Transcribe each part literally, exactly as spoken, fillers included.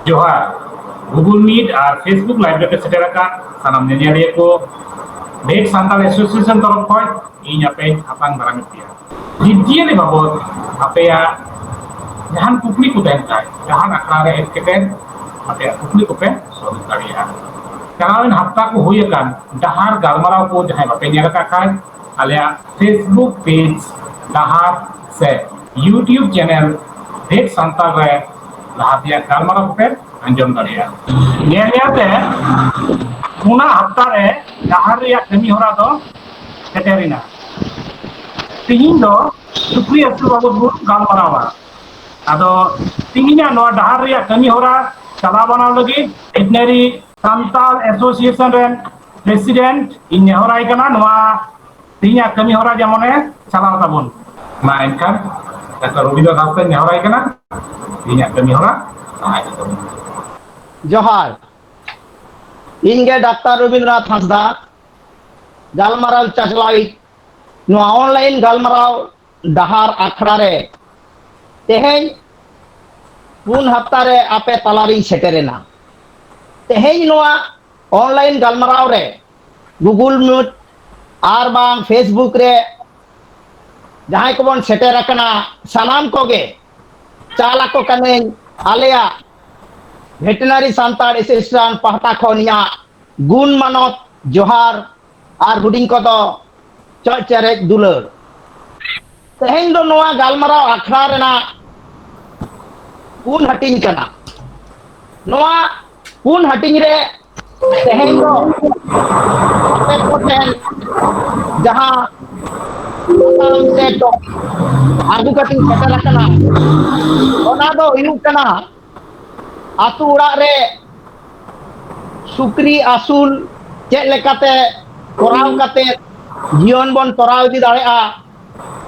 ᱡᱚᱦᱟᱨ᱾ Google Meet ᱟᱨ Facebook Live ᱨᱮᱯᱮ ᱥᱮᱴᱮᱨ ᱟᱠᱟᱫ ᱥᱟᱱᱟᱢ ᱧᱮᱧᱮᱞᱤᱭᱟᱹ ᱠᱚ, ᱵᱷᱮᱴ ᱥᱟᱱᱛᱟᱲ ᱮᱥᱳᱥᱤᱭᱮᱥᱚᱱ ᱛᱚᱨᱚᱯ ᱠᱷᱚᱱ ᱤᱧ ᱟᱯᱮᱧ ᱟᱛᱟᱝ ᱫᱟᱨᱟᱢᱮᱫ ᱯᱮᱭᱟ᱾ ᱡᱤᱵᱽᱼᱡᱤᱭᱟᱹᱞᱤ ᱵᱟᱵᱚᱫ ᱟᱯᱮᱭᱟᱜ ᱡᱟᱦᱟᱱ ᱠᱩᱠᱞᱤ ᱠᱚ ᱛᱟᱦᱮᱱ ᱠᱷᱟᱱ, ᱡᱟᱦᱟᱱ ᱟᱠᱷᱲᱟ ᱨᱮ ᱦᱮᱡ ᱠᱟᱛᱮ ᱟᱯᱮᱭᱟᱜ ᱠᱩᱠᱞᱤ ᱠᱚᱯᱮ ᱥᱚᱫᱚᱨ ᱫᱟᱲᱮᱭᱟᱜᱼᱟ᱾ ᱪᱟᱞᱟᱣᱮᱱ ᱦᱟᱯᱛᱟ ᱠᱚ ᱦᱩᱭ ᱟᱠᱟᱱ ᱰᱟᱦᱟᱨ ᱜᱟᱞᱢᱟᱨᱟᱣ ᱠᱚ ᱡᱟᱦᱟᱸᱭ ᱵᱟᱯᱮ ᱧᱮᱞ ᱟᱠᱟᱫ ᱠᱷᱟᱱ, ᱟᱞᱮᱭᱟᱜ Facebook page ᱰᱟᱦᱟᱨ ᱥᱮ YouTube channel ᱵᱷᱮᱴ ᱥᱟᱱᱛᱟᱲ ᱨᱮ ᱞᱟᱦᱟ ᱛᱮᱭᱟᱜ ᱜᱟᱞᱢᱟᱨᱟᱣ ᱠᱚᱯᱮ ᱟᱸᱡᱚᱢ ᱫᱟᱲᱮᱭᱟᱜᱼᱟ᱾ ᱧᱮᱞ ᱧᱮᱞ ᱛᱮ ᱚᱱᱟ ᱦᱟᱯᱛᱟ ᱨᱮ ᱰᱟᱦᱟᱨ ᱨᱮᱭᱟᱜ ᱠᱟᱹᱢᱤ ᱦᱚᱨᱟ ᱫᱚ ᱥᱮᱴᱮᱨᱮᱱᱟ᱾ ᱛᱤᱦᱤᱧ ᱫᱚ ᱥᱩᱠᱨᱤ ᱟᱹᱥᱩᱞ ᱵᱟᱵᱚᱫ ᱵᱚᱱ ᱜᱟᱞᱢᱟᱨᱟᱣᱟ᱾ ᱟᱫᱚ ᱛᱤᱦᱤᱧᱟᱜ ᱱᱚᱣᱟ ᱰᱟᱦᱟᱨ ᱨᱮᱭᱟᱜ ᱠᱟᱹᱢᱤ ᱦᱚᱨᱟ ᱪᱟᱞᱟᱣ ᱵᱟᱱᱟᱣ ᱞᱟᱹᱜᱤᱫ ᱵᱷᱮᱴᱱᱟᱨᱤ ᱥᱟᱱᱛᱟᱲ ᱮᱥᱳᱥᱤᱭᱮᱥᱚᱱ ᱨᱮᱱ ᱯᱨᱮᱥᱤᱰᱮᱱᱴ ᱤᱧ ᱱᱮᱦᱚᱨᱟᱭ ᱠᱟᱱᱟ, ᱱᱚᱣᱟ ᱛᱤᱦᱤᱧᱟᱜ ᱠᱟᱹᱢᱤ ᱦᱚᱨᱟ ᱡᱮᱢᱚᱱᱮ ᱪᱟᱞᱟᱣ ᱛᱟᱵᱚᱱ᱾ ᱢᱟ ᱮᱱᱠᱷᱟᱱ ᱰᱟᱠᱛᱟᱨ ᱨᱚᱵᱤᱱᱫᱨᱚ ᱫᱟᱥ ᱛᱮᱧ ᱱᱮᱦᱚᱨᱟᱭ ᱠᱟᱱᱟ, ᱛᱤᱦᱤᱧᱟᱜ ᱠᱟᱹᱢᱤ ᱦᱚᱨᱟ ᱞᱟᱦᱟ ᱤᱫᱤ ᱛᱟᱵᱚᱱ᱾ ᱡᱚᱦᱟᱨ᱾ ᱤᱧ ᱜᱮ ᱰᱟᱠᱛᱟᱨ ᱨᱚᱵᱤᱱᱫᱨᱚᱱᱟᱛᱷ ᱦᱟᱸᱥᱫᱟ, ᱜᱟᱞᱢᱟᱨᱟᱣ ᱪᱟᱪᱞᱟᱣᱤᱡ ᱱᱚᱣᱟ ᱚᱱᱞᱟᱭᱤᱱ ᱜᱟᱞᱢᱟᱨᱟᱣ ᱰᱟᱦᱟᱨ ᱟᱠᱷᱲᱟ ᱨᱮ ᱛᱮᱦᱮᱧ ᱯᱩᱱ ᱦᱟᱯᱛᱟ ᱨᱮ ᱟᱯᱮ ᱛᱟᱞᱟᱨᱤᱧ ᱥᱮᱴᱮᱨᱮᱱᱟ᱾ ᱛᱮᱦᱮᱧ ᱱᱚᱣᱟ ᱚᱱᱞᱟᱭᱤᱱ ᱜᱟᱞᱢᱟᱨᱟᱣ ᱨᱮ Google Meet ᱟᱨ ᱵᱟᱝ Facebook ᱨᱮ ᱡᱟᱦᱟᱸᱭ ᱠᱚᱵᱚᱱ ᱥᱮᱴᱮᱨ ᱟᱠᱟᱱᱟ, ᱥᱟᱱᱟᱢ ᱠᱚᱜᱮ ᱪᱟᱞ ᱟᱠᱚ ᱠᱟᱹᱱᱟᱹᱧ ᱟᱞᱮᱭᱟᱜ ᱵᱷᱮᱴᱮᱱᱟᱨᱤ ᱥᱟᱱᱛᱟᱲ ᱮᱥᱳᱥᱤᱭᱮᱥᱚᱱ ᱯᱟᱦᱴᱟ ᱠᱷᱚᱱ ᱤᱧᱟᱹᱜ ᱜᱩᱱ ᱢᱟᱱᱚᱛ ᱡᱚᱦᱟᱨ ᱟᱨ ᱦᱩᱰᱤᱧ ᱠᱚᱫᱚ ᱪᱚᱜ ᱪᱮᱨᱮᱡ ᱫᱩᱞᱟᱹᱲ᱾ ᱛᱮᱦᱮᱧ ᱫᱚ ᱱᱚᱣᱟ ᱜᱟᱞᱢᱟᱨᱟᱣ ᱟᱠᱷᱲᱟ ᱨᱮᱱᱟᱜ ᱯᱩᱱ ᱦᱟᱹᱴᱤᱧ ᱠᱟᱱᱟ᱾ ᱱᱚᱣᱟ ᱯᱩᱱ ᱦᱟᱹᱴᱤᱧ ᱨᱮ ᱛᱮᱦᱮᱧ ᱫᱚ ᱟᱯᱮ ᱠᱚᱴᱷᱮᱱ ᱡᱟᱦᱟᱸ ᱥᱟᱛᱟᱢ ᱥᱮ ᱴᱚᱯᱤᱠ ᱟᱹᱜᱩ ᱠᱟᱛᱮᱧ ᱥᱮᱴᱮᱨ ᱟᱠᱟᱱᱟ, ᱚᱱᱟ ᱫᱚ ᱦᱩᱭᱩᱜ ᱠᱟᱱᱟ ᱟᱹᱛᱩ ᱚᱲᱟᱜ ᱨᱮ ᱥᱩᱠᱨᱤ ᱟᱹᱥᱩᱞ ᱪᱮᱫ ᱞᱮᱠᱟᱛᱮ ᱠᱚᱨᱟᱣ ᱠᱟᱛᱮ ᱡᱤᱭᱚᱱ ᱵᱚᱱ ᱛᱚᱨᱟᱣ ᱤᱫᱤ ᱫᱟᱲᱮᱭᱟᱜᱼᱟ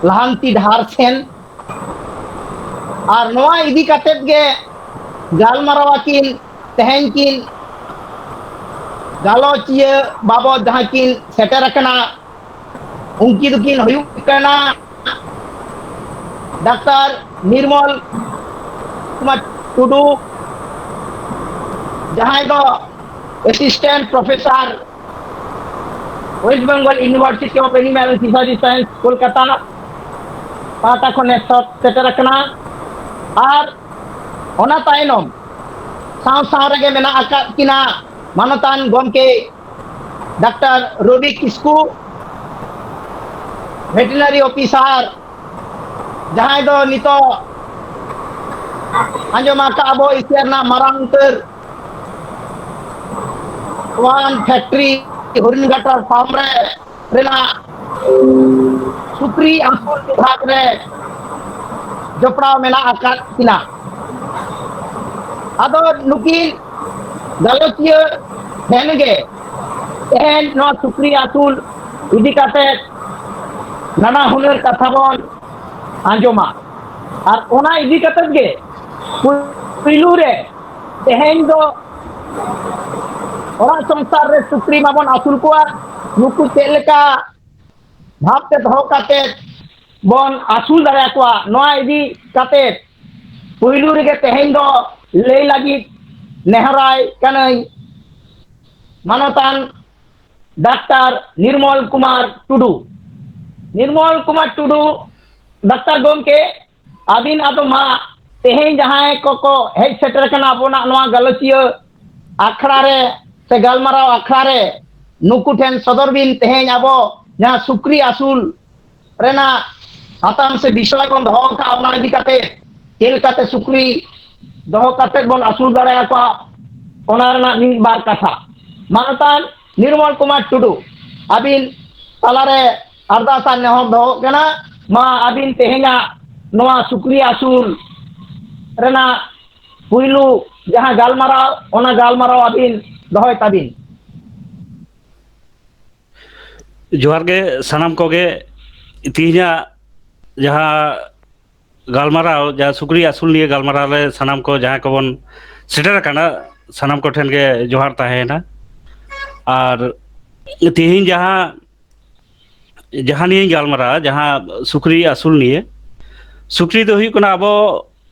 ᱞᱟᱦᱟᱱᱛᱤ ᱰᱟᱦᱟᱨ ᱥᱮᱱ᱾ ᱟᱨ ᱱᱚᱣᱟ ᱤᱫᱤ ᱠᱟᱛᱮᱫ ᱜᱮ ᱜᱟᱞᱢᱟᱨᱟᱣ ᱟᱹᱠᱤᱱ ᱛᱮᱦᱮᱧ ᱠᱤᱱ ᱜᱟᱞᱚᱪᱤᱭᱟᱹ ᱵᱟᱵᱚᱫ ᱡᱟᱦᱟᱸ ᱠᱤᱱ ᱥᱮᱴᱮᱨ ᱟᱠᱟᱱᱟ, ᱩᱱᱠᱤᱱ ᱫᱚᱠᱤᱱ ᱦᱩᱭᱩᱜ ᱠᱟᱱᱟ ᱰᱟᱠᱛᱟᱨ ᱱᱤᱨᱢᱚᱞ ᱠᱩᱢᱟᱨ ᱴᱩᱰᱩ, ᱡᱟᱦᱟᱸᱭ ᱫᱚ assistant professor, west Bengal university of animal fishery science, Kolkata ᱯᱟᱦᱴᱟ ᱠᱷᱚᱱᱮ ᱥᱮᱴᱮᱨ ᱟᱠᱟᱱᱟ᱾ ᱟᱨ ᱚᱱᱟ ᱛᱟᱭᱱᱚᱢ ᱥᱟᱶ ᱥᱟᱶ ᱨᱮᱜᱮ ᱢᱮᱱᱟᱜ ᱟᱠᱟᱫ ᱠᱤᱱᱟ ᱢᱟᱱᱚᱛᱟᱱ ᱜᱚᱢᱠᱮ ᱰᱟᱠᱛᱟᱨ ᱨᱚᱵᱤ ᱠᱤᱥᱠᱩ, ᱵᱷᱮᱴᱮᱨᱤᱱᱟᱨᱤ ᱚᱯᱷᱤᱥᱟᱨ, ᱡᱟᱦᱟᱸᱭ ᱫᱚ ᱱᱤᱛᱚᱜ ᱟᱸᱡᱚᱢ ᱟᱠᱟᱫ ᱟᱵᱚ ᱮᱥᱤᱭᱟ ᱨᱮᱱᱟᱜ ᱢᱟᱨᱟᱝ ᱩᱛᱟᱹᱨ ᱥᱣᱟᱱ ᱯᱷᱮᱠᱴᱨᱤ ᱦᱚᱨᱤᱱᱜᱷᱟᱴᱟ ᱯᱷᱟᱨᱢ ᱨᱮ ᱨᱮᱱᱟᱜ ᱥᱩᱠᱨᱤ ᱟᱹᱥᱩᱞ ᱵᱤᱵᱷᱟᱜᱽ ᱨᱮ ᱡᱚᱯᱲᱟᱣ ᱢᱮᱱᱟᱜ ᱟᱠᱟᱫ ᱠᱤᱱᱟ᱾ ᱟᱫᱚ ᱱᱩᱠᱤᱱ ᱜᱟᱞᱚᱪᱤᱭᱟᱹ ᱴᱷᱮᱱ ᱜᱮ ᱛᱮᱦᱮᱧ ᱱᱚᱣᱟ ᱥᱩᱠᱨᱤ ᱟᱹᱥᱩᱞ ᱤᱫᱤ ᱠᱟᱛᱮ ᱱᱟᱱᱟ ᱦᱩᱱᱟᱹᱨ ᱠᱟᱛᱷᱟ ᱵᱚᱱ ᱟᱸᱡᱚᱢᱟ᱾ ᱟᱨ ᱚᱱᱟ ᱤᱫᱤ ᱠᱟᱛᱮ ᱜᱮ ᱯᱩᱭᱞᱩ ᱨᱮ ᱛᱮᱦᱮᱧ ᱫᱚ ᱚᱲᱟᱜ ᱥᱚᱝᱥᱟᱨ ᱨᱮ ᱥᱩᱠᱨᱤ ᱢᱟᱵᱚᱱ ᱟᱹᱥᱩᱞ ᱠᱚᱣᱟ, ᱱᱩᱠᱩ ᱪᱮᱫ ᱞᱮᱠᱟ ᱵᱷᱟᱵᱽ ᱛᱮ ᱫᱚᱦᱚ ᱠᱟᱛᱮ ᱵᱚᱱ ᱟᱹᱥᱩᱞ ᱫᱟᱲᱮᱭᱟᱠᱚᱣᱟ, ᱱᱚᱣᱟ ᱤᱫᱤ ᱠᱟᱛᱮ ᱯᱩᱭᱞᱩ ᱨᱮᱜᱮ ᱛᱮᱦᱮᱧ ᱫᱚ ᱞᱟᱹᱭ ᱞᱟᱹᱜᱤᱫ ᱱᱮᱦᱚᱨᱟᱭ ᱠᱟᱹᱱᱟᱹᱧ ᱢᱟᱱᱚᱛᱟᱱ ᱰᱟᱠᱛᱟᱨ ᱱᱤᱨᱢᱚᱞ ᱠᱩᱢᱟᱨ ᱴᱩᱰᱩ᱾ ᱱᱤᱨᱢᱚᱞ ᱠᱩᱢᱟᱨ ᱴᱩᱰᱩ, ᱰᱟᱠᱛᱟᱨ ᱜᱚᱢᱠᱮ, ᱟᱹᱵᱤᱱ ᱟᱫᱚ ᱢᱟ ᱛᱮᱦᱮᱧ ᱡᱟᱦᱟᱸᱭ ᱠᱚᱠᱚ ᱦᱮᱡ ᱥᱮᱴᱮᱨ ᱠᱟᱱᱟ ᱟᱵᱚᱱᱟᱜ ᱱᱚᱣᱟ ᱜᱟᱞᱚᱪᱤᱭᱟᱹ ᱟᱠᱷᱲᱟ ᱨᱮ ᱥᱮ ᱜᱟᱞᱢᱟᱨᱟᱣ ᱟᱠᱷᱲᱟ ᱨᱮ, ᱱᱩᱠᱩ ᱴᱷᱮᱱ ᱥᱚᱫᱚᱨ ᱵᱤᱱ ᱛᱮᱦᱮᱧ ᱟᱵᱚ ᱡᱟᱦᱟᱸ ᱥᱩᱠᱨᱤ ᱟᱹᱥᱩᱞ ᱨᱮᱱᱟᱜ ᱥᱟᱛᱟᱢ ᱥᱮ ᱵᱤᱥᱚᱭ ᱵᱚᱱ ᱫᱚᱦᱚ ᱟᱠᱟᱫᱼᱟ, ᱚᱱᱟ ᱤᱫᱤ ᱠᱟᱛᱮ ᱪᱮᱫ ᱞᱮᱠᱟᱛᱮ ᱥᱩᱠᱨᱤ ᱫᱚᱦᱚ ᱠᱟᱛᱮ ᱵᱚᱱ ᱟᱹᱥᱩᱞ ᱫᱟᱲᱮᱭᱟᱠᱚᱣᱟ, ᱚᱱᱟ ᱨᱮᱱᱟᱜ ᱢᱤᱫ ᱵᱟᱨ ᱠᱟᱛᱷᱟ᱾ ᱢᱟᱱᱚᱛᱟᱱ ᱱᱤᱨᱢᱚᱞ ᱠᱩᱢᱟᱨ ᱴᱩᱰᱩ, ᱟᱹᱵᱤᱱ ᱛᱟᱞᱟᱨᱮ ᱟᱨᱫᱟᱥ ᱟᱨ ᱱᱮᱦᱚᱨ ᱫᱚᱦᱚᱜ ᱠᱟᱱᱟ, ᱢᱟ ᱟᱹᱵᱤᱱ ᱛᱮᱦᱮᱧᱟᱜ ᱱᱚᱣᱟ ᱥᱩᱠᱨᱤ ᱟᱹᱥᱩᱞ ᱨᱮᱱᱟᱜ ᱯᱩᱭᱞᱩ ᱡᱟᱦᱟᱸ ᱜᱟᱞᱢᱟᱨᱟᱣ, ᱚᱱᱟ ᱜᱟᱞᱢᱟᱨᱟᱣ ᱟᱹᱵᱤᱱ ᱫᱚᱦᱚᱭ ᱛᱟᱵᱤᱱ᱾ ᱡᱚᱦᱟᱨ ᱜᱮ ᱥᱟᱱᱟᱢ ᱠᱚᱜᱮ᱾ ᱛᱮᱦᱮᱧᱟᱜ ᱡᱟᱦᱟᱸ ᱜᱟᱞᱢᱟᱨᱟᱣ, ᱡᱟᱦᱟᱸ ᱥᱩᱠᱨᱤ ᱟᱹᱥᱩᱞ ᱱᱤᱭᱮ ᱜᱟᱞᱢᱟᱨᱟᱣ ᱨᱮ ᱥᱟᱱᱟᱢ ᱠᱚ ᱡᱟᱦᱟᱸᱭ ᱠᱚᱵᱚᱱ ᱥᱮᱴᱮᱨ ᱟᱠᱟᱱᱟ, ᱥᱟᱱᱟᱢ ᱠᱚᱴᱷᱮᱱ ᱜᱮ ᱡᱚᱦᱟᱨ ᱛᱟᱦᱮᱸᱭᱮᱱᱟ᱾ ᱟᱨ ᱛᱮᱦᱮᱧ ᱡᱟᱦᱟᱸ ᱡᱟᱦᱟᱸ ᱱᱤᱭᱮᱧ ᱜᱟᱞᱢᱟᱨᱟᱜᱼᱟ, ᱡᱟᱦᱟᱸ ᱥᱩᱠᱨᱤ ᱟᱹᱥᱩᱞ ᱱᱤᱭᱮ, ᱥᱩᱠᱨᱤ ᱫᱚ ᱦᱩᱭᱩᱜ ᱠᱟᱱᱟ ᱟᱵᱚ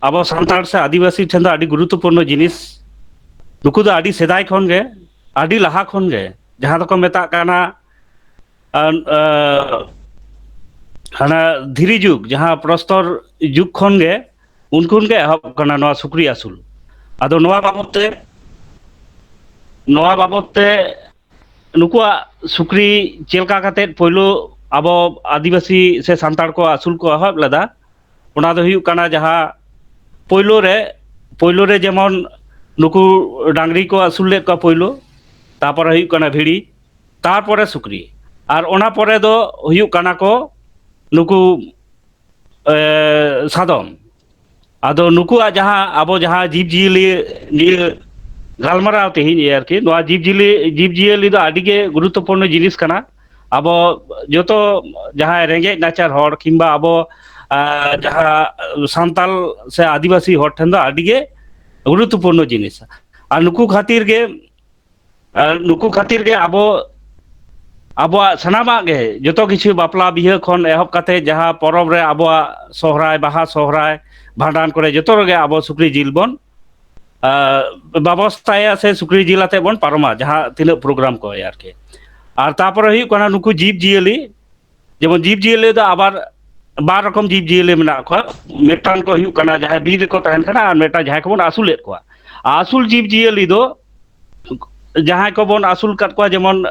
ᱟᱵᱚ ᱥᱟᱱᱛᱟᱲ ᱥᱮ ᱟᱹᱫᱤᱵᱟᱹᱥᱤ ᱴᱷᱮᱱ ᱫᱚ ᱟᱹᱰᱤ ᱜᱩᱨᱩᱛᱛᱚᱯᱩᱨᱱᱚ ᱡᱤᱱᱤᱥ᱾ ᱱᱩᱠᱩ ᱫᱚ ᱟᱹᱰᱤ ᱥᱮᱫᱟᱭ ᱠᱷᱚᱱ ᱜᱮ, ᱟᱹᱰᱤ ᱞᱟᱦᱟ ᱠᱷᱚᱱ ᱜᱮ, ᱡᱟᱦᱟᱸ ᱫᱚᱠᱚ ᱢᱮᱛᱟᱜ ᱠᱟᱱᱟ, ᱟᱨ, ᱟᱨ, ᱦᱟᱱᱟ ᱫᱷᱤᱨᱤ ᱡᱩᱜᱽ, ᱡᱟᱦᱟᱸ ᱯᱨᱚᱥᱛᱚᱨ ᱡᱩᱜᱽ ᱠᱷᱚᱱ ᱜᱮ, ᱩᱱ ᱠᱷᱚᱱ ᱜᱮ ᱮᱦᱚᱵ ᱠᱟᱱᱟ ᱱᱚᱣᱟ ᱥᱩᱠᱨᱤ ᱟᱹᱥᱩᱞ᱾ ᱟᱫᱚ ᱱᱚᱣᱟ ᱵᱟᱵᱚᱛ ᱛᱮ, ᱱᱚᱣᱟ ᱵᱟᱵᱚᱛ ᱛᱮ ᱱᱩᱠᱩᱣᱟᱜ ᱥᱩᱠᱨᱤ ᱪᱮᱫ ᱞᱮᱠᱟ ᱠᱟᱛᱮᱫ ᱯᱳᱭᱞᱳ ᱟᱵᱚ ᱟᱹᱫᱤᱵᱟᱹᱥᱤ ᱥᱮ ᱥᱟᱱᱛᱟᱲ ᱠᱚ ᱟᱹᱥᱩᱞ ᱠᱚ ᱮᱦᱚᱵ ᱞᱮᱫᱟ, ᱚᱱᱟ ᱫᱚ ᱦᱩᱭᱩᱜ ᱠᱟᱱᱟ ᱡᱟᱦᱟᱸ ᱯᱳᱭᱞᱳ ᱨᱮ, ᱯᱳᱭᱞᱳ ᱨᱮ ᱡᱮᱢᱚᱱ ᱱᱩᱠᱩ ᱰᱟᱝᱨᱤ ᱠᱚ ᱟᱹᱥᱩᱞ ᱞᱮᱫ ᱠᱚᱣᱟ ᱯᱳᱭᱞᱳ, ᱛᱟᱨᱯᱚᱨᱮ ᱦᱩᱭᱩᱜ ᱠᱟᱱᱟ ᱵᱷᱤᱲᱤ, ᱛᱟᱨᱯᱚᱨᱮ ᱥᱩᱠᱨᱤ, ᱟᱨ ᱚᱱᱟ ᱯᱚᱨᱮ ᱫᱚ ᱦᱩᱭᱩᱜ ᱠᱟᱱᱟ ᱠᱚ ᱱᱩᱠᱩ, ᱮ, ᱥᱟᱫᱚᱢ᱾ ᱟᱫᱚ ᱱᱩᱠᱩᱣᱟᱜ ᱡᱟᱦᱟᱸ, ᱟᱵᱚ ᱡᱟᱦᱟᱸ ᱡᱤᱵᱽ ᱡᱤᱭᱟᱹᱞᱤ ᱱᱤᱭᱟᱹ ᱜᱟᱞᱢᱟᱨᱟᱣ ᱛᱮᱦᱮᱧ ᱟᱨᱠᱤ, ᱱᱚᱣᱟ ᱡᱤᱵᱽ ᱡᱤᱭᱟᱹᱞᱤ, ᱡᱤᱵᱽ ᱡᱤᱭᱟᱹᱞᱤ ᱫᱚ ᱟᱹᱰᱤ ᱜᱮ ᱜᱩᱨᱩᱛᱛᱚᱯᱩᱨᱱᱚ ᱡᱤᱱᱤᱥ ᱠᱟᱱᱟ᱾ ᱟᱵᱚ ᱡᱚᱛᱚ ᱡᱟᱦᱟᱸᱭ ᱨᱮᱸᱜᱮᱡ ᱱᱟᱪᱟᱨ ᱦᱚᱲ ᱠᱤᱝᱵᱟ ᱟᱵᱚ, ᱟ, ᱡᱟᱦᱟᱸ ᱥᱟᱱᱛᱟᱞ ᱥᱮ ᱟᱹᱫᱤᱵᱟᱹᱥᱤ ᱦᱚᱲ ᱴᱷᱮᱱ ᱫᱚ ᱟᱹᱰᱤ ᱜᱮ ᱜᱩᱨᱩᱛᱛᱚᱯᱩᱨᱱᱚ ᱡᱤᱱᱤᱥ᱾ ᱟᱨ ᱱᱩᱠᱩ ᱠᱷᱟᱹᱛᱤᱨ ᱜᱮ, ᱟᱨ ᱱᱩᱠᱩ ᱠᱷᱟᱹᱛᱤᱨ ᱜᱮ ᱟᱵᱚ, ᱟᱵᱚᱣᱟᱜ ᱥᱟᱱᱟᱢᱟᱜ ᱜᱮ, ᱡᱚᱛᱚ ᱠᱤᱪᱷᱩ ᱵᱟᱯᱞᱟ ᱵᱤᱦᱟᱹ ᱠᱷᱚᱱ ᱮᱦᱚᱵ ᱠᱟᱛᱮ ᱡᱟᱦᱟᱸ ᱯᱚᱨᱚᱵᱽ ᱨᱮ ᱟᱵᱚᱣᱟᱜ ᱥᱚᱦᱨᱟᱭ, ᱵᱟᱦᱟ, ᱥᱚᱦᱨᱟᱭ, ᱵᱷᱟᱸᱰᱟᱱ ᱠᱚᱨᱮ ᱡᱚᱛᱚ ᱨᱮᱜᱮ ᱟᱵᱚ ᱥᱩᱠᱨᱤ ᱡᱤᱞ ᱵᱚᱱ, ᱟ, ᱵᱮᱵᱚᱥᱛᱷᱟᱭᱟ ᱥᱮ ᱥᱩᱠᱨᱤ ᱡᱤᱞ ᱟᱛᱮ ᱵᱚᱱ ᱯᱟᱨᱚᱢᱟ ᱡᱟᱦᱟᱸ ᱛᱤᱱᱟᱹᱜ ᱯᱨᱳᱜᱨᱟᱢ ᱠᱚ ᱟᱨᱠᱤ᱾ ᱟᱨ ᱛᱟᱯᱚᱨᱮ ᱦᱩᱭᱩᱜ ᱠᱟᱱᱟ ᱱᱩᱠᱩ ᱡᱤᱵᱽ ᱡᱤᱭᱟᱹᱞᱤ, ᱡᱮᱢᱚᱱ ᱡᱤᱵᱽ ᱡᱤᱭᱟᱹᱞᱤ ᱫᱚ ᱟᱵᱟᱨ ᱵᱟᱨ ᱨᱚᱠᱚᱢ ᱡᱤᱵᱽ ᱡᱤᱭᱟᱹᱞᱤ ᱢᱮᱱᱟᱜ ᱠᱚᱣᱟ᱾ ᱢᱤᱫᱴᱟᱝ ᱠᱚ ᱦᱩᱭᱩᱜ ᱠᱟᱱᱟ ᱡᱟᱦᱟᱸᱭ ᱵᱤᱨ ᱨᱮᱠᱚ ᱛᱟᱦᱮᱱ ᱠᱟᱱᱟ, ᱟᱨ ᱢᱤᱫᱴᱟᱝ ᱡᱟᱦᱟᱸᱭ ᱠᱚᱵᱚᱱ ᱟᱹᱥᱩᱞᱮᱫ ᱠᱚᱣᱟ᱾ ᱟᱹᱥᱩᱞ ᱡᱤᱵᱽ ᱡᱤᱭᱟᱹᱞᱤ ᱫᱚ ᱡᱟᱦᱟᱸᱭ ᱠᱚᱵᱚᱱ ᱟᱹᱥᱩᱞ ᱠᱟᱫ ᱠᱚᱣᱟ, ᱡᱮᱢᱚᱱ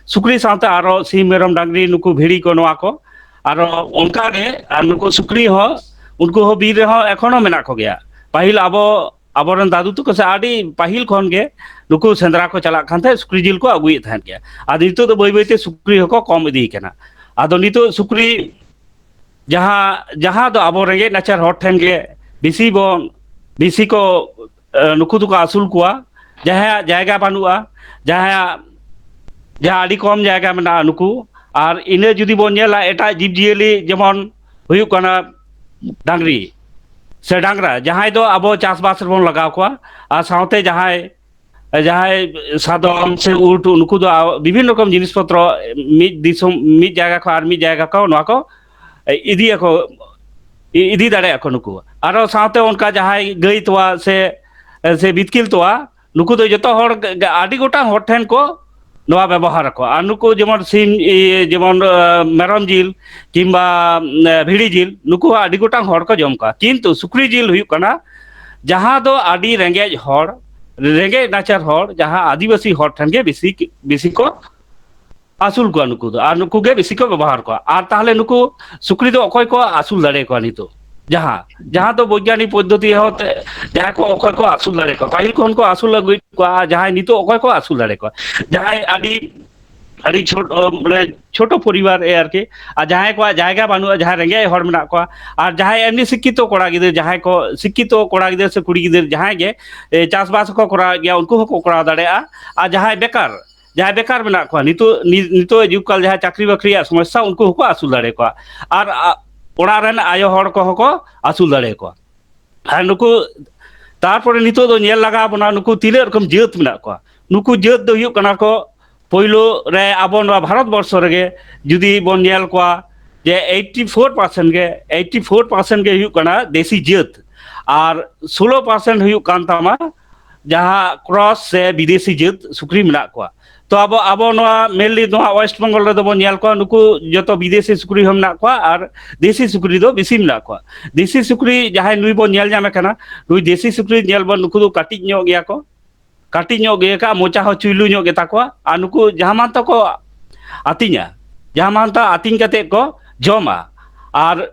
ᱥᱩᱠᱨᱤ ᱥᱟᱶᱛᱮ ᱟᱨᱚ ᱥᱤᱢ, ᱢᱮᱨᱚᱢ, ᱰᱟᱝᱨᱤ, ᱱᱩᱠᱩ ᱵᱷᱤᱲᱤ ᱠᱚ, ᱱᱚᱣᱟ ᱠᱚ᱾ ᱟᱨᱚ ᱚᱱᱠᱟᱜᱮ ᱟᱨ ᱱᱩᱠᱩ ᱥᱩᱠᱨᱤ ᱦᱚᱸ, ᱩᱱᱠᱩ ᱦᱚᱸ ᱵᱤᱨ ᱨᱮᱦᱚᱸ ᱮᱠᱷᱚᱱᱳ ᱢᱮᱱᱟᱜ ᱠᱚᱜᱮᱭᱟ᱾ ᱯᱟᱹᱦᱤᱞ ᱟᱵᱚ, ᱟᱵᱚᱨᱮᱱ ᱫᱟᱫᱩ ᱛᱟᱠᱚ ᱥᱮ ᱟᱹᱰᱤ ᱯᱟᱹᱦᱤᱞ ᱠᱷᱚᱱ ᱜᱮ ᱱᱩᱠᱩ ᱥᱮᱸᱫᱽᱨᱟ ᱠᱚ ᱪᱟᱞᱟᱜ ᱠᱟᱱ ᱛᱟᱦᱮᱸᱫ, ᱥᱩᱠᱨᱤ ᱡᱤᱞ ᱠᱚ ᱟᱹᱜᱩᱭᱮᱫ ᱛᱟᱦᱮᱸᱫ ᱜᱮᱭᱟ᱾ ᱟᱫᱚ ᱱᱤᱛᱚᱜ ᱫᱚ ᱵᱟᱹᱭ ᱵᱟᱹᱭᱛᱮ ᱥᱩᱠᱨᱤ ᱦᱚᱸᱠᱚ ᱠᱚᱢ ᱤᱫᱤᱭ ᱠᱟᱱᱟ᱾ ᱟᱫᱚ ᱱᱤᱛᱚᱜ ᱥᱩᱠᱨᱤ ᱡᱟᱦᱟᱸ, ᱡᱟᱦᱟᱸ ᱫᱚ ᱟᱵᱚ ᱨᱮᱸᱜᱮᱡ ᱱᱟᱪᱟᱨ ᱦᱚᱲ ᱴᱷᱮᱱ ᱜᱮ ᱵᱮᱥᱤ ᱵᱚᱱ, ᱵᱮᱥᱤ ᱠᱚ, ᱮ, ᱱᱩᱠᱩ ᱫᱚᱠᱚ ᱟᱹᱥᱩᱞ ᱠᱚᱣᱟ, ᱡᱟᱦᱟᱸᱭᱟᱜ ᱡᱟᱭᱜᱟ ᱵᱟᱹᱱᱩᱜᱼᱟ, ᱡᱟᱦᱟᱸᱭᱟᱜ, ᱡᱟᱦᱟᱸ ᱟᱹᱰᱤ ᱠᱚᱢ ᱡᱟᱭᱜᱟ ᱢᱮᱱᱟᱜᱼᱟ ᱱᱩᱠᱩ᱾ ᱟᱨ ᱤᱱᱟᱹ ᱡᱩᱫᱤ ᱵᱚᱱ ᱧᱮᱞᱟ ᱮᱴᱟᱜ ᱡᱤᱵᱽ ᱡᱤᱭᱟᱹᱞᱤ, ᱡᱮᱢᱚᱱ ᱦᱩᱭᱩᱜ ᱠᱟᱱᱟ ᱰᱟᱝᱨᱤ ᱥᱮ ᱰᱟᱝᱨᱟ, ᱡᱟᱦᱟᱸᱭ ᱫᱚ ᱟᱵᱚ ᱪᱟᱥᱵᱟᱥ ᱨᱮᱵᱚᱱ ᱞᱟᱜᱟᱣ ᱠᱚᱣᱟ, ᱟᱨ ᱥᱟᱶᱛᱮ ᱡᱟᱦᱟᱸᱭ, ᱡᱟᱦᱟᱸᱭ ᱥᱟᱫᱚᱢ ᱥᱮ ᱩᱴ, ᱱᱩᱠᱩ ᱫᱚ ᱵᱤᱵᱷᱤᱱᱱ ᱨᱚᱠᱚᱢ ᱡᱤᱱᱤᱥ ᱯᱚᱛᱨᱚ ᱢᱤᱫ ᱫᱤᱥᱚᱢ, ᱢᱤᱫ ᱡᱟᱭᱜᱟ ᱠᱷᱚᱱ ᱟᱨ ᱢᱤᱫ ᱡᱟᱭᱜᱟ ᱠᱚ ᱱᱚᱣᱟ ᱠᱚ ᱤᱫᱤᱭᱟᱠᱚ, ᱤᱫᱤ ᱫᱟᱲᱮᱭᱟᱜᱼᱟ ᱠᱚ ᱱᱩᱠᱩ᱾ ᱟᱨᱚ ᱥᱟᱶᱛᱮ ᱚᱱᱠᱟ ᱡᱟᱦᱟᱸᱭ ᱜᱟᱹᱭ ᱛᱚᱣᱟ ᱥᱮ, ᱥᱮ ᱵᱤᱛᱠᱤᱞ ᱛᱚᱣᱟ, ᱱᱩᱠᱩ ᱫᱚ ᱡᱚᱛᱚ ᱦᱚᱲ ᱜᱮ, ᱟᱹᱰᱤ ᱜᱚᱴᱟᱝ ᱦᱚᱲ ᱴᱷᱮᱱ ᱠᱚ ᱱᱚᱣᱟ ᱵᱮᱵᱚᱦᱟᱨ ᱟᱠᱚ᱾ ᱟᱨ ᱱᱩᱠᱩ ᱡᱮᱢᱚᱱ ᱥᱤᱢ, ᱤᱭᱟᱹ, ᱡᱮᱢᱚᱱ, ᱟᱸ, ᱢᱮᱨᱚᱢ ᱡᱤᱞ ᱠᱤᱝᱵᱟ, ᱟᱸ, ᱵᱷᱤᱲᱤ ᱡᱤᱞ, ᱱᱩᱠᱩ ᱦᱚᱸ ᱟᱹᱰᱤ ᱜᱚᱴᱟᱝ ᱦᱚᱲ ᱠᱚ ᱡᱚᱢ ᱠᱚᱣᱟ᱾ ᱠᱤᱱᱛᱩ ᱥᱩᱠᱨᱤ ᱡᱤᱞ ᱦᱩᱭᱩᱜ ᱠᱟᱱᱟ ᱡᱟᱦᱟᱸ ᱫᱚ ᱟᱹᱰᱤ ᱨᱮᱸᱜᱮᱡ ᱦᱚᱲ, ᱨᱮᱸᱜᱮᱡ ᱱᱟᱪᱟᱨ ᱦᱚᱲ, ᱡᱟᱦᱟᱸ ᱟᱹᱫᱤᱵᱟᱹᱥᱤ ᱦᱚᱲ ᱴᱷᱮᱱ ᱜᱮ ᱵᱮᱥᱤ, ᱵᱮᱥᱤ ᱠᱚ ᱟᱹᱥᱩᱞ ᱠᱚᱣᱟ ᱱᱩᱠᱩ ᱫᱚ, ᱟᱨ ᱱᱩᱠᱩ ᱜᱮ ᱵᱮᱥᱤ ᱠᱚ ᱵᱮᱵᱚᱦᱟᱨ ᱠᱚᱣᱟ᱾ ᱟᱨ ᱛᱟᱦᱚᱞᱮ ᱱᱩᱠᱩ ᱥᱩᱠᱨᱤ ᱫᱚ ᱚᱠᱚᱭ ᱠᱚ ᱟᱹᱥᱩᱞ ᱫᱟᱲᱮ ᱠᱚᱣᱟ ᱱᱤᱛᱚᱜ? ᱡᱟᱦᱟᱸ, ᱡᱟᱦᱟᱸ ᱫᱚ ᱵᱳᱭᱜᱟᱱᱤᱠ ᱯᱚᱫᱽᱫᱷᱚᱛᱤ ᱦᱚᱸ ᱛᱮ, ᱡᱟᱦᱟᱸᱭ ᱠᱚ, ᱚᱠᱚᱭ ᱠᱚ ᱟᱹᱥᱩᱞ ᱫᱟᱲᱮ ᱠᱚᱣᱟ? ᱯᱟᱹᱦᱤᱞ ᱠᱷᱚᱱ ᱠᱚ ᱟᱹᱥᱩᱞ ᱟᱹᱜᱩᱭᱮᱫ ᱠᱚᱣᱟ, ᱟᱨ ᱡᱟᱦᱟᱸᱭ ᱱᱤᱛᱚᱜ ᱚᱠᱚᱭ ᱠᱚ ᱟᱹᱥᱩᱞ ᱫᱟᱲᱮ ᱠᱚᱣᱟ? ᱡᱟᱦᱟᱸᱭ ᱟᱹᱰᱤ, ᱟᱹᱰᱤ ᱪᱷᱳᱴ-, ᱢᱟᱱᱮ, ᱪᱷᱳᱴᱳ ᱯᱚᱨᱤᱵᱟᱨ ᱮ ᱟᱨᱠᱤ, ᱟᱨ ᱡᱟᱦᱟᱸᱭ ᱠᱚᱣᱟᱜ ᱡᱟᱭᱜᱟ ᱵᱟᱹᱱᱩᱜᱼᱟ, ᱡᱟᱦᱟᱸᱭ ᱨᱮᱸᱜᱮᱡ ᱦᱚᱲ ᱢᱮᱱᱟᱜ ᱠᱚᱣᱟ, ᱟᱨ ᱡᱟᱦᱟᱸᱭ ᱮᱢᱱᱤ ᱥᱤᱠᱠᱷᱤᱛᱚ ᱠᱚᱲᱟ ᱜᱤᱫᱟᱹᱨ, ᱡᱟᱦᱟᱸᱭ ᱠᱚ ᱥᱤᱠᱠᱷᱤᱛᱚ ᱠᱚᱲᱟ ᱜᱤᱫᱟᱹᱨ ᱥᱮ ᱠᱩᱲᱤ ᱜᱤᱫᱟᱹᱨ ᱡᱟᱦᱟᱸᱭ ᱜᱮ, ᱮ, ᱪᱟᱥᱵᱟᱥ ᱦᱚᱸᱠᱚ ᱠᱚᱨᱟᱣᱮᱫ ᱜᱮᱭᱟ, ᱩᱱᱠᱩ ᱦᱚᱸᱠᱚ ᱠᱚᱨᱟᱣ ᱫᱟᱲᱮᱭᱟᱜᱼᱟ᱾ ᱟᱨ ᱡᱟᱦᱟᱸᱭ ᱵᱮᱠᱟᱨ, ᱡᱟᱦᱟᱸᱭ ᱵᱮᱠᱟᱨ ᱢᱮᱱᱟᱜ ᱠᱚᱣᱟ, ᱱᱤᱛᱚᱜ, ᱱᱤ-, ᱱᱤᱛᱚᱜ ᱡᱩᱜᱽ ᱠᱟᱞ ᱡᱟᱦᱟᱸᱭ ᱪᱟᱹᱠᱨᱤ ᱵᱟᱹᱠᱨᱤᱭᱟᱜ ᱥᱚᱢᱚᱥᱥᱟ, ᱩᱱᱠᱩ ᱦᱚᱸᱠᱚ ᱟᱹᱥᱩᱞ ᱫᱟᱲᱮ ᱠᱚᱣᱟ᱾ ᱟᱨ, ᱟ, ᱚᱲᱟᱜ ᱨᱮᱱ ᱟᱭᱳ ᱦᱚᱲ ᱠᱚᱦᱚᱸ ᱠᱚ ᱟᱹᱥᱩᱞ ᱫᱟᱲᱮ ᱠᱚᱣᱟ᱾ ᱟᱨ ᱱᱩᱠᱩ, ᱛᱟᱨᱯᱚᱨᱮ ᱱᱤᱛᱚᱜ ᱫᱚ ᱧᱮᱞ ᱞᱟᱜᱟᱣ ᱵᱚᱱᱟ, ᱱᱩᱠᱩ ᱛᱤᱱᱟᱹᱜ ᱨᱚᱠᱚᱢ ᱡᱟᱹᱛ ᱢᱮᱱᱟᱜ ᱠᱚᱣᱟ᱾ ᱱᱩᱠᱩ ᱡᱟᱹᱛ ᱫᱚ ᱦᱩᱭᱩᱜ ᱠᱟᱱᱟ ᱠᱚ, ᱯᱳᱭᱞᱳ ᱨᱮ ᱟᱵᱚ ᱱᱚᱣᱟ ᱵᱷᱟᱨᱚᱛ ᱵᱚᱨᱥᱚ ᱨᱮᱜᱮ ᱡᱩᱫᱤ ᱵᱚᱱ ᱧᱮᱞ ᱠᱚᱣᱟ, ᱡᱮ ᱮᱭᱤᱴᱤ ᱯᱷᱳᱨ ᱯᱟᱨᱥᱮᱱᱴ ᱜᱮ, ᱮᱭᱤᱴᱤ ᱯᱷᱳᱨ ᱯᱟᱨᱥᱮᱱᱴ ᱜᱮ ᱦᱩᱭᱩᱜ ᱠᱟᱱᱟ ᱫᱮᱥᱤ ᱡᱟᱹᱛ, ᱟᱨ ᱥᱳᱞᱳ ᱯᱟᱨᱥᱮᱱᱴ ᱦᱩᱭᱩᱜ ᱠᱟᱱ ᱛᱟᱢᱟ ᱡᱟᱦᱟᱸ ᱠᱨᱚᱥ ᱥᱮ ᱵᱤᱫᱮᱥᱤ ᱡᱟᱹᱛ ᱥᱩᱠᱨᱤ ᱢᱮᱱᱟᱜ ᱠᱚᱣᱟ᱾ ᱛᱚ ᱟᱵᱚ, ᱟᱵᱚ ᱱᱚᱣᱟ mainly ᱱᱚᱣᱟ ᱳᱭᱮᱥᱴ ᱵᱮᱝᱜᱚᱞ ᱨᱮᱫᱚ ᱵᱚᱱ ᱧᱮᱞ ᱠᱚᱣᱟ, ᱱᱩᱠᱩ ᱡᱚᱛᱚ ᱵᱤᱫᱮᱥᱤ ᱥᱩᱠᱨᱤ ᱦᱚᱸ ᱢᱮᱱᱟᱜ ᱠᱚᱣᱟ ᱟᱨ ᱫᱮᱥᱤ ᱥᱩᱠᱨᱤ ᱫᱚ ᱵᱮᱥᱤ ᱢᱮᱱᱟᱜ ᱠᱚᱣᱟ᱾ ᱫᱮᱥᱤ ᱥᱩᱠᱨᱤ ᱡᱟᱦᱟᱸᱭ ᱱᱩᱭ ᱵᱚᱱ ᱧᱮᱞ ᱧᱟᱢᱮ ᱠᱟᱱᱟ, ᱱᱩᱭ ᱫᱮᱥᱤ ᱥᱩᱠᱨᱤ ᱧᱮᱞ ᱵᱚᱱ, ᱱᱩᱠᱩ ᱫᱚ ᱠᱟᱹᱴᱤᱡ ᱧᱚᱜ ᱜᱮᱭᱟ ᱠᱚ, ᱠᱟᱹᱴᱤᱡ ᱧᱚᱜ ᱜᱮᱭᱟ ᱠᱚ, ᱢᱚᱪᱟ ᱦᱚᱸ ᱪᱩᱭᱞᱩ ᱧᱚᱜ ᱜᱮᱛᱟ ᱠᱚᱣᱟ, ᱟᱨ ᱱᱩᱠᱩ ᱡᱟᱦᱟᱸ ᱢᱟᱱ ᱛᱟᱠᱚ ᱟᱹᱛᱤᱧᱟ, ᱡᱟᱦᱟᱸ ᱢᱟᱱ ᱛᱟ ᱟᱹᱛᱤᱧ ᱠᱟᱛᱮ ᱠᱚ ᱡᱚᱢᱟ᱾ ᱟᱨ,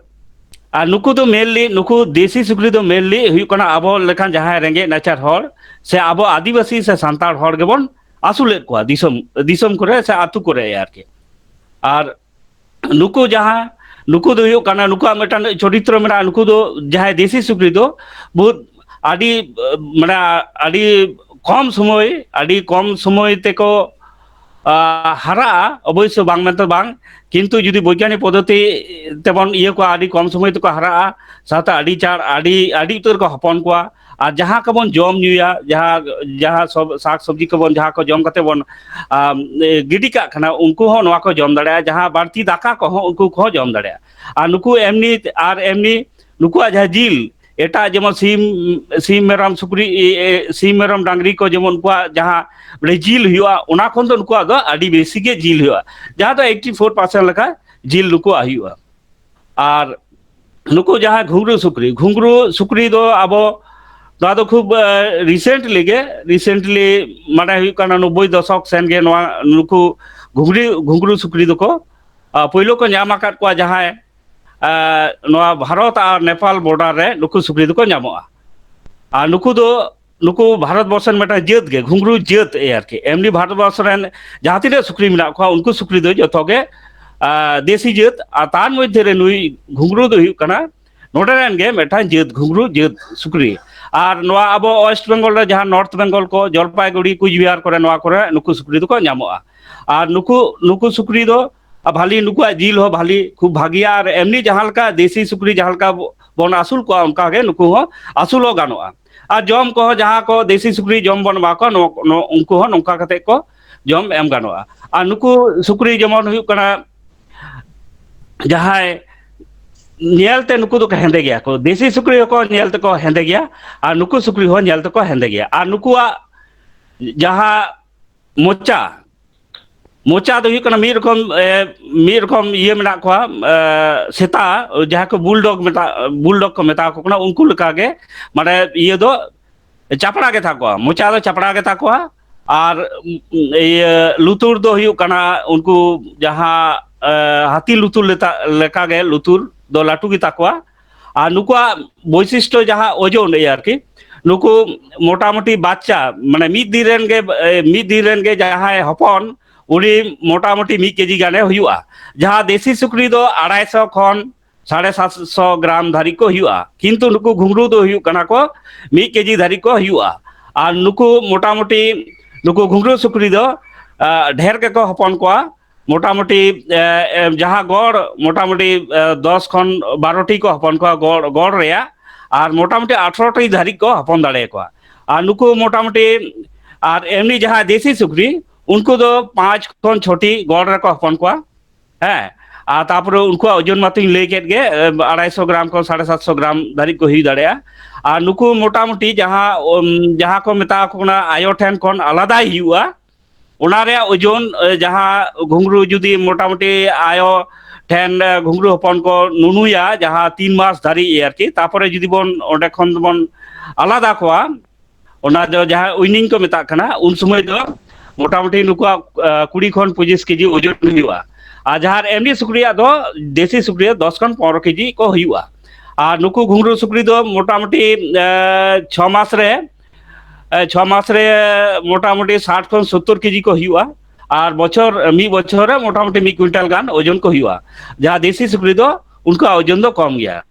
ᱟᱨ ᱱᱩᱠᱩ ᱫᱚ mainly, ᱱᱩᱠᱩ ᱫᱮᱥᱤ ᱥᱩᱠᱨᱤ ᱫᱚ mainly ᱦᱩᱭᱩᱜ ᱠᱟᱱᱟ ᱟᱵᱚ ᱞᱮᱠᱟᱱ ᱡᱟᱦᱟᱸᱭ ᱨᱮᱸᱜᱮᱡ ᱱᱟᱪᱟᱨ ᱦᱚᱲ ᱥᱮ ᱟᱵᱚ ᱟᱹᱫᱤᱵᱟᱹᱥᱤ ᱥᱮ ᱥᱟᱱᱛᱟᱲ ᱦᱚᱲ ᱜᱮᱵᱚᱱ ᱟᱹᱥᱩᱞᱮᱫ ᱠᱚᱣᱟ ᱫᱤᱥᱚᱢ, ᱫᱤᱥᱚᱢ ᱠᱚᱨᱮ ᱥᱮ ᱟᱹᱛᱩ ᱠᱚᱨᱮ ᱟᱨᱠᱤ᱾ ᱟᱨ ᱱᱩᱠᱩ ᱡᱟᱦᱟᱸ, ᱱᱩᱠᱩ ᱫᱚ ᱦᱩᱭᱩᱜ ᱠᱟᱱᱟ, ᱱᱩᱠᱩᱣᱟᱜ ᱢᱤᱫᱴᱟᱝ ᱪᱚᱨᱤᱛᱨᱚ ᱢᱮᱱᱟᱜᱼᱟ᱾ ᱱᱩᱠᱩ ᱫᱚ ᱡᱟᱦᱟᱸᱭ ᱫᱮᱥᱤ ᱥᱩᱠᱨᱤ ᱫᱚ ᱵᱚᱦᱩᱛ ᱟᱹᱰᱤ, ᱢᱟᱱᱮ, ᱟᱹᱰᱤ ᱠᱚᱢ ᱥᱚᱢᱚᱭ, ᱟᱹᱰᱤ ᱠᱚᱢ ᱥᱚᱢᱚᱭ ᱛᱮᱠᱚ, ᱟ, ᱦᱟᱨᱟᱜᱼᱟ᱾ ᱚᱵᱚᱥᱥᱚ ᱵᱟᱝ ᱢᱮᱱᱛᱮ ᱵᱟᱝ, ᱠᱤᱱᱛᱩ ᱡᱩᱫᱤ ᱵᱳᱭᱜᱟᱱᱤᱠ ᱯᱚᱫᱽᱫᱷᱚᱛᱤ ᱛᱮᱵᱚᱱ ᱤᱭᱟᱹ ᱠᱚᱣᱟ, ᱟᱹᱰᱤ ᱠᱚᱢ ᱥᱚᱢᱚᱭ ᱛᱮᱠᱚ ᱦᱟᱨᱟᱜᱼᱟ, ᱥᱟᱶᱛᱮ ᱟᱹᱰᱤ ᱪᱟᱬ, ᱟᱹᱰᱤ, ᱟᱹᱰᱤ ᱩᱛᱟᱹᱨ ᱠᱚ ᱦᱚᱯᱚᱱ ᱠᱚᱣᱟ᱾ ᱟᱨ ᱡᱟᱦᱟᱸ ᱠᱚᱵᱚᱱ ᱡᱚᱢ ᱧᱩᱭᱟ, ᱡᱟᱦᱟᱸ, ᱡᱟᱦᱟᱸ ᱥᱚᱵ ᱥᱟᱠ ᱥᱚᱵᱽᱡᱤ ᱠᱚᱵᱚᱱ, ᱡᱟᱦᱟᱸ ᱠᱚ ᱡᱚᱢ ᱠᱟᱛᱮ ᱵᱚᱱ, ᱟᱢ, ᱮ, ᱜᱤᱰᱤ ᱠᱟᱜ ᱠᱟᱱᱟ, ᱩᱱᱠᱩ ᱦᱚᱸ ᱱᱚᱣᱟ ᱠᱚ ᱡᱚᱢ ᱫᱟᱲᱮᱭᱟᱜᱼᱟ᱾ ᱡᱟᱦᱟᱸ ᱵᱟᱹᱲᱛᱤ ᱫᱟᱠᱟ ᱠᱚᱦᱚᱸ ᱩᱱᱠᱩ ᱠᱚᱦᱚᱸ ᱡᱚᱢ ᱫᱟᱲᱮᱭᱟᱜᱼᱟ᱾ ᱟᱨ ᱱᱩᱠᱩ ᱮᱢᱱᱤ, ᱟᱨ ᱮᱢᱱᱤ ᱱᱩᱠᱩᱣᱟᱜ ᱡᱟᱦᱟᱸ ᱡᱤᱞ, ᱮᱴᱟᱜ ᱡᱮᱢᱚᱱ ᱥᱤᱢ, ᱥᱤᱢ ᱢᱮᱨᱚᱢ ᱥᱩᱠᱨᱤ, ᱮ, ᱮ, ᱥᱤᱢ ᱢᱮᱨᱚᱢ ᱰᱟᱝᱨᱤ ᱠᱚ ᱡᱮᱢᱚᱱ ᱩᱱᱠᱩᱣᱟᱜ ᱡᱟᱦᱟᱸ ᱵᱚᱞᱮ ᱡᱤᱞ ᱦᱩᱭᱩᱜᱼᱟ, ᱚᱱᱟ ᱠᱷᱚᱱ ᱫᱚ ᱱᱩᱠᱩᱣᱟᱜ ᱫᱚ ᱟᱹᱰᱤ ᱵᱮᱥᱤ ᱜᱮ ᱡᱤᱞ ᱦᱩᱭᱩᱜᱼᱟ, ᱡᱟᱦᱟᱸ ᱫᱚ ᱮᱭᱤᱴᱤ ᱯᱷᱳᱨ ᱯᱟᱨᱥᱮᱱᱴ ᱞᱮᱠᱟ ᱡᱤᱞ ᱱᱩᱠᱩᱣᱟᱜ ᱦᱩᱭᱩᱜᱼᱟ᱾ ᱟᱨ ᱱᱩᱠᱩ ᱡᱟᱦᱟᱸ ᱜᱷᱩᱸᱜᱽᱨᱩ ᱥᱩᱠᱨᱤ, ᱜᱷᱩᱸᱜᱽᱨᱩ ᱥᱩᱠᱨᱤ ᱫᱚ ᱟᱵᱚ ᱱᱚᱣᱟ ᱫᱚ ᱠᱷᱩᱵ, ᱮ, recently ᱜᱮ, recently ᱢᱟᱱᱮ ᱦᱩᱭᱩᱜ ᱠᱟᱱᱟ ᱱᱚᱵᱵᱳᱭ ᱫᱚᱥᱚᱠ ᱥᱮᱱ ᱜᱮ ᱱᱚᱣᱟ ᱱᱩᱠᱩ ᱜᱷᱩᱸᱜᱽᱨᱤ, ᱜᱷᱩᱸᱜᱽᱨᱩ ᱥᱩᱠᱨᱤ ᱫᱚᱠᱚ, ᱟ, ᱯᱳᱭᱞᱳ ᱠᱚ ᱧᱟᱢ ᱟᱠᱟᱫ ᱠᱚᱣᱟ ᱡᱟᱦᱟᱸᱭ, ᱟ, ᱱᱚᱣᱟ ᱵᱷᱟᱨᱚᱛ ᱟᱨ ᱱᱮᱯᱟᱞ border ᱨᱮ ᱱᱩᱠᱩ ᱥᱩᱠᱨᱤ ᱫᱚᱠᱚ ᱧᱟᱢᱚᱜᱼᱟ᱾ ᱟᱨ ᱱᱩᱠᱩ ᱫᱚ, ᱱᱩᱠᱩ ᱵᱷᱟᱨᱚᱛ ᱵᱚᱨᱥᱚ ᱨᱮᱱ ᱢᱤᱫᱴᱟᱝ ᱡᱟᱹᱛ ᱜᱮ, ᱜᱷᱩᱸᱜᱽᱨᱩ ᱡᱟᱹᱛ ᱮ ᱟᱨᱠᱤ᱾ ᱮᱢᱱᱤ ᱵᱷᱟᱨᱚᱛ ᱵᱚᱨᱥᱚ ᱨᱮᱱ ᱡᱟᱦᱟᱸ ᱛᱤᱱᱟᱹᱜ ᱥᱩᱠᱨᱤ ᱢᱮᱱᱟᱜ ᱠᱚᱣᱟ, ᱩᱱᱠᱩ ᱥᱩᱠᱨᱤ ᱫᱚ ᱡᱚᱛᱚ ᱜᱮ, ᱟ, ᱫᱮᱥᱤ ᱡᱟᱹᱛ᱾ ᱟᱨ ᱛᱟᱨ ᱢᱚᱫᱽᱫᱷᱮ ᱨᱮ ᱱᱩᱭ ᱜᱷᱩᱸᱜᱽᱨᱩ ᱫᱚ ᱦᱩᱭᱩᱜ ᱠᱟᱱᱟ ᱱᱚᱰᱮ ᱨᱮᱱ ᱜᱮ ᱢᱤᱫᱴᱟᱝ ᱡᱟᱹᱛ, ᱜᱷᱩᱸᱜᱽᱨᱩ ᱡᱟᱹᱛ ᱥᱩᱠᱨᱤ᱾ ᱟᱨ ᱱᱚᱣᱟ ᱟᱵᱚ West Bengal ᱨᱮ ᱡᱟᱦᱟᱸ North Bengal ᱠᱚ, ᱡᱚᱞᱯᱟᱭᱜᱩᱲᱤ, ᱠᱩᱪᱵᱤᱦᱟᱨ ᱠᱚᱨᱮ, ᱱᱚᱣᱟ ᱠᱚᱨᱮ ᱱᱩᱠᱩ ᱥᱩᱠᱨᱤ ᱫᱚᱠᱚ ᱧᱟᱢᱚᱜᱼᱟ᱾ ᱟᱨ ᱱᱩᱠᱩ, ᱱᱩᱠᱩ ᱥᱩᱠᱨᱤ ᱫᱚ ᱵᱷᱟᱞᱤ, ᱱᱩᱠᱩᱣᱟᱜ ᱡᱤᱞ ᱦᱚᱸ ᱵᱷᱟᱞᱤ, ᱠᱷᱩᱵ ᱵᱷᱟᱜᱤᱭᱟ᱾ ᱟᱨ ᱮᱢᱱᱤ ᱡᱟᱦᱟᱸ ᱞᱮᱠᱟ ᱫᱮᱥᱤ ᱥᱩᱠᱨᱤ ᱡᱟᱦᱟᱸ ᱞᱮᱠᱟ ᱵᱚᱱ ᱟᱹᱥᱩᱞ ᱠᱚᱣᱟ, ᱚᱱᱠᱟ ᱜᱮ ᱱᱩᱠᱩ ᱦᱚᱸ ᱟᱹᱥᱩᱞ ᱦᱚᱸ ᱜᱟᱱᱚᱜᱼᱟ᱾ ᱟᱨ ᱡᱚᱢ ᱠᱚᱦᱚᱸ ᱡᱟᱦᱟᱸ ᱠᱚ ᱫᱮᱥᱤ ᱥᱩᱠᱨᱤ ᱡᱚᱢ ᱵᱚᱱ ᱮᱢᱟ ᱠᱚᱣᱟ, ᱱᱚ-, ᱱᱚ-, ᱩᱱᱠᱩ ᱦᱚᱸ ᱱᱚᱝᱠᱟ ᱠᱟᱛᱮ ᱠᱚ ᱡᱚᱢ ᱮᱢ ᱜᱟᱱᱚᱜᱼᱟ᱾ ᱟᱨ ᱱᱩᱠᱩ ᱥᱩᱠᱨᱤ ᱡᱮᱢᱚᱱ ᱦᱩᱭᱩᱜ ᱠᱟᱱᱟ, ᱡᱟᱦᱟᱸᱭ ᱧᱮᱞᱛᱮ ᱱᱩᱠᱩ ᱫᱚᱠᱚ ᱦᱮᱸᱫᱮ ᱜᱮᱭᱟ ᱠᱚ, ᱫᱮᱥᱤ ᱥᱩᱠᱨᱤ ᱦᱚᱸᱠᱚ ᱧᱮᱞ ᱛᱮᱠᱚ ᱦᱮᱸᱫᱮ ᱜᱮᱭᱟ, ᱟᱨ ᱱᱩᱠᱩ ᱥᱩᱠᱨᱤ ᱦᱚᱸ ᱧᱮᱞ ᱛᱮᱠᱚ ᱦᱮᱸᱫᱮ ᱜᱮᱭᱟ᱾ ᱟᱨ ᱱᱩᱠᱩᱣᱟᱜ ᱡᱟᱦᱟᱸ ᱢᱚᱪᱟ, ᱢᱚᱪᱟ ᱫᱚ ᱦᱩᱭᱩᱜ ᱠᱟᱱᱟ ᱢᱤᱫ ᱨᱚᱠᱚᱢ, ᱮ, ᱢᱤᱫ ᱨᱚᱠᱚᱢ ᱤᱭᱟᱹ ᱢᱮᱱᱟᱜ ᱠᱚᱣᱟ, ᱮ, ᱥᱮᱛᱟ, ᱡᱟᱦᱟᱸ ᱠᱚ ᱵᱩᱞᱰᱚᱜ ᱢᱮᱛᱟ, ᱵᱩᱞᱰᱚᱜ ᱠᱚ ᱢᱮᱛᱟ ᱠᱚ ᱠᱟᱱᱟ, ᱩᱱᱠᱩ ᱞᱮᱠᱟᱜᱮ, ᱢᱟᱱᱮ, ᱤᱭᱟᱹ ᱫᱚ ᱪᱟᱯᱲᱟ ᱜᱮ ᱛᱟᱠᱚᱣᱟ, ᱢᱚᱪᱟ ᱫᱚ ᱪᱟᱯᱲᱟ ᱜᱮ ᱛᱟᱠᱚᱣᱟ᱾ ᱟᱨ, ᱩᱢ, ᱤᱭᱟᱹ, ᱞᱩᱛᱩᱨ ᱫᱚ ᱦᱩᱭᱩᱜ ᱠᱟᱱᱟ ᱩᱱᱠᱩ ᱡᱟᱦᱟᱸ, ᱮ, ᱦᱟᱹᱛᱤ ᱞᱩᱛᱩᱨ ᱞᱮᱠᱟ, ᱞᱮᱠᱟᱜᱮ ᱞᱩᱛᱩᱨ ᱫᱚ ᱞᱟᱹᱴᱩ ᱜᱮ ᱛᱟᱠᱚᱣᱟ᱾ ᱟᱨ ᱱᱩᱠᱩᱣᱟᱜ ᱵᱳᱭᱥᱤᱥᱴᱚ ᱡᱟᱦᱟᱸ ᱳᱡᱚᱱ, ᱮᱭ ᱟᱨᱠᱤ, ᱱᱩᱠᱩ ᱢᱚᱴᱟᱢᱩᱴᱤ ᱵᱟᱪᱪᱟ, ᱢᱟᱱᱮ, ᱢᱤᱫ ᱫᱤᱱ ᱨᱮᱱ ᱜᱮ, ᱮ, ᱢᱤᱫ ᱫᱤᱱ ᱨᱮᱱ ᱜᱮ ᱡᱟᱦᱟᱸᱭ ᱦᱚᱯᱚᱱ, ᱩᱱᱤ ᱢᱚᱴᱟᱢᱩᱴᱤ ᱢᱤᱫ ᱠᱮᱡᱤ ᱜᱟᱱᱮ ᱦᱩᱭᱩᱜᱼᱟ᱾ ᱡᱟᱦᱟᱸ ᱫᱮᱥᱤ ᱥᱩᱠᱨᱤ ᱫᱚ ᱟᱲᱟᱭᱥᱚ ᱠᱷᱚᱱ ᱥᱟᱲᱮ ᱥᱟᱛᱥᱚ ᱜᱨᱟᱢ ᱫᱷᱟᱹᱨᱤᱡ ᱠᱚ ᱦᱩᱭᱩᱜᱼᱟ, ᱠᱤᱱᱛᱩ ᱱᱩᱠᱩ ᱜᱷᱩᱸᱜᱽᱨᱩ ᱫᱚ ᱦᱩᱭᱩᱜ ᱠᱟᱱᱟ ᱠᱚ ᱢᱤᱫ ᱠᱮᱡᱤ ᱫᱷᱟᱹᱨᱤᱡ ᱠᱚ ᱦᱩᱭᱩᱜᱼᱟ᱾ ᱟᱨ ᱱᱩᱠᱩ ᱢᱚᱴᱟᱢᱩᱴᱤ, ᱱᱩᱠᱩ ᱜᱷᱩᱸᱜᱽᱨᱩ ᱥᱩᱠᱨᱤ ᱫᱚ, ᱟ, ᱰᱷᱮᱨ ᱜᱮᱠᱚ ᱦᱚᱯᱚᱱ ᱠᱚᱣᱟ᱾ ᱢᱚᱴᱟᱢᱩᱴᱤ, ᱮ, ᱮ, ᱡᱟᱦᱟᱸ ᱜᱚᱲ, ᱢᱚᱴᱟᱢᱩᱴᱤ, ᱮ, ᱫᱚᱥ ᱠᱷᱚᱱ ᱵᱟᱨᱚ ᱴᱤ ᱠᱚ ᱦᱚᱯᱚᱱ ᱠᱚᱣᱟ ᱜᱚᱲ, ᱜᱚᱲ ᱨᱮᱭᱟᱜ, ᱟᱨ ᱢᱚᱴᱟᱢᱩᱴᱤ ᱟᱴᱷᱨᱚ ᱴᱤ ᱫᱷᱟᱹᱨᱤᱡ ᱠᱚ ᱦᱚᱯᱚᱱ ᱫᱟᱲᱮᱭᱟᱠᱚᱣᱟ᱾ ᱟᱨ ᱱᱩᱠᱩ ᱢᱚᱴᱟᱢᱩᱴᱤ, ᱟᱨ ᱮᱢᱱᱤ ᱡᱟᱦᱟᱸ ᱫᱮᱥᱤ ᱥᱩᱠᱨᱤ, ᱩᱱᱠᱩ ᱫᱚ ᱯᱟᱸᱪ ᱠᱷᱚᱱ ᱪᱷᱚ ᱴᱤ ᱜᱚᱲ ᱨᱮᱠᱚ ᱦᱚᱯᱚᱱ ᱠᱚᱣᱟ᱾ ᱦᱮᱸ, ᱟᱨ ᱛᱟᱯᱚᱨᱮ ᱩᱱᱠᱩᱣᱟᱜ ᱳᱡᱚᱱ ᱢᱟᱛᱚᱧ ᱞᱟᱹᱭ ᱠᱮᱫ ᱜᱮ, ᱮ, ᱟᱲᱟᱭᱥᱚ ᱜᱨᱟᱢ ᱠᱷᱚᱱ ᱥᱟᱲᱮ ᱥᱟᱛᱥᱚ ᱜᱨᱟᱢ ᱫᱷᱟᱹᱨᱤᱡ ᱠᱚ ᱦᱩᱭ ᱫᱟᱲᱮᱭᱟᱜᱼᱟ᱾ ᱟᱨ ᱱᱩᱠᱩ ᱢᱚᱴᱟᱢᱩᱴᱤ ᱡᱟᱦᱟᱸ, ᱩᱢ, ᱡᱟᱦᱟᱸ ᱠᱚ ᱢᱮᱛᱟ ᱠᱚ ᱠᱟᱱᱟ ᱟᱭᱳ ᱴᱷᱮᱱ ᱠᱷᱚᱱ ᱟᱞᱟᱫᱟᱭ ᱦᱩᱭᱩᱜᱼᱟ, ᱚᱱᱟ ᱨᱮᱭᱟᱜ ᱳᱡᱚᱱ, ᱮ, ᱡᱟᱦᱟᱸ ᱜᱷᱩᱸᱜᱽᱨᱩ ᱡᱩᱫᱤ ᱢᱚᱴᱟᱢᱩᱴᱤ ᱟᱭᱳ ᱴᱷᱮᱱ, ᱮ, ᱜᱷᱩᱸᱜᱽᱨᱩ ᱦᱚᱯᱚᱱ ᱠᱚ ᱱᱩᱱᱩᱭᱟ, ᱡᱟᱦᱟᱸ ᱛᱤᱱ ᱢᱟᱥ ᱫᱷᱟᱹᱨᱤᱡ ᱟᱨᱠᱤ, ᱛᱟᱯᱚᱨᱮ ᱡᱩᱫᱤ ᱵᱚᱱ ᱚᱸᱰᱮ ᱠᱷᱚᱱ ᱵᱚᱱ ᱟᱞᱟᱫᱟ ᱠᱚᱣᱟ, ᱚᱱᱟ ᱫᱚ ᱡᱟᱦᱟᱸ ᱩᱭᱱᱤᱝ ᱠᱚ ᱢᱮᱛᱟᱜ ᱠᱟᱱᱟ, ᱩᱱ ᱥᱚᱢᱚᱭ ᱫᱚ ᱢᱚᱴᱟᱢᱩᱴᱤ ᱱᱩᱠᱩᱣᱟᱜ, ᱮ, ᱠᱩᱲᱤ ᱠᱷᱚᱱ ᱯᱚᱸᱪᱤᱥ ᱠᱮᱡᱤ ᱳᱡᱚᱱ ᱦᱩᱭᱩᱜᱼᱟ᱾ ᱟᱨ ᱡᱟᱦᱟᱸ ᱮᱢᱱᱤ ᱥᱩᱠᱨᱤᱭᱟᱜ ᱫᱚ, ᱫᱮᱥᱤ ᱥᱩᱠᱨᱤᱭᱟᱜ ᱫᱚᱥ ᱠᱷᱚᱱ ᱯᱚᱱᱨᱚ ᱠᱮᱡᱤ ᱠᱚ ᱦᱩᱭᱩᱜᱼᱟ᱾ ᱟᱨ ᱱᱩᱠᱩ ᱜᱷᱩᱸᱜᱽᱨᱩ ᱥᱩᱠᱨᱤ ᱫᱚ ᱢᱚᱴᱟᱢᱩᱴᱤ, ᱮ, ᱪᱷᱚ ᱢᱟᱥ ᱨᱮ, ᱮ, ᱪᱷᱚ ᱢᱟᱥ ᱨᱮ ᱢᱚᱴᱟᱢᱩᱴᱤ ᱥᱟᱴ ᱠᱷᱚᱱ ᱥᱚᱛᱛᱚᱨ ᱠᱮᱡᱤ ᱠᱚ ᱦᱩᱭᱩᱜᱼᱟ᱾ ᱟᱨ ᱵᱚᱪᱷᱚᱨ, ᱢᱤᱫ ᱵᱚᱪᱷᱚᱨ ᱨᱮ ᱢᱚᱴᱟᱢᱩᱴᱤ ᱢᱤᱫ ᱠᱩᱭᱤᱱᱴᱟᱞ ᱜᱟᱱ ᱳᱡᱚᱱ ᱠᱚ ᱦᱩᱭᱩᱜᱼᱟ᱾ ᱡᱟᱦᱟᱸ ᱫᱮᱥᱤ ᱥᱩᱠᱨᱤ ᱫᱚ ᱩᱱᱠᱩᱣᱟᱜ ᱳᱡᱚᱱ ᱫᱚ ᱠᱚᱢ ᱜᱮᱭᱟ᱾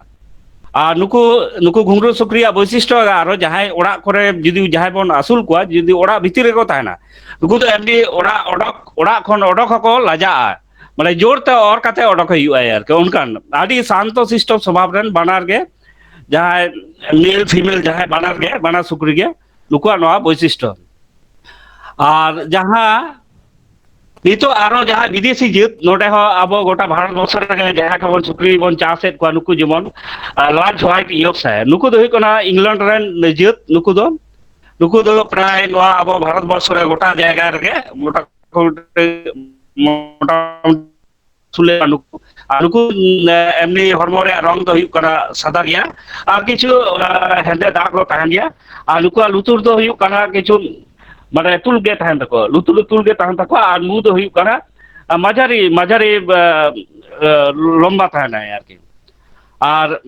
ᱟᱨ ᱱᱩᱠᱩ, ᱱᱩᱠᱩ ᱜᱷᱩᱸᱜᱽᱨᱩ ᱥᱩᱠᱨᱤᱭᱟᱜ ᱵᱳᱭᱥᱤᱥᱴᱚ ᱟᱨᱚ ᱡᱟᱦᱟᱸᱭ ᱚᱲᱟᱜ ᱠᱚᱨᱮ ᱡᱩᱫᱤ ᱡᱟᱦᱟᱸᱭ ᱵᱚᱱ ᱟᱹᱥᱩᱞ ᱠᱚᱣᱟ, ᱡᱩᱫᱤ ᱚᱲᱟᱜ ᱵᱷᱤᱛᱤᱨ ᱨᱮᱠᱚ ᱛᱟᱦᱮᱱᱟ, ᱱᱩᱠᱩ ᱫᱚ ᱮᱢᱱᱤ ᱚᱲᱟᱜ ᱚᱰᱚᱠ, ᱚᱲᱟᱜ ᱠᱷᱚᱱ ᱚᱰᱚᱠ ᱦᱚᱸᱠᱚ ᱞᱟᱡᱟᱜᱼᱟ᱾ ᱢᱟᱱᱮ ᱡᱳᱨ ᱛᱮ ᱚᱨ ᱠᱟᱛᱮ ᱚᱰᱚᱠ ᱦᱩᱭᱩᱜᱼᱟ ᱟᱨᱠᱤ᱾ ᱚᱱᱠᱟᱱ ᱟᱹᱰᱤ ᱥᱟᱱᱛᱚ ᱥᱤᱥᱴᱚ ᱥᱚᱵᱷᱟᱵ ᱨᱮᱱ ᱵᱟᱱᱟᱨ ᱜᱮ, ᱡᱟᱦᱟᱸᱭ ᱢᱮᱞ ᱯᱷᱤᱢᱮᱞ ᱡᱟᱦᱟᱸᱭ ᱵᱟᱱᱟᱨ ᱜᱮ, ᱵᱟᱱᱟᱨ ᱥᱩᱠᱨᱤ ᱜᱮ, ᱱᱩᱠᱩᱣᱟᱜ ᱱᱚᱣᱟ ᱵᱳᱭᱥᱤᱥᱴᱚ᱾ ᱟᱨ ᱡᱟᱦᱟᱸ ᱱᱤᱛᱚᱜ ᱟᱨᱚ ᱡᱟᱦᱟᱸ ᱵᱤᱫᱮᱥᱤ ᱡᱟᱹᱛ, ᱱᱚᱰᱮ ᱦᱚᱸ ᱟᱵᱚ ᱜᱚᱴᱟ ᱵᱷᱟᱨᱚᱛ ᱵᱚᱨᱥᱚ ᱨᱮ ᱡᱟᱦᱟᱸ ᱠᱚᱵᱚᱱ ᱥᱩᱠᱨᱤ ᱵᱚᱱ ᱪᱟᱥᱮᱫ ᱠᱚᱣᱟ, ᱱᱩᱠᱩ ᱡᱮᱢᱚᱱ, ᱟᱨ, large white Yorkshire, ᱱᱩᱠᱩ ᱫᱚ ᱦᱩᱭᱩᱜ ᱠᱟᱱᱟ ᱤᱝᱞᱮᱱᱰ ᱨᱮᱱ ᱡᱟᱹᱛ᱾ ᱱᱩᱠᱩ ᱫᱚ, ᱱᱩᱠᱩ ᱫᱚ ᱯᱨᱟᱭ ᱱᱚᱣᱟ ᱟᱵᱚ ᱵᱷᱟᱨᱚᱛ ᱵᱚᱨᱥᱚ ᱨᱮ ᱜᱚᱴᱟ ᱡᱟᱭᱜᱟ ᱨᱮᱜᱮ ᱢᱚᱴᱟ ᱢᱚᱴᱟᱢᱩᱴᱤ ᱥᱩᱞᱮ ᱱᱩᱠᱩ᱾ ᱟᱨ ᱱᱩᱠᱩ, ᱮ, ᱮᱢᱱᱤ ᱦᱚᱲᱢᱚ ᱨᱮᱭᱟᱜ ᱨᱚᱝ ᱫᱚ ᱦᱩᱭᱩᱜ ᱠᱟᱱᱟ ᱥᱟᱫᱟ ᱜᱮᱭᱟ, ᱟᱨ ᱠᱤᱪᱷᱩ, ᱮ, ᱦᱮᱸᱫᱮ ᱫᱟᱜ ᱠᱚ ᱛᱟᱦᱮᱱ ᱜᱮᱭᱟ᱾ ᱟᱨ ᱱᱩᱠᱩᱣᱟᱜ ᱞᱩᱛᱩᱨ ᱫᱚ ᱦᱩᱭᱩᱜ ᱠᱟᱱᱟ ᱠᱤᱪᱷᱩ, ᱢᱟᱱᱮ, ᱛᱩᱞ ᱜᱮ ᱛᱟᱦᱮᱱ ᱛᱟᱠᱚᱣᱟ, ᱞᱩᱛᱩᱨ ᱫᱚ ᱛᱩᱞ ᱜᱮ ᱛᱟᱦᱮᱱ ᱛᱟᱠᱚᱣᱟ᱾ ᱟᱨ ᱢᱩ ᱫᱚ ᱦᱩᱭᱩᱜ ᱠᱟᱱᱟ, ᱮ, ᱢᱟᱡᱷᱟᱨᱤ, ᱢᱟᱡᱷᱟᱨᱤ, ᱮ, ᱮ, ᱞᱚᱢᱵᱟ ᱛᱟᱦᱮᱱᱟᱭ ᱟᱨᱠᱤ᱾ ᱟᱨ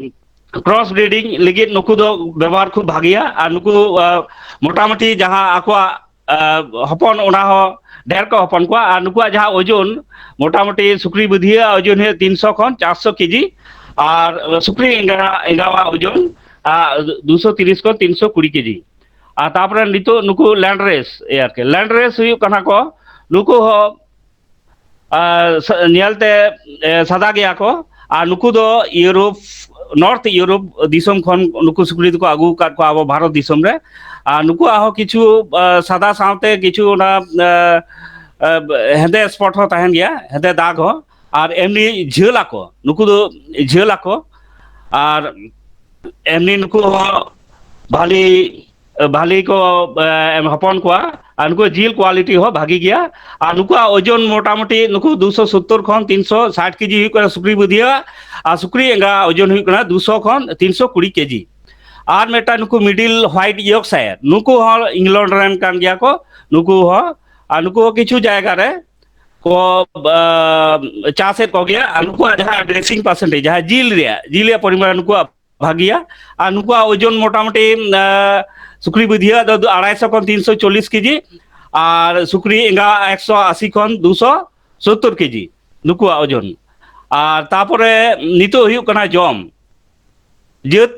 ᱠᱨᱚᱥ ᱵᱨᱤᱰᱤᱝ ᱞᱟᱹᱜᱤᱫ ᱱᱩᱠᱩ ᱫᱚ ᱵᱮᱵᱚᱦᱟᱨ ᱠᱷᱩᱵ ᱵᱷᱟᱜᱮᱭᱟ᱾ ᱟᱨ ᱱᱩᱠᱩ, ᱟ, ᱢᱚᱴᱟᱢᱩᱴᱤ ᱡᱟᱦᱟᱸ ᱟᱠᱚᱣᱟᱜ, ᱟ, ᱦᱚᱯᱚᱱ, ᱚᱱᱟ ᱦᱚᱸ ᱰᱷᱮᱨ ᱠᱚ ᱦᱚᱯᱚᱱ ᱠᱚᱣᱟ᱾ ᱟᱨ ᱱᱩᱠᱩᱣᱟᱜ ᱡᱟᱦᱟᱸ ᱳᱡᱚᱱ, ᱢᱚᱴᱟᱢᱩᱴᱤ ᱥᱩᱠᱨᱤ ᱵᱩᱫᱷᱤᱭᱟᱹ ᱳᱡᱚᱱ ᱦᱩᱭᱩᱜ ᱛᱤᱱᱥᱚ ᱠᱷᱚᱱ ᱪᱟᱨᱥᱚ ᱠᱮᱡᱤ, ᱟᱨ ᱥᱩᱠᱨᱤ ᱮᱸᱜᱟ, ᱮᱸᱜᱟᱣᱟᱜ ᱳᱡᱚᱱ, ᱟ, ᱫᱩᱥᱚ ᱛᱤᱨᱤᱥ ᱠᱷᱚᱱ ᱛᱤᱱᱥᱚ ᱠᱩᱲᱤ ᱠᱮᱡᱤ᱾ ᱟᱨ ᱛᱟᱯᱚᱨᱮ ᱱᱤᱛᱚᱜ ᱱᱩᱠᱩ ᱞᱮᱱᱰ ᱨᱮᱥ, ᱮ ᱟᱨᱠᱤ, ᱞᱮᱱᱰ ᱨᱮᱥ ᱦᱩᱭᱩᱜ ᱠᱟᱱᱟ ᱠᱚ, ᱱᱩᱠᱩ ᱦᱚᱸ ᱟᱨ ᱥᱟ-, ᱧᱮᱞᱛᱮ, ᱮ, ᱥᱟᱫᱟ ᱜᱮᱭᱟ ᱠᱚ᱾ ᱟᱨ ᱱᱩᱠᱩ ᱫᱚ ᱤᱭᱩᱨᱳᱯ, ᱱᱚᱨᱛᱷ ᱤᱭᱩᱨᱳᱯ ᱫᱤᱥᱚᱢ ᱠᱷᱚᱱ ᱱᱩᱠᱩ ᱥᱩᱠᱨᱤ ᱫᱚᱠᱚ ᱟᱹᱜᱩ ᱟᱠᱟᱫ ᱠᱚᱣᱟ ᱟᱵᱚ ᱵᱷᱟᱨᱚᱛ ᱫᱤᱥᱚᱢ ᱨᱮ᱾ ᱟᱨ ᱱᱩᱠᱩᱣᱟᱜ ᱦᱚᱸ ᱠᱤᱪᱷᱩ, ᱟ, ᱥᱟᱫᱟ ᱥᱟᱶᱛᱮ ᱠᱤᱪᱷᱩ ᱚᱱᱟ, ᱟ, ᱟ, ᱦᱮᱸᱫᱮ ᱥᱯᱚᱴ ᱦᱚᱸ ᱛᱟᱦᱮᱱ ᱜᱮᱭᱟ, ᱦᱮᱸᱫᱮ ᱫᱟᱜᱽ ᱦᱚᱸ᱾ ᱟᱨ ᱮᱢᱱᱤ ᱡᱷᱟᱹᱞ ᱟᱠᱚ, ᱱᱩᱠᱩ ᱫᱚ ᱡᱷᱟᱹᱞ ᱟᱠᱚ᱾ ᱟᱨ ᱮᱢᱱᱤ ᱱᱩᱠᱩ ᱦᱚᱸ ᱵᱷᱟᱞᱤ, ᱵᱷᱟᱞᱤ ᱠᱚ, ᱮ, ᱮᱢ ᱦᱚᱯᱚᱱ ᱠᱚᱣᱟ᱾ ᱟᱨ ᱱᱩᱠᱩ ᱡᱤᱞ quality ᱦᱚᱸ ᱵᱷᱟᱜᱤ ᱜᱮᱭᱟ᱾ ᱟᱨ ᱱᱩᱠᱩᱣᱟᱜ ᱳᱡᱚᱱ ᱢᱚᱴᱟᱢᱩᱴᱤ ᱱᱩᱠᱩ ᱫᱩᱥᱚ ᱥᱚᱛᱛᱚᱨ ᱠᱷᱚᱱ ᱛᱤᱱᱥᱚ ᱥᱟᱴ ᱠᱮᱡᱤ ᱦᱩᱭᱩᱜ ᱠᱟᱱᱟ ᱥᱩᱠᱨᱤ ᱵᱩᱫᱷᱤᱭᱟᱹ᱾ ᱟᱨ ᱥᱩᱠᱨᱤ ᱮᱸᱜᱟ ᱳᱡᱚᱱ ᱦᱩᱭᱩᱜ ᱠᱟᱱᱟ ᱫᱩᱥᱚ ᱠᱷᱚᱱ ᱛᱤᱱᱥᱚ ᱠᱩᱲᱤ ᱠᱮᱡᱤ᱾ ᱟᱨ ᱢᱤᱫᱴᱟᱝ ᱱᱩᱠᱩ middle white Yorkshire, ᱱᱩᱠᱩ ᱦᱚᱸ ᱤᱝᱞᱚᱱᱰ ᱨᱮᱱ ᱠᱟᱱ ᱜᱮᱭᱟ ᱠᱚ᱾ ᱱᱩᱠᱩ ᱦᱚᱸ, ᱟᱨ ᱱᱩᱠᱩ ᱦᱚᱸ ᱠᱤᱪᱷᱩ ᱡᱟᱭᱜᱟ ᱨᱮ ᱠᱚ, ᱟ, ᱪᱟᱥᱮᱫ ᱠᱚᱜᱮᱭᱟ᱾ ᱟᱨ ᱱᱩᱠᱩᱣᱟᱜ ᱡᱟᱦᱟᱸ dressing percentage, ᱡᱟᱦᱟᱸ ᱡᱤᱞ ᱨᱮᱭᱟᱜ, ᱡᱤᱞ ᱨᱮᱭᱟᱜ ᱯᱚᱨᱤᱢᱟᱱ ᱱᱩᱠᱩᱣᱟᱜ ᱵᱷᱟᱜᱤᱭᱟ᱾ ᱟᱨ ᱱᱩᱠᱩᱣᱟᱜ ᱳᱡᱚᱱ ᱢᱚᱴᱟᱢᱩᱴᱤ, ᱟ, ᱥᱩᱠᱨᱤ ᱵᱩᱫᱷᱤᱭᱟᱹ ᱫᱚ ᱟᱲᱟᱭᱥᱚ ᱠᱷᱚᱱ ᱛᱤᱱᱥᱚ ᱪᱚᱞᱞᱤᱥ ᱠᱮᱡᱤ, ᱟᱨ ᱥᱩᱠᱨᱤ ᱮᱸᱜᱟ ᱮᱠᱥᱚ ᱟᱥᱤ ᱠᱷᱚᱱ ᱫᱩᱥᱚ ᱥᱚᱛᱛᱚᱨ ᱠᱮᱡᱤ ᱱᱩᱠᱩᱣᱟᱜ ᱳᱡᱚᱱ᱾ ᱟᱨ ᱛᱟᱯᱚᱨᱮ ᱱᱤᱛᱚᱜ ᱦᱩᱭᱩᱜ ᱠᱟᱱᱟ ᱡᱚᱢ, ᱡᱟᱹᱛ,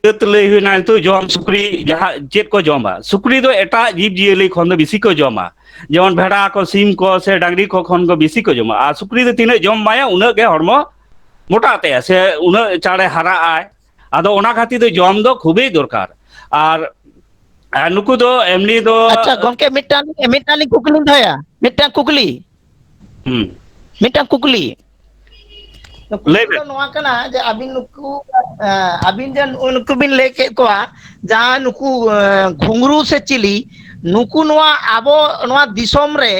ᱡᱟᱹᱛ ᱞᱟᱹᱭ ᱦᱩᱭᱱᱟ, ᱱᱤᱛᱚᱜ ᱡᱚᱢ ᱥᱩᱠᱨᱤ ᱡᱟᱦᱟᱸ ᱪᱮᱫ ᱠᱚ ᱡᱚᱢᱟ? ᱥᱩᱠᱨᱤ ᱫᱚ ᱮᱴᱟᱜ ᱡᱤᱵᱽ ᱡᱤᱭᱟᱹᱞᱤ ᱠᱷᱚᱱ ᱫᱚ ᱵᱮᱥᱤ ᱠᱚ ᱡᱚᱢᱟ, ᱡᱮᱢᱚᱱ ᱵᱷᱮᱰᱟ ᱠᱚ, ᱥᱤᱢ ᱠᱚ, ᱥᱮ ᱰᱟᱝᱨᱤ ᱠᱚ ᱠᱷᱚᱱ ᱠᱚ ᱵᱮᱥᱤ ᱠᱚ ᱡᱚᱢᱟ᱾ ᱟᱨ ᱥᱩᱠᱨᱤ ᱫᱚ ᱛᱤᱱᱟᱹᱜ ᱡᱚᱢ ᱮᱢᱟᱭᱟ, ᱩᱱᱟᱹᱜ ᱜᱮ ᱦᱚᱲᱢᱚ ᱢᱚᱴᱟᱜ ᱛᱟᱭᱟ, ᱥᱮ ᱩᱱᱟᱹᱜ ᱪᱟᱬᱮ ᱦᱟᱨᱟᱜ ᱟᱭ᱾ ᱟᱫᱚ ᱚᱱᱟ ᱠᱷᱟᱹᱛᱤᱨ ᱛᱮ ᱡᱚᱢ ᱫᱚ ᱠᱷᱩᱵᱮᱭ ᱫᱚᱨᱠᱟᱨ᱾ ᱟᱨ, ᱟᱨ ᱱᱩᱠᱩ ᱫᱚ ᱮᱢᱱᱤ ᱫᱚ ᱟᱪᱪᱷᱟ ᱜᱚᱢᱠᱮ, ᱢᱤᱫᱴᱟᱝ, ᱢᱤᱫᱴᱟᱝ ᱞᱤᱧ ᱠᱩᱠᱞᱤᱧ ᱫᱚᱦᱚᱭᱟ, ᱢᱤᱫᱴᱟᱝ ᱠᱩᱠᱞᱤ᱾ ᱦᱩᱸ᱾ ᱢᱤᱫᱴᱟᱝ ᱠᱩᱠᱞᱤ᱾ ᱞᱟᱹᱭ ᱠᱩᱠᱞᱤ ᱫᱚ ᱵᱮᱱ᱾ ᱱᱚᱣᱟ ᱠᱟᱱᱟ ᱡᱮ ᱟᱹᱵᱤᱱ ᱱᱩᱠᱩ, ᱮᱸ, ᱟᱹᱵᱤᱱ ᱡᱮ ᱱᱩᱜᱼᱩ ᱱᱩᱠᱩ ᱵᱤᱱ ᱞᱟᱹᱭ ᱠᱮᱫ ᱠᱚᱣᱟ, ᱡᱟᱦᱟᱸ ᱱᱩᱠᱩ, ᱮᱸ, ᱜᱷᱩᱸᱜᱽᱨᱩ ᱥᱮ ᱪᱤᱞᱤ, ᱱᱩᱠᱩ ᱱᱚᱣᱟ ᱟᱵᱚ ᱱᱚᱣᱟ ᱫᱤᱥᱚᱢ ᱨᱮ,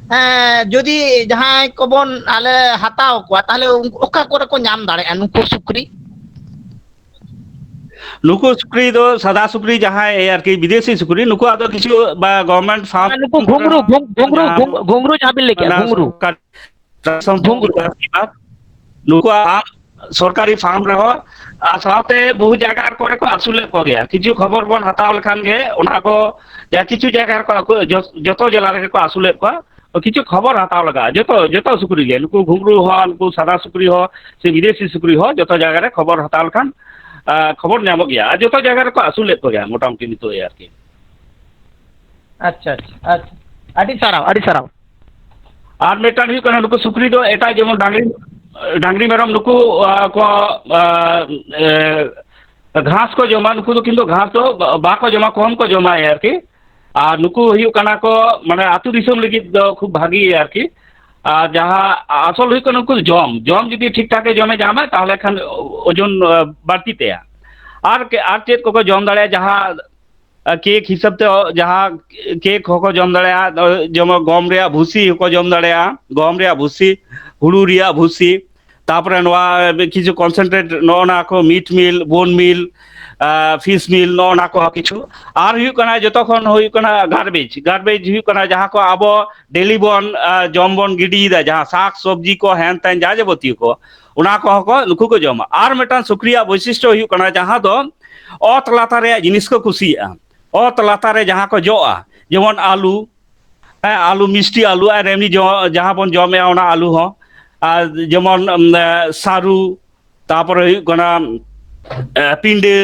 ᱮᱸ, ᱡᱩᱫᱤ ᱡᱟᱦᱟᱸᱭ ᱠᱚᱵᱚᱱ ᱟᱞᱮ ᱦᱟᱛᱟᱣ ᱠᱚᱣᱟ, ᱛᱟᱦᱚᱞᱮ ᱩᱱᱠᱩ ᱚᱠᱟ ᱠᱚᱨᱮ ᱠᱚ ᱧᱟᱢ ᱫᱟᱲᱮᱭᱟᱜᱼᱟ ᱱᱩᱠᱩ ᱥᱩᱠᱨᱤ? ᱱᱩᱠᱩ ᱥᱩᱠᱨᱤ ᱫᱚ ᱥᱟᱫᱟ ᱥᱩᱠᱨᱤ ᱡᱟᱦᱟᱸᱭ ᱟᱨᱠᱤ ᱵᱤᱫᱮᱥᱤ ᱥᱩᱠᱨᱤ, ᱱᱩᱠᱩᱣᱟᱜ ᱫᱚ ᱠᱤᱪᱷᱩ ᱵᱟ government farm ᱟᱨ ᱱᱩᱠᱩ ᱠᱚᱨᱮ ᱜᱷᱩᱸᱜᱽᱨᱩ, ᱦᱚᱸ ᱜᱷᱩᱸ-, ᱜᱷᱩᱸᱜᱽᱨᱩ, ᱧᱟᱢ, ᱜᱷᱩᱸ-, ᱜᱷᱩᱸᱜᱽᱨᱩ ᱡᱟᱦᱟᱸ ᱵᱤᱱ ᱞᱟᱹᱭ ᱠᱮᱜᱼᱟ, ᱚᱱᱟ ᱜᱷᱩᱸᱜᱽᱨᱩ᱾ ᱥᱚᱨᱠᱟᱨ ᱜᱷᱩᱸᱜᱽᱨᱩ᱾ ᱱᱩᱠᱩᱣᱟᱜ farm ᱥᱚᱨᱠᱟᱨᱤ farm ᱨᱮᱦᱚᱸ, ᱟᱨ ᱥᱟᱶᱛᱮ ᱵᱚᱦᱩ ᱡᱟᱭᱜᱟ ᱠᱚᱨᱮ ᱠᱚ ᱟᱹᱥᱩᱞᱮᱫ ᱠᱚᱜᱮᱭᱟ᱾ ᱠᱤᱪᱷᱩ ᱠᱷᱚᱵᱚᱨ ᱵᱚᱱ ᱦᱟᱛᱟᱣ ᱞᱮᱠᱷᱟᱱ ᱜᱮ ᱚᱱᱟ ᱠᱚ, ᱡᱟ ᱠᱤᱪᱷᱩ ᱡᱟᱭᱜᱟ ᱨᱮᱠᱚ ᱟᱠᱚ ᱡᱚ-, ᱡᱚᱛᱚ ᱡᱮᱞᱟ ᱨᱮᱜᱮ ᱠᱚ ᱟᱹᱥᱩᱞᱮᱫ ᱠᱚᱣᱟ᱾ ᱠᱤᱪᱷᱩ ᱠᱷᱚᱵᱚᱨ ᱦᱟᱛᱟᱣ ᱞᱟᱜᱟᱜᱼᱟ, ᱡᱚᱛᱚ, ᱡᱚᱛᱚ ᱥᱩᱠᱨᱤ ᱜᱮ, ᱱᱩᱠᱩ ᱜᱷᱩᱸᱜᱽᱨᱩ ᱦᱚᱸ, ᱱᱩᱠᱩ ᱥᱟᱫᱟ ᱥᱩᱠᱨᱤ ᱦᱚᱸ, ᱥᱮ ᱵᱤᱫᱮᱥᱤ ᱥᱩᱠᱨᱤ ᱦᱚᱸ, ᱡᱚᱛᱚ ᱡᱟᱭᱜᱟ ᱨᱮ ᱠᱷᱚᱵᱚᱨ ᱦᱟᱛᱟᱣ ᱞᱮᱠᱷᱟᱱ, ᱟ, ᱠᱷᱚᱵᱚᱨ ᱧᱟᱢᱚᱜ ᱜᱮᱭᱟ᱾ ᱟᱨ ᱡᱚᱛᱚ ᱡᱟᱭᱜᱟ ᱨᱮᱠᱚ ᱟᱹᱥᱩᱞᱮᱫ ᱠᱚᱜᱮᱭᱟ ᱢᱚᱴᱟᱢᱩᱴᱤ ᱱᱤᱛᱚᱜ ᱮ ᱟᱨᱠᱤ᱾ ᱟᱪᱪᱷᱟ, ᱟᱪᱪᱷᱟ, ᱟᱪᱪᱷᱟ᱾ ᱟᱹᱰᱤ ᱥᱟᱨᱦᱟᱣ, ᱟᱹᱰᱤ ᱥᱟᱨᱦᱟᱣ᱾ ᱟᱨ ᱢᱤᱫᱴᱟᱝ ᱦᱩᱭᱩᱜ ᱠᱟᱱᱟ, ᱱᱩᱠᱩ ᱥᱩᱠᱨᱤ ᱫᱚ ᱮᱴᱟᱜ ᱡᱮᱢᱚᱱ ᱰᱟᱝᱨᱤ, ᱰᱟᱝᱨᱤ ᱢᱮᱨᱚᱢ ᱱᱩᱠᱩ, ᱟ, ᱠᱚ, ᱟ, ᱮ, ᱜᱷᱟᱸᱥ ᱠᱚ ᱡᱚᱢᱟ, ᱱᱩᱠᱩ ᱫᱚ ᱠᱤᱱᱛᱩ ᱜᱷᱟᱸᱥ ᱫᱚ ᱵᱟ-, ᱵᱟᱠᱚ ᱡᱚᱢᱟ, ᱠᱚᱢ ᱠᱚ ᱡᱚᱢᱟ ᱟᱨᱠᱤ᱾ ᱟᱨ ᱱᱩᱠᱩ ᱦᱩᱭᱩᱜ ᱠᱟᱱᱟ ᱠᱚ, ᱢᱟᱱᱮ, ᱟᱹᱛᱩ ᱫᱤᱥᱚᱢ ᱞᱟᱹᱜᱤᱫ ᱫᱚ ᱠᱷᱩᱵ ᱵᱷᱟᱜᱤ ᱟᱨᱠᱤ᱾ ᱟᱨ ᱡᱟᱦᱟᱸ ᱟᱥᱚᱞ ᱦᱩᱭᱩᱜ ᱠᱟᱱᱟ, ᱩᱱᱠᱩ ᱡᱚᱢ, ᱡᱚᱢ ᱡᱩᱫᱤ ᱴᱷᱤᱠ ᱴᱷᱟᱠ ᱮ ᱡᱚᱢᱮ ᱧᱟᱢᱟ, ᱛᱟᱦᱚᱞᱮ ᱠᱷᱟᱱ ᱳᱡᱚᱱ, ᱟ, ᱵᱟᱹᱲᱛᱤ ᱛᱟᱭᱟ᱾ ᱟᱨ ᱠᱮ-, ᱟᱨ ᱪᱮᱫ ᱠᱚᱠᱚ ᱡᱚᱢ ᱫᱟᱲᱮᱭᱟᱜᱼᱟ? ᱡᱟᱦᱟᱸ, ᱟ, ᱠᱮᱠ ᱦᱤᱥᱟᱹᱵ ᱛᱮ, ᱡᱟᱦᱟᱸ ᱠᱮᱠ ᱦᱚᱸᱠᱚ ᱡᱚᱢ ᱫᱟᱲᱮᱭᱟᱜᱼᱟ, ᱡᱮᱢᱚᱱ ᱜᱚᱢ ᱨᱮᱭᱟᱜ ᱵᱷᱩᱥᱤ ᱦᱚᱸᱠᱚ ᱡᱚᱢ ᱫᱟᱲᱮᱭᱟᱜᱼᱟ, ᱜᱚᱢ ᱨᱮᱭᱟᱜ ᱵᱷᱩᱥᱤ, ᱦᱩᱲᱩ ᱨᱮᱭᱟᱜ ᱵᱷᱩᱥᱤ, ᱛᱟᱯᱚᱨᱮ ᱱᱚᱣᱟ ᱠᱤᱪᱷᱩ ᱠᱚᱱᱥᱮᱱᱴᱨᱮᱴ, ᱱᱚᱜᱼᱚ ᱱᱟ ᱠᱚ, ᱢᱤᱴ ᱢᱤᱞ, ᱵᱳᱱ ᱢᱤᱞ, ᱯᱷᱤᱥ ᱢᱤᱞ, ᱱᱚᱜᱼᱚ ᱱᱟ ᱠᱚ ᱠᱤᱪᱷᱩ᱾ ᱟᱨ ᱦᱩᱭᱩᱜ ᱠᱟᱱᱟ, ᱡᱚᱛᱚ ᱠᱷᱚᱱ ᱦᱩᱭᱩᱜ ᱠᱟᱱᱟ ᱜᱟᱨᱵᱮᱡᱽ᱾ ᱜᱟᱨᱵᱮᱡᱽ ᱦᱩᱭᱩᱜ ᱠᱟᱱᱟ ᱡᱟᱦᱟᱸ ᱠᱚ ᱟᱵᱚ ᱰᱮᱞᱤ ᱵᱚᱱ, ᱟ, ᱡᱚᱢ ᱵᱚᱱ ᱜᱤᱰᱤᱭᱮᱫᱟ, ᱡᱟᱦᱟᱸ ᱥᱟᱠ ᱥᱚᱵᱽᱡᱤ ᱠᱚ, ᱦᱮᱱ ᱛᱮᱱ, ᱡᱟ ᱡᱟᱵᱚᱛᱤᱭᱚ ᱠᱚ, ᱚᱱᱟ ᱠᱚᱦᱚᱸ ᱠᱚ, ᱱᱩᱠᱩ ᱠᱚ ᱡᱚᱢᱟ᱾ ᱟᱨ ᱢᱤᱫᱴᱟᱝ ᱥᱩᱠᱨᱤᱭᱟᱜ ᱵᱳᱭᱥᱤᱥᱴᱚ ᱦᱩᱭᱩᱜ ᱠᱟᱱᱟ, ᱡᱟᱦᱟᱸ ᱫᱚ ᱚᱛ ᱞᱟᱛᱟᱨ ᱨᱮᱭᱟᱜ ᱡᱤᱱᱤᱥ ᱠᱚ ᱠᱩᱥᱤᱭᱟᱜᱼᱟ᱾ ᱚᱛ ᱞᱟᱛᱟᱨ ᱨᱮ ᱡᱟᱦᱟᱸ ᱠᱚ ᱡᱚᱜᱼᱟ, ᱡᱮᱢᱚᱱ ᱟᱹᱞᱩ, ᱦᱮᱸ, ᱟᱹᱞᱩ, ᱢᱤᱥᱴᱤ ᱟᱹᱞᱩ, ᱟᱨ ᱮᱢᱱᱤ ᱡᱚ-, ᱡᱟᱦᱟᱸ ᱵᱚᱱ ᱡᱚᱢᱮᱜᱼᱟ, ᱚᱱᱟ ᱟᱹᱞᱩ ᱦᱚᱸ, ᱟᱨ ᱡᱮᱢᱚᱱ, ᱩᱢ, ᱮ, ᱥᱟᱹᱨᱩ, ᱛᱟᱯᱚᱨᱮ ᱦᱩᱭᱩᱜ ᱠᱟᱱᱟ, ᱮ, ᱯᱤᱸᱰᱟᱹ,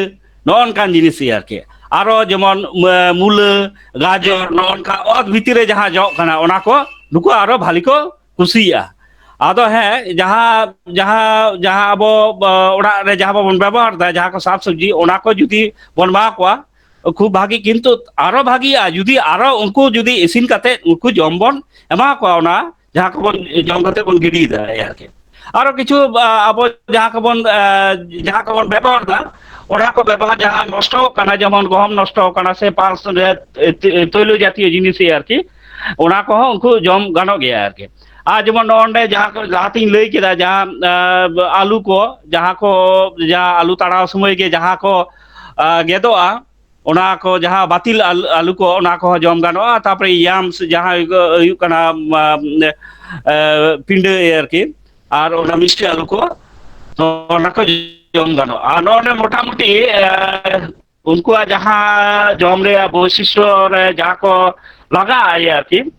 ᱱᱚᱜᱼᱚ ᱱᱚᱝᱠᱟᱱ ᱡᱤᱱᱤᱥ ᱜᱮ ᱟᱨᱠᱤ᱾ ᱟᱨᱚ ᱡᱮᱢᱚᱱ, ᱮ, ᱢᱩᱞᱟᱹ, ᱜᱟᱡᱚᱨ, ᱱᱚᱜᱼᱚ ᱱᱚᱝᱠᱟ ᱚᱛ ᱵᱷᱤᱛᱤᱨ ᱨᱮ ᱡᱟᱦᱟᱸ ᱡᱚᱜ ᱠᱟᱱᱟ, ᱚᱱᱟ ᱠᱚ ᱱᱩᱠᱩ ᱟᱨᱚ ᱵᱷᱟᱞᱤ ᱠᱚ ᱠᱩᱥᱤᱭᱟᱜᱼᱟ᱾ ᱟᱫᱚ ᱦᱮᱸ, ᱡᱟᱦᱟᱸ, ᱡᱟᱦᱟᱸ, ᱡᱟᱦᱟᱸ ᱟᱵᱚ, ᱟ, ᱚᱲᱟᱜ ᱨᱮ ᱡᱟᱦᱟᱸ ᱵᱚᱱ ᱵᱮᱵᱚᱦᱟᱨ ᱮᱫᱟ, ᱡᱟᱦᱟᱸ ᱠᱚ ᱥᱟᱠ ᱥᱚᱵᱽᱡᱤ, ᱚᱱᱟ ᱠᱚ ᱡᱩᱫᱤ ᱵᱚᱱ ᱮᱢᱟ ᱠᱚᱣᱟ, ᱠᱷᱩᱵ ᱵᱷᱟᱜᱤ᱾ ᱠᱤᱱᱛᱩ ᱟᱨᱚ ᱵᱷᱟᱜᱤᱜᱼᱟ ᱡᱩᱫᱤ ᱟᱨᱚ ᱩᱱᱠᱩ ᱡᱩᱫᱤ ᱤᱥᱤᱱ ᱠᱟᱛᱮ ᱩᱱᱠᱩ ᱡᱚᱢ ᱵᱚᱱ ᱮᱢᱟ ᱠᱚᱣᱟ, ᱚᱱᱟ ᱡᱟᱦᱟᱸ ᱠᱚᱵᱚᱱ ᱡᱚᱢ ᱠᱟᱛᱮ ᱵᱚᱱ ᱜᱤᱰᱤᱭᱮᱫᱟ ᱟᱨᱠᱤ᱾ ᱟᱨᱚ ᱠᱤᱪᱷᱩ, ᱟ, ᱟᱵᱚ ᱡᱟᱦᱟᱸ ᱠᱚᱵᱚᱱ, ᱟ, ᱡᱟᱦᱟᱸ ᱠᱚᱵᱚᱱ ᱵᱮᱵᱚᱦᱟᱨ ᱮᱫᱟ, ᱚᱱᱟ ᱠᱚ ᱵᱮᱵᱚᱦᱟᱨ ᱡᱟᱦᱟᱸ ᱱᱚᱥᱴᱚᱜ ᱠᱟᱱᱟ, ᱡᱮᱢᱚᱱ ᱜᱚᱦᱚᱢ ᱱᱚᱥᱴᱚ ᱠᱟᱱᱟ ᱥᱮ ᱯᱟᱞᱥ ᱨᱮ ᱛᱳ-, ᱛᱳᱭᱞᱚ ᱡᱟᱛᱤᱭᱚ ᱡᱤᱱᱤᱥ ᱟᱨᱠᱤ, ᱚᱱᱟ ᱠᱚᱦᱚᱸ ᱩᱱᱠᱩ ᱡᱚᱢ ᱜᱟᱱᱚᱜ ᱜᱮᱭᱟ ᱟᱨᱠᱤ᱾ ᱟᱨ ᱡᱮᱢᱚᱱ ᱱᱚᱜᱼᱚ ᱱᱚᱰᱮ ᱡᱟᱦᱟᱸ ᱠᱚ ᱞᱟᱦᱟᱛᱤᱧ ᱞᱟᱹᱭ ᱠᱮᱫᱟ, ᱡᱟᱦᱟᱸ, ᱟ, ᱟᱹᱞᱩ ᱠᱚ, ᱡᱟᱦᱟᱸ ᱠᱚ, ᱡᱟᱦᱟᱸ ᱟᱹᱞᱩ ᱛᱟᱲᱟᱣ ᱥᱚᱢᱚᱭ ᱜᱮ ᱡᱟᱦᱟᱸ ᱠᱚ, ᱟ, ᱜᱮᱫᱚᱜᱼᱟ, ᱚᱱᱟ ᱠᱚ ᱡᱟᱦᱟᱸ ᱵᱟᱹᱛᱤᱞ ᱟᱞ-, ᱟᱹᱞᱩ ᱠᱚ, ᱚᱱᱟ ᱠᱚᱦᱚᱸ ᱡᱚᱢ ᱜᱟᱱᱚᱜᱼᱟ᱾ ᱛᱟᱨᱯᱚᱨᱮ ᱭᱟᱢᱥ ᱡᱟᱦᱟᱸ ᱦᱩᱭᱩᱜ ᱠᱟᱱᱟ, ᱢᱟ, ᱮ, ᱯᱤᱸᱰᱟᱹ ᱟᱨᱠᱤ, ᱟᱨ ᱚᱱᱟ ᱢᱤᱥᱴᱤ ᱟᱹᱞᱩ ᱠᱚ, ᱚᱱᱟ ᱠᱚ ᱡᱚᱢ ᱜᱟᱱᱚᱜᱼᱟ᱾ ᱟᱨ ᱱᱚᱰᱮ ᱢᱚᱴᱟᱢᱩᱴᱤ, ᱮ, ᱩᱱᱠᱩᱣᱟᱜ ᱡᱟᱦᱟᱸ ᱡᱚᱢ ᱨᱮᱭᱟᱜ ᱵᱳᱭᱥᱤᱥᱴᱚ ᱨᱮ ᱡᱟᱦᱟᱸ ᱠᱚ ᱞᱟᱜᱟᱜᱼᱟ ᱟᱨᱠᱤ,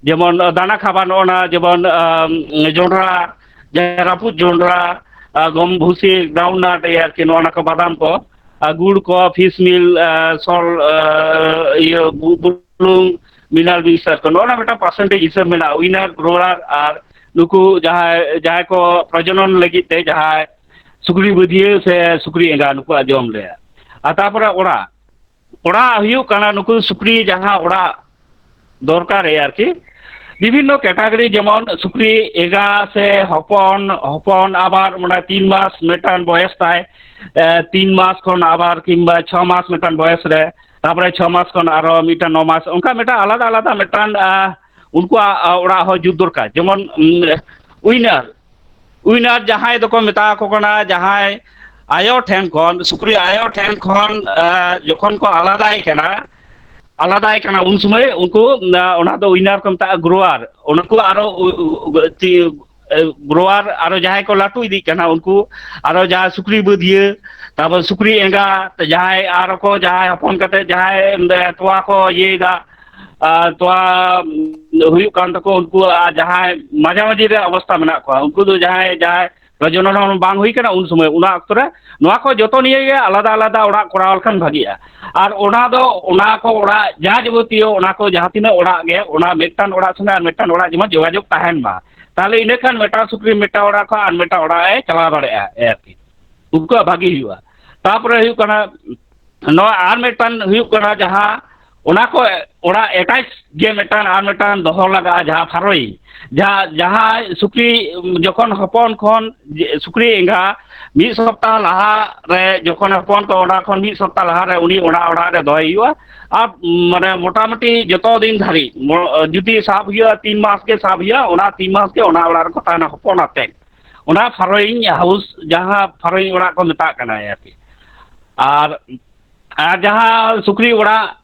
ᱡᱮᱢᱚᱱ ᱫᱟᱱᱟ ᱠᱷᱟᱵᱟ, ᱱᱚᱜᱼᱚ ᱱᱟ ᱡᱮᱢᱚᱱ, ᱟᱢ, ᱡᱚᱱᱰᱨᱟ, ᱡᱟᱦᱟᱸ ᱨᱟᱹᱯᱩᱫ ᱡᱚᱱᱰᱨᱟ, ᱟ, ᱜᱚᱢ ᱵᱷᱩᱥᱤ, ᱜᱨᱟᱣᱩᱱᱰ ᱱᱟᱴ ᱟᱨᱠᱤ, ᱱᱚᱜᱼᱚ ᱱᱟ ᱠᱚ ᱵᱟᱫᱟᱢ ᱠᱚ, ᱟᱨ ᱜᱩᱲ ᱠᱚ, ᱯᱷᱤᱥ ᱢᱤᱞ, ᱟ, ᱥᱚᱞ, ᱟ, ᱤᱭᱟᱹ, ᱵᱩ-, ᱵᱩᱞᱩᱝ, ᱢᱤᱱᱟᱨᱟᱞ ᱢᱤᱠᱥᱪᱟᱨ ᱠᱚ, ᱱᱚᱜᱼᱚ ᱱᱟ ᱢᱤᱫᱴᱟᱝ ᱯᱟᱨᱥᱮᱱᱴᱮᱡᱽ ᱦᱤᱥᱟᱹᱵ ᱢᱮᱱᱟᱜᱼᱟ᱾ ᱩᱭᱱᱟᱨ, ᱜᱨᱳᱣᱟᱨ ᱟᱨ ᱱᱩᱠᱩ ᱡᱟᱦᱟᱸᱭ, ᱡᱟᱦᱟᱸᱭ ᱠᱚ ᱯᱨᱚᱡᱚᱱᱚᱱ ᱞᱟᱹᱜᱤᱫ ᱛᱮ ᱡᱟᱦᱟᱸᱭ ᱥᱩᱠᱨᱤ ᱵᱟᱹᱫᱷᱭᱟᱹ ᱥᱮ ᱥᱩᱠᱨᱤ ᱮᱸᱜᱟ, ᱱᱩᱠᱩᱣᱟᱜ ᱡᱚᱢ ᱨᱮ᱾ ᱟᱨ ᱛᱟᱨᱯᱚᱨᱮ ᱚᱲᱟᱜ, ᱚᱲᱟᱜ ᱦᱩᱭᱩᱜ ᱠᱟᱱᱟ ᱱᱩᱠᱩ ᱥᱩᱠᱨᱤ ᱡᱟᱦᱟᱸ ᱚᱲᱟᱜ ᱫᱚᱨᱠᱟᱨ ᱨᱮ ᱟᱨᱠᱤ, ᱵᱤᱵᱷᱤᱱᱱᱚ ᱠᱮᱴᱟᱜᱚᱨᱤ, ᱡᱮᱢᱚᱱ ᱥᱩᱠᱨᱤ ᱮᱸᱜᱟ ᱥᱮ ᱦᱚᱯᱚᱱ, ᱦᱚᱯᱚᱱ ᱟᱵᱟᱨ ᱢᱟᱱᱮ ᱛᱤᱱ ᱢᱟᱥ ᱢᱤᱫᱴᱟᱝ ᱵᱚᱭᱮᱥ ᱛᱟᱭ, ᱮ, ᱛᱤᱱ ᱢᱟᱥ ᱠᱷᱚᱱ ᱟᱵᱟᱨ ᱠᱤᱝᱵᱟ ᱪᱷᱚ ᱢᱟᱥ ᱢᱤᱫᱴᱟᱝ ᱵᱚᱭᱮᱥ ᱨᱮ, ᱛᱟᱨᱯᱚᱨᱮ ᱪᱷᱚ ᱢᱟᱥ ᱠᱷᱚᱱ ᱟᱨᱚ ᱢᱤᱫᱴᱟᱝ ᱱᱚ ᱢᱟᱥ, ᱚᱱᱠᱟ ᱢᱤᱫᱴᱟᱝ ᱟᱞᱟᱫᱟ ᱟᱞᱟᱫᱟ ᱢᱤᱫᱴᱟᱝ, ᱟ, ᱩᱱᱠᱩᱣᱟᱜ, ᱟ, ᱚᱲᱟᱜ ᱦᱚᱸ ᱡᱩᱛ ᱫᱚᱨᱠᱟᱨ᱾ ᱡᱮᱢᱚᱱ, ᱩᱢ, ᱩᱭᱱᱟᱨ, ᱩᱭᱱᱟᱨ ᱡᱟᱦᱟᱸᱭ ᱫᱚᱠᱚ ᱢᱮᱛᱟ ᱠᱚ ᱠᱟᱱᱟ, ᱡᱟᱦᱟᱸᱭ ᱟᱭᱳ ᱴᱷᱮᱱ ᱠᱷᱚᱱ, ᱥᱩᱠᱨᱤ ᱟᱭᱳ ᱴᱷᱮᱱ ᱠᱷᱚᱱ, ᱟ, ᱡᱚᱠᱷᱚᱱ ᱠᱚ ᱟᱞᱟᱫᱟᱭ ᱠᱟᱱᱟ, ᱟᱞᱟᱫᱟᱭ ᱠᱟᱱᱟ, ᱩᱱ ᱥᱚᱢᱚᱭ ᱩᱱᱠᱩ, ᱟ, ᱚᱱᱟ ᱫᱚ ᱩᱭᱱᱟᱨ ᱠᱚ ᱢᱮᱛᱟᱜᱼᱟ, ᱜᱨᱳᱣᱟᱨ᱾ ᱩᱱᱠᱩ ᱟᱨᱚ ᱩ-, ᱩ-, ᱩ-, ᱪᱮ-, ᱮ, ᱜᱨᱳᱣᱟᱨ ᱟᱨᱚ ᱡᱟᱦᱟᱸᱭ ᱠᱚ ᱞᱟᱹᱴᱩ ᱤᱫᱤᱜ ᱠᱟᱱᱟ, ᱩᱱᱠᱩ ᱟᱨᱚ ᱡᱟᱦᱟᱸᱭ ᱥᱩᱠᱨᱤ ᱵᱟᱹᱫᱷᱤᱭᱟᱹ, ᱛᱟᱨᱯᱚᱨ ᱥᱩᱠᱨᱤ ᱮᱸᱜᱟ, ᱡᱟᱦᱟᱸᱭ ᱟᱨᱚ ᱠᱚ, ᱡᱟᱦᱟᱸᱭ ᱦᱚᱯᱚᱱ ᱠᱟᱛᱮ ᱡᱟᱦᱟᱸᱭ, ᱮ, ᱛᱚᱣᱟ ᱠᱚ ᱤᱭᱟᱹᱭᱮᱫᱟ, ᱟᱨ ᱛᱚᱣᱟ, ᱩᱢ, ᱦᱩᱭᱩᱜ ᱠᱟᱱ ᱛᱟᱠᱚ, ᱩᱱᱠᱩ ᱟᱨ ᱡᱟᱦᱟᱸᱭ ᱢᱟᱡᱷᱟ ᱢᱟᱹᱡᱷᱤ ᱨᱮ ᱚᱵᱚᱥᱛᱟ ᱢᱮᱱᱟᱜ ᱠᱚᱣᱟ, ᱩᱱᱠᱩ ᱫᱚ ᱡᱟᱦᱟᱸᱭ, ᱡᱟᱦᱟᱸᱭ ᱯᱨᱚᱡᱚᱱᱚᱱ ᱦᱚᱸ ᱵᱟᱝ ᱦᱩᱭ ᱠᱟᱱᱟ ᱩᱱ ᱥᱚᱢᱚᱭ, ᱚᱱᱟ ᱚᱠᱛᱚ ᱨᱮ ᱱᱚᱣᱟ ᱠᱚ ᱡᱚᱛᱚ ᱱᱤᱭᱮ ᱜᱮ ᱟᱞᱟᱫᱟ ᱟᱞᱟᱫᱟ ᱚᱲᱟᱜ ᱠᱚᱨᱟᱣ ᱞᱮᱠᱷᱟᱱ ᱵᱷᱟᱜᱤᱜᱼᱟ᱾ ᱟᱨ ᱚᱱᱟ ᱫᱚ, ᱚᱱᱟ ᱠᱚ ᱚᱲᱟᱜ, ᱡᱟ ᱡᱟᱵᱚᱛᱤᱭᱚ ᱚᱱᱟ ᱠᱚ ᱡᱟᱦᱟᱸ ᱛᱤᱱᱟᱹᱜ ᱚᱲᱟᱜ ᱜᱮ, ᱚᱱᱟ ᱢᱤᱫᱴᱟᱝ ᱚᱲᱟᱜ ᱥᱚᱸᱜᱮ ᱟᱨ ᱢᱤᱫᱴᱟᱝ ᱚᱲᱟᱜ ᱡᱮᱢᱚᱱ ᱡᱳᱜᱟᱡᱳᱜᱽ ᱛᱟᱦᱮᱱ ᱢᱟ, ᱛᱟᱦᱚᱞᱮ ᱤᱱᱟᱹ ᱠᱷᱟᱱ ᱢᱤᱫᱴᱟᱝ ᱥᱩᱠᱨᱤ ᱢᱤᱫᱴᱟᱝ ᱚᱲᱟᱜ ᱠᱷᱚᱱ ᱟᱨ ᱢᱤᱫᱴᱟᱝ ᱚᱲᱟᱜ ᱮ ᱪᱟᱞᱟᱣ ᱫᱟᱲᱮᱭᱟᱜᱼᱟ ᱟᱨᱠᱤ, ᱩᱱᱠᱩᱣᱟᱜ ᱵᱷᱟᱜᱤ ᱦᱩᱭᱩᱜᱼᱟ᱾ ᱛᱟᱨᱯᱚᱨᱮ ᱦᱩᱭᱩᱜ ᱠᱟᱱᱟ, ᱱᱚᱣᱟ ᱟᱨ ᱢᱤᱫᱴᱟᱝ ᱦᱩᱭᱩᱜ ᱠᱟᱱᱟ, ᱡᱟᱦᱟᱸ ᱚᱱᱟ ᱠᱚ ᱚᱲᱟᱜ ᱮᱴᱟᱪ ᱜᱮ ᱢᱤᱫᱴᱟᱝ ᱟᱨ ᱢᱤᱫᱴᱟᱝ ᱫᱚᱦᱚ ᱞᱟᱜᱟᱜᱼᱟ, ᱡᱟᱦᱟᱸ ᱯᱷᱟᱨᱳᱭᱤᱝ, ᱡᱟᱦᱟᱸ, ᱡᱟᱦᱟᱸᱭ ᱥᱩᱠᱨᱤ ᱡᱚᱠᱷᱚᱱ ᱦᱚᱯᱚᱱ ᱠᱷᱚᱱ ᱡᱮ ᱥᱩᱠᱨᱤ ᱮᱸᱜᱟ ᱢᱤᱫ ᱥᱚᱯᱛᱟᱦ ᱞᱟᱦᱟ ᱨᱮ ᱡᱚᱠᱷᱚᱱ ᱦᱚᱯᱚᱱ ᱠᱚ, ᱚᱱᱟ ᱠᱷᱚᱱ ᱢᱤᱫ ᱥᱚᱯᱛᱟᱦ ᱞᱟᱦᱟ ᱨᱮ ᱩᱱᱤ ᱚᱱᱟ ᱚᱲᱟᱜ ᱨᱮ ᱫᱚᱦᱚᱭ ᱦᱩᱭᱩᱜᱼᱟ᱾ ᱟᱨ ᱢᱟᱱᱮ ᱢᱚᱴᱟᱢᱩᱴᱤ ᱡᱚᱛᱚ ᱫᱤᱱ ᱫᱷᱟᱹᱨᱤᱡ ᱢᱚ-, ᱡᱩᱫᱤ ᱥᱟᱵ ᱦᱩᱭᱩᱜᱼᱟ, ᱛᱤᱱ ᱢᱟᱥ ᱜᱮ ᱥᱟᱵ ᱦᱩᱭᱩᱜᱼᱟ, ᱚᱱᱟ ᱛᱤᱱ ᱢᱟᱥ ᱜᱮ ᱚᱱᱟ ᱚᱲᱟᱜ ᱨᱮᱠᱚ ᱛᱟᱦᱮᱱᱟ ᱦᱚᱯᱚᱱ ᱟᱛᱮ᱾ ᱚᱱᱟ ᱯᱷᱟᱨᱳᱭᱤᱝ ᱦᱟᱣᱩᱥ, ᱡᱟᱦᱟᱸ ᱯᱷᱟᱨᱳᱭᱤᱝ ᱚᱲᱟᱜ ᱠᱚ ᱢᱮᱛᱟᱜ ᱠᱟᱱᱟ ᱟᱨᱠᱤ᱾ ᱟᱨ, ᱟᱨ ᱡᱟᱦᱟᱸ ᱥᱩᱠᱨᱤ ᱚᱲᱟᱜ,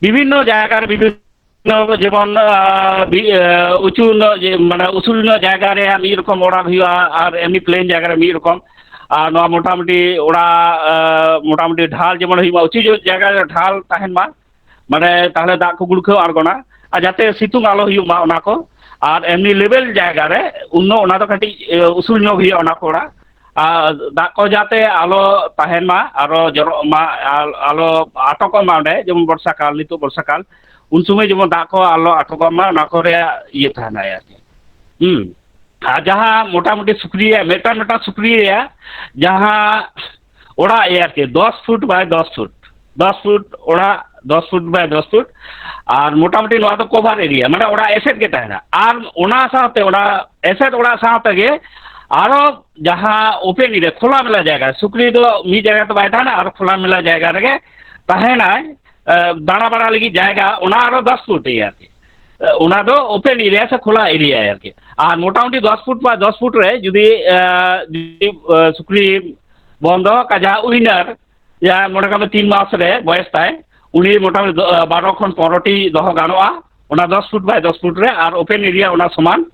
ᱵᱤᱵᱷᱤᱱᱱᱚ ᱡᱟᱭᱜᱟ ᱨᱮ ᱵᱤᱵᱷᱤᱱᱱᱚ, ᱡᱮᱢᱚᱱ, ᱟ, ᱵᱤ-, ᱟ, ᱩᱪᱩ ᱧᱚᱜ, ᱡᱮ, ᱢᱟᱱᱮ ᱩᱥᱩᱞ ᱧᱚᱜ ᱡᱟᱭᱜᱟ ᱨᱮ ᱢᱤᱫ ᱨᱚᱠᱚᱢ ᱚᱲᱟᱜ ᱦᱩᱭᱩᱜᱼᱟ, ᱟᱨ ᱮᱢᱱᱤ ᱯᱞᱮᱱ ᱡᱟᱭᱜᱟ ᱨᱮ ᱢᱤᱫ ᱨᱚᱠᱚᱢ᱾ ᱟᱨ ᱱᱚᱣᱟ ᱢᱚᱴᱟᱢᱩᱴᱤ ᱚᱲᱟᱜ, ᱟ, ᱢᱚᱴᱟᱢᱩᱴᱤ ᱰᱷᱟᱞ ᱡᱮᱢᱚᱱ ᱦᱩᱭᱩᱜ ᱢᱟ, ᱩᱪᱩ ᱧᱚᱜ ᱡᱟᱭᱜᱟ ᱨᱮ ᱰᱷᱟᱞ ᱛᱟᱦᱮᱱ ᱢᱟ, ᱢᱟᱱᱮ ᱛᱟᱦᱚᱞᱮ ᱫᱟᱜ ᱠᱚ ᱜᱩᱲᱠᱷᱟᱹᱣ ᱟᱬᱜᱚᱱᱟ, ᱟᱨ ᱡᱟᱛᱮ ᱥᱤᱛᱩᱝ ᱟᱞᱚ ᱦᱩᱭᱩᱜ ᱢᱟ ᱚᱱᱟ ᱠᱚ᱾ ᱟᱨ ᱮᱢᱱᱤ ᱞᱮᱵᱮᱞ ᱡᱟᱭᱜᱟ ᱨᱮ ᱩᱱᱫᱚ ᱚᱱᱟ ᱫᱚ ᱠᱟᱹᱴᱤᱡ, ᱮ, ᱩᱥᱩᱞ ᱧᱚᱜ ᱦᱩᱭᱩᱜᱼᱟ ᱚᱱᱟ ᱠᱚ ᱚᱲᱟᱜ᱾ ᱟᱨ ᱫᱟᱜ ᱠᱚ ᱡᱟᱛᱮ ᱟᱞᱚ ᱛᱟᱦᱮᱱ ᱢᱟ, ᱟᱨᱚ ᱡᱚᱨᱚᱜ ᱢᱟ, ᱟᱨ ᱟᱞᱚ ᱟᱴᱚᱠᱚᱜ ᱢᱟ ᱚᱸᱰᱮ, ᱡᱮᱢᱚᱱ ᱵᱚᱨᱥᱟ ᱠᱟᱞ, ᱱᱤᱛᱚᱜ ᱵᱚᱨᱥᱟ ᱠᱟᱞ, ᱩᱱ ᱥᱚᱢᱚᱭ ᱡᱮᱢᱚᱱ ᱫᱟᱜ ᱠᱚ ᱟᱞᱚ ᱟᱴᱚᱠᱚᱜ ᱢᱟ, ᱚᱱᱟ ᱠᱚ ᱨᱮᱭᱟᱜ ᱤᱭᱟᱹ ᱛᱟᱦᱮᱱᱟ ᱟᱨᱠᱤ᱾ ᱦᱩᱸ᱾ ᱟᱨ ᱡᱟᱦᱟᱸ ᱢᱚᱴᱟᱢᱩᱴᱤ ᱥᱩᱠᱨᱤ ᱨᱮᱭᱟᱜ, ᱢᱤᱫᱴᱟᱝ ᱢᱤᱫᱴᱟᱝ ᱥᱩᱠᱨᱤ ᱨᱮᱭᱟᱜ ᱡᱟᱦᱟᱸ ᱚᱲᱟᱜ ᱟᱨᱠᱤ, ᱫᱚᱥ ᱯᱷᱩᱴ ᱵᱟᱭ ᱫᱚᱥ ᱯᱷᱩᱴ, ᱫᱚᱥ ᱯᱷᱩᱴ ᱚᱲᱟᱜ ᱫᱚᱥ ᱯᱷᱩᱴ ᱵᱟᱭ ᱫᱚᱥ ᱯᱷᱩᱴ᱾ ᱟᱨ ᱢᱚᱴᱟᱢᱩᱴᱤ ᱱᱚᱣᱟ ᱫᱚ ᱠᱚᱵᱷᱟᱨ ᱮᱨᱤᱭᱟ, ᱢᱟᱱᱮ ᱚᱲᱟᱜ ᱮᱥᱮᱫ ᱜᱮ ᱛᱟᱦᱮᱱᱟ᱾ ᱟᱨ ᱚᱱᱟ ᱥᱟᱶᱛᱮ, ᱚᱱᱟ ᱮᱥᱮᱫ ᱚᱲᱟᱜ ᱥᱟᱶ ᱛᱮᱜᱮ ᱟᱨᱚ ᱡᱟᱦᱟᱸ ᱳᱯᱮᱱ ᱮᱨᱤᱭᱟ, ᱠᱷᱳᱞᱟ ᱢᱮᱞᱟ ᱡᱟᱭᱜᱟ, ᱥᱩᱠᱨᱤ ᱫᱚ ᱢᱤᱫ ᱡᱟᱭᱜᱟ ᱫᱚ ᱵᱟᱭ ᱛᱟᱦᱮᱱᱟ, ᱟᱨ ᱠᱷᱳᱞᱟ ᱢᱮᱞᱟ ᱡᱟᱭᱜᱟ ᱨᱮᱜᱮ ᱛᱟᱦᱮᱱᱟᱭ, ᱮ, ᱫᱟᱬᱟ ᱵᱟᱲᱟ ᱞᱟᱹᱜᱤᱫ ᱡᱟᱭᱜᱟ, ᱚᱱᱟ ᱟᱨᱚ ᱫᱚᱥ ᱯᱷᱩᱴ ᱮᱨᱤᱭᱟ ᱟᱨᱠᱤ᱾ ᱮ, ᱚᱱᱟ ᱫᱚ ᱳᱯᱮᱱ ᱮᱨᱤᱭᱟ ᱥᱮ ᱠᱷᱳᱞᱟ ᱮᱨᱤᱭᱟ ᱟᱨᱠᱤ᱾ ᱟᱨ ᱢᱚᱴᱟᱢᱩᱴᱤ ᱫᱚᱥ ᱯᱷᱩᱴ ᱵᱟ ᱫᱚᱥ ᱯᱷᱩᱴ ᱨᱮ ᱡᱩᱫᱤ, ᱮ, ᱡᱩᱫᱤ, ᱮ, ᱥᱩᱠᱨᱤ ᱵᱚᱱ ᱫᱚᱦᱚ ᱠᱟᱜ, ᱡᱟᱦᱟᱸ ᱩᱭᱱᱟᱨ, ᱡᱟᱦᱟᱸ ᱢᱚᱱᱮ ᱠᱟᱜ ᱢᱮ ᱛᱤᱱ ᱢᱟᱥ ᱨᱮ ᱵᱚᱭᱮᱥ ᱛᱟᱭ, ᱩᱱᱤ ᱢᱚᱴᱟᱢᱩᱴᱤ ᱫᱚ, ᱵᱟᱨᱚ ᱠᱷᱚᱱ ᱯᱚᱱᱨᱚ ᱴᱤ ᱫᱚᱦᱚ ᱜᱟᱱᱚᱜᱼᱟ, ᱚᱱᱟ ᱫᱚᱥ ᱯᱷᱩᱴ ᱵᱟᱭ ᱫᱚᱥ ᱯᱷᱩᱴ ᱨᱮ, ᱟᱨ ᱳᱯᱮᱱ ᱮᱨᱤᱭᱟ ᱚᱱᱟ ᱥᱚᱢᱟᱱ᱾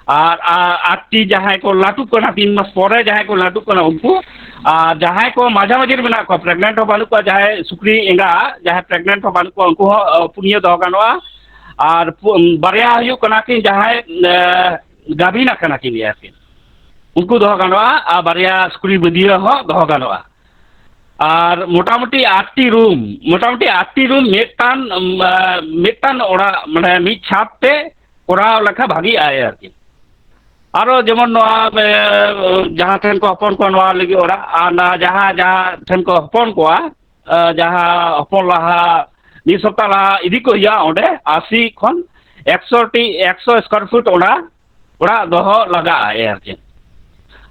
ᱟᱨ, ᱟᱨ ᱟᱴ ᱴᱤ ᱡᱟᱦᱟᱸᱭ ᱠᱚ ᱞᱟᱹᱴᱩᱜ ᱠᱟᱱᱟ, ᱛᱤᱱ ᱢᱟᱥ ᱯᱚᱨᱮ ᱡᱟᱦᱟᱸᱭ ᱠᱚ ᱞᱟᱹᱴᱩᱜ ᱠᱟᱱᱟ ᱩᱱᱠᱩ, ᱟᱨ ᱡᱟᱦᱟᱸᱭ ᱠᱚ ᱢᱟᱡᱷᱟ ᱢᱟᱡᱷᱤ ᱨᱮ ᱢᱮᱱᱟᱜ ᱠᱚᱣᱟ, ᱯᱨᱮᱜᱱᱮᱱᱴ ᱦᱚᱸ ᱵᱟᱹᱱᱩᱜ ᱠᱚᱣᱟ, ᱡᱟᱦᱟᱸᱭ ᱥᱩᱠᱨᱤ ᱮᱸᱜᱟ ᱡᱟᱦᱟᱸᱭ ᱯᱨᱮᱜᱱᱮᱱᱴ ᱦᱚᱸ ᱵᱟᱹᱱᱩᱜ ᱠᱚᱣᱟ, ᱩᱱᱠᱩ ᱦᱚᱸ, ᱟᱸ, ᱯᱩᱱᱭᱟᱹ ᱫᱚᱦᱚ ᱜᱟᱱᱚᱜᱼᱟ᱾ ᱟᱨ ᱯᱩ-, ᱵᱟᱨᱭᱟ ᱦᱩᱭᱩᱜ ᱠᱟᱱᱟ ᱠᱤᱱ ᱡᱟᱦᱟᱸᱭ, ᱮᱸ, ᱜᱟᱹᱵᱷᱤᱱ ᱟᱠᱟᱱᱟ ᱠᱤᱱ ᱟᱨᱠᱤ, ᱩᱱᱠᱩ ᱫᱚᱦᱚ ᱜᱟᱱᱚᱜᱼᱟ, ᱟᱨ ᱵᱟᱨᱭᱟ ᱥᱩᱠᱨᱤ ᱵᱟᱹᱫᱷᱭᱟᱹ ᱦᱚᱸ ᱫᱚᱦᱚ ᱜᱟᱱᱚᱜᱼᱟ᱾ ᱟᱨ ᱢᱚᱴᱟᱢᱩᱴᱤ ᱟᱴ ᱴᱤ ᱨᱩᱢ, ᱢᱚᱴᱟᱢᱩᱴᱤ ᱟᱴ ᱴᱤ ᱨᱩᱢ ᱢᱤᱫᱴᱟᱝ, ᱩᱢ, ᱟᱸ, ᱢᱤᱫᱴᱟᱝ ᱚᱲᱟᱜ, ᱢᱟᱱᱮ ᱢᱤᱫ ᱪᱷᱟᱫᱽ ᱛᱮ ᱠᱚᱨᱟᱣ ᱞᱮᱠᱷᱟᱱ ᱵᱷᱟᱜᱤᱜᱼᱟ ᱟᱨᱠᱤ᱾ ᱟᱨᱚ ᱡᱮᱢᱚᱱ ᱱᱚᱣᱟ, ᱮ, ᱡᱟᱦᱟᱸ ᱴᱷᱮᱱ ᱠᱚ ᱦᱚᱯᱚᱱ ᱠᱚᱣᱟ ᱱᱚᱣᱟ ᱞᱟᱹᱜᱤᱫ ᱚᱲᱟᱜ, ᱟᱨ ᱱᱚᱣᱟ ᱡᱟᱦᱟᱸ, ᱡᱟᱦᱟᱸ ᱴᱷᱮᱱ ᱠᱚ ᱦᱚᱯᱚᱱ ᱠᱚᱣᱟ, ᱮ, ᱡᱟᱦᱟᱸ ᱦᱚᱯᱚᱱ ᱞᱟᱦᱟ ᱢᱤᱫ ᱥᱚᱯᱛᱟᱦ ᱞᱟᱦᱟ ᱤᱫᱤ ᱠᱚ ᱦᱩᱭᱩᱜᱼᱟ ᱚᱸᱰᱮ, ᱟᱥᱤ ᱠᱷᱚᱱ ᱮᱠᱥᱚ ᱴᱤ, ᱮᱠᱥᱚ ᱥᱠᱚᱭᱟᱨ ᱯᱷᱩᱴ ᱚᱲᱟᱜ, ᱚᱲᱟᱜ ᱫᱚᱦᱚ ᱞᱟᱜᱟᱜᱼᱟ ᱟᱨᱠᱤ᱾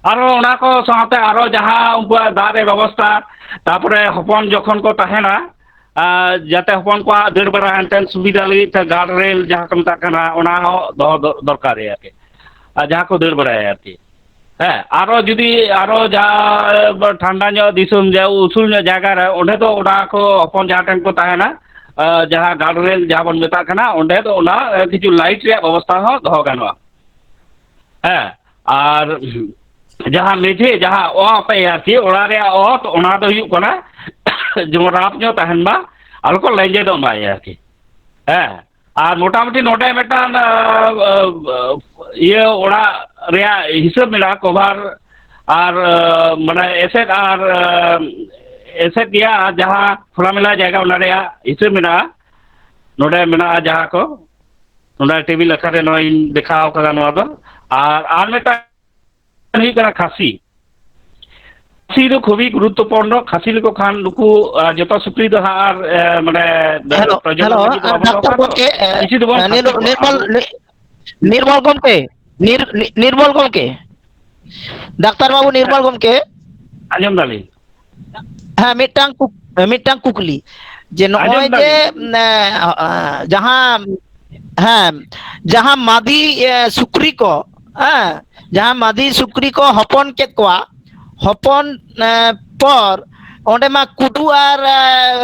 ᱟᱨᱚ ᱚᱱᱟ ᱠᱚ ᱥᱟᱶᱛᱮ ᱟᱨᱚ ᱡᱟᱦᱟᱸ ᱩᱱᱠᱩᱣᱟᱜ ᱫᱟᱜ ᱨᱮ ᱵᱮᱵᱚᱥᱛᱷᱟ, ᱛᱟᱯᱚᱨᱮ ᱦᱚᱯᱚᱱ ᱡᱚᱠᱷᱚᱱ ᱠᱚ ᱛᱟᱦᱮᱱᱟ, ᱟᱨ ᱡᱟᱛᱮ ᱦᱚᱯᱚᱱ ᱠᱚᱣᱟᱜ ᱫᱟᱹᱲ ᱵᱟᱲᱟ ᱦᱟᱱᱛᱮ ᱥᱩᱵᱤᱫᱷᱟ ᱞᱟᱹᱜᱤᱫ ᱛᱮ ᱜᱟᱨᱰ ᱨᱮᱞ ᱡᱟᱦᱟᱸ ᱠᱚ ᱢᱮᱛᱟᱜ ᱠᱟᱱᱟ, ᱚᱱᱟ ᱦᱚᱸ ᱫᱚᱦᱚ ᱫᱚ-, ᱫᱚᱨᱠᱟᱨ ᱜᱮ ᱟᱨᱠᱤ᱾ ᱟᱨ ᱡᱟᱦᱟᱸ ᱠᱚ ᱫᱟᱹᱲ ᱵᱟᱲᱟᱭᱟ ᱟᱨᱠᱤ᱾ ᱦᱮᱸ, ᱟᱨᱚ ᱡᱩᱫᱤ ᱟᱨᱚ ᱡᱟᱦᱟᱸ ᱴᱷᱟᱱᱰᱟ ᱧᱚᱜ ᱫᱤᱥᱚᱢ, ᱡᱟᱦᱟᱸ ᱩᱥᱩᱞ ᱧᱚᱜ ᱡᱟᱭᱜᱟ ᱨᱮ, ᱚᱸᱰᱮ ᱫᱚ ᱚᱱᱟ ᱠᱚ ᱦᱚᱯᱚᱱ ᱡᱟᱦᱟᱸ ᱴᱷᱮᱱ ᱠᱚ ᱛᱟᱦᱮᱱᱟ, ᱟᱨ ᱡᱟᱦᱟᱸ ᱜᱟᱨᱰ ᱨᱮᱞ ᱡᱟᱦᱟᱸ ᱵᱚᱱ ᱢᱮᱛᱟᱜ ᱠᱟᱱᱟ, ᱚᱸᱰᱮ ᱫᱚ ᱚᱱᱟ, ᱮ, ᱠᱤᱪᱷᱩ ᱞᱟᱭᱤᱴ ᱨᱮᱭᱟᱜ ᱵᱮᱵᱚᱥᱛᱷᱟ ᱦᱚᱸ ᱫᱚᱦᱚ ᱜᱟᱱᱚᱜᱼᱟ᱾ ᱦᱮᱸ, ᱟᱨ ᱡᱟᱦᱟᱸ ᱢᱮᱡᱷᱮ, ᱡᱟᱦᱟᱸ ᱚᱛ ᱟᱨᱠᱤ, ᱚᱲᱟᱜ ᱨᱮᱭᱟᱜ ᱚᱛ, ᱚᱱᱟ ᱫᱚ ᱦᱩᱭᱩᱜ ᱠᱟᱱᱟ ᱡᱮᱢᱚᱱ ᱨᱟᱯ ᱧᱚᱜ ᱛᱟᱦᱮᱱ ᱢᱟ, ᱟᱞᱚ ᱠᱚ ᱞᱮᱸᱡᱮᱫᱚᱜ ᱢᱟ ᱟᱨᱠᱤ᱾ ᱦᱮᱸ, ᱟᱨ ᱢᱚᱴᱟᱢᱩᱴᱤ ᱱᱚᱰᱮ ᱢᱤᱫᱴᱟᱝ, ᱟ, ᱟ, ᱟ, ᱤᱭᱟᱹ ᱚᱲᱟᱜ ᱨᱮᱭᱟᱜ ᱦᱤᱥᱟᱹᱵ ᱢᱮᱱᱟᱜᱼᱟ, ᱠᱚᱵᱷᱟᱨ, ᱟᱨ, ᱟ, ᱢᱟᱱᱮ ᱮᱥᱮᱫ ᱟᱨ, ᱟ, ᱮᱥᱮᱫ ᱜᱮᱭᱟ, ᱟᱨ ᱡᱟᱦᱟᱸ ᱠᱷᱳᱞᱟᱢᱮᱞᱟ ᱡᱟᱭᱜᱟ, ᱚᱱᱟ ᱨᱮᱭᱟᱜ ᱦᱤᱥᱟᱹᱵ ᱢᱮᱱᱟᱜᱼᱟ᱾ ᱱᱚᱰᱮ ᱢᱮᱱᱟᱜᱼᱟ ᱡᱟᱦᱟᱸ ᱠᱚ, ᱱᱚᱰᱮ ᱴᱮᱵᱤᱞ ᱟᱠᱟᱨ ᱨᱮ ᱱᱚᱜᱼᱚᱭ ᱤᱧ ᱫᱮᱠᱷᱟᱣ ᱠᱟᱫᱟ ᱱᱚᱣᱟ ᱫᱚ᱾ ᱟᱨ, ᱟᱨ ᱢᱤᱫᱴᱟᱝ ᱦᱩᱭᱩᱜ ᱠᱟᱱᱟ ᱠᱷᱟᱹᱥᱤ᱾ ᱠᱷᱟᱹᱥᱤ ᱫᱚ ᱠᱷᱩᱵᱤ ᱜᱩᱨᱩᱛᱛᱚᱯᱩᱨᱱᱚ᱾ ᱠᱷᱟᱹᱥᱤ ᱞᱮᱠᱚ ᱠᱷᱟᱱ ᱱᱩᱠᱩ, ᱟᱨ ᱡᱚᱛᱚ ᱥᱩᱠᱨᱤ ᱫᱚ ᱦᱟᱸᱜ ᱟᱨ, ᱮ, ᱢᱟᱱᱮ, ᱦᱮᱞᱳ, ᱯᱨᱚᱡᱚᱱᱚᱱ ᱦᱮᱞᱳ, ᱞᱟᱹᱜᱤᱫ ᱫᱚ ᱟᱨ ᱵᱟᱵᱚᱱ ᱫᱚᱦᱚ ᱰᱟᱠᱛᱟᱨ ᱠᱚᱣᱟ ᱛᱚ᱾ ᱜᱚᱢᱠᱮ, ᱮ, ᱠᱤᱪᱷᱩ ᱫᱚᱵᱚᱱ ᱮ, ᱠᱷᱟᱹᱥᱤ ᱱᱤᱨ-, ᱠᱚᱣᱟ᱾ ᱱᱤᱨᱢᱚᱞ, ᱱᱤ-, ᱱᱤᱨᱢᱚᱞ ᱜᱚᱢᱠᱮ, ᱱᱤᱨ-, ᱱᱤ-, ᱱᱤᱨᱢᱚᱞ ᱜᱚᱢᱠᱮ, ᱰᱟᱠᱛᱟᱨ ᱵᱟᱹᱵᱩ, ᱦᱮᱸ, ᱱᱤᱨᱢᱚᱞ ᱜᱚᱢᱠᱮ᱾ ᱟᱸᱡᱚᱢ ᱫᱟᱞᱤᱧ᱾ ᱦᱮᱸ, ᱢᱤᱫᱴᱟᱝ ᱠᱩᱠ-, ᱢᱤᱫᱴᱟᱝ ᱠᱩᱠᱞᱤ, ᱡᱮ ᱟᱸᱡᱚᱢ ᱱᱚᱜᱼᱚᱭ ᱡᱮ, ᱫᱟᱞᱤᱧ᱾ ᱮ, ᱡᱟᱦᱟᱸ, ᱦᱮᱸ, ᱡᱟᱦᱟᱸ ᱢᱟᱫᱤ, ᱮ, ᱥᱩᱠᱨᱤ ᱠᱚ, ᱦᱮᱸ, ᱡᱟᱦᱟᱸ ᱢᱟᱫᱤ ᱥᱩᱠᱨᱤ ᱠᱚ ᱦᱚᱯᱚᱱ ᱠᱮᱫ ᱠᱚᱣᱟ, ᱦᱚᱯᱚᱱ, ᱮ, ᱯᱚᱨ ᱚᱸᱰᱮ ᱢᱟ ᱠᱩᱰᱩ ᱟᱨ, ᱮ,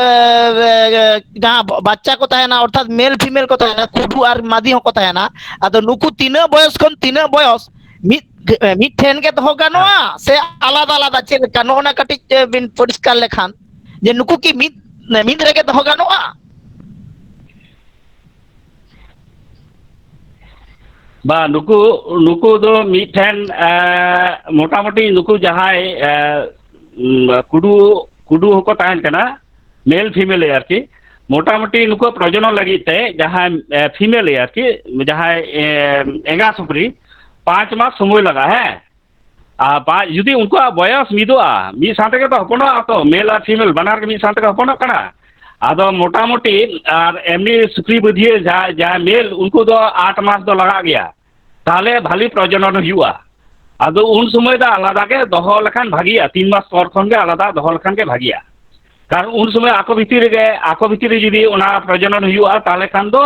ᱮ, ᱮ, ᱡᱟᱦᱟᱸ ᱵᱟᱪᱪᱟ ᱠᱚ ᱛᱟᱦᱮᱱᱟ, ᱚᱨᱛᱷᱟᱛ ᱢᱮᱞ ᱯᱷᱤᱢᱮᱞ ᱠᱚ ᱛᱟᱦᱮᱱᱟ, ᱠᱩᱰᱩ ᱟᱨ ᱢᱟᱫᱤ ᱦᱚᱸᱠᱚ ᱛᱟᱦᱮᱱᱟ᱾ ᱟᱫᱚ ᱱᱩᱠᱩ ᱛᱤᱱᱟᱹᱜ ᱵᱚᱭᱚᱥ ᱠᱷᱚᱱ ᱛᱤᱱᱟᱹᱜ ᱵᱚᱭᱚᱥ ᱢᱤᱫ, ᱢᱤᱫ ᱴᱷᱮᱱ ᱜᱮ ᱫᱚᱦᱚ ᱦᱮᱸ᱾ ᱜᱟᱱᱚᱜᱼᱟ ᱥᱮ ᱟᱞᱟᱫᱟ ᱟᱞᱟᱫᱟ, ᱪᱮᱫ ᱞᱮᱠᱟ? ᱱᱚᱜᱼᱚ ᱱᱟ ᱠᱟᱹᱴᱤᱡ, ᱮ, ᱵᱤᱱ ᱯᱚᱨᱤᱥᱠᱟᱨ ᱞᱮᱠᱷᱟᱱ, ᱡᱮ ᱱᱩᱠᱩ ᱠᱤ ᱢᱤᱫ, ᱢᱤᱫ ᱨᱮᱜᱮ ᱫᱚᱦᱚ ᱜᱟᱱᱚᱜᱼᱟ? ᱵᱟ, ᱱᱩᱠᱩ, ᱱᱩᱠᱩ ᱫᱚ ᱢᱤᱫᱴᱷᱮᱱ, ᱮ, ᱢᱚᱴᱟᱢᱩᱴᱤ ᱱᱩᱠᱩ ᱡᱟᱦᱟᱸᱭ, ᱮ, ᱩᱢ, ᱠᱩᱰᱩ, ᱠᱩᱰᱩ ᱦᱚᱸᱠᱚ ᱛᱟᱦᱮᱱ ᱠᱟᱱᱟ, ᱢᱮᱞ ᱯᱷᱤᱢᱮᱞ ᱟᱨᱠᱤ, ᱢᱚᱴᱟᱢᱩᱴᱤ ᱱᱩᱠᱩ ᱯᱨᱚᱡᱚᱱᱚᱱ ᱞᱟᱹᱜᱤᱫ ᱛᱮ ᱡᱟᱦᱟᱸᱭ, ᱮ, ᱯᱷᱤᱢᱮᱞ ᱟᱨᱠᱤ, ᱡᱟᱦᱟᱸᱭ, ᱮ, ᱮᱸᱜᱟ ᱥᱩᱠᱨᱤ, ᱯᱟᱸᱪ ᱢᱟᱥ ᱥᱚᱢᱚᱭ ᱞᱟᱜᱟᱜᱼᱟ, ᱦᱮᱸ᱾ ᱟᱨ ᱯᱟᱸᱪ, ᱡᱩᱫᱤ ᱩᱱᱠᱩᱣᱟᱜ ᱵᱚᱭᱚᱥ ᱢᱤᱫᱚᱜᱼᱟ, ᱢᱤᱫ ᱥᱟᱶ ᱛᱮᱜᱮ ᱛᱚ ᱦᱚᱯᱚᱱᱚᱜᱼᱟ ᱛᱚ, ᱢᱮᱞ ᱟᱨ ᱯᱷᱤᱢᱮᱞ ᱵᱟᱱᱟᱨ ᱜᱮ ᱢᱤᱫ ᱥᱟᱶ ᱛᱮᱜᱮ ᱦᱚᱯᱚᱱᱚᱜ ᱠᱟᱱᱟ᱾ ᱟᱫᱚ ᱢᱚᱴᱟᱢᱩᱴᱤ ᱟᱨ ᱮᱢᱱᱤ ᱥᱩᱠᱨᱤ ᱵᱟᱹᱫᱷᱤᱭᱟᱹ ᱡᱟᱦᱟᱸ, ᱡᱟᱦᱟᱸ ᱢᱮᱞ, ᱩᱱᱠᱩ ᱫᱚ ᱟᱴ ᱢᱟᱥ ᱫᱚ ᱞᱟᱜᱟᱜ ᱜᱮᱭᱟ, ᱛᱟᱦᱚᱞᱮ ᱵᱷᱟᱞᱤ ᱯᱨᱚᱡᱚᱱᱚᱱ ᱦᱩᱭᱩᱜᱼᱟ᱾ ᱟᱫᱚ ᱩᱱ ᱥᱚᱢᱚᱭ ᱫᱚ ᱟᱞᱟᱫᱟ ᱜᱮ ᱫᱚᱦᱚ ᱞᱮᱠᱷᱟᱱ ᱵᱷᱟᱜᱤᱜᱼᱟ, ᱛᱤᱱ ᱢᱟᱥ ᱯᱚᱨ ᱠᱷᱚᱱ ᱜᱮ ᱟᱞᱟᱫᱟ ᱫᱚᱦᱚ ᱞᱮᱠᱷᱟᱱ ᱜᱮ ᱵᱷᱟᱜᱤᱜᱼᱟ᱾ ᱠᱟᱨᱚᱱ ᱩᱱ ᱥᱚᱢᱚᱭ ᱟᱠᱚ ᱵᱷᱤᱛᱤᱨ ᱨᱮᱜᱮ, ᱟᱠᱚ ᱵᱷᱤᱛᱤᱨ ᱨᱮ ᱡᱩᱫᱤ ᱚᱱᱟ ᱯᱨᱚᱡᱚᱱᱚᱱ ᱦᱩᱭᱩᱜᱼᱟ, ᱛᱟᱦᱚᱞᱮ ᱠᱷᱟᱱ ᱫᱚ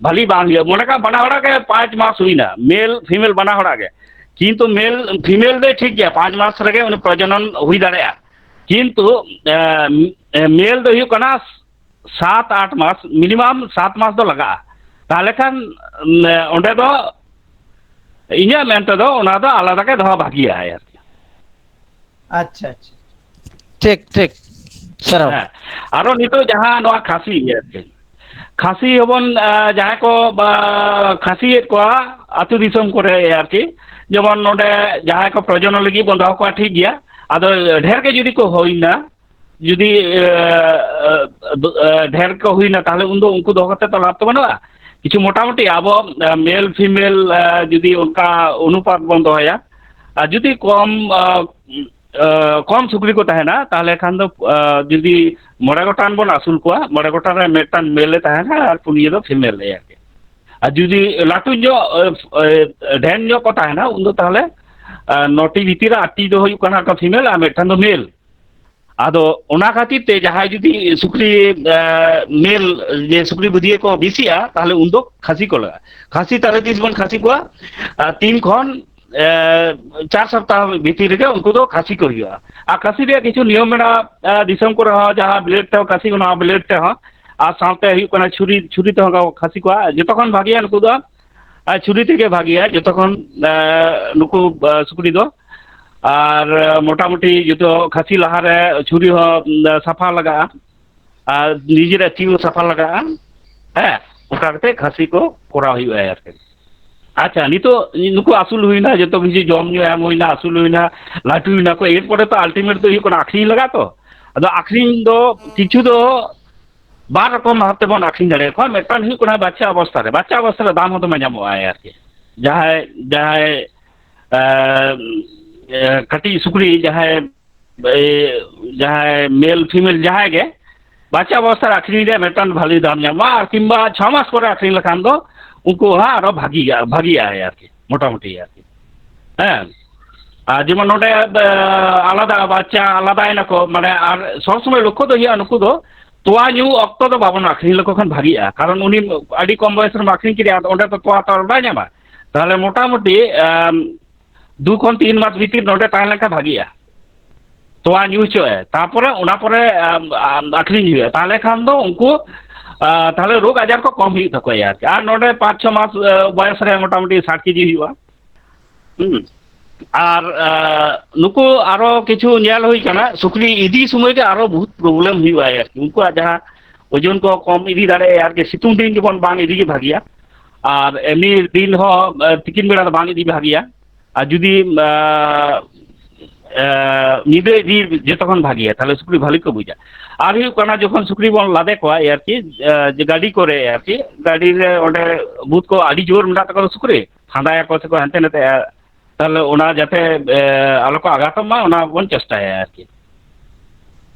ᱵᱷᱟᱞᱤ ᱵᱟᱝ ᱦᱩᱭᱩᱜᱼᱟ᱾ ᱢᱚᱱᱮ ᱠᱟᱜ ᱵᱟᱱᱟ ᱦᱚᱲᱟᱜ ᱜᱮ ᱯᱟᱸᱪ ᱢᱟᱥ ᱦᱩᱭᱱᱟ, ᱢᱮᱞ ᱯᱷᱤᱢᱮᱞ ᱵᱟᱱᱟ ᱦᱚᱲᱟᱜ ᱜᱮ, ᱠᱤᱱᱛᱩ ᱢᱮᱞ ᱯᱷᱤᱢᱮᱞ ᱫᱚᱭ ᱴᱷᱤᱠ ᱜᱮᱭᱟ, ᱯᱟᱸᱪ ᱢᱟᱥ ᱨᱮᱜᱮ ᱩᱱᱤ ᱯᱨᱚᱡᱚᱱᱚᱱ ᱦᱩᱭ ᱫᱟᱲᱮᱭᱟᱜᱼᱟ, ᱠᱤᱱᱛᱩ, ᱮ, ᱢᱮᱞ ᱫᱚ ᱦᱩᱭᱩᱜ ᱠᱟᱱᱟ ᱥᱟᱛ ᱟᱴ ᱢᱟᱥ, ᱢᱤᱱᱤᱢᱟᱢ ᱥᱟᱛ ᱢᱟᱥ ᱫᱚ ᱞᱟᱜᱟᱜᱼᱟ᱾ ᱛᱟᱦᱚᱞᱮ ᱠᱷᱟᱱ, ᱮ, ᱚᱸᱰᱮ ᱫᱚ ᱤᱧᱟᱹᱜ ᱢᱮᱱ ᱛᱮᱫᱚ ᱚᱱᱟ ᱫᱚ ᱟᱞᱟᱫᱟ ᱜᱮ ᱫᱚᱦᱚ ᱵᱷᱟᱹᱜᱤᱭᱟ ᱟᱨᱠᱤ᱾ ᱟᱪᱪᱷᱟ, ᱟᱪᱪᱷᱟ, ᱴᱷᱤᱠ, ᱴᱷᱤᱠ᱾ ᱥᱟᱨᱦᱟᱣ᱾ ᱦᱮᱸ, ᱟᱨᱚ ᱱᱤᱛᱚᱜ ᱡᱟᱦᱟᱸ ᱱᱚᱣᱟ ᱠᱷᱟᱹᱥᱤ ᱟᱨᱠᱤ, ᱠᱷᱟᱹᱥᱤ ᱦᱚᱸᱵᱚᱱ, ᱟ, ᱡᱟᱦᱟᱸᱭ ᱠᱚ, ᱵᱟ, ᱠᱷᱟᱹᱥᱤᱭᱮᱫ ᱠᱚᱣᱟ ᱟᱹᱛᱩ ᱫᱤᱥᱚᱢ ᱠᱚᱨᱮ ᱟᱨᱠᱤ, ᱡᱮᱢᱚᱱ ᱱᱚᱰᱮ ᱡᱟᱦᱟᱸᱭ ᱠᱚ ᱯᱨᱚᱡᱚᱱᱚᱱ ᱞᱟᱹᱜᱤᱫ ᱵᱚᱱ ᱫᱚᱦᱚ ᱠᱚᱣᱟ, ᱴᱷᱤᱠ ᱜᱮᱭᱟ᱾ ᱟᱫᱚ ᱰᱷᱮᱨ ᱜᱮ ᱡᱩᱫᱤ ᱠᱚ ᱦᱩᱭᱱᱟ, ᱡᱩᱫᱤ, ᱮ, ᱮ, ᱰᱷᱮᱨ ᱠᱚ ᱦᱩᱭᱱᱟ, ᱛᱟᱦᱚᱞᱮ ᱩᱱᱫᱚ ᱩᱱᱠᱩ ᱫᱚᱦᱚ ᱠᱟᱛᱮ ᱛᱚ ᱞᱟᱵᱷ ᱛᱚ ᱵᱟᱹᱱᱩᱜᱼᱟ᱾ ᱠᱤᱪᱷᱩ ᱢᱚᱴᱟᱢᱩᱴᱤ ᱟᱵᱚ, ᱮ, ᱢᱮᱞ ᱯᱷᱤᱢᱮᱞ, ᱮ, ᱡᱩᱫᱤ ᱚᱱᱠᱟ ᱚᱱᱩᱯᱟᱛ ᱵᱚᱱ ᱫᱚᱦᱚᱭᱟ, ᱟᱨ ᱡᱩᱫᱤ ᱠᱚᱢ, ᱮ, ᱠᱚᱢ ᱥᱩᱠᱨᱤ ᱠᱚ ᱛᱟᱦᱮᱱᱟ, ᱛᱟᱦᱚᱞᱮ ᱠᱷᱟᱱ ᱫᱚ ᱡᱩᱫᱤ ᱢᱚᱬᱮ ᱜᱚᱴᱟᱝ ᱵᱚᱱ ᱟᱹᱥᱩᱞ ᱠᱚᱣᱟ, ᱢᱚᱬᱮ ᱜᱚᱴᱟᱝ ᱨᱮ ᱢᱤᱫᱴᱟᱝ ᱢᱮᱞ ᱮ ᱛᱟᱦᱮᱱᱟ ᱟᱨ ᱯᱩᱱᱭᱟᱹ ᱫᱚ ᱯᱷᱤᱢᱮᱞ ᱮ ᱟᱨᱠᱤ᱾ ᱟᱨ ᱡᱩᱫᱤ ᱞᱟᱹᱴᱩ ᱧᱚᱜ, ᱰᱷᱮᱨ ᱧᱚᱜ ᱠᱚ ᱛᱟᱦᱮᱱᱟ, ᱩᱱᱫᱚ ᱛᱟᱦᱚᱞᱮ ᱱᱚᱴᱤ ᱵᱷᱤᱛᱤᱨ ᱨᱮ ᱟᱴᱴᱤ ᱫᱚ ᱦᱩᱭᱩᱜ ᱠᱟᱱᱟ ᱯᱷᱤᱢᱮᱞ ᱟᱨ ᱢᱤᱫᱴᱟᱝ ᱫᱚ ᱢᱮᱞ᱾ ᱟᱫᱚ ᱚᱱᱟ ᱠᱷᱟᱹᱛᱤᱨ ᱛᱮ ᱡᱟᱦᱟᱸᱭ ᱡᱩᱫᱤ ᱥᱩᱠᱨᱤ ᱢᱮᱞ, ᱡᱮ ᱥᱩᱠᱨᱤ ᱵᱩᱫᱷᱤᱭᱟᱹ ᱠᱚ ᱵᱮᱥᱤᱜᱼᱟ, ᱛᱟᱦᱚᱞᱮ ᱩᱱᱫᱚ ᱠᱷᱟᱹᱥᱤ ᱠᱚ ᱞᱟᱜᱟᱜᱼᱟ᱾ ᱠᱷᱟᱹᱥᱤ ᱛᱟᱦᱚᱞᱮ ᱛᱤᱥ ᱵᱚᱱ ᱠᱷᱟᱹᱥᱤ ᱠᱚᱣᱟ? ᱛᱤᱱ ᱠᱷᱚᱱ ᱪᱟᱨ ᱥᱚᱯᱛᱟᱦᱚ ᱵᱷᱤᱛᱤᱨ ᱨᱮᱜᱮ ᱩᱱᱠᱩ ᱫᱚ ᱠᱷᱟᱹᱥᱤ ᱠᱚ ᱦᱩᱭᱩᱜᱼᱟ᱾ ᱟᱨ ᱠᱷᱟᱹᱥᱤ ᱨᱮᱭᱟᱜ ᱠᱤᱪᱷᱩ ᱱᱤᱭᱚᱢ ᱢᱮᱱᱟᱜᱼᱟ, ᱫᱤᱥᱚᱢ ᱠᱚᱨᱮ ᱦᱚᱸ ᱡᱟᱦᱟᱸ ᱵᱞᱮᱰ ᱛᱮᱦᱚᱸ ᱠᱷᱟᱹᱥᱤ ᱜᱟᱱᱚᱜᱼᱟ, ᱵᱞᱮᱰ ᱛᱮᱦᱚᱸ, ᱟᱨ ᱥᱟᱶᱛᱮ ᱦᱩᱭᱩᱜ ᱠᱟᱱᱟ ᱪᱷᱩᱨᱤ, ᱪᱷᱩᱨᱤ ᱛᱮᱦᱚᱸ ᱠᱚ ᱠᱷᱟᱹᱥᱤ ᱠᱚᱣᱟ᱾ ᱡᱚᱛᱚ ᱠᱷᱚᱱ ᱵᱷᱟᱜᱮᱭᱟ ᱱᱩᱠᱩ ᱫᱚ ᱟᱨ ᱪᱷᱩᱨᱤ ᱛᱮᱜᱮ ᱵᱷᱟᱜᱮᱭᱟ ᱡᱚᱛᱚ ᱠᱷᱚᱱ, ᱮ, ᱱᱩᱠᱩ, ᱮ, ᱥᱩᱠᱨᱤ ᱫᱚ᱾ ᱟᱨ, ᱮ, ᱢᱚᱴᱟᱢᱩᱴᱤ ᱡᱚᱛᱚ ᱠᱷᱟᱹᱥᱤ ᱞᱟᱦᱟᱨᱮ ᱪᱷᱩᱨᱤ ᱦᱚᱸ, ᱮ, ᱥᱟᱯᱷᱟ ᱞᱟᱜᱟᱜᱼᱟ᱾ ᱟᱨ ᱱᱤᱡᱮᱨᱟᱜ ᱛᱤ ᱦᱚᱸ ᱥᱟᱯᱷᱟ ᱞᱟᱜᱟᱜᱼᱟ᱾ ᱦᱮᱸ, ᱚᱱᱠᱟ ᱠᱟᱛᱮ ᱠᱷᱟᱹᱥᱤ ᱠᱚ ᱠᱚᱨᱟᱣ ᱦᱩᱭᱩᱜᱼᱟ ᱟᱨᱠᱤ᱾ ᱟᱪᱪᱷᱟ, ᱱᱤᱛᱚᱜ ᱱᱩᱠᱩ ᱟᱹᱥᱩᱞ ᱦᱩᱭᱱᱟ, ᱡᱚᱛᱚ ᱠᱤᱪᱷᱩ ᱡᱚᱢ ᱧᱩ ᱮᱢ ᱦᱩᱭᱱᱟ, ᱟᱹᱥᱩᱞ ᱦᱩᱭᱱᱟ, ᱞᱟᱹᱴᱩᱭᱱᱟ ᱠᱚ, ᱮᱨᱯᱚᱨᱮ ᱛᱚ ᱟᱞᱴᱤᱢᱮᱴ ᱫᱚ ᱦᱩᱭᱩᱜ ᱠᱟᱱᱟ ᱟᱹᱠᱷᱨᱤᱧ ᱞᱟᱜᱟᱜ ᱛᱚ᱾ ᱟᱫᱚ ᱟᱹᱠᱷᱨᱤᱧ ᱫᱚ ᱠᱤᱪᱷᱩ ᱫᱚ ᱵᱟᱨ ᱨᱚᱠᱚᱢ ᱵᱷᱟᱵ ᱛᱮᱵᱚᱱ ᱟᱹᱠᱷᱨᱤᱧ ᱫᱟᱲᱮᱭᱟᱠᱚᱣᱟ᱾ ᱢᱤᱫᱴᱟᱝ ᱦᱩᱭᱩᱜ ᱠᱟᱱᱟ ᱵᱟᱪᱪᱟ ᱚᱵᱚᱥᱛᱷᱟ ᱨᱮ, ᱵᱟᱪᱪᱟ ᱚᱵᱚᱥᱛᱷᱟ ᱨᱮ ᱫᱟᱢ ᱦᱚᱸ ᱫᱚᱢᱮ ᱧᱟᱢᱚᱜᱼᱟ ᱟᱨᱠᱤ᱾ ᱡᱟᱦᱟᱸᱭ, ᱡᱟᱦᱟᱸᱭ, ᱮ, ᱮ, ᱠᱟᱹᱴᱤᱡ ᱥᱩᱠᱨᱤ ᱡᱟᱦᱟᱸᱭ, ᱮ, ᱡᱟᱦᱟᱸᱭ ᱢᱮᱞ ᱯᱷᱤᱢᱮᱞ ᱡᱟᱦᱟᱸᱭ ᱜᱮ ᱵᱟᱪᱪᱟ ᱚᱵᱚᱥᱛᱷᱟ ᱨᱮ ᱟᱹᱠᱷᱨᱤᱧ ᱨᱮᱭᱟᱜ ᱢᱤᱫᱴᱟᱝ ᱵᱷᱟᱞᱤ ᱫᱟᱢ ᱧᱟᱢᱚᱜᱼᱟ, ᱟᱨ ᱠᱤᱝᱵᱟ ᱪᱷᱚ ᱢᱟᱥ ᱯᱚᱨᱮ ᱟᱹᱠᱷᱨᱤᱧ ᱞᱮᱠᱷᱟᱱ ᱫᱚ ᱩᱱᱠᱩ ᱦᱚᱸ ᱟᱨᱚ ᱵᱷᱟᱹᱜᱤ, ᱵᱷᱟᱹᱜᱤᱜᱼᱟᱭ ᱟᱨᱠᱤ, ᱢᱚᱴᱟᱢᱩᱴᱤ ᱟᱨᱠᱤ᱾ ᱦᱮᱸ, ᱟᱨ ᱡᱮᱢᱚᱱ ᱱᱚᱰᱮ, ᱮ, ᱟᱞᱟᱫᱟ ᱵᱟᱪᱪᱟ ᱟᱞᱟᱫᱟᱭᱮᱱᱟᱠᱚ, ᱢᱟᱱᱮ, ᱟᱨ ᱥᱚᱵ ᱥᱚᱢᱚᱭ ᱞᱚᱠᱠᱷᱚ ᱫᱚ ᱦᱩᱭᱩᱜᱼᱟ ᱱᱩᱠᱩ ᱫᱚ ᱛᱚᱣᱟ ᱧᱩ ᱚᱠᱛᱚ ᱫᱚ ᱵᱟᱵᱚᱱ ᱟᱹᱠᱷᱨᱤᱧ ᱞᱮᱠᱚ ᱠᱷᱟᱱ ᱵᱷᱟᱹᱜᱤᱜᱼᱟ, ᱠᱟᱨᱚᱱ ᱩᱱᱤ ᱟᱹᱰᱤ ᱠᱚᱢ ᱵᱚᱭᱮᱥ ᱨᱮᱢ ᱟᱹᱠᱷᱨᱤᱧ ᱠᱮᱫᱮᱭᱟ, ᱟᱫᱚ ᱚᱸᱰᱮ ᱫᱚ ᱛᱚᱣᱟ ᱛᱚ ᱟᱨ ᱵᱟᱭ ᱧᱟᱢᱟ᱾ ᱛᱟᱦᱚᱞᱮ ᱢᱚᱴᱟᱢᱩᱴᱤ, ᱮᱢ, ᱫᱩ ᱠᱷᱚᱱ ᱛᱤᱱ ᱢᱟᱥ ᱵᱷᱤᱛᱤᱨ ᱱᱚᱰᱮ ᱛᱟᱦᱮᱸ ᱞᱮᱱᱠᱷᱟᱱ ᱵᱷᱟᱹᱜᱤᱜᱼᱟ᱾ ᱛᱚᱣᱟ ᱧᱩ ᱦᱚᱪᱚᱭ, ᱛᱟᱨᱯᱚᱨᱮ ᱚᱱᱟ ᱯᱚᱨᱮ, ᱟᱢ, ᱟᱢ ᱟᱹᱠᱷᱨᱤᱧ ᱦᱩᱭᱩᱜᱼᱟ᱾ ᱛᱟᱦᱚᱞᱮ ᱠᱷᱟᱱ ᱫᱚ ᱩᱱᱠᱩ, ᱟ, ᱛᱟᱦᱚᱞᱮ ᱨᱳᱜᱽ ᱟᱡᱟᱨ ᱠᱚ ᱠᱚᱢ ᱦᱩᱭᱩᱜ ᱛᱟᱠᱚᱣᱟ ᱟᱨᱠᱤ᱾ ᱟᱨ ᱱᱚᱰᱮ ᱯᱟᱸᱪ ᱪᱷᱚ ᱢᱟᱥ, ᱟ, ᱵᱚᱭᱮᱥ ᱨᱮ ᱢᱚᱴᱟᱢᱩᱴᱤ ᱥᱟᱴ ᱠᱮᱡᱤ ᱦᱩᱭᱩᱜᱼᱟ᱾ ᱦᱩᱸ᱾ ᱟᱨ, ᱟ, ᱱᱩᱠᱩ ᱟᱨᱚ ᱠᱤᱪᱷᱩ ᱧᱮᱞ ᱦᱩᱭ ᱠᱟᱱᱟ, ᱥᱩᱠᱨᱤ ᱤᱫᱤ ᱥᱚᱢᱚᱭ ᱜᱮ ᱟᱨᱚ ᱵᱚᱦᱩᱛ ᱯᱨᱚᱵᱞᱮᱢ ᱦᱩᱭᱩᱜᱼᱟ ᱟᱨᱠᱤ᱾ ᱩᱱᱠᱩᱣᱟᱜ ᱡᱟᱦᱟᱸ ᱳᱡᱚᱱ ᱠᱚ ᱠᱚᱢ ᱤᱫᱤ ᱫᱟᱲᱮᱭᱟᱜᱼᱟ ᱟᱨᱠᱤ, ᱥᱤᱛᱩᱝ ᱫᱤᱱ ᱡᱮᱢᱚᱱ ᱵᱟᱝ ᱤᱫᱤ ᱜᱮ ᱵᱷᱟᱹᱜᱤᱭᱟ᱾ ᱟᱨ ᱮᱢᱱᱤ ᱫᱤᱱ ᱦᱚᱸ, ᱟ, ᱛᱤᱠᱤᱱ ᱵᱮᱲᱟ ᱫᱚ ᱵᱟᱝ ᱤᱫᱤ ᱵᱷᱟᱹᱜᱤᱭᱟ᱾ ᱟᱨ ᱡᱩᱫᱤ, ᱟ, ᱟ, ᱧᱤᱫᱟᱹ ᱤᱫᱤ ᱡᱚᱛᱚ ᱠᱷᱚᱱ ᱵᱷᱟᱹᱜᱤᱭᱟ, ᱛᱟᱦᱞᱮ ᱥᱩᱠᱨᱤ ᱵᱷᱟᱹᱞᱤ ᱠᱚ ᱵᱩᱡᱟ᱾ ᱟᱨ ᱦᱩᱭᱩᱜ ᱠᱟᱱᱟ, ᱡᱚᱠᱷᱚᱱ ᱥᱩᱠᱨᱤ ᱵᱚᱱ ᱞᱟᱫᱮ ᱠᱚᱣᱟ ᱟᱨᱠᱤ, ᱟ, ᱡᱮ ᱜᱟᱹᱰᱤ ᱠᱚᱨᱮ ᱟᱨᱠᱤ, ᱜᱟᱹᱰᱤ ᱨᱮ ᱚᱸᱰᱮ ᱵᱷᱩᱛ ᱠᱚ ᱟᱹᱰᱤ ᱡᱳᱨ ᱢᱮᱱᱟᱜ ᱛᱟᱠᱚᱣᱟ ᱥᱩᱠᱨᱤ, ᱯᱷᱟᱸᱫᱟᱭᱟᱠᱚ ᱥᱮᱠᱚ ᱦᱟᱱᱛᱮ ᱱᱟᱛᱮ, ᱟ, ᱛᱟᱦᱚᱞᱮ ᱚᱱᱟ ᱡᱟᱛᱮ, ᱮ, ᱟᱞᱚ ᱠᱚ ᱟᱜᱷᱟᱛᱚᱜ ᱢᱟ, ᱚᱱᱟ ᱵᱚᱱ ᱪᱮᱥᱴᱟᱭᱟ ᱟᱨᱠᱤ᱾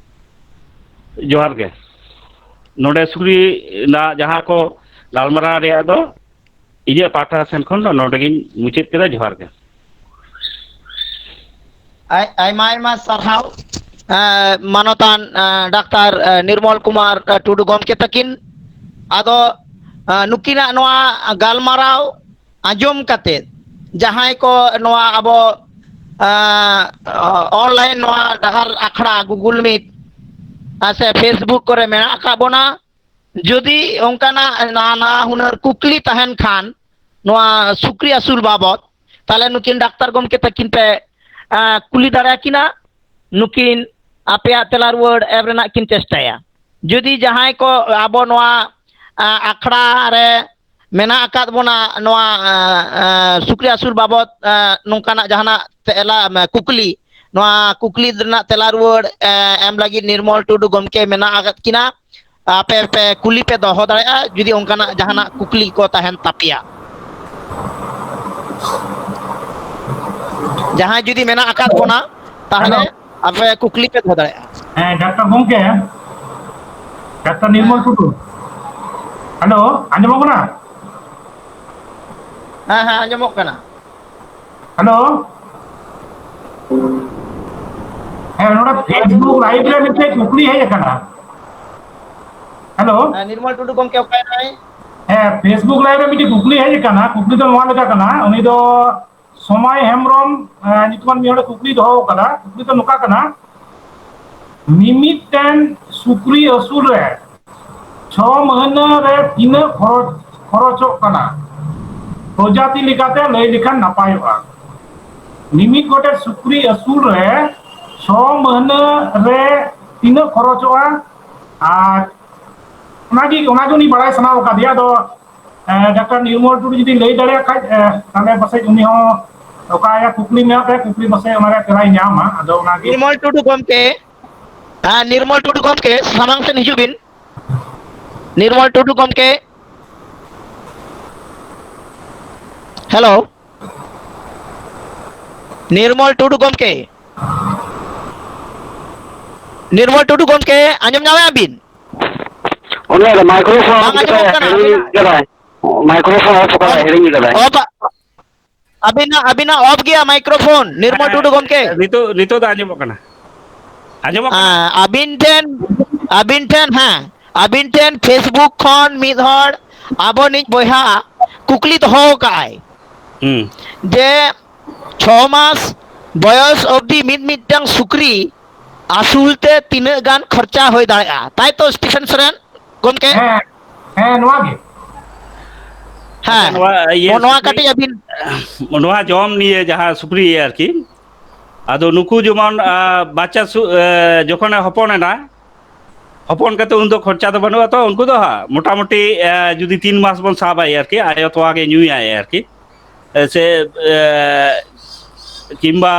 ᱡᱚᱦᱟᱨ ᱜᱮ᱾ ᱱᱚᱰᱮ ᱥᱩᱠᱨᱤ ᱨᱮᱱᱟᱜ ᱡᱟᱦᱟᱸ ᱠᱚ ᱜᱟᱞᱢᱟᱨᱟᱣ ᱨᱮᱭᱟᱜ ᱫᱚ ᱤᱧᱟᱹᱜ ᱯᱟᱦᱴᱟ ᱥᱮᱱ ᱠᱷᱚᱱ ᱫᱚ ᱱᱚᱰᱮ ᱜᱤᱧ ᱢᱩᱪᱟᱹᱫ ᱠᱮᱫᱟ᱾ ᱡᱚᱦᱟᱨ ᱜᱮ᱾ ᱟᱭ-, ᱟᱭᱢᱟ ᱟᱭᱢᱟ ᱥᱟᱨᱦᱟᱣ, ᱮᱸ, ᱢᱟᱱᱚᱛᱟᱱ, ᱮᱸ, ᱰᱟᱠᱛᱟᱨ, ᱮᱸ, ᱱᱤᱨᱢᱚᱞ ᱠᱩᱢᱟᱨ, ᱮᱸ, ᱴᱩᱰᱩ ᱜᱚᱢᱠᱮ ᱛᱟᱹᱠᱤᱱ᱾ ᱟᱫᱚ, ᱮᱸ, ᱱᱩᱠᱤᱱᱟᱜ ᱱᱚᱣᱟ ᱜᱟᱞᱢᱟᱨᱟᱣ ᱟᱸᱡᱚᱢ ᱠᱟᱛᱮ ᱡᱟᱦᱟᱸᱭ ᱠᱚ ᱱᱚᱣᱟ ᱟᱵᱚ, ᱮᱸ, online ᱱᱚᱣᱟ ᱰᱟᱦᱟᱨ ᱟᱠᱷᱲᱟ Google Meet, ᱟᱨ ᱥᱮ Facebook ᱠᱚᱨᱮ ᱢᱮᱱᱟᱜ ᱟᱠᱟᱫ ᱵᱚᱱᱟ, ᱡᱩᱫᱤ ᱚᱱᱠᱟᱱᱟᱜ ᱱᱟᱱᱟ ᱦᱩᱱᱟᱹᱨ ᱠᱩᱠᱞᱤ ᱛᱟᱦᱮᱱ ᱠᱷᱟᱱ ᱱᱚᱣᱟ ᱥᱩᱠᱨᱤ ᱟᱹᱥᱩᱞ ᱵᱟᱵᱚᱫ, ᱛᱟᱦᱚᱞᱮ ᱱᱩᱠᱤᱱ ᱰᱟᱠᱛᱟᱨ ᱜᱚᱢᱠᱮ ᱛᱟᱹᱠᱤᱱ ᱯᱮ, ᱮᱸ, ᱠᱩᱞᱤ ᱫᱟᱲᱮᱭᱟᱠᱤᱱᱟ᱾ ᱱᱩᱠᱤᱱ ᱟᱯᱮᱭᱟᱜ ᱛᱮᱞᱟ ᱨᱩᱣᱟᱹᱲ ᱮᱢ ᱨᱮᱱᱟᱜ ᱠᱤᱱ ᱪᱮᱥᱴᱟᱭᱟ᱾ ᱡᱩᱫᱤ ᱡᱟᱦᱟᱸᱭ ᱠᱚ ᱟᱵᱚ ᱱᱚᱣᱟ, ᱮᱸ, ᱟᱠᱷᱲᱟ ᱨᱮ ᱢᱮᱱᱟᱜ ᱟᱠᱟᱫ ᱵᱚᱱᱟ, ᱱᱚᱣᱟ, ᱮᱸ, ᱮᱸ, ᱥᱩᱠᱨᱤ ᱟᱹᱥᱩᱞ ᱵᱟᱵᱚᱫ, ᱮᱸ, ᱱᱚᱝᱠᱟᱱᱟᱜ ᱡᱟᱦᱟᱱᱟᱜ ᱛᱮᱞᱟ, ᱮᱸ, ᱠᱩᱠᱞᱤ, ᱱᱚᱣᱟ ᱠᱩᱠᱞᱤ ᱨᱮᱱᱟᱜ ᱛᱮᱞᱟ ᱨᱩᱣᱟᱹᱲ, ᱮᱸ, ᱮᱢ ᱞᱟᱹᱜᱤᱫ ᱱᱤᱨᱢᱚᱞ ᱴᱩᱰᱩ ᱜᱚᱢᱠᱮ ᱢᱮᱱᱟᱜ ᱟᱠᱟᱫ ᱠᱤᱱᱟ᱾ ᱟᱯᱮ ᱯᱮ ᱠᱩᱞᱤ ᱯᱮ ᱫᱚᱦᱚ ᱫᱟᱲᱮᱭᱟᱜᱼᱟ, ᱡᱩᱫᱤ ᱚᱱᱠᱟᱱᱟᱜ ᱡᱟᱦᱟᱱᱟᱜ ᱠᱩᱠᱞᱤ ᱠᱚ ᱛᱟᱦᱮᱱ ᱛᱟᱯᱮᱭᱟ᱾ ᱡᱟᱦᱟᱸᱭ ᱡᱩᱫᱤ ᱢᱮᱱᱟᱜ ᱟᱠᱟᱫ ᱵᱚᱱᱟ, ᱛᱟᱦᱚᱞᱮ ᱦᱮᱞᱳ᱾ ᱟᱯᱮ ᱠᱩᱠᱞᱤ ᱯᱮ ᱫᱚᱦᱚ ᱫᱟᱲᱮᱭᱟᱜᱼᱟ᱾ ᱦᱮᱸ, ᱰᱟᱠᱛᱟᱨ ᱜᱚᱢᱠᱮ, ᱰᱟᱠᱛᱟᱨ ᱱᱤᱨᱢᱚᱞ ᱦᱮᱸ᱾ ᱴᱩᱰᱩ᱾ ᱦᱮᱞᱳ, ᱟᱸᱡᱚᱢᱚᱜ ᱠᱟᱱᱟ? ᱦᱮᱸ, ᱦᱮᱸ, ᱟᱸᱡᱚᱢᱚᱜ ᱠᱟᱱᱟ᱾ ᱦᱮᱞᱳ᱾ ᱦᱮᱸ, ᱱᱚᱰᱮ ᱦᱮᱸ, ᱱᱤᱨᱢᱚᱞ Facebook ᱴᱩᱰᱩ ᱞᱟᱭᱤᱵᱷ ᱨᱮ ᱜᱚᱢᱠᱮ, ᱢᱤᱫᱴᱮᱡ ᱠᱩᱠᱞᱤ ᱦᱮᱡ ᱟᱠᱟᱱᱟ᱾ ᱦᱮᱞᱳ᱾ ᱦᱮᱸ, ᱱᱤᱨᱢᱚᱞ ᱴᱩᱰᱩ ᱜᱚᱢᱠᱮ ᱚᱠᱟᱭ ᱱᱟᱭ? ᱦᱮᱸ, Facebook ᱞᱟᱭᱤᱵᱷ ᱨᱮ ᱢᱤᱫᱴᱮᱡ ᱠᱩᱠᱞᱤ ᱦᱮᱡ ᱟᱠᱟᱱᱟ᱾ ᱠᱩᱠᱞᱤ ᱫᱚ ᱱᱚᱣᱟ ᱞᱮᱠᱟ ᱠᱟᱱᱟ, ᱩᱱᱤ ᱫᱚ ᱥᱚᱢᱟᱭ ᱦᱮᱢᱵᱨᱚᱢ, ᱮ, ᱧᱩᱛᱩᱢᱟᱱ ᱢᱤᱫ ᱦᱚᱲᱮ ᱠᱩᱠᱞᱤ ᱫᱚᱦᱚ ᱟᱠᱟᱫᱟ᱾ ᱠᱩᱠᱞᱤ ᱫᱚ ᱱᱚᱝᱠᱟ ᱠᱟᱱᱟ, ᱢᱤᱢᱤᱫᱴᱮᱱ ᱥᱩᱠᱨᱤ ᱟᱹᱥᱩᱞ ᱨᱮ ᱪᱷᱚ ᱢᱟᱹᱦᱱᱟᱹ ᱨᱮ ᱛᱤᱱᱟᱹᱜ ᱠᱷᱚᱨᱚᱪ, ᱠᱷᱚᱨᱚᱪᱚᱜ ᱠᱟᱱᱟ? ᱯᱨᱚᱡᱟᱛᱤ ᱞᱮᱠᱟᱛᱮ ᱞᱟᱹᱭ ᱞᱮᱠᱷᱟᱱ ᱱᱟᱯᱟᱭᱚᱜᱼᱟ᱾ ᱢᱤᱢᱤᱫ ᱜᱚᱴᱮᱡ ᱥᱩᱠᱨᱤ ᱟᱹᱥᱩᱞ ᱨᱮ ᱪᱷᱚ ᱢᱟᱹᱦᱱᱟᱹ ᱨᱮ ᱛᱤᱱᱟᱹᱜ ᱠᱷᱚᱨᱚᱪᱚᱜᱼᱟ? ᱟᱨ ᱚᱱᱟᱜᱮ, ᱚᱱᱟᱜᱮ ᱩᱱᱤ ᱵᱟᱲᱟᱭ ᱥᱟᱱᱟ ᱟᱠᱟᱫᱮᱭᱟ᱾ ᱟᱫᱚ, ᱮ, ᱰᱟᱠᱛᱟᱨ ᱱᱤᱨᱢᱚᱞ ᱴᱩᱰᱩ ᱡᱩᱫᱤ ᱞᱟᱹᱭ ᱫᱟᱲᱮᱭᱟᱜ ᱠᱷᱟᱡ, ᱮ, ᱛᱟᱦᱞᱮ ᱯᱟᱥᱮᱡ ᱩᱱᱤ ᱦᱚᱸ ᱚᱠᱟ ᱨᱮᱭᱟᱜ ᱠᱩᱠᱞᱤ ᱢᱮᱱᱟᱜ ᱛᱟᱭᱟ, ᱠᱩᱠᱞᱤ ᱯᱟᱥᱮᱡ ᱚᱱᱟ ᱨᱮᱭᱟᱜ ᱛᱮᱞᱟᱭ ᱧᱟᱢᱟ᱾ ᱟᱫᱚ ᱚᱱᱟᱜᱮ᱾ ᱱᱤᱨᱢᱚᱞ ᱴᱩᱰᱩ ᱜᱚᱢᱠᱮ, ᱦᱮᱸ, ᱱᱤᱨᱢᱚᱞ ᱴᱩᱰᱩ ᱜᱚᱢᱠᱮ, ᱥᱟᱢᱟᱝ ᱥᱮᱫ ᱦᱤᱡᱩᱜ ᱵᱤᱱ᱾ ᱱᱤᱨᱢᱚᱞ ᱴᱩᱰᱩ ᱜᱚᱢᱠᱮ, ᱦᱮᱞᱳ᱾ ᱱᱤᱨᱢᱚᱞ ᱴᱩᱰᱩ ᱜᱚᱢᱠᱮ, ᱱᱤᱨᱢᱚᱞ ᱴᱩᱰᱩ ᱜᱚᱢᱠᱮ, ᱟᱸᱡᱚᱢ ᱧᱟᱢᱮᱫᱼᱟ ᱵᱤᱱ? ᱚᱱᱮ ᱢᱟᱭᱠᱨᱳᱯᱷᱳᱱ ᱵᱟᱝ ᱟᱸᱡᱚᱢᱚᱜ ᱠᱟᱱᱟ ᱦᱤᱲᱤᱧ ᱟᱹᱵᱤᱱᱟᱜ᱾ ᱠᱟᱫᱟᱭ᱾ ᱢᱟᱭᱠᱨᱳᱯᱷᱳᱱ ᱚᱯᱷ ᱠᱟᱫᱟᱭ, ᱚᱯᱷ, ᱦᱤᱲᱤᱧ ᱠᱟᱫᱟᱭ᱾ ᱚᱯᱷ, ᱟᱹᱵᱤᱱᱟᱜ, ᱟᱹᱵᱤᱱᱟᱜ ᱚᱯᱷ ᱜᱮᱭᱟ ᱢᱟᱭᱠᱨᱳᱯᱷᱳᱱ, ᱱᱤᱨᱢᱚᱞ ᱦᱮᱸ, ᱴᱩᱰᱩ ᱜᱚᱢᱠᱮ᱾ ᱱᱤᱛᱚᱜ, ᱱᱤᱛᱚᱜ ᱫᱚ ᱟᱸᱡᱚᱢᱚᱜ ᱠᱟᱱᱟ᱾ ᱟᱸᱡᱚᱢᱚᱜ ᱠᱟᱱᱟ? ᱦᱮᱸ, ᱟᱹᱵᱤᱱ ᱴᱷᱮᱱ, ᱟᱹᱵᱤᱱ ᱴᱷᱮᱱ, ᱦᱮᱸ, ᱟᱹᱵᱤᱱ ᱴᱷᱮᱱ Facebook ᱠᱷᱚᱱ ᱢᱤᱫ ᱦᱚᱲ ᱟᱵᱚᱱᱤᱡ ᱵᱚᱭᱦᱟ ᱠᱩᱠᱞᱤ ᱫᱚᱦᱚ ᱟᱠᱟᱫᱼᱟᱭ ᱦᱩᱸ᱾ ᱡᱮ ᱪᱷᱚ ᱢᱟᱥ ᱵᱚᱭᱚᱥ ᱚᱵᱫᱤ ᱢᱤᱫ ᱢᱤᱫᱴᱟᱝ ᱥᱩᱠᱨᱤ ᱟᱹᱥᱩᱞ ᱛᱮ ᱛᱤᱱᱟᱹᱜ ᱜᱟᱱ ᱠᱷᱚᱨᱪᱟ ᱦᱩᱭ ᱫᱟᱲᱮᱭᱟᱜᱼᱟ, ᱛᱟᱭ ᱛᱚ ᱥᱴᱤᱯᱷᱮᱱ ᱥᱚᱨᱮᱱ ᱜᱚᱢᱠᱮ? ᱦᱮᱸ, ᱦᱮᱸ, ᱱᱚᱣᱟ ᱜᱮ᱾ ᱦᱮᱸ, ᱟᱪᱪᱷᱟ, ᱱᱚᱣᱟ ᱤᱭᱟᱹ ᱱᱚᱣᱟ ᱥᱩᱠᱨᱤ, ᱠᱟᱹᱴᱤᱡ ᱟᱹᱵᱤᱱ ᱱᱚᱣᱟ ᱡᱚᱢ ᱱᱤᱭᱮ ᱡᱟᱦᱟᱸ ᱥᱩᱠᱨᱤ ᱤᱭᱟᱹ ᱟᱨᱠᱤ, ᱟᱫᱚ ᱱᱩᱠᱩ ᱡᱮᱢᱚᱱ, ᱟ, ᱵᱟᱪᱪᱟ ᱥᱩ-, ᱮ, ᱡᱚᱠᱷᱚᱱᱮ ᱦᱚᱯᱚᱱ ᱮᱱᱟ, ᱦᱚᱯᱚᱱ ᱠᱟᱛᱮ ᱩᱱᱫᱚ ᱠᱷᱚᱨᱪᱟ ᱫᱚ ᱵᱟᱹᱱᱩᱜᱼᱟ ᱛᱚ, ᱩᱱᱠᱩ ᱫᱚ ᱦᱟᱸᱜ ᱢᱚᱴᱟᱢᱩᱴᱤ, ᱮ, ᱡᱩᱫᱤ ᱛᱤᱱ ᱢᱟᱥ ᱵᱚᱱ ᱥᱟᱵᱟᱭ ᱟᱨᱠᱤ, ᱟᱭᱳ ᱛᱚᱣᱟ ᱜᱮ ᱧᱩᱭᱟᱭ ᱟᱨᱠᱤ, ᱮ, ᱥᱮ, ᱮ, ᱠᱤᱝᱵᱟ,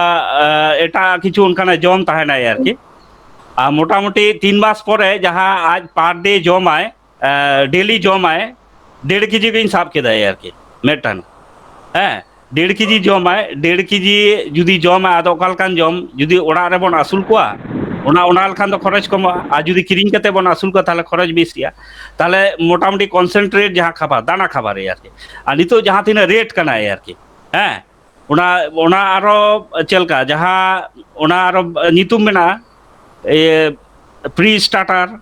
ᱮ, ᱮᱴᱟᱜ ᱠᱤᱪᱷᱩ ᱚᱱᱠᱟᱱᱟᱜ ᱡᱚᱢ ᱛᱟᱦᱮᱱᱟᱭ ᱟᱨᱠᱤ᱾ ᱟᱨ ᱢᱚᱴᱟᱢᱩᱴᱤ ᱛᱤᱱ ᱢᱟᱥ ᱯᱚᱨᱮ ᱡᱟᱦᱟᱸ ᱟᱡ per day ᱡᱚᱢᱟᱭ, ᱮ, daily ᱡᱚᱢᱟᱭ, ᱰᱮᱲ ᱠᱮᱡᱤ ᱜᱤᱧ ᱥᱟᱵ ᱠᱮᱫᱟᱭ ᱟᱨᱠᱤ, ᱢᱤᱫᱴᱟᱝ᱾ ᱦᱮᱸ, ᱰᱮᱲ ᱠᱮᱡᱤ ᱡᱚᱢᱟᱭ, ᱰᱮᱲ ᱠᱮᱡᱤ ᱡᱩᱫᱤ ᱡᱚᱢᱟᱭ, ᱟᱫᱚ ᱚᱠᱟ ᱞᱮᱠᱟᱱ ᱡᱚᱢ? ᱡᱩᱫᱤ ᱚᱲᱟᱜ ᱨᱮᱵᱚᱱ ᱟᱹᱥᱩᱞ ᱠᱚᱣᱟ, ᱚᱱᱟ, ᱚᱱᱟ ᱞᱮᱠᱷᱟᱱ ᱫᱚ ᱠᱷᱚᱨᱚᱪ ᱠᱚᱢᱚᱜᱼᱟ, ᱟᱨ ᱡᱩᱫᱤ ᱠᱤᱨᱤᱧ ᱠᱟᱛᱮ ᱵᱚᱱ ᱟᱹᱥᱩᱞ ᱠᱚᱣᱟ, ᱛᱟᱦᱚᱞᱮ ᱠᱷᱚᱨᱚᱪ ᱵᱮᱥᱤᱜᱼᱟ᱾ ᱛᱟᱦᱚᱞᱮ ᱢᱚᱴᱟᱢᱩᱴᱤ concentrate ᱡᱟᱦᱟᱸ ᱠᱷᱟᱵᱟᱨ, ᱫᱟᱱᱟ ᱠᱷᱟᱵᱟᱨ ᱨᱮ ᱟᱨᱠᱤ᱾ ᱟᱨ ᱱᱤᱛᱚᱜ ᱡᱟᱦᱟᱸ ᱛᱤᱱᱟᱹᱜ rate ᱠᱟᱱᱟ ᱟᱨᱠᱤ, ᱦᱮᱸ, ᱚᱱᱟ, ᱚᱱᱟ ᱟᱨᱚ ᱪᱮᱫ ᱞᱮᱠᱟ, ᱡᱟᱦᱟᱸ, ᱚᱱᱟ ᱟᱨᱚ ᱧᱩᱛᱩᱢ ᱢᱮᱱᱟᱜᱼᱟ, ᱤᱭᱟᱹ, pre starter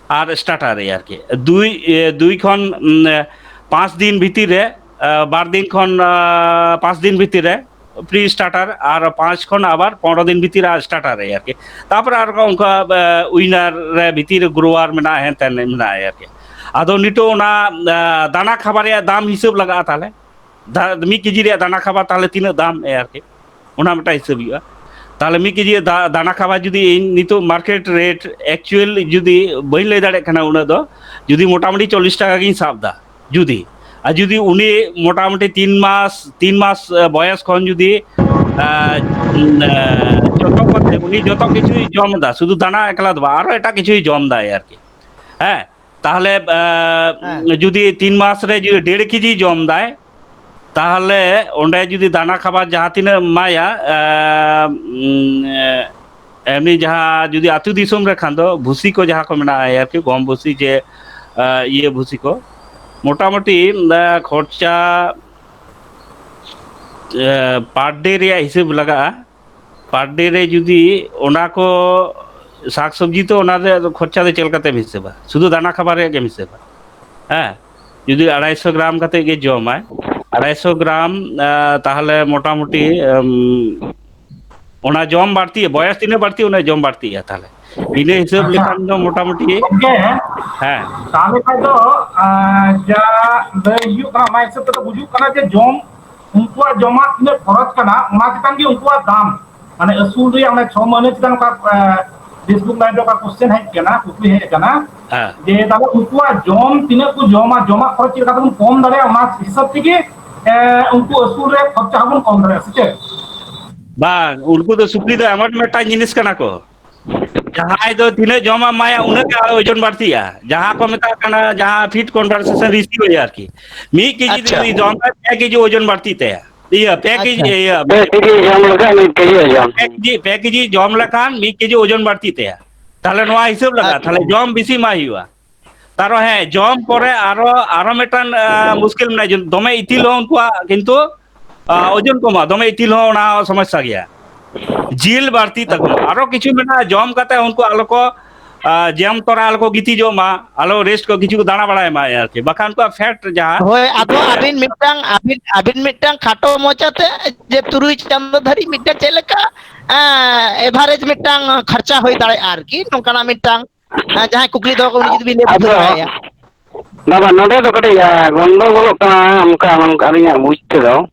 ᱟᱨ starter ᱨᱮ ᱟᱨᱠᱤ᱾ ᱫᱩᱭ, ᱮ, ᱫᱩᱭ ᱠᱷᱚᱱ, ᱩᱢ, ᱮ, ᱯᱟᱸᱪ ᱫᱤᱱ ᱵᱷᱤᱛᱤᱨ ᱨᱮ, ᱮ, ᱵᱟᱨ ᱫᱤᱱ ᱠᱷᱚᱱ, ᱟ, ᱯᱟᱸᱪ ᱫᱤᱱ ᱵᱷᱤᱛᱤᱨ ᱨᱮ pre starter, ᱟᱨ ᱯᱟᱸᱪ ᱠᱷᱚᱱ ᱟᱵᱟᱨ ᱯᱚᱱᱨᱚ ᱫᱤᱱ ᱵᱷᱤᱛᱤᱨ ᱨᱮ starter ᱨᱮ ᱟᱨᱠᱤ᱾ ᱛᱟᱯᱚᱨᱮ ᱟᱨ ᱚᱱᱠᱟ, ᱮ, winner ᱨᱮ ᱵᱷᱤᱛᱤᱨ ᱨᱮ grower ᱢᱮᱱᱟᱜᱼᱟ, ᱦᱮᱱ ᱛᱮᱱ ᱢᱮᱱᱟᱜᱼᱟ ᱟᱨᱠᱤ᱾ ᱟᱫᱚ ᱱᱤᱛᱚᱜ ᱚᱱᱟ, ᱮ, ᱫᱟᱱᱟ ᱠᱷᱟᱵᱟᱨ ᱨᱮᱭᱟᱜ ᱫᱟᱢ ᱦᱤᱥᱟᱹᱵ ᱞᱟᱜᱟᱜᱼᱟ ᱛᱟᱦᱚᱞᱮ᱾ ᱫᱟ-, ᱢᱤᱫ ᱠᱮᱡᱤ ᱨᱮᱭᱟᱜ ᱫᱟᱱᱟ ᱠᱷᱟᱵᱟᱨ ᱛᱟᱦᱚᱞᱮ ᱛᱤᱱᱟᱹᱜ ᱫᱟᱢ ᱮ ᱟᱨᱠᱤ, ᱚᱱᱟ ᱢᱤᱫᱴᱟᱝ ᱦᱤᱥᱟᱹᱵ ᱦᱩᱭᱩᱜᱼᱟ᱾ ᱛᱟᱦᱚᱞᱮ ᱢᱤᱫ ᱠᱮᱡᱤ ᱫᱟ-, ᱫᱟᱱᱟ ᱠᱷᱟᱵᱟᱨ ᱡᱩᱫᱤ ᱤᱧ ᱱᱤᱛᱚᱜ market rate actual ᱡᱩᱫᱤ ᱵᱟᱹᱧ ᱞᱟᱹᱭ ᱫᱟᱲᱮᱭᱟᱜ ᱠᱟᱱᱟ ᱩᱱᱟᱹᱜ ᱫᱚ, ᱡᱩᱫᱤ ᱢᱚᱴᱟᱢᱩᱴᱤ ᱪᱚᱞᱞᱤᱥ ᱴᱟᱠᱟ ᱜᱤᱧ ᱥᱟᱵ ᱮᱫᱟ, ᱡᱩᱫᱤ, ᱟᱨ ᱡᱩᱫᱤ ᱩᱱᱤ ᱢᱚᱴᱟᱢᱩᱴᱤ ᱛᱤᱱ ᱢᱟᱥ, ᱛᱤᱱ ᱢᱟᱥ, ᱮ, ᱵᱚᱭᱚᱥ ᱠᱷᱚᱱ ᱡᱩᱫᱤ, ᱮ, ᱩᱢ, ᱮ, ᱡᱚᱛᱚ ᱠᱚᱛᱮ ᱩᱱᱤ ᱡᱚᱛᱚ ᱠᱤᱪᱷᱩᱭ ᱡᱚᱢ ᱮᱫᱟ, ᱥᱩᱫᱷᱩ ᱫᱟᱱᱟ ᱮᱠᱞᱟ ᱫᱚ ᱵᱟᱝ, ᱟᱨᱚ ᱮᱴᱟᱜ ᱠᱤᱪᱷᱩᱭ ᱡᱚᱢ ᱮᱫᱟᱭ ᱟᱨᱠᱤ, ᱦᱮᱸ, ᱛᱟᱦᱚᱞᱮ, ᱮ, ᱦᱮᱸ᱾ ᱡᱩᱫᱤ ᱛᱤᱱ ᱢᱟᱥ ᱨᱮ ᱡᱩᱫᱤ ᱰᱮᱲ ᱠᱮᱡᱤ ᱡᱚᱢ ᱮᱫᱟᱭ, ᱛᱟᱦᱚᱞᱮ ᱚᱸᱰᱮ ᱡᱩᱫᱤ ᱫᱟᱱᱟ ᱠᱷᱟᱵᱟᱨ ᱡᱟᱦᱟᱸ ᱛᱤᱱᱟᱹᱜ ᱮᱢ ᱮᱢᱟᱭᱟ, ᱮ, ᱩᱢ, ᱮ, ᱮᱢᱱᱤ ᱡᱟᱦᱟᱸ ᱡᱩᱫᱤ ᱟᱹᱛᱩ ᱫᱤᱥᱚᱢ ᱨᱮ ᱠᱷᱟᱱ ᱫᱚ ᱵᱷᱩᱥᱤ ᱠᱚ ᱡᱟᱦᱟᱸ ᱠᱚ ᱢᱮᱱᱟᱜᱼᱟ ᱟᱨᱠᱤ, ᱜᱚᱢ ᱵᱷᱩᱥᱤ ᱡᱮ, ᱮ, ᱤᱭᱟᱹ ᱵᱷᱩᱥᱤ ᱠᱚ, ᱢᱚᱴᱟᱢᱩᱴᱤ, ᱮ, ᱠᱷᱚᱨᱪᱟ, ᱮ, per day ᱨᱮᱭᱟᱜ ᱦᱤᱥᱟᱹᱵ ᱞᱟᱜᱟᱜᱼᱟ᱾ Per day ᱨᱮ ᱡᱩᱫᱤ ᱚᱱᱟ ᱠᱚ ᱥᱟᱠ ᱥᱚᱵᱽᱡᱤ, ᱛᱚ ᱚᱱᱟ ᱨᱮ ᱠᱷᱚᱨᱪᱟ ᱫᱚ ᱪᱮᱫ ᱞᱮᱠᱟᱛᱮᱢ ᱦᱤᱥᱟᱹᱵᱟ? ᱥᱩᱫᱷᱩ ᱫᱟᱱᱟ ᱠᱷᱟᱵᱟᱨ ᱨᱮᱭᱟᱜ ᱜᱮᱢ ᱦᱤᱥᱟᱹᱵᱟ? ᱦᱮᱸ, ᱡᱩᱫᱤ ᱟᱲᱟᱭᱥᱚ ᱜᱨᱟᱢ ᱠᱟᱛᱮ ᱜᱮ ᱡᱚᱢᱟᱭ, ᱟᱲᱟᱭᱥᱚ ᱜᱨᱟᱢ, ᱟᱸ, ᱛᱟᱦᱚᱞᱮ ᱢᱚᱴᱟᱢᱩᱴᱤ, ᱟᱢ, ᱚᱱᱟ ᱡᱚᱢ ᱵᱟᱹᱲᱛᱤ, ᱵᱚᱭᱚᱥ ᱛᱤᱱᱟᱹᱜ ᱵᱟᱹᱲᱛᱤ, ᱩᱱᱟᱹᱜ ᱡᱚᱢ ᱵᱟᱹᱲᱛᱤᱜᱼᱟ᱾ ᱛᱟᱦᱚᱞᱮ ᱤᱱᱟᱹ ᱦᱤᱥᱟᱹᱵ ᱟᱪᱪᱷᱟ᱾ ᱞᱮᱠᱷᱟᱱ ᱫᱚ ᱢᱚᱴᱟᱢᱩᱴᱤ, ᱜᱚᱝᱠᱮ, ᱦᱮᱸ᱾ ᱛᱟᱦᱚᱞᱮ ᱠᱷᱟᱡ ᱫᱚ, ᱟᱸ, ᱡᱟ ᱞᱟᱹᱭ ᱦᱩᱭᱩᱜ ᱠᱟᱱᱟ, ᱚᱱᱟ ᱦᱤᱥᱟᱹᱵ ᱛᱮᱫᱚ ᱵᱩᱡᱩᱜ ᱠᱟᱱᱟ ᱡᱮ ᱡᱚᱢ, ᱩᱱᱠᱩᱣᱟᱜ ᱡᱚᱢᱟᱜ ᱛᱤᱱᱟᱹᱜ ᱠᱷᱚᱨᱚᱪ ᱠᱟᱱᱟ, ᱚᱱᱟ ᱪᱮᱛᱟᱱ ᱜᱮ ᱩᱱᱠᱩᱣᱟᱜ ᱫᱟᱢ᱾ ᱢᱟᱱᱮ ᱟᱹᱥᱩᱞ ᱨᱮᱭᱟᱜ ᱚᱱᱮ ᱪᱷᱚ ᱢᱟᱹᱦᱱᱟᱹ ᱪᱮᱛᱟᱱ ᱚᱠᱟ, ᱮ, Facebook Live ᱨᱮ ᱚᱠᱟ question ᱦᱮᱡ ᱠᱟᱱᱟ, ᱠᱩᱠᱞᱤ ᱦᱮᱡ ᱠᱟᱱᱟ, ᱦᱮᱸ᱾ ᱡᱮ ᱛᱟᱦᱞᱮ ᱩᱱᱠᱩᱣᱟᱜ ᱡᱚᱢ ᱛᱤᱱᱟᱹᱜ ᱠᱚ ᱡᱚᱢᱟ, ᱡᱚᱢᱟᱜ ᱠᱷᱚᱨᱚᱪ ᱪᱮᱫ ᱞᱮᱠᱟ ᱛᱮᱵᱚᱱ ᱠᱚᱢ ᱫᱟᱲᱮᱭᱟᱜᱼᱟ, ᱚᱱᱟ ᱦᱤᱥᱟᱹᱵ ᱛᱮᱜᱮ, ᱮ, ᱩᱱᱠᱩ ᱟᱹᱥᱩᱞ ᱨᱮ ᱠᱷᱚᱨᱪᱟ ᱦᱚᱸᱵᱚᱱ ᱠᱚᱢ ᱫᱟᱲᱮᱭᱟᱜᱼᱟ, ᱥᱮ ᱪᱮᱫ? ᱵᱟᱝ, ᱩᱱᱠᱩ ᱫᱚ ᱥᱩᱠᱨᱤ ᱫᱚ ᱮᱢᱚᱱ ᱢᱤᱫᱴᱟᱝ ᱡᱤᱱᱤᱥ ᱠᱟᱱᱟ ᱠᱚ, ᱡᱟᱦᱟᱸᱭ ᱫᱚ ᱛᱤᱱᱟᱹᱜ ᱡᱚᱢᱟᱜ ᱮᱢᱟᱭᱟ, ᱩᱱᱟᱹᱜ ᱜᱮ ᱟᱨᱚ ᱳᱡᱚᱱ ᱵᱟᱹᱲᱛᱤᱜᱼᱟ᱾ ᱡᱟᱦᱟᱸ ᱠᱚ ᱢᱮᱛᱟᱜ ᱠᱟᱱᱟ, ᱡᱟᱦᱟᱸ feed conversion ratio ᱟᱨᱠᱤ, ᱢᱤᱫ ᱠᱮᱡᱤ ᱟᱪᱪᱷᱟ᱾ ᱡᱩᱫᱤ ᱡᱚᱢ ᱠᱷᱟᱡ ᱯᱮ ᱠᱮᱡᱤ ᱳᱡᱚᱱ ᱵᱟᱹᱲᱛᱤᱜ ᱛᱟᱭᱟ᱾ ᱤᱭᱟᱹ, ᱯᱮ ᱠᱮᱡᱤ, ᱟᱪᱪᱷᱟ᱾ ᱤᱭᱟᱹ, ᱯᱮ ᱠᱮᱡᱤ ᱡᱚᱢ ᱞᱮᱠᱷᱟᱡ ᱢᱤᱫ ᱠᱮᱡᱤ ᱳᱡᱚᱱ᱾ ᱯᱮ ᱠᱮᱡᱤ, ᱯᱮ ᱠᱮᱡᱤ ᱡᱚᱢ ᱞᱮᱠᱷᱟᱱ ᱢᱤᱫ ᱠᱮᱡᱤ ᱳᱡᱚᱱ ᱵᱟᱹᱲᱛᱤᱜ ᱛᱟᱭᱟ᱾ ᱛᱟᱦᱞᱮ ᱱᱚᱣᱟ ᱦᱤᱥᱟᱹᱵ ᱞᱟᱜᱟᱜᱼᱟ᱾ ᱟᱪᱪᱷᱟ᱾ ᱛᱟᱦᱞᱮ ᱡᱚᱢ ᱵᱮᱥᱤ ᱮᱢᱟᱭ ᱦᱩᱭᱩᱜᱼᱟ᱾ ᱛᱟᱨᱚ ᱦᱮᱸ, ᱡᱚᱢ ᱯᱚᱨᱮ ᱟᱨᱚ, ᱟᱨᱚ ᱢᱤᱫᱴᱟᱝ, ᱟᱸ, ᱢᱩᱥᱠᱤᱞ ᱢᱮᱱᱟᱜᱼᱟ᱾ ᱡᱚ-, ᱫᱚᱢᱮ ᱤᱛᱤᱞ ᱦᱚᱸ ᱩᱱᱠᱩᱣᱟᱜ ᱠᱤᱱᱛᱩ, ᱟᱸ, ᱳᱡᱚᱱ ᱠᱚᱢᱚᱜᱼᱟ, ᱫᱚᱢᱮ ᱤᱛᱤᱞ ᱦᱚᱸ ᱚᱱᱟ ᱥᱚᱢᱚᱥᱥᱟ ᱜᱮᱭᱟ᱾ ᱡᱤᱞ ᱵᱟᱹᱲᱛᱤ ᱛᱟᱠᱚ᱾ ᱟᱨᱚ ᱠᱤᱪᱷᱩ ᱢᱮᱱᱟᱜᱼᱟ, ᱡᱚᱢ ᱠᱟᱛᱮ ᱩᱱᱠᱩ ᱟᱞᱚ ᱠᱚ, ᱟᱸ, ᱡᱚᱢ ᱛᱚᱨᱟ ᱟᱞᱚ ᱠᱚ ᱜᱤᱛᱤᱡᱚᱜ ᱢᱟ, ᱟᱞᱚ rest ᱠᱚ, ᱠᱤᱪᱷᱩ ᱠᱚ ᱫᱟᱬᱟ ᱵᱟᱲᱟᱭ ᱢᱟ ᱟᱨᱠᱤ, ᱵᱟᱠᱷᱟᱱ ᱩᱱᱠᱩᱣᱟᱜ fat ᱡᱟᱦᱟᱸ ᱦᱳᱭ, ᱟᱫᱚ ᱟᱹᱵᱤᱱ ᱢᱤᱫᱴᱟᱝ, ᱟᱹᱵᱤᱱ, ᱟᱹᱵᱤᱱ ᱢᱤᱫᱴᱟᱝ ᱠᱷᱟᱴᱚ ᱢᱚᱪᱟᱛᱮ ᱡᱮ ᱛᱩᱨᱩᱭ ᱪᱟᱸᱫᱚ ᱫᱷᱟᱹᱨᱤᱡ ᱢᱤᱫᱴᱟᱝ ᱪᱮᱫ ᱞᱮᱠᱟ, ᱟᱸ, average ᱢᱤᱫᱴᱟᱝ ᱠᱷᱚᱨᱪᱟ ᱦᱩᱭ ᱫᱟᱲᱮᱭᱟᱜᱼᱟ ᱟᱨᱠᱤ, ᱱᱚᱝᱠᱟᱱᱟᱜ ᱢᱤᱫᱴᱟᱝ, ᱟᱸ, ᱡᱟᱦᱟᱸᱭ ᱠᱩᱠᱞᱤ ᱫᱚᱦᱚ ᱠᱚ, ᱩᱱᱤ ᱡᱩᱫᱤ ᱵᱤᱱ ᱞᱟᱹᱭ ᱵᱩᱡᱷᱟᱹᱣ ᱟᱫᱚ ᱫᱟᱲᱮᱭᱟᱭᱟ᱾ ᱵᱟᱵᱟ, ᱱᱚᱰᱮ ᱫᱚ ᱠᱟᱹᱴᱤᱡ, ᱟ, ᱜᱚᱱᱰᱚᱜᱳᱞᱚᱜ ᱠᱟᱱᱟ, ᱚᱱᱠᱟ, ᱚᱱᱠᱟ ᱟᱹᱞᱤᱧᱟᱜ ᱵᱩᱡᱽ ᱛᱮᱫᱚ,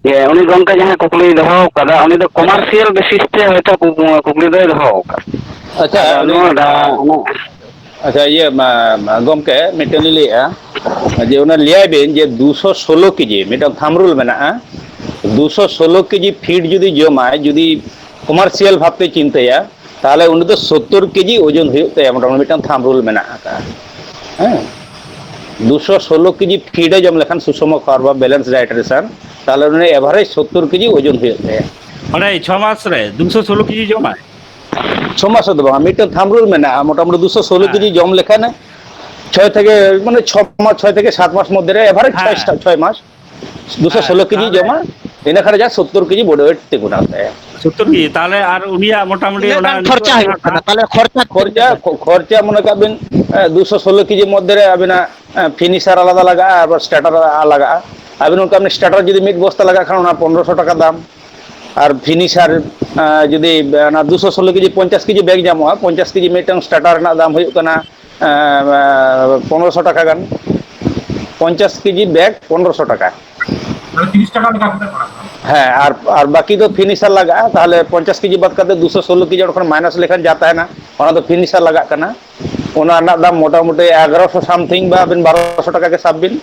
ᱡᱮ ᱩᱱᱤ ᱜᱚᱢᱠᱮ ᱡᱟᱦᱟᱸ ᱠᱩᱠᱞᱤᱭ ᱫᱚᱦᱚ ᱟᱠᱟᱫᱟ, ᱩᱱᱤ ᱫᱚ commercial basis ᱛᱮ ᱦᱚᱭᱛᱳ ᱠᱩ-, ᱠᱩᱠᱞᱤ ᱫᱚᱭ ᱫᱚᱦᱚ ᱟᱠᱟᱫᱟ᱾ ᱟᱪᱪᱷᱟ, ᱟᱫᱚ ᱩᱱᱤ, ᱱᱚᱣᱟ ᱫᱚ, ᱚᱱᱟ ᱟᱪᱪᱷᱟ, ᱤᱭᱟᱹ, ᱢᱟ, ᱢᱟ, ᱜᱚᱢᱠᱮ, ᱢᱤᱫᱴᱮᱱ ᱞᱤᱧ ᱞᱟᱹᱭᱮᱫᱼᱟ, ᱡᱮ ᱚᱱᱟ ᱞᱟᱹᱭᱟᱭ ᱵᱤᱱ ᱡᱮ ᱫᱩᱥᱚ ᱥᱳᱞᱳ ᱠᱮᱡᱤ, ᱢᱤᱫᱴᱟᱝ ᱛᱷᱟᱢ ᱨᱩᱞ ᱢᱮᱱᱟᱜᱼᱟ, ᱫᱩᱥᱚ ᱥᱳᱞᱳ ᱠᱮᱡᱤ feed ᱡᱩᱫᱤ ᱡᱚᱢᱟᱭ, ᱡᱩᱫᱤ commercial ᱵᱷᱟᱵᱽᱛᱮ ᱪᱤᱱᱛᱟᱹᱭᱟ, ᱛᱟᱦᱚᱞᱮ ᱩᱱᱤ ᱫᱚ ᱥᱳᱛᱛᱳᱨ ᱠᱮᱡᱤ ᱳᱡᱚᱱ ᱦᱩᱭᱩᱜ ᱛᱟᱭᱟ, ᱢᱚᱴᱟᱢᱩᱴᱤ ᱢᱤᱫᱴᱟᱝ ᱛᱷᱟᱢ ᱨᱩᱞ ᱢᱮᱱᱟᱜ ᱟᱠᱟᱫᱼᱟ᱾ ᱦᱮᱸ, ᱫᱩᱥᱚ ᱥᱳᱞᱳ ᱠᱮᱡᱤ ᱯᱷᱤᱰ ᱮ ᱡᱚᱢ ᱞᱮᱠᱷᱟᱱ ᱥᱩᱥᱚᱢ ᱠᱷᱟᱣᱟᱨ ᱵᱟ ᱵᱮᱞᱮᱱᱥ ᱰᱟᱭᱮᱴ ᱨᱮᱥᱟᱱ, ᱛᱟᱦᱚᱞᱮ ᱩᱱᱤ ᱮᱵᱷᱟᱨᱮᱡᱽ ᱥᱳᱛᱛᱳᱨ ᱠᱮᱡᱤ ᱳᱡᱚᱱ ᱦᱩᱭᱩᱜ ᱛᱟᱭᱟ᱾ ᱢᱟᱱᱮ ᱪᱷᱚ ᱢᱟᱥ ᱨᱮ ᱫᱩᱥᱚ ᱥᱳᱞᱳ ᱠᱮᱡᱤ ᱡᱚᱢᱟᱭ? ᱪᱷᱚ ᱢᱟᱥ ᱫᱚ ᱵᱟᱝ, ᱢᱤᱫᱴᱮᱱ ᱛᱷᱟᱢ ᱨᱩᱞ ᱢᱮᱱᱟᱜᱼᱟ, ᱢᱚᱴᱟᱢᱩᱴᱤ ᱫᱩᱥᱚ ᱥᱳᱞᱳ ᱠᱮᱡᱤ ᱦᱮᱸ᱾ ᱡᱚᱢ ᱞᱮᱠᱷᱟᱱ ᱪᱷᱚᱭ ᱛᱷᱮᱠᱮ, ᱢᱟᱱᱮ ᱪᱷᱚ ᱢᱟᱥ, ᱪᱷᱚᱭ ᱛᱷᱮᱠᱮ ᱥᱟᱛ ᱢᱟᱥ ᱢᱚᱫᱽᱫᱷᱮ ᱨᱮ ᱮᱵᱷᱟᱨᱮᱡᱽ ᱪᱷᱚᱭ ᱦᱮᱸ᱾ ᱥᱴᱟ-, ᱪᱷᱚᱭ ᱢᱟᱥ ᱫᱩᱥᱚ ᱥᱳᱞᱳ ᱦᱮᱸ, ᱠᱮᱡᱤ ᱛᱟᱦᱚᱞᱮ ᱡᱚᱢᱟ, ᱤᱱᱟᱹ ᱠᱷᱟᱱ ᱡᱟ ᱥᱳᱛᱛᱳᱨ ᱠᱮᱡᱤ ᱵᱚᱰᱤ ᱳᱭᱮᱴ ᱛᱤᱸᱜᱩᱱᱟ ᱛᱟᱭᱟ᱾ ᱥᱳᱛᱛᱳᱨ ᱠᱮᱡᱤ, ᱛᱟᱦᱚᱞᱮ ᱟᱨ ᱩᱱᱤᱭᱟᱜ ᱢᱚᱴᱟᱢᱩᱴᱤ ᱛᱤᱱᱟᱹᱜ ᱚᱱᱟ ᱜᱟᱱ ᱱᱤᱛᱚᱜ ᱠᱷᱚᱨᱪᱟ ᱡᱟᱦᱟᱸ ᱦᱩᱭᱩᱜ ᱠᱟᱱᱟ? ᱛᱟᱦᱚᱞᱮ ᱠᱷᱚᱨᱪᱟ ᱛᱤᱱᱟᱹᱜ ᱠᱷᱚᱨᱪᱟ, ᱜᱟᱱ? ᱠᱷᱚ-, ᱠᱷᱚᱨᱪᱟ ᱢᱚᱱᱮ ᱠᱟᱜ ᱵᱤᱱ, ᱮ, ᱫᱩᱥᱚ ᱥᱳᱞᱳ ᱠᱮᱡᱤ ᱢᱚᱫᱽᱫᱷᱮ ᱨᱮ ᱟᱵᱤᱱᱟᱜ, ᱮ, ᱯᱷᱤᱱᱤᱥᱟᱨ ᱟᱞᱟᱫᱟ ᱞᱟᱜᱟᱜᱼᱟ, ᱟᱵᱟᱨ ᱥᱴᱟᱨᱴᱟᱨ ᱟᱞᱟᱫᱟ ᱞᱟᱜᱟᱜᱼᱟ᱾ ᱟᱵᱤᱱ ᱚᱱᱠᱟ ᱢᱤᱫ ᱥᱴᱟᱨᱴᱟᱨ ᱡᱩᱫᱤ ᱢᱤᱫ ᱵᱚᱥᱛᱟ ᱞᱟᱜᱟᱜ ᱠᱷᱟᱱ, ᱚᱱᱟ ᱯᱚᱱᱨᱚᱥᱚ ᱴᱟᱠᱟ ᱫᱟᱢ᱾ ᱟᱨ ᱯᱷᱤᱱᱤᱥᱟᱨ, ᱮ, ᱡᱩᱫᱤ ᱚᱱᱟ ᱫᱩᱥᱚ ᱥᱳᱞᱳ ᱠᱮᱡᱤ, ᱯᱚᱧᱪᱟᱥ ᱠᱮᱡᱤ ᱵᱮᱜᱽ ᱧᱟᱢᱚᱜᱼᱟ, ᱯᱚᱧᱪᱟᱥ ᱠᱮᱡᱤ ᱢᱤᱫᱴᱟᱝ ᱥᱴᱟᱨᱴᱟᱨ ᱨᱮᱱᱟᱜ ᱫᱟᱢ ᱦᱩᱭᱩᱜ ᱠᱟᱱᱟ, ᱮ, ᱮ, ᱯᱚᱱᱨᱚᱥᱚ ᱴᱟᱠᱟ ᱜᱟᱱ, ᱯᱚᱧᱪᱟᱥ ᱠᱮᱡᱤ ᱵᱮᱜᱽ ᱯᱚᱱᱨᱚᱥᱚ ᱴᱟᱠᱟ᱾ ᱢᱟᱱᱮ ᱛᱤᱨᱤᱥ ᱴᱟᱠᱟ ᱞᱮᱠᱟ ᱠᱟᱛᱮ ᱯᱟᱲᱟᱜ ᱠᱟᱱᱟ᱾ ᱦᱮᱸ, ᱟᱨ, ᱟᱨ ᱵᱟᱹᱠᱤ ᱫᱚ ᱯᱷᱤᱱᱤᱥᱟᱨ ᱞᱟᱜᱟᱜᱼᱟ᱾ ᱛᱟᱦᱚᱞᱮ ᱯᱚᱧᱪᱟᱥ ᱠᱮᱡᱤ ᱵᱟᱫ ᱠᱟᱛᱮ ᱫᱩᱥᱚ ᱥᱳᱞᱳ ᱠᱮᱡᱤ ᱚᱸᱰᱮ ᱠᱷᱚᱱ ᱢᱟᱭᱱᱟᱥ ᱞᱮᱠᱷᱟᱱ ᱡᱟ ᱛᱟᱦᱮᱱᱟ, ᱚᱱᱟ ᱫᱚ ᱯᱷᱤᱱᱤᱥᱟᱨ ᱞᱟᱜᱟᱜ ᱠᱟᱱᱟ᱾ ᱚᱱᱟ ᱨᱮᱱᱟᱜ ᱫᱟᱢ ᱢᱚᱴᱟᱢᱩᱴᱤ ᱮᱜᱟᱨᱚᱥᱚ ᱥᱟᱢᱛᱷᱤᱝ ᱵᱟ ᱟᱵᱤᱱ ᱵᱟᱨᱚᱥᱚ ᱴᱟᱠᱟ ᱜᱮ ᱥᱟᱵ ᱵᱤᱱ,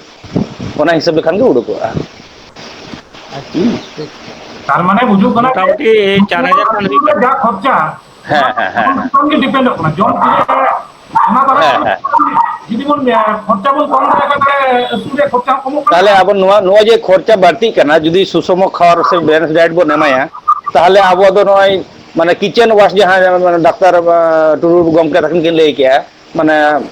ᱚᱱᱟ ᱦᱤᱥᱟᱹᱵ ᱞᱮᱠᱷᱟᱱ ᱜᱮ ᱩᱰᱩᱠᱚᱜᱼᱟ᱾ ᱛᱟᱨ ᱢᱟᱱᱮ ᱵᱩᱡᱩᱜ ᱠᱟᱱᱟ ᱡᱮ ᱢᱚᱴᱟᱢᱩᱴᱤ ᱪᱟᱨ ᱦᱟᱡᱟᱨ ᱠᱷᱚᱱ ᱦᱩᱭᱩᱜ ᱠᱟᱱᱟ᱾ ᱡᱟ ᱠᱷᱚᱨᱪᱟ, ᱦᱮᱸ, ᱦᱮᱸ, ᱦᱮᱸ, ᱦᱮᱸ᱾ ᱚᱱᱟ ᱪᱮᱛᱟᱱ ᱜᱮ ᱰᱤᱯᱮᱱᱰᱚᱜ ᱠᱟᱱᱟ᱾ ᱡᱚᱢ ᱛᱮᱜᱮ ᱚᱱᱟ ᱫᱟᱨᱟᱭ ᱦᱮᱸ, ᱛᱮ ᱦᱮᱸ᱾ ᱡᱩᱫᱤ ᱵᱚᱱ, ᱮ, ᱠᱷᱚᱨᱪᱟ ᱵᱚᱱ ᱠᱚᱢ ᱫᱟᱲᱮᱭᱟᱜ ᱠᱷᱟᱱ, ᱛᱟᱦᱚᱞᱮ ᱟᱹᱛᱩ ᱨᱮ ᱠᱷᱚᱨᱪᱟ ᱦᱚᱸ ᱠᱚᱢᱚᱜ ᱠᱟᱱᱟ᱾ ᱛᱟᱦᱚᱞᱮ ᱟᱵᱚ ᱱᱚᱣᱟ, ᱱᱚᱣᱟ ᱡᱮ ᱠᱷᱚᱨᱪᱟ ᱵᱟᱹᱲᱛᱤᱜ ᱠᱟᱱᱟ, ᱡᱩᱫᱤ ᱥᱩᱥᱚᱢ ᱠᱷᱟᱣᱟᱨ ᱥᱮ ᱵᱮᱞᱮᱱᱥ ᱰᱟᱭᱮᱴ ᱵᱚᱱ ᱮᱢᱟᱭᱟ, ᱛᱟᱦᱚᱞᱮ ᱟᱵᱚ ᱫᱚ ᱱᱚᱜᱼᱚᱭ, ᱢᱟᱱᱮ, ᱠᱤᱪᱮᱱ ᱣᱟᱥ ᱡᱟᱦᱟᱸ, ᱢᱟᱱᱮ, ᱰᱟᱠᱛᱟᱨ, ᱟ, ᱴᱩᱰᱩ ᱜᱚᱢᱠᱮ ᱛᱟᱹᱠᱤᱱ ᱠᱤᱱ ᱞᱟᱹᱭ ᱠᱮᱜᱼᱟ, ᱢᱟᱱᱮ,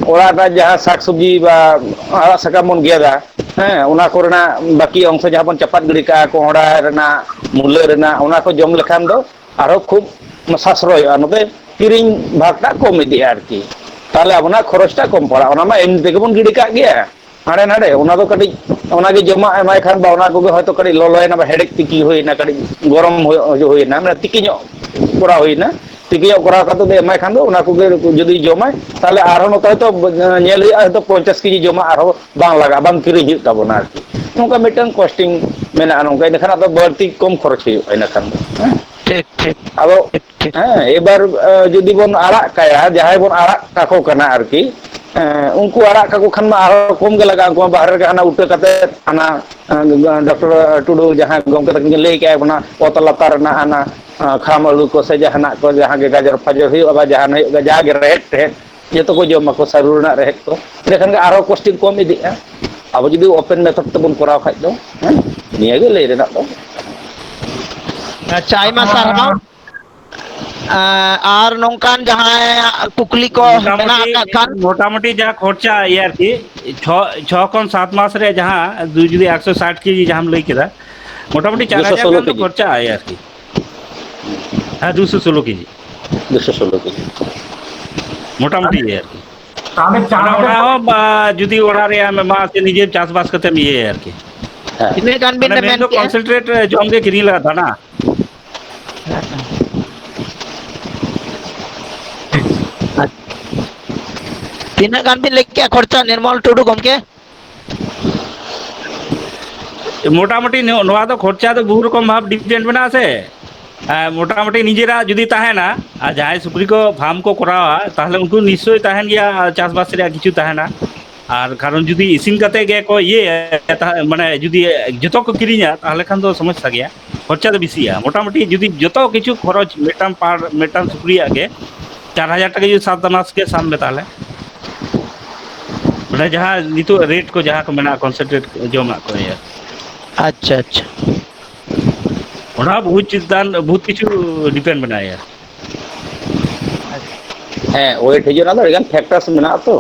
ᱚᱲᱟᱜ ᱨᱮᱱᱟᱜ ᱡᱟᱦᱟᱸ ᱥᱟᱠ ᱥᱚᱵᱽᱡᱤ ᱵᱟ ᱟᱲᱟᱜ ᱥᱟᱠᱟᱢ ᱵᱚᱱ ᱜᱮᱫᱟ, ᱦᱮᱸ, ᱚᱱᱟ ᱠᱚᱨᱮᱱᱟᱜ ᱵᱟᱹᱠᱤ ᱚᱝᱥᱚ ᱡᱟᱦᱟᱸ ᱵᱚᱱ ᱪᱟᱯᱟᱫ ᱜᱤᱰᱤ ᱠᱟᱜᱼᱟ, ᱠᱚᱸᱦᱰᱟ ᱨᱮᱱᱟᱜ, ᱢᱩᱞᱟᱹ ᱨᱮᱱᱟᱜ, ᱚᱱᱟ ᱠᱚ ᱡᱚᱢ ᱞᱮᱠᱷᱟᱱ ᱫᱚ ᱟᱨᱦᱚᱸ ᱠᱷᱩᱵ ᱥᱟᱥᱨᱚᱭᱚᱜᱼᱟ᱾ ᱱᱚᱛᱮ ᱠᱤᱨᱤᱧ ᱵᱷᱟᱜᱽᱴᱟᱜ ᱠᱚᱢ ᱤᱫᱤᱜᱼᱟ ᱟᱨᱠᱤ᱾ ᱛᱟᱦᱚᱞᱮ ᱟᱵᱚᱱᱟᱜ ᱠᱷᱚᱨᱚᱪᱴᱟᱜ ᱠᱚᱢ ᱯᱟᱲᱟᱜᱼᱟ᱾ ᱚᱱᱟ ᱢᱟ ᱮᱢᱱᱤ ᱛᱮᱜᱮ ᱵᱚᱱ ᱜᱤᱰᱤ ᱠᱟᱜ ᱜᱮᱭᱟ ᱦᱟᱸᱰᱮ ᱱᱟᱰᱮ᱾ ᱚᱱᱟ ᱫᱚ ᱠᱟᱹᱴᱤᱡ, ᱚᱱᱟ ᱜᱮ ᱡᱚᱢᱟᱜ ᱮᱢᱟᱭ ᱠᱷᱟᱱ ᱵᱟ ᱚᱱᱟ ᱠᱚᱜᱮ ᱦᱚᱭᱛᱳ ᱠᱟᱹᱴᱤᱡ ᱞᱚᱞᱚᱭᱮᱱᱟ ᱵᱟ ᱦᱮᱰᱮᱡ ᱛᱤᱠᱤ ᱦᱩᱭᱮᱱᱟ, ᱠᱟᱹᱴᱤᱡ ᱜᱚᱨᱚᱢ ᱦᱩᱭ-, ᱦᱩᱭᱮᱱᱟ, ᱢᱟᱱᱮ ᱛᱤᱠᱤ ᱧᱚᱜ ᱠᱚᱨᱟᱣ ᱦᱩᱭᱮᱱᱟ᱾ ᱛᱤᱠᱤ ᱧᱚᱜ ᱠᱚᱨᱟᱣ ᱠᱟᱛᱮ ᱫᱚ ᱮᱢᱟᱭ ᱠᱷᱟᱱ ᱫᱚ ᱚᱱᱟ ᱠᱚᱜᱮ ᱡᱩᱫᱤ ᱡᱚᱢᱟᱭ, ᱛᱟᱦᱚᱞᱮ ᱟᱨᱦᱚᱸ ᱱᱚᱛᱮ ᱦᱚᱭᱛᱳ ᱧᱮᱞ ᱦᱩᱭᱩᱜᱼᱟ, ᱦᱚᱭᱛᱳ ᱯᱚᱧᱪᱟᱥ ᱠᱮᱡᱤ ᱡᱚᱢᱟᱜ ᱟᱨᱦᱚᱸ ᱵᱟᱝ ᱞᱟᱜᱟᱜᱼᱟ, ᱵᱟᱝ ᱠᱤᱨᱤᱧ ᱦᱩᱭᱩᱜ ᱛᱟᱵᱚᱱᱟ ᱟᱨᱠᱤ᱾ ᱱᱚᱝᱠᱟ ᱢᱤᱫᱴᱟᱝ ᱠᱚᱥᱴᱤᱝ ᱢᱮᱱᱟᱜᱼᱟ, ᱱᱚᱝᱠᱟ ᱤᱱᱟᱹ ᱠᱷᱟᱱ ᱟᱫᱚ ᱵᱟᱹᱲᱛᱤ ᱠᱚᱢ ᱠᱷᱚᱨᱚᱪ ᱦᱩᱭᱩᱜᱼᱟ ᱤᱱᱟᱹ ᱠᱷᱟᱱ ᱫᱚ᱾ ᱦᱮᱸ᱾ ᱴᱷᱤᱠ, ᱴᱷᱤᱠ᱾ ᱟᱫᱚ ᱴᱷᱤᱠ, ᱴᱷᱤᱠ᱾ ᱦᱮᱸ, ᱮᱵᱟᱨ, ᱮ, ᱡᱩᱫᱤ ᱵᱚᱱ ᱟᱲᱟᱜ ᱠᱟᱭᱟ, ᱡᱟᱦᱟᱸᱭ ᱵᱚᱱ ᱟᱲᱟᱜ ᱠᱟᱠᱚ ᱠᱟᱱᱟ ᱟᱨᱠᱤ, ᱮ, ᱩᱱᱠᱩ ᱟᱲᱟᱜ ᱠᱟᱠᱚ ᱠᱷᱟᱱ ᱢᱟ ᱟᱨᱦᱚᱸ ᱠᱚᱢ ᱜᱮ ᱞᱟᱜᱟᱜᱼᱟ᱾ ᱩᱱᱠᱩ ᱢᱟ ᱵᱟᱦᱨᱮ ᱨᱮᱜᱮ ᱦᱟᱱᱟ ᱩᱴᱟᱹ ᱠᱟᱛᱮ ᱦᱟᱱᱟ, ᱮ, ᱰᱚᱠᱴᱚᱨ ᱴᱩᱰᱩ ᱡᱟᱦᱟᱸ ᱜᱚᱢᱠᱮ ᱛᱟᱹᱠᱤᱱ ᱠᱤᱱ ᱞᱟᱹᱭ ᱠᱮᱜᱼᱟ, ᱚᱱᱟ ᱚᱛ ᱞᱟᱛᱟᱨ ᱨᱮᱱᱟᱜ ᱦᱟᱱᱟ, ᱮ, ᱠᱷᱟᱢ ᱟᱹᱞᱩ ᱠᱚ ᱥᱮ ᱡᱟᱦᱟᱱᱟᱜ ᱠᱚ, ᱡᱟᱦᱟᱸ ᱜᱮ ᱜᱟᱡᱚᱨ ᱯᱷᱟᱡᱚᱨ ᱦᱩᱭᱩᱜᱼᱟ ᱵᱟ ᱡᱟᱦᱟᱱ ᱦᱩᱭᱩᱜᱼᱟ, ᱡᱟᱜᱮ ᱨᱮᱦᱮᱫ ᱴᱮᱦᱮᱫ, ᱡᱚᱛᱚ ᱠᱚ ᱡᱚᱢ ᱢᱟᱠᱚ ᱥᱟᱹᱨᱩ ᱨᱮᱱᱟᱜ ᱨᱮᱦᱮᱫ ᱠᱚ᱾ ᱮᱸᱰᱮᱠᱷᱟᱱ ᱜᱮ ᱟᱨᱦᱚᱸ costing ᱠᱚᱢ ᱤᱫᱤᱜᱼᱟ᱾ ᱟᱵᱚ ᱡᱩᱫᱤ open method ᱛᱮᱵᱚᱱ ᱠᱚᱨᱟᱣ ᱠᱷᱟᱡ ᱫᱚ, ᱦᱮᱸ, ᱱᱤᱭᱟᱹ ᱜᱮ ᱞᱟᱹᱭ ᱨᱮᱱᱟᱜ ᱫᱚ᱾ ᱟᱪᱪᱷᱟ, ᱟᱭᱢᱟ ᱥᱟᱨᱦᱟᱣ᱾ ᱟᱨ ᱱᱚᱝᱠᱟᱱ ᱡᱟᱦᱟᱸᱭᱟᱜ ᱠᱩᱠᱞᱤ ᱠᱚ ᱢᱮᱱᱟᱜ ᱢᱚᱴᱟᱢᱩᱴᱤ, ᱟᱠᱟᱫ ᱠᱷᱟᱱ? ᱢᱚᱴᱟᱢᱩᱴᱤ ᱡᱟ ᱠᱷᱚᱨᱪᱟ ᱤᱭᱟᱹ ᱟᱨᱠᱤ, ᱪᱷᱚ, ᱪᱷᱚ ᱠᱷᱚᱱ ᱥᱟᱛ ᱢᱟᱥ ᱨᱮ ᱡᱟᱦᱟᱸ ᱡᱩᱫᱤ ᱮᱠᱥᱚ ᱥᱟᱴ ᱠᱮᱡᱤ ᱡᱟᱦᱟᱸᱢ ᱞᱟᱹᱭ ᱠᱮᱫᱟ, ᱢᱚᱴᱟᱢᱩᱴᱤ ᱪᱟᱨ ᱦᱟᱡᱟᱨ ᱜᱟᱱ ᱫᱚ ᱠᱷᱚᱨᱪᱟᱜᱼᱟ ᱟᱨᱠᱤ᱾ ᱦᱮᱸ, ᱫᱩᱥᱚ ᱥᱳᱞᱳ ᱠᱮᱡᱤ᱾ ᱫᱩᱥᱚ ᱥᱳᱞᱳ ᱠᱮᱡᱤ᱾ ᱢᱚᱴᱟᱢᱩᱴᱤ ᱟᱨᱠᱤ᱾ ᱛᱟᱦᱚᱞᱮ ᱪᱟᱨ ᱚᱱᱟ, ᱦᱟᱡᱟᱨ ᱚᱱᱟ ᱦᱚᱸ ᱵᱟ-, ᱡᱩᱫᱤ ᱚᱲᱟᱜ ᱨᱮ ᱟᱢ ᱮᱢᱟ ᱥᱮ ᱱᱤᱡᱮ ᱪᱟᱥᱵᱟᱥ ᱠᱟᱛᱮᱢ ᱤᱭᱟᱹᱭᱟ ᱟᱨᱠᱤ᱾ ᱦᱮᱸ᱾ ᱛᱤᱱᱟᱹᱜ ᱜᱟᱱ ᱵᱤᱱ ᱢᱟᱱᱮ ᱢᱮᱱ ᱢᱮᱱ ᱫᱚ ᱠᱮᱜᱼᱟ? Concentrate ᱡᱚᱢ ᱜᱮ ᱠᱤᱨᱤᱧ ᱞᱟᱜᱟᱜ ᱛᱟᱦᱮᱱᱟ᱾ ᱛᱤᱱᱟᱹᱜ ᱜᱟᱱ ᱵᱤᱱ ᱞᱟᱹᱭ ᱠᱮᱜᱼᱟ ᱠᱷᱚᱨᱪᱟ, ᱱᱤᱨᱢᱚᱞ ᱴᱩᱰᱩ ᱜᱚᱢᱠᱮ? ᱢᱚᱴᱟᱢᱩᱴᱤ ᱱᱚ-, ᱱᱚᱣᱟ ᱫᱚ ᱠᱷᱚᱨᱪᱟ ᱫᱚ ᱵᱚᱦᱩ ᱨᱚᱠᱚᱢ ᱵᱷᱟᱵᱽ depend ᱢᱮᱱᱟᱜᱼᱟ ᱥᱮ᱾ ᱟᱨ ᱢᱚᱴᱟᱢᱩᱴᱤ ᱱᱤᱡᱮᱨᱟᱜ ᱡᱩᱫᱤ ᱛᱟᱦᱮᱱᱟ, ᱟᱨ ᱡᱟᱦᱟᱸᱭ ᱥᱩᱠᱨᱤ ᱠᱚ farm ᱠᱚ ᱠᱚᱨᱟᱣᱟ, ᱛᱟᱦᱚᱞᱮ ᱩᱱᱠᱩ ᱱᱤᱥᱪᱳᱭ ᱛᱟᱦᱮᱱ ᱜᱮᱭᱟ ᱪᱟᱥᱵᱟᱥ ᱨᱮᱭᱟᱜ ᱠᱤᱪᱷᱩ ᱛᱟᱦᱮᱱᱟ᱾ ᱟᱨ ᱠᱟᱨᱚᱱ ᱡᱩᱫᱤ ᱤᱥᱤᱱ ᱠᱟᱛᱮ ᱜᱮ ᱠᱚ ᱤᱭᱟᱹᱭᱟ, ᱛᱟᱦ-, ᱢᱟᱱᱮ ᱡᱩᱫᱤ ᱡᱚᱛᱚ ᱠᱚ ᱠᱤᱨᱤᱧᱟ, ᱛᱟᱦᱚᱞᱮ ᱠᱷᱟᱱ ᱫᱚ ᱥᱚᱢᱚᱥᱥᱟ ᱜᱮᱭᱟ, ᱠᱷᱚᱨᱪᱟ ᱫᱚ ᱵᱮᱥᱤᱜᱼᱟ᱾ ᱢᱚᱴᱟᱢᱩᱴᱤ ᱡᱩᱫᱤ ᱡᱚᱛᱚ ᱠᱤᱪᱷᱩ ᱠᱷᱚᱨᱚᱪ ᱢᱤᱫᱴᱟᱝ per, ᱢᱤᱫᱴᱟᱝ ᱥᱩᱠᱨᱤᱭᱟᱜ ᱜᱮ ᱪᱟᱨ ᱦᱟᱡᱟᱨ ᱴᱟᱠᱟ ᱡᱩᱫᱤ ᱥᱟᱵ ᱫᱟᱱᱟᱥ ᱜᱮ ᱥᱟᱵ ᱢᱮ ᱛᱟᱦᱚᱞᱮ, ᱢᱟᱱᱮ ᱡᱟᱦᱟᱸ ᱱᱤᱛᱚᱜ rate ᱠᱚ ᱡᱟᱦᱟᱸ ᱠᱚ ᱢᱮᱱᱟᱜᱼᱟ concentrate ᱡᱚᱢᱟᱜ ᱠᱚ ᱤᱭᱟᱹ᱾ ᱟᱪᱪᱷᱟ, ᱟᱪᱪᱷᱟ᱾ ᱚᱱᱟ ᱵᱚᱦᱩᱛ ᱪᱮᱛᱟᱱ, ᱵᱚᱦᱩᱛ ᱠᱤᱪᱷᱩ depend ᱢᱮᱱᱟᱜᱼᱟ᱾ ᱦᱮᱸ, weight ᱦᱤᱡᱩᱜ ᱨᱮᱱᱟᱜ ᱫᱚ ᱟᱹᱰᱤᱜᱟᱱ factors ᱢᱮᱱᱟᱜᱼᱟ ᱛᱚ᱾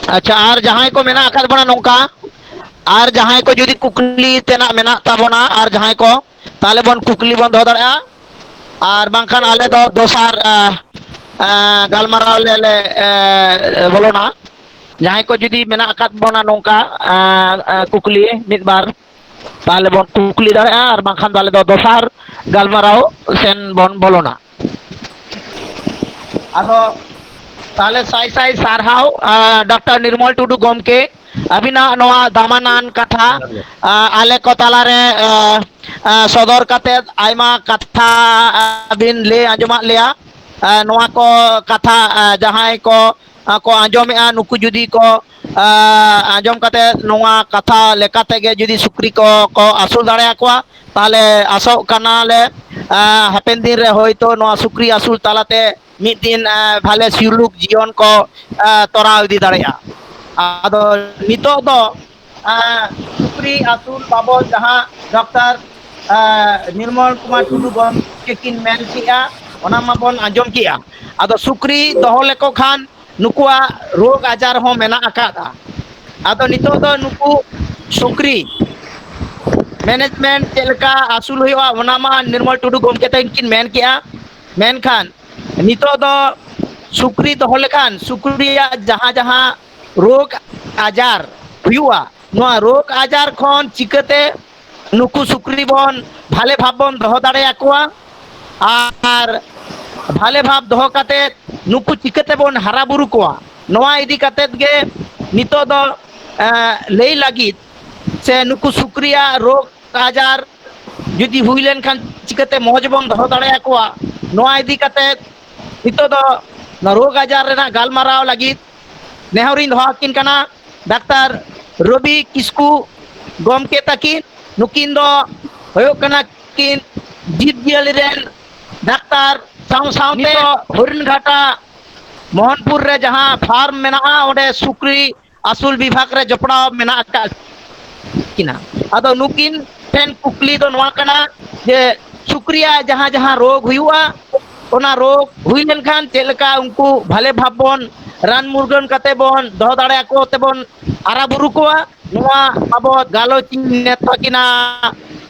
ᱟᱪᱪᱷᱟ, ᱟᱨ ᱡᱟᱦᱟᱸᱭ ᱠᱚ ᱢᱮᱱᱟᱜ ᱟᱠᱟᱫ ᱵᱚᱱᱟ ᱱᱚᱝᱠᱟ, ᱟᱨ ᱡᱟᱦᱟᱸᱭ ᱠᱚ ᱡᱩᱫᱤ ᱠᱩᱠᱞᱤ ᱛᱮᱱᱟᱜ ᱢᱮᱱᱟᱜ ᱛᱟᱵᱚᱱᱟ, ᱟᱨ ᱡᱟᱦᱟᱸᱭ ᱠᱚ, ᱛᱟᱦᱚᱞᱮ ᱵᱚᱱ ᱠᱩᱠᱞᱤ ᱵᱚᱱ ᱫᱚᱦᱚ ᱫᱟᱲᱮᱭᱟᱜᱼᱟ, ᱟᱨ ᱵᱟᱝᱠᱷᱟᱱ ᱟᱞᱮ ᱫᱚ ᱫᱚᱥᱟᱨ, ᱟ, ᱟ, ᱜᱟᱞᱢᱟᱨᱟᱣ ᱞᱮ, ᱞᱮ, ᱮ, ᱵᱚᱞᱚᱱᱟ᱾ ᱡᱟᱦᱟᱸᱭ ᱠᱚ ᱡᱩᱫᱤ ᱢᱮᱱᱟᱜ ᱟᱠᱟᱫ ᱵᱚᱱᱟ ᱱᱚᱝᱠᱟ, ᱟ, ᱟ, ᱠᱩᱠᱞᱤ ᱢᱤᱫ ᱵᱟᱨ, ᱛᱟᱦᱚᱞᱮ ᱵᱚᱱ ᱠᱩᱠᱞᱤ ᱫᱟᱲᱮᱭᱟᱜᱼᱟ, ᱟᱨ ᱵᱟᱝᱠᱷᱟᱱ ᱫᱚ ᱟᱞᱮ ᱫᱚ ᱫᱚᱥᱟᱨ ᱜᱟᱞᱢᱟᱨᱟᱣ ᱥᱮᱱ ᱵᱚᱱ ᱵᱚᱞᱚᱱᱟ᱾ ᱟᱫᱚ ᱛᱟᱦᱚᱞᱮ ᱥᱟᱭ ᱥᱟᱭ ᱥᱟᱨᱦᱟᱣ, ᱟ, ᱰᱚᱠᱴᱚᱨ ᱱᱤᱨᱢᱚᱞ ᱴᱩᱰᱩ ᱜᱚᱢᱠᱮ, ᱟᱹᱵᱤᱱᱟᱜ ᱱᱚᱣᱟ ᱫᱟᱢᱟᱱᱟᱱ ᱠᱟᱛᱷᱟ, ᱡᱚᱦᱟᱨ ᱜᱮ᱾ ᱟ, ᱟᱞᱮ ᱠᱚ ᱛᱟᱞᱟᱨᱮ, ᱟ, ᱟ, ᱥᱚᱫᱚᱨ ᱠᱟᱛᱮᱫ ᱟᱭᱢᱟ ᱠᱟᱛᱷᱟ, ᱟ, ᱵᱤᱱ ᱞᱟᱹᱭ ᱟᱸᱡᱚᱢᱟᱫ ᱞᱮᱭᱟ᱾ ᱟ, ᱱᱚᱣᱟ ᱠᱚ ᱠᱟᱛᱷᱟ, ᱟ, ᱡᱟᱦᱟᱸᱭ ᱠᱚ, ᱟ, ᱠᱚ ᱟᱸᱡᱚᱢᱮᱜᱼᱟ, ᱱᱩᱠᱩ ᱡᱩᱫᱤ ᱠᱚ, ᱟ, ᱟᱸᱡᱚᱢ ᱠᱟᱛᱮᱫ ᱱᱚᱣᱟ ᱠᱟᱛᱷᱟ ᱞᱮᱠᱟᱛᱮ ᱜᱮ ᱡᱩᱫᱤ ᱥᱩᱠᱨᱤ ᱠᱚ, ᱠᱚ ᱟᱹᱥᱩᱞ ᱫᱟᱲᱮᱭᱟᱠᱚᱣᱟ, ᱛᱟᱦᱚᱞᱮ ᱟᱥᱚᱜ ᱠᱟᱱᱟᱞᱮ, ᱟ, ᱦᱟᱯᱮᱱ ᱫᱤᱱ ᱨᱮ ᱦᱳᱭᱛᱳ ᱱᱚᱣᱟ ᱥᱩᱠᱨᱤ ᱟᱹᱥᱩᱞ ᱛᱟᱞᱟᱛᱮ ᱢᱤᱫ ᱫᱤᱱ ᱵᱷᱟᱞᱮ ᱥᱩᱞᱩᱠ ᱡᱤᱭᱚᱱ ᱠᱚ ᱛᱚᱨᱟᱣ ᱤᱫᱤ ᱫᱟᱲᱮᱭᱟᱜᱼᱟ᱾ ᱟᱫᱚ ᱱᱤᱛᱚᱜ ᱫᱚ ᱥᱩᱠᱨᱤ ᱟᱹᱥᱩᱞ ᱵᱟᱵᱚᱫ ᱡᱟᱦᱟᱸ ᱰᱚᱠᱴᱚᱨ ᱱᱤᱨᱢᱚᱞ ᱠᱩᱢᱟᱨ ᱴᱩᱰᱩ ᱜᱚᱢᱠᱮ ᱠᱤᱱ ᱢᱮᱱ ᱠᱮᱜᱼᱟ, ᱚᱱᱟ ᱢᱟᱵᱚᱱ ᱟᱸᱡᱚᱢ ᱠᱮᱜᱼᱟ᱾ ᱟᱫᱚ ᱥᱩᱠᱨᱤ ᱫᱚᱦᱚ ᱞᱮᱠᱚ ᱠᱷᱟᱱ ᱱᱩᱠᱩᱣᱟᱜ ᱨᱳᱜᱽ ᱟᱡᱟᱨ ᱦᱚᱸ ᱢᱮᱱᱟᱜ ᱟᱠᱟᱫᱼᱟ᱾ ᱟᱫᱚ ᱱᱤᱛᱚᱜ ᱫᱚ ᱱᱩᱠᱩ ᱥᱩᱠᱨᱤ ᱢᱮᱱᱮᱡᱽᱢᱮᱱᱴ ᱪᱮᱫ ᱞᱮᱠᱟ ᱟᱹᱥᱩᱞ ᱦᱩᱭᱩᱜᱼᱟ, ᱚᱱᱟ ᱢᱟ ᱱᱤᱨᱢᱚᱞ ᱴᱩᱰᱩ ᱜᱚᱢᱠᱮ ᱛᱟᱹᱠᱤᱱ ᱠᱤᱱ ᱢᱮᱱ ᱠᱮᱜᱼᱟ᱾ ᱢᱮᱱᱠᱷᱟᱱ ᱱᱤᱛᱚᱜ ᱫᱚ ᱥᱩᱠᱨᱤ ᱫᱚᱦᱚ ᱞᱮᱠᱷᱟᱱ ᱥᱩᱠᱨᱤᱭᱟᱜ ᱡᱟᱦᱟᱸ ᱡᱟᱦᱟᱸ ᱨᱳᱜᱽ ᱟᱡᱟᱨ ᱦᱩᱭᱩᱜᱼᱟ, ᱱᱚᱣᱟ ᱨᱳᱜᱽ ᱟᱡᱟᱨ ᱠᱷᱚᱱ ᱪᱤᱠᱟᱹᱛᱮ ᱱᱩᱠᱩ ᱥᱩᱠᱨᱤ ᱵᱚᱱ ᱵᱷᱟᱞᱮ ᱵᱷᱟᱵᱽ ᱵᱚᱱ ᱫᱚᱦᱚ ᱫᱟᱲᱮᱭᱟᱠᱚᱣᱟ ᱟᱨ ᱵᱷᱟᱞᱮ ᱵᱷᱟᱵᱽ ᱫᱚᱦᱚ ᱠᱟᱛᱮ ᱱᱩᱠᱩ ᱪᱤᱠᱟᱹ ᱛᱮᱵᱚᱱ ᱦᱟᱨᱟ ᱵᱩᱨᱩ ᱠᱚᱣᱟ, ᱱᱚᱣᱟ ᱤᱫᱤ ᱠᱟᱛᱮ ᱜᱮ ᱱᱤᱛᱚᱜ ᱫᱚ ᱞᱟᱹᱭ ᱞᱟᱹᱜᱤᱫ ᱥᱮ ᱱᱩᱠᱩ ᱥᱩᱠᱨᱤᱭᱟᱜ ᱨᱳᱜᱽ ᱟᱡᱟᱨ ᱡᱩᱫᱤ ᱦᱩᱭ ᱞᱮᱱᱠᱷᱟᱱ ᱪᱤᱠᱟᱹᱛᱮ ᱢᱚᱡᱽ ᱵᱚᱱ ᱫᱚᱦᱚ ᱫᱟᱲᱮᱭᱟᱠᱚᱣᱟ, ᱱᱚᱣᱟ ᱤᱫᱤ ᱠᱟᱛᱮ ᱱᱤᱛᱚᱜ ᱫᱚ ᱨᱳᱜᱽ ᱟᱡᱟᱨ ᱨᱮᱱᱟᱜ ᱜᱟᱞᱢᱟᱨᱟᱣ ᱞᱟᱹᱜᱤᱫ ᱱᱮᱦᱚᱨᱤᱧ ᱫᱚᱦᱚ ᱟᱹᱠᱤᱱ ᱠᱟᱱᱟ ᱰᱟᱠᱛᱟᱨ ᱨᱚᱵᱤ ᱠᱤᱥᱠᱩ ᱜᱚᱢᱠᱮ ᱛᱟᱹᱠᱤᱱ᱾ ᱱᱩᱠᱤᱱ ᱫᱚ ᱦᱩᱭᱩᱜ ᱠᱟᱱᱟ ᱠᱤᱱ ᱡᱤᱵᱽ ᱡᱤᱭᱟᱹᱞᱤ ᱨᱮᱱ ᱰᱟᱠᱛᱟᱨ, ᱥᱟᱶ ᱥᱟᱶᱛᱮ ᱱᱤᱛᱚᱜ ᱦᱚᱨᱤᱱᱜᱷᱟᱴᱟ ᱢᱳᱦᱚᱱᱯᱩᱨ ᱨᱮ ᱡᱟᱦᱟᱸ ᱯᱷᱟᱨᱢ ᱢᱮᱱᱟᱜᱼᱟ, ᱚᱸᱰᱮ ᱥᱩᱠᱨᱤ ᱟᱹᱥᱩᱞ ᱵᱤᱵᱷᱟᱜᱽ ᱨᱮ ᱡᱚᱯᱲᱟᱣ ᱢᱮᱱᱟᱜ ᱟᱠᱟᱫ ᱠᱤᱱᱟ᱾ ᱟᱫᱚ ᱱᱩᱠᱤᱱ ᱴᱷᱮᱱ ᱠᱩᱠᱞᱤ ᱫᱚ ᱱᱚᱣᱟ ᱠᱟᱱᱟ ᱡᱮ ᱥᱩᱠᱨᱤᱭᱟᱜ ᱡᱟᱦᱟᱸ ᱡᱟᱦᱟᱸ ᱨᱳᱜᱽ ᱦᱩᱭᱩᱜᱼᱟ, ᱚᱱᱟ ᱨᱳᱜᱽ ᱦᱩᱭ ᱞᱮᱱᱠᱷᱟᱱ ᱪᱮᱫ ᱞᱮᱠᱟ ᱩᱱᱠᱩ ᱵᱷᱟᱞᱮ ᱵᱷᱟᱵᱽ ᱵᱚᱱ ᱨᱟᱱ ᱢᱩᱨᱜᱟᱹᱱ ᱠᱟᱛᱮ ᱵᱚᱱ ᱫᱚᱦᱚ ᱫᱟᱲᱮᱭᱟᱠᱚ ᱛᱮᱵᱚᱱ ᱦᱟᱨᱟ ᱵᱩᱨᱩ ᱠᱚᱣᱟ, ᱱᱚᱣᱟ ᱵᱟᱵᱚᱫ ᱜᱟᱞᱚᱪ ᱤᱧ ᱱᱮᱛᱟ ᱠᱤᱱᱟ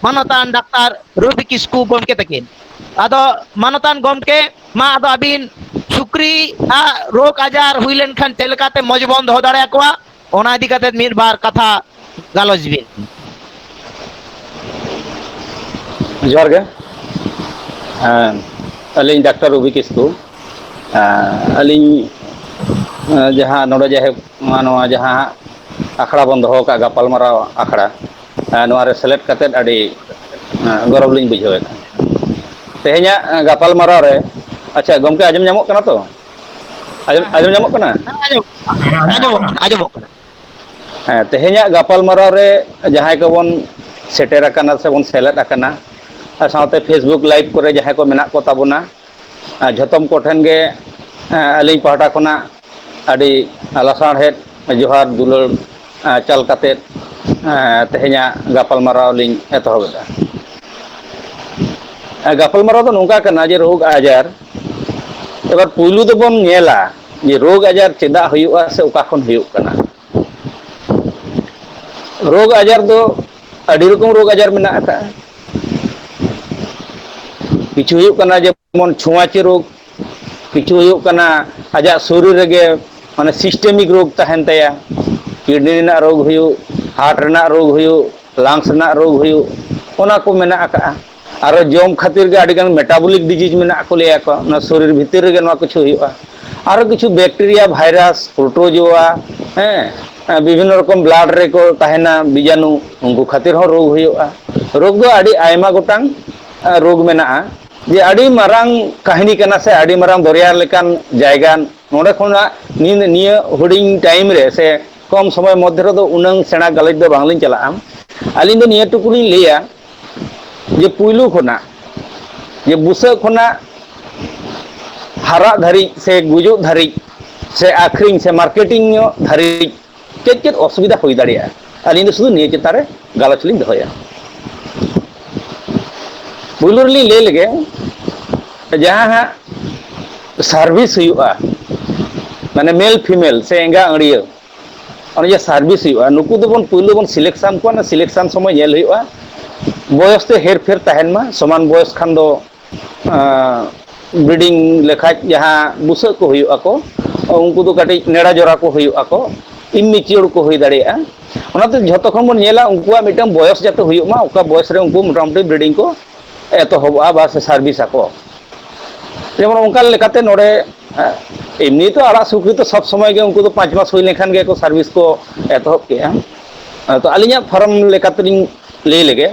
ᱢᱟᱱᱚᱛᱟᱱ ᱰᱟᱠᱛᱟᱨ ᱨᱚᱵᱤ ᱠᱤᱥᱠᱩ ᱜᱚᱢᱠᱮ ᱛᱟᱹᱠᱤᱱ᱾ ᱟᱫᱚ ᱢᱟᱱᱚᱛᱟᱱ ᱜᱚᱢᱠᱮ, ᱢᱟ ᱟᱫᱚ ᱟᱹᱵᱤᱱ ᱥᱩᱠᱨᱤ ᱟᱜ ᱨᱳᱜᱽ ᱟᱡᱟᱨ ᱦᱩᱭ ᱞᱮᱱᱠᱷᱟᱱ ᱪᱮᱫ ᱞᱮᱠᱟᱛᱮ ᱢᱚᱡᱽ ᱵᱚᱱ ᱫᱚᱦᱚ ᱫᱟᱲᱮᱭᱟᱠᱚᱣᱟ, ᱚᱱᱟ ᱤᱫᱤ ᱠᱟᱛᱮ ᱢᱤᱫ ᱵᱟᱨ ᱠᱟᱛᱷᱟ ᱜᱟᱞᱚᱪ ᱵᱤᱱ᱾ ᱡᱚᱦᱟᱨ ᱜᱮ᱾ ᱦᱮᱸ, ᱟᱹᱞᱤᱧ ᱰᱟᱠᱛᱟᱨ ᱨᱚᱵᱤ ᱠᱤᱥᱠᱩ᱾ ᱦᱮᱸ, ᱟᱹᱞᱤᱧ, ᱮᱸ, ᱡᱟᱦᱟᱸ ᱱᱚᱰᱮ ᱡᱟᱭᱦᱳᱠ ᱱᱚᱣᱟ, ᱱᱚᱣᱟ ᱡᱟᱦᱟᱸ ᱟᱠᱷᱲᱟ ᱵᱚᱱ ᱫᱚᱦᱚ ᱟᱠᱟᱫ, ᱜᱟᱯᱟᱞᱢᱟᱨᱟᱣ ᱟᱠᱷᱲᱟ, ᱮᱸ, ᱱᱚᱣᱟ ᱨᱮ ᱥᱮᱞᱮᱫ ᱠᱟᱛᱮᱫ ᱟᱹᱰᱤ, ᱮᱸ, ᱜᱚᱨᱚᱵᱽ ᱞᱤᱧ ᱵᱩᱡᱷᱟᱹᱣᱮᱫᱟ ᱛᱮᱦᱮᱧᱟᱜ, ᱮᱸ, ᱜᱟᱯᱟᱞᱢᱟᱨᱟᱣ ᱨᱮ᱾ ᱟᱪᱪᱷᱟ ᱜᱚᱢᱠᱮ, ᱟᱸᱡᱚᱢ ᱧᱟᱢᱚᱜ ᱠᱟᱱᱟ ᱛᱚ? ᱟᱸᱡᱚᱢ, ᱟᱸᱡᱚᱢ ᱧᱟᱢᱚᱜ ᱠᱟᱱᱟ? ᱟᱸᱡᱚᱢᱚᱜ ᱠᱟᱱᱟ, ᱟᱸᱡᱚᱢᱚᱜ ᱠᱟᱱᱟ, ᱟᱸᱡᱚᱢᱚᱜ ᱠᱟᱱᱟ᱾ ᱦᱮᱸ, ᱛᱮᱦᱮᱧᱟᱜ ᱜᱟᱯᱟᱞᱢᱟᱨᱟᱣ ᱨᱮ ᱡᱟᱦᱟᱸᱭ ᱠᱚᱵᱚᱱ ᱥᱮᱴᱮᱨ ᱟᱠᱟᱱᱟ ᱥᱮᱵᱚᱱ ᱥᱮᱞᱮᱫ ᱟᱠᱟᱱᱟ, ᱟᱨ ᱥᱟᱶᱛᱮ Facebook live ᱠᱚᱨᱮ ᱡᱟᱦᱟᱸᱭ ᱠᱚ ᱢᱮᱱᱟᱜ ᱠᱚ ᱛᱟᱵᱚᱱᱟ, ᱟᱨ ᱡᱷᱚᱛᱚᱢ ᱠᱚᱴᱷᱮᱱ ᱜᱮ, ᱮᱸ, ᱟᱹᱞᱤᱧ ᱯᱟᱦᱴᱟ ᱠᱷᱚᱱᱟᱜ ᱟᱹᱰᱤ ᱞᱟᱥᱟᱲᱦᱮᱫ ᱡᱚᱦᱟᱨ ᱫᱩᱞᱟᱹᱲ, ᱮᱸ, ᱪᱟᱞ ᱠᱟᱛᱮᱫ, ᱮᱸ, ᱛᱮᱦᱮᱧᱟᱜ ᱜᱟᱯᱟᱞᱢᱟᱨᱟᱣ ᱞᱤᱧ ᱮᱛᱚᱦᱚᱵ ᱮᱫᱟ᱾ ᱮᱸ, ᱜᱟᱯᱟᱞᱢᱟᱨᱟᱣ ᱫᱚ ᱱᱚᱝᱠᱟ ᱠᱟᱱᱟ ᱡᱮ ᱨᱳᱜᱽ ᱟᱡᱟᱨ, ᱮᱵᱟᱨ ᱯᱩᱭᱞᱩ ᱫᱚᱵᱚᱱ ᱧᱮᱞᱟ ᱡᱮ ᱨᱳᱜᱽ ᱟᱡᱟᱨ ᱪᱮᱫᱟᱜ ᱦᱩᱭᱩᱜᱼᱟ ᱥᱮ ᱚᱠᱟ ᱠᱷᱚᱱ ᱦᱩᱭᱩᱜ ᱠᱟᱱᱟ᱾ ᱨᱳᱜᱽ ᱟᱡᱟᱨ ᱫᱚ ᱟᱹᱰᱤ ᱨᱚᱠᱚᱢ ᱨᱳᱜᱽ ᱟᱡᱟᱨ ᱢᱮᱱᱟᱜ ᱟᱠᱟᱫᱼᱟ᱾ ᱠᱤᱪᱷᱩ ᱦᱩᱭᱩᱜ ᱠᱟᱱᱟ ᱡᱮᱢᱚᱱ ᱪᱷᱩᱣᱟᱪᱮ ᱨᱳᱜᱽ, ᱠᱤᱪᱷᱩ ᱦᱩᱭᱩᱜ ᱠᱟᱱᱟ ᱟᱡᱟᱜ ᱥᱚᱨᱤᱨ ᱨᱮᱜᱮ ᱢᱟᱱᱮ systemic ᱨᱳᱜᱽ ᱛᱟᱦᱮᱱ ᱛᱟᱭᱟ, kidney ᱨᱮᱱᱟᱜ ᱨᱳᱜᱽ ᱦᱩᱭᱩᱜ, heart ᱨᱮᱱᱟᱜ ᱨᱳᱜᱽ ᱦᱩᱭᱩᱜ, lungs ᱨᱮᱱᱟᱜ ᱨᱳᱜᱽ ᱦᱩᱭᱩᱜ, ᱚᱱᱟ ᱠᱚ ᱢᱮᱱᱟᱜ ᱟᱠᱟᱫᱼᱟ᱾ ᱟᱨᱚ ᱡᱚᱢ ᱠᱷᱟᱹᱛᱤᱨ ᱜᱮ ᱟᱹᱰᱤᱜᱟᱱ metabolic disease ᱢᱮᱱᱟᱜ ᱠᱚ ᱞᱟᱹᱭᱟ ᱠᱚ, ᱚᱱᱟ ᱥᱚᱨᱤᱨ ᱵᱷᱤᱛᱤᱨ ᱨᱮᱜᱮ ᱱᱚᱣᱟ ᱠᱤᱪᱷᱩ ᱦᱩᱭᱩᱜᱼᱟ᱾ ᱟᱨᱚ ᱠᱤᱪᱷᱩ bacteria, virus, protozoa, ᱦᱮᱸ, ᱵᱤᱵᱷᱤᱱᱱᱚ ᱨᱚᱠᱚᱢ blood ᱨᱮᱠᱚ ᱛᱟᱦᱮᱱᱟ ᱵᱤᱡᱟᱱᱩ, ᱩᱱᱠᱩ ᱠᱷᱟᱹᱛᱤᱨ ᱦᱚᱸ ᱨᱳᱜᱽ ᱦᱩᱭᱩᱜᱼᱟ᱾ ᱨᱳᱜᱽ ᱫᱚ ᱟᱹᱰᱤ ᱟᱭᱢᱟ ᱜᱚᱴᱟᱝ, ᱮ, ᱨᱳᱜᱽ ᱢᱮᱱᱟᱜᱼᱟ, ᱡᱮ ᱟᱹᱰᱤ ᱢᱟᱨᱟᱝ ᱠᱟᱹᱦᱱᱤ ᱠᱟᱱᱟ ᱥᱮ ᱟᱹᱰᱤ ᱢᱟᱨᱟᱝ ᱫᱚᱨᱭᱟ ᱞᱮᱠᱟᱱ ᱡᱟᱭᱜᱟ᱾ ᱱᱚᱰᱮ ᱠᱷᱚᱱᱟᱜ ᱱᱤᱭᱟᱹ, ᱱᱤᱭᱟᱹ ᱦᱩᱰᱤᱧ time ᱨᱮ ᱥᱮ ᱠᱚᱢ ᱥᱚᱢᱚᱭ ᱢᱚᱫᱽᱫᱷᱮ ᱨᱮᱫᱚ ᱩᱱᱟᱹᱝ ᱥᱮᱬᱟ ᱜᱟᱞᱚᱪ ᱫᱚ ᱵᱟᱝᱞᱤᱧ ᱪᱟᱞᱟᱜᱼᱟ᱾ ᱟᱹᱞᱤᱧ ᱫᱚ ᱱᱤᱭᱟᱹ ᱴᱩᱠᱩ ᱞᱤᱧ ᱞᱟᱹᱭᱟ ᱡᱮ ᱯᱩᱭᱞᱩ ᱠᱷᱚᱱᱟᱜ, ᱡᱮ ᱵᱩᱥᱟᱹᱜ ᱠᱷᱚᱱᱟᱜ ᱦᱟᱨᱟᱜ ᱫᱷᱟᱹᱨᱤᱡ ᱥᱮ ᱜᱩᱡᱩᱜ ᱫᱷᱟᱹᱨᱤᱡ ᱥᱮ ᱟᱹᱠᱷᱨᱤᱧ ᱥᱮ marketing ᱧᱚᱜ ᱫᱷᱟᱹᱨᱤᱡ ᱪᱮᱫ ᱪᱮᱫ ᱚᱥᱩᱵᱤᱫᱷᱟ ᱦᱩᱭ ᱫᱟᱲᱮᱭᱟᱜᱼᱟ, ᱟᱹᱞᱤᱧ ᱫᱚ ᱥᱩᱫᱷᱩ ᱱᱤᱭᱟᱹ ᱪᱮᱛᱟᱱ ᱨᱮ ᱜᱟᱞᱚᱪ ᱞᱤᱧ ᱫᱚᱦᱚᱭᱟ᱾ ᱯᱩᱭᱞᱩ ᱨᱮᱞᱤᱧ ᱞᱟᱹᱭ ᱞᱮᱜᱮ, ᱡᱟᱦᱟᱸ ᱦᱟᱸᱜ service ᱦᱩᱭᱩᱜᱼᱟ, ᱢᱟᱱᱮ male female ᱥᱮ ᱮᱸᱜᱟ ᱟᱹᱲᱭᱟᱹ, ᱚᱱᱮ ᱡᱮ service ᱦᱩᱭᱩᱜᱼᱟ, ᱱᱩᱠᱩ ᱫᱚᱵᱚᱱ ᱯᱩᱭᱞᱩ ᱵᱚᱱ selection ᱠᱚᱣᱟ᱾ ᱚᱱᱟ selection ᱥᱚᱢᱚᱭ ᱧᱮᱞ ᱦᱩᱭᱩᱜᱼᱟ, ᱵᱚᱭᱚᱥ ᱛᱮ ᱦᱮᱨ ᱯᱷᱮᱨ ᱛᱟᱦᱮᱱ ᱢᱟ᱾ ᱥᱚᱢᱟᱱ ᱵᱚᱭᱚᱥ ᱠᱷᱟᱱ ᱫᱚ, ᱟᱸ, breeding ᱞᱮᱠᱷᱟᱡ ᱡᱟᱦᱟᱸ ᱵᱩᱥᱟᱹᱜ ᱠᱚ ᱦᱩᱭᱩᱜ ᱟᱠᱚ, ᱩᱱᱠᱩ ᱫᱚ ᱠᱟᱹᱴᱤᱡ ᱱᱮᱲᱟ ᱡᱚᱲᱟ ᱠᱚ ᱦᱩᱭᱩᱜ ᱟᱠᱚ, immature ᱠᱚ ᱦᱩᱭ ᱫᱟᱲᱮᱭᱟᱜᱼᱟ᱾ ᱚᱱᱟᱛᱮ ᱡᱷᱚᱛᱚ ᱠᱷᱚᱱ ᱵᱚᱱ ᱧᱮᱞᱟ ᱩᱱᱠᱩᱣᱟᱜ ᱢᱤᱫᱴᱟᱝ ᱵᱚᱭᱚᱥ ᱡᱟᱛᱮ ᱦᱩᱭᱩᱜ ᱢᱟ, ᱚᱠᱟ ᱵᱚᱭᱚᱥ ᱨᱮ ᱩᱱᱠᱩ ᱢᱚᱴᱟᱢᱩᱴᱤ breeding ᱠᱚ ᱮᱛᱚᱦᱚᱵᱚᱜᱼᱟ ᱵᱟ ᱥᱮ service ᱟᱠᱚ᱾ ᱡᱮᱢᱚᱱ ᱚᱱᱠᱟ ᱞᱮᱠᱟᱛᱮ ᱱᱚᱰᱮ, ᱮ, ᱮᱢᱱᱤ ᱛᱚ ᱟᱲᱟᱜ ᱥᱩᱠᱨᱤ ᱛᱚ ᱥᱚᱵ ᱥᱚᱢᱚᱭ ᱜᱮ ᱩᱱᱠᱩ ᱫᱚ ᱯᱟᱸᱪ ᱢᱟᱥ ᱦᱩᱭ ᱞᱮᱱᱠᱷᱟᱱ ᱜᱮ ᱠᱚ service ᱠᱚ ᱮᱛᱚᱦᱚᱵ ᱠᱮᱜᱼᱟ᱾ ᱛᱚ ᱟᱹᱞᱤᱧᱟᱜ farm ᱞᱮᱠᱟᱛᱮᱞᱤᱧ ᱞᱟᱹᱭ ᱞᱮᱜᱮ,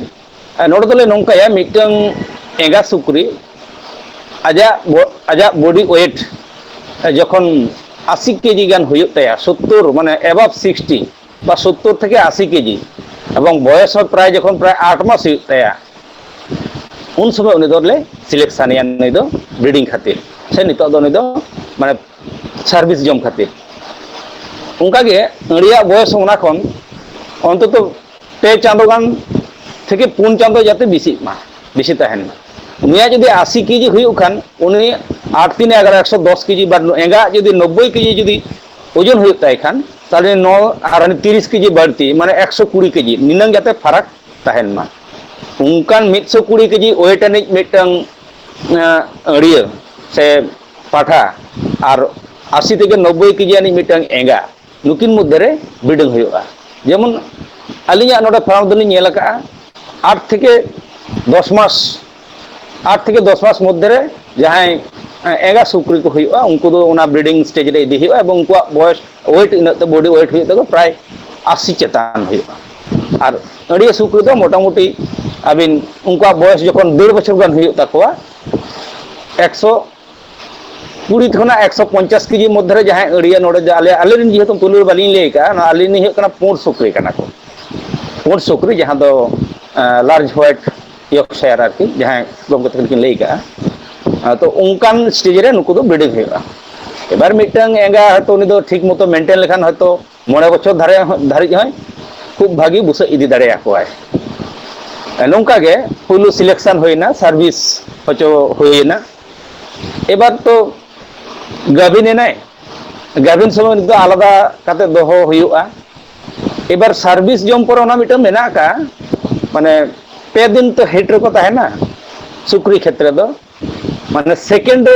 ᱮ, ᱱᱚᱰᱮ ᱫᱚᱞᱮ ᱱᱚᱝᱠᱟᱭᱟ, ᱢᱤᱫᱴᱟᱝ ᱮᱸᱜᱟ ᱥᱩᱠᱨᱤ ᱟᱡᱟᱜ ᱵᱚ-, ᱟᱡᱟᱜ body weight ᱡᱚᱠᱷᱚᱱ ᱟᱥᱤ ᱠᱮᱡᱤ ᱜᱟᱱ ᱦᱩᱭᱩᱜ ᱛᱟᱭᱟ, ᱥᱳᱛᱛᱳᱨ, ᱢᱟᱱᱮ above sixty ᱵᱟ ᱥᱳᱛᱛᱳᱨ ᱛᱷᱮᱠᱮ ᱟᱥᱤ ᱠᱮᱡᱤ, ᱮᱵᱚᱝ ᱵᱚᱭᱚᱥ ᱦᱚᱸ ᱯᱨᱟᱭ ᱡᱚᱠᱷᱚᱱ ᱯᱨᱟᱭ ᱟᱴ ᱢᱟᱥ ᱦᱩᱭᱩᱜ ᱛᱟᱭᱟ, ᱩᱱ ᱥᱚᱢᱚᱭ ᱩᱱᱤ ᱫᱚᱞᱮ ᱥᱤᱞᱮᱠᱥᱟᱱᱮᱭᱟ, ᱱᱩᱭ ᱫᱚ ᱵᱨᱤᱰᱤᱝ ᱠᱷᱟᱹᱛᱤᱨ, ᱥᱮ ᱱᱤᱛᱚᱜ ᱫᱚ ᱱᱩᱭ ᱫᱚ ᱢᱟᱱᱮ ᱥᱟᱨᱵᱷᱤᱥ ᱡᱚᱢ ᱠᱷᱟᱹᱛᱤᱨ᱾ ᱚᱱᱠᱟᱜᱮ ᱟᱹᱲᱤᱭᱟᱜ ᱵᱚᱭᱚᱥ ᱦᱚᱸ ᱚᱱᱟ ᱠᱷᱚᱱ ᱚᱱᱛᱚᱛᱚ ᱯᱮ ᱪᱟᱸᱫᱳ ᱜᱟᱱ ᱛᱷᱮᱠᱮ ᱯᱩᱱ ᱪᱟᱸᱫᱳ ᱡᱟᱛᱮ ᱵᱮᱥᱤᱜ ᱢᱟ, ᱵᱮᱥᱤ ᱛᱟᱦᱮᱱ ᱢᱟ᱾ ᱩᱱᱤᱭᱟᱜ ᱡᱩᱫᱤ ᱟᱥᱤ ᱠᱮᱡᱤ ᱦᱩᱭᱩᱜ ᱠᱷᱟᱱ, ᱩᱱᱤ ᱟᱴ ᱛᱤᱱᱮ ᱮᱜᱟᱨᱚ, ᱮᱠᱥᱚ ᱫᱚᱥ ᱠᱮᱡᱤ ᱵᱟ ᱮᱸᱜᱟᱜ ᱡᱩᱫᱤ ᱱᱚᱵᱵᱳᱭ ᱠᱮᱡᱤ ᱡᱩᱫᱤ ᱳᱡᱚᱱ ᱦᱩᱭᱩᱜ ᱛᱟᱭ ᱠᱷᱟᱱ, ᱛᱟᱦᱚᱞᱮ ᱱᱚ ᱟᱨ ᱦᱟᱱᱮ ᱛᱤᱨᱤᱥ ᱠᱮᱡᱤ ᱵᱟᱹᱲᱛᱤ, ᱢᱟᱱᱮ ᱮᱠᱥᱚ ᱠᱩᱲᱤ ᱠᱮᱡᱤ ᱱᱤᱱᱟᱹᱝ ᱡᱟᱛᱮ ᱯᱷᱟᱨᱟᱠ ᱛᱟᱦᱮᱱ ᱢᱟ᱾ ᱚᱱᱠᱟᱱ ᱢᱤᱫᱥᱚ ᱠᱩᱲᱤ ᱠᱮᱡᱤ ᱳᱭᱮᱴ ᱟᱹᱱᱤᱡ ᱢᱤᱫᱴᱟᱝ ᱟᱹᱲᱤᱭᱟᱹ ᱥᱮ ᱯᱟᱴᱷᱟ ᱟᱨ ᱟᱥᱤ ᱛᱷᱮᱠᱮ ᱱᱚᱵᱵᱳᱭ ᱠᱮᱡᱤ ᱟᱹᱱᱤᱡ ᱢᱤᱫᱴᱟᱝ ᱮᱸᱜᱟ, ᱱᱩᱠᱤᱱ ᱢᱚᱫᱽᱫᱷᱮ ᱨᱮ ᱵᱨᱤᱰᱤᱝ ᱦᱩᱭᱩᱜᱼᱟ᱾ ᱡᱮᱢᱚᱱ ᱟᱹᱞᱤᱧᱟᱜ ᱱᱚᱰᱮ ᱯᱷᱟᱨᱢ ᱫᱚᱞᱤᱧ ᱧᱮᱞ ᱟᱠᱟᱫᱼᱟ, ᱟᱴ ᱛᱷᱮᱠᱮ ᱫᱚᱥ ᱢᱟᱥ, ᱟᱴ ᱛᱷᱮᱠᱮ ᱫᱚᱥ ᱢᱟᱥ ᱢᱚᱫᱽᱫᱷᱮ ᱨᱮ ᱡᱟᱦᱟᱸᱭ ᱮᱸᱜᱟ ᱥᱩᱠᱨᱤ ᱠᱚ ᱦᱩᱭᱩᱜᱼᱟ, ᱩᱱᱠᱩ ᱫᱚ ᱚᱱᱟ ᱵᱨᱤᱰᱤᱝ ᱥᱴᱮᱡᱽ ᱨᱮ ᱤᱫᱤ ᱦᱩᱭᱩᱜᱼᱟ ᱮᱵᱚᱝ ᱩᱱᱠᱩᱣᱟᱜ ᱵᱚᱭᱮᱥ ᱳᱭᱮᱴ ᱤᱱᱟᱹᱜ ᱛᱮ, ᱵᱚᱰᱤ ᱳᱭᱮᱴ ᱦᱩᱭᱩᱜ ᱛᱟᱠᱚ ᱯᱨᱟᱭ ᱟᱥᱤ ᱪᱮᱛᱟᱱ ᱦᱩᱭᱩᱜᱼᱟ᱾ ᱟᱨ ᱟᱹᱲᱤᱭᱟᱹ ᱥᱩᱠᱨᱤ ᱫᱚ ᱢᱚᱴᱟᱢᱩᱴᱤ ᱟᱹᱵᱤᱱ ᱩᱱᱠᱩᱣᱟᱜ ᱵᱚᱭᱮᱥ ᱡᱚᱠᱷᱚᱱ ᱰᱮᱲ ᱵᱚᱪᱷᱚᱨ ᱜᱟᱱ ᱦᱩᱭᱩᱜ ᱛᱟᱠᱚᱣᱟ, ᱮᱠᱥᱚ ᱠᱩᱲᱤ ᱠᱷᱚᱱᱟᱜ ᱮᱠᱥᱚ ᱯᱚᱧᱪᱟᱥ ᱠᱮᱡᱤ ᱢᱚᱫᱽᱫᱷᱮ ᱨᱮ ᱡᱟᱦᱟᱸᱭ ᱟᱹᱲᱤᱭᱟᱹ ᱱᱚᱰᱮ ᱫᱚ ᱟᱞᱮ, ᱟᱞᱮ ᱨᱮᱱ ᱡᱮᱦᱮᱛᱩ ᱯᱩᱭᱞᱩ ᱨᱮ ᱵᱟᱹᱞᱤᱧ ᱞᱟᱹᱭ ᱟᱠᱟᱫᱼᱟ, ᱱᱚᱣᱟ ᱟᱹᱞᱤᱧ ᱞᱤᱧ ᱦᱩᱭᱩᱜ ᱠᱟᱱᱟ ᱯᱩᱸᱰ ᱥᱩᱠᱨᱤ ᱠᱟᱱᱟ ᱠᱚ᱾ ᱯᱩᱸᱰ ᱥᱩᱠᱨᱤ ᱡᱟᱦᱟᱸ ᱫᱚ ᱞᱟᱨᱡᱽ ᱦᱳᱣᱟᱭᱤᱴ ᱤᱭᱚᱨᱠᱥᱟᱭᱟᱨ ᱟᱨᱠᱤ, ᱡᱟᱦᱟᱸᱭ ᱜᱚᱢᱠᱮ ᱛᱟᱹᱠᱤᱱ ᱠᱤᱱ ᱞᱟᱹᱭ ᱟᱠᱟᱫᱼᱟ᱾ ᱛᱚ ᱚᱱᱠᱟᱱ ᱥᱴᱮᱡᱽ ᱨᱮ ᱱᱩᱠᱩ ᱫᱚ ᱵᱨᱤᱰᱤᱝ ᱦᱩᱭᱩᱜᱼᱟ᱾ ᱮᱵᱟᱨ ᱢᱤᱫᱴᱟᱝ ᱮᱸᱜᱟ ᱦᱚᱭᱛᱳ ᱩᱱᱤ ᱫᱚ ᱴᱷᱤᱠ ᱢᱚᱛᱚ ᱢᱮᱱᱴᱮᱱ ᱞᱮᱠᱷᱟᱱ ᱦᱚᱭᱛᱳ ᱢᱚᱬᱮ ᱵᱚᱪᱷᱚᱨ ᱫᱷᱟᱨᱮ ᱫᱷᱟᱹᱨᱤᱡ ᱦᱚᱸᱭ ᱠᱷᱩᱵ ᱵᱷᱟᱹᱜᱤ ᱵᱩᱥᱟᱹᱜ ᱤᱫᱤ ᱫᱟᱲᱮᱭᱟᱠᱚᱣᱟᱭ᱾ ᱱᱚᱝᱠᱟ ᱜᱮ ᱯᱩᱭᱞᱩ ᱥᱤᱞᱮᱠᱥᱚᱱ ᱦᱩᱭᱱᱟ, ᱥᱟᱨᱵᱷᱤᱥ ᱦᱚᱪᱚ ᱦᱩᱭᱱᱟ᱾ ᱮᱵᱟᱨ ᱛᱚ ᱜᱟᱹᱵᱷᱤᱱ ᱮᱱᱟᱭ, ᱜᱟᱹᱵᱷᱤᱱ ᱥᱚᱢᱚᱭ ᱫᱚ ᱟᱞᱟᱫᱟ ᱠᱟᱛᱮ ᱫᱚᱦᱚ ᱦᱩᱭᱩᱜᱼᱟ᱾ ᱮᱵᱟᱨ ᱥᱟᱨᱵᱷᱤᱥ ᱡᱚᱢ ᱯᱚᱨᱮ ᱚᱱᱟ ᱢᱤᱫᱴᱟᱝ ᱢᱮᱱᱟᱜ ᱟᱠᱟᱫᱼᱟ, ᱢᱟᱱᱮ ᱯᱮ ᱫᱤᱱ ᱛᱚ ᱦᱤᱴ ᱨᱮᱠᱚ ᱛᱟᱦᱮᱱᱟ ᱥᱩᱠᱨᱤ ᱠᱷᱮᱛᱨᱮ ᱫᱚ, ᱢᱟᱱᱮ ᱥᱮᱠᱮᱱᱰ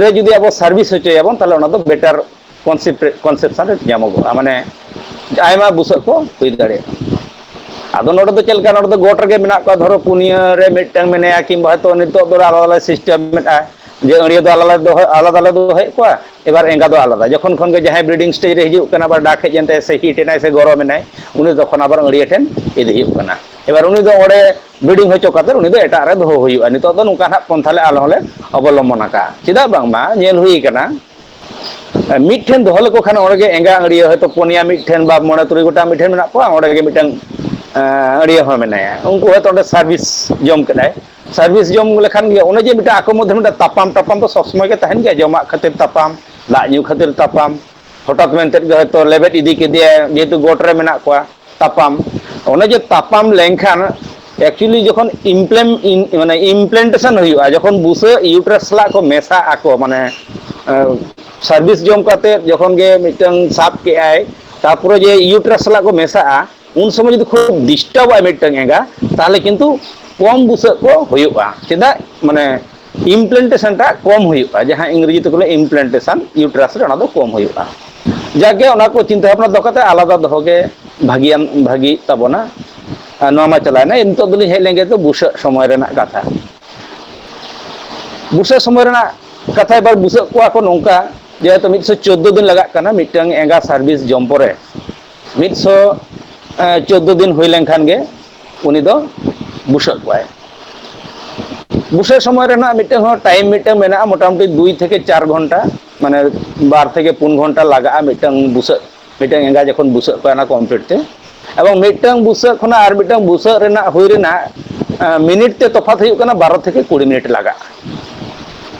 ᱨᱮ ᱡᱩᱫᱤ ᱟᱵᱚ ᱥᱟᱨᱵᱷᱤᱥ ᱦᱚᱪᱚᱭᱟᱵᱚᱱ, ᱛᱟᱦᱚᱞᱮ ᱚᱱᱟ ᱫᱚ ᱵᱮᱴᱟᱨ ᱠᱚᱱᱥᱮᱯᱴ, ᱠᱚᱱᱥᱮᱯᱥᱚᱱ ᱨᱮ ᱧᱟᱢᱚᱜᱚᱜᱼᱟ, ᱢᱟᱱᱮ ᱟᱭᱢᱟ ᱵᱩᱥᱟᱹᱜ ᱠᱚ ᱦᱩᱭ ᱫᱟᱲᱮᱭᱟᱜᱼᱟ᱾ ᱟᱫᱚ ᱱᱚᱰᱮ ᱫᱚ ᱪᱮᱫ ᱞᱮᱠᱟ, ᱱᱚᱰᱮ ᱫᱚ ᱜᱚᱴ ᱨᱮᱜᱮ ᱢᱮᱱᱟᱜ ᱠᱚᱣᱟ, ᱫᱷᱚᱨᱚ ᱯᱩᱱᱭᱟᱹ ᱨᱮ ᱢᱤᱫᱴᱟᱝ ᱢᱮᱱᱟᱭᱟ, ᱠᱤᱝᱵᱟ ᱦᱚᱭᱛᱳ ᱱᱤᱛᱚᱜ ᱫᱚ ᱟᱞᱟᱫᱟ ᱟᱞᱟᱫᱟ ᱥᱤᱥᱴᱮᱢ ᱢᱮᱱᱟᱜᱼᱟ ᱡᱮ ᱟᱹᱲᱤᱭᱟᱹ ᱫᱚ ᱟᱞᱟᱫᱟ ᱫᱚᱦᱚ, ᱟᱞᱟᱫᱟ ᱞᱮ ᱫᱚᱦᱚᱭᱮᱫ ᱠᱚᱣᱟ, ᱮᱵᱟᱨ ᱮᱸᱜᱟ ᱫᱚ ᱟᱞᱟᱫᱟ᱾ ᱡᱚᱠᱷᱚᱱ ᱠᱷᱚᱱ ᱜᱮ ᱡᱟᱦᱟᱸᱭ ᱵᱨᱤᱰᱤᱝ ᱥᱴᱮᱡᱽ ᱨᱮ ᱦᱤᱡᱩᱜ ᱠᱟᱱᱟ, ᱵᱟ ᱰᱟᱠ ᱦᱮᱡ ᱮᱱ ᱛᱟᱭᱟ ᱥᱮ ᱦᱤᱴ ᱮᱱᱟᱭ ᱥᱮ ᱜᱚᱨᱚᱢ ᱮᱱᱟᱭ, ᱩᱱᱤ ᱫᱚ ᱛᱚᱠᱷᱚᱱ ᱟᱵᱟᱨ ᱟᱹᱲᱤᱭᱟᱹ ᱴᱷᱮᱱ ᱤᱫᱤ ᱦᱩᱭᱩᱜ ᱠᱟᱱᱟ᱾ ᱮᱵᱟᱨ ᱩᱱᱤ ᱫᱚ ᱚᱸᱰᱮ ᱵᱨᱤᱰᱤᱝ ᱦᱚᱪᱚ ᱠᱟᱛᱮ ᱩᱱᱤ ᱫᱚ ᱮᱴᱟᱜ ᱨᱮ ᱫᱚᱦᱚ ᱦᱩᱭᱩᱜᱼᱟ᱾ ᱱᱤᱛᱚᱜ ᱫᱚ ᱱᱚᱝᱠᱟ ᱱᱟᱜ ᱯᱚᱱᱛᱷᱟ ᱞᱮ ᱟᱞᱮ ᱦᱚᱸᱞᱮ ᱚᱵᱚᱞᱚᱢᱵᱚᱱ ᱟᱠᱟᱫᱼᱟ᱾ ᱪᱮᱫᱟᱜ ᱵᱟᱝᱢᱟ ᱧᱮᱞ ᱦᱩᱭ ᱟᱠᱟᱱᱟ, ᱢᱤᱫ ᱴᱷᱮᱱ ᱫᱚᱦᱚ ᱞᱮᱠᱚ ᱠᱷᱟᱱ ᱚᱸᱰᱮ ᱜᱮ ᱮᱸᱜᱟ ᱟᱹᱲᱤᱭᱟᱹ ᱦᱚᱭᱛᱳ ᱯᱩᱱᱭᱟ ᱢᱤᱫ ᱴᱷᱮᱱ ᱵᱟ ᱢᱚᱬᱮ ᱛᱩᱨᱩᱭ ᱜᱚᱴᱟᱝ ᱢᱤᱫ ᱴᱷᱮᱱ ᱢᱮᱱᱟᱜ ᱠᱚᱣᱟ, ᱚᱸᱰᱮ ᱜᱮ ᱢᱤᱫᱴᱟᱝ, ᱮᱸ, ᱟᱹᱲᱤᱭᱟᱹ ᱦᱚᱸ ᱢᱮᱱᱟᱭᱟ᱾ ᱩᱱᱠᱩ ᱦᱚᱭᱛᱳ ᱚᱸᱰᱮ ᱥᱟᱨᱵᱷᱤᱥ ᱡᱚᱢ ᱠᱮᱫᱟᱭ᱾ ᱥᱟᱨᱵᱷᱤᱥ ᱡᱚᱢ ᱞᱮᱠᱷᱟᱱ ᱜᱮ, ᱚᱱᱮ ᱡᱮ ᱢᱤᱫᱴᱟᱝ ᱟᱠᱚ ᱢᱚᱫᱽᱫᱷᱮ ᱢᱤᱫᱴᱟᱝ ᱛᱟᱯᱟᱢ ᱴᱟᱯᱟᱢ ᱫᱚ ᱥᱚᱵᱽ ᱥᱚᱢᱚᱭ ᱜᱮ ᱛᱟᱦᱮᱱ ᱜᱮᱭᱟ, ᱡᱚᱢᱟᱜ ᱠᱷᱟᱹᱛᱤᱨ ᱛᱟᱯᱟᱢ, ᱫᱟᱜ ᱧᱩ ᱠᱷᱟᱹᱛᱤᱨ ᱛᱟᱯᱟᱢ, ᱦᱚᱴᱟᱛ ᱢᱮᱱᱛᱮᱫ ᱜᱮ ᱦᱚᱭᱛᱳ ᱞᱮᱵᱮᱫ ᱤᱫᱤ ᱠᱮᱫᱮᱭᱟ, ᱡᱮᱦᱮᱛᱩ ᱜᱚᱴ ᱨᱮ ᱢᱮᱱᱟᱜ ᱠᱚᱣᱟ, ᱛᱟᱯᱟᱢ᱾ ᱚᱱᱮ ᱡᱮ ᱛᱟᱯᱟᱢ ᱞᱮᱱᱠᱷᱟᱱ, actually ᱡᱚᱠᱷᱚᱱ ᱤᱢᱯᱞᱮᱢ ᱤᱱ- ᱢᱟᱱᱮ ᱤᱢᱯᱞᱮᱱᱴᱮᱥᱚᱱ ᱦᱩᱭᱩᱜᱼᱟ, ᱡᱚᱠᱷᱚᱱ ᱵᱩᱥᱟᱹᱜ ᱤᱭᱩᱴᱨᱟᱥ ᱥᱟᱞᱟᱜ ᱠᱚ ᱢᱮᱥᱟᱜ ᱟᱠᱚ, ᱢᱟᱱᱮ ᱥᱟᱨᱵᱷᱤᱥ ᱡᱚᱢ ᱠᱟᱛᱮ ᱡᱚᱠᱷᱚᱱ ᱜᱮ ᱢᱤᱫᱴᱟᱝ ᱥᱟᱵ ᱠᱮᱜᱼᱟᱭ, ᱛᱟᱨᱯᱚᱨᱮ ᱡᱮ ᱤᱭᱩᱴᱨᱟᱥ ᱥᱟᱞᱟᱜ ᱠᱚ ᱢᱮᱥᱟᱜᱼᱟ, ᱩᱱ ᱥᱚᱢᱚᱭ ᱡᱩᱫᱤ ᱠᱷᱩᱵ ᱰᱤᱥᱴᱟᱵᱚᱜᱼᱟ ᱢᱤᱫᱴᱟᱝ ᱮᱸᱜᱟ, ᱛᱟᱦᱚᱞᱮ ᱠᱤᱱᱛᱩ ᱠᱚᱢ ᱵᱩᱥᱟᱹᱜ ᱠᱚ ᱦᱩᱭᱩᱜᱼᱟ᱾ ᱪᱮᱫᱟᱜ? ᱢᱟᱱᱮ ᱤᱢᱯᱞᱮᱱᱴᱮᱥᱚᱱ ᱴᱟᱜ ᱠᱚᱢ ᱦᱩᱭᱩᱜᱼᱟ, ᱡᱟᱦᱟᱸ ᱤᱝᱨᱮᱡᱤ ᱛᱮᱠᱚ ᱞᱟᱹᱭᱟ ᱤᱢᱯᱞᱮᱱᱴᱮᱥᱚᱱ, ᱤᱭᱩᱴᱨᱟᱥ ᱨᱮ ᱚᱱᱟ ᱫᱚ ᱠᱚᱢ ᱦᱩᱭᱩᱜᱼᱟ᱾ ᱡᱟᱜᱮ ᱚᱱᱟ ᱠᱚ ᱪᱤᱱᱛᱟᱹ ᱵᱷᱟᱵᱽᱱᱟ ᱫᱚᱦᱚ ᱠᱟᱛᱮ ᱟᱞᱟᱫᱟ ᱫᱚᱦᱚ ᱜᱮ ᱵᱷᱟᱹᱜᱤᱭᱟᱱ, ᱵᱷᱟᱹᱜᱤ ᱛᱟᱵᱚᱱᱟ᱾ ᱟᱨ ᱱᱚᱣᱟ ᱢᱟ ᱪᱟᱞᱟᱣᱮᱱᱟ, ᱱᱤᱛᱚᱜ ᱫᱚᱞᱤᱧ ᱦᱮᱡ ᱞᱮᱱ ᱜᱮ ᱛᱚ ᱵᱩᱥᱟᱹᱜ ᱥᱚᱢᱚᱭ ᱨᱮᱱᱟᱜ ᱠᱟᱛᱷᱟ᱾ ᱵᱩᱥᱟᱹᱜ ᱥᱚᱢᱚᱭ ᱨᱮᱱᱟᱜ ᱠᱟᱛᱷᱟ, ᱮᱵᱟᱨ ᱵᱩᱥᱟᱹᱜ ᱠᱚᱣᱟ ᱠᱚ ᱱᱚᱝᱠᱟ ᱡᱮ ᱦᱚᱭᱛᱳ ᱢᱤᱫᱥᱚ ᱪᱳᱫᱽᱫᱳ ᱫᱤᱱ ᱞᱟᱜᱟᱜ ᱠᱟᱱᱟ ᱢᱤᱫᱴᱟᱝ ᱮᱸᱜᱟ ᱥᱟᱨᱵᱷᱤᱥ ᱡᱚᱢ ᱯᱚᱨᱮ᱾ ᱢᱤᱫᱥᱚ ᱪᱳᱫᱽᱫᱳ ᱫᱤᱱ ᱦᱩᱭ ᱞᱮᱱᱠᱷᱟᱱ ᱜᱮ ᱩᱱᱤ ᱫᱚ ᱵᱩᱥᱟᱹᱜ ᱠᱚᱣᱟᱭ᱾ ᱵᱩᱥᱟᱹᱜ ᱥᱚᱢᱚᱭ ᱨᱮᱱᱟᱜ ᱢᱤᱫᱴᱟᱝ ᱦᱚᱸ ᱴᱟᱭᱤᱢ ᱢᱤᱫᱴᱟᱝ ᱢᱮᱱᱟᱜᱼᱟ, ᱢᱚᱴᱟᱢᱩᱴᱤ ᱫᱩᱭ ᱛᱷᱮᱠᱮ ᱪᱟᱨ ᱜᱷᱚᱱᱴᱟ, ᱢᱟᱱᱮ ᱵᱟᱨ ᱛᱷᱮᱠᱮ ᱯᱩᱱ ᱜᱷᱚᱱᱴᱟ ᱞᱟᱜᱟᱜᱼᱟ ᱢᱤᱫᱴᱟᱝ ᱵᱩᱥᱟᱹᱜ, ᱢᱤᱫᱴᱟᱝ ᱮᱸᱜᱟ ᱡᱚᱠᱷᱚᱱ ᱵᱩᱥᱟᱹᱜ ᱠᱚᱣᱟ ᱚᱱᱟ ᱠᱚᱢᱯᱞᱤᱴ ᱛᱮ᱾ ᱮᱵᱚᱝ ᱢᱤᱫᱴᱟᱝ ᱵᱩᱥᱟᱹᱜ ᱠᱷᱚᱱᱟᱜ ᱟᱨ ᱢᱤᱫᱴᱟᱝ ᱵᱩᱥᱟᱹᱜ ᱨᱮᱱᱟᱜ ᱦᱩᱭ ᱨᱮᱱᱟᱜ ᱟᱸ, ᱢᱤᱱᱤᱴ ᱛᱮ ᱛᱚᱯᱷᱟᱛ ᱦᱩᱭᱩᱜ ᱠᱟᱱᱟ, ᱵᱟᱨᱚ ᱛᱷᱮᱠᱮ ᱠᱩᱲᱤ ᱢᱤᱱᱤᱴ ᱞᱟᱜᱟᱜᱼᱟ᱾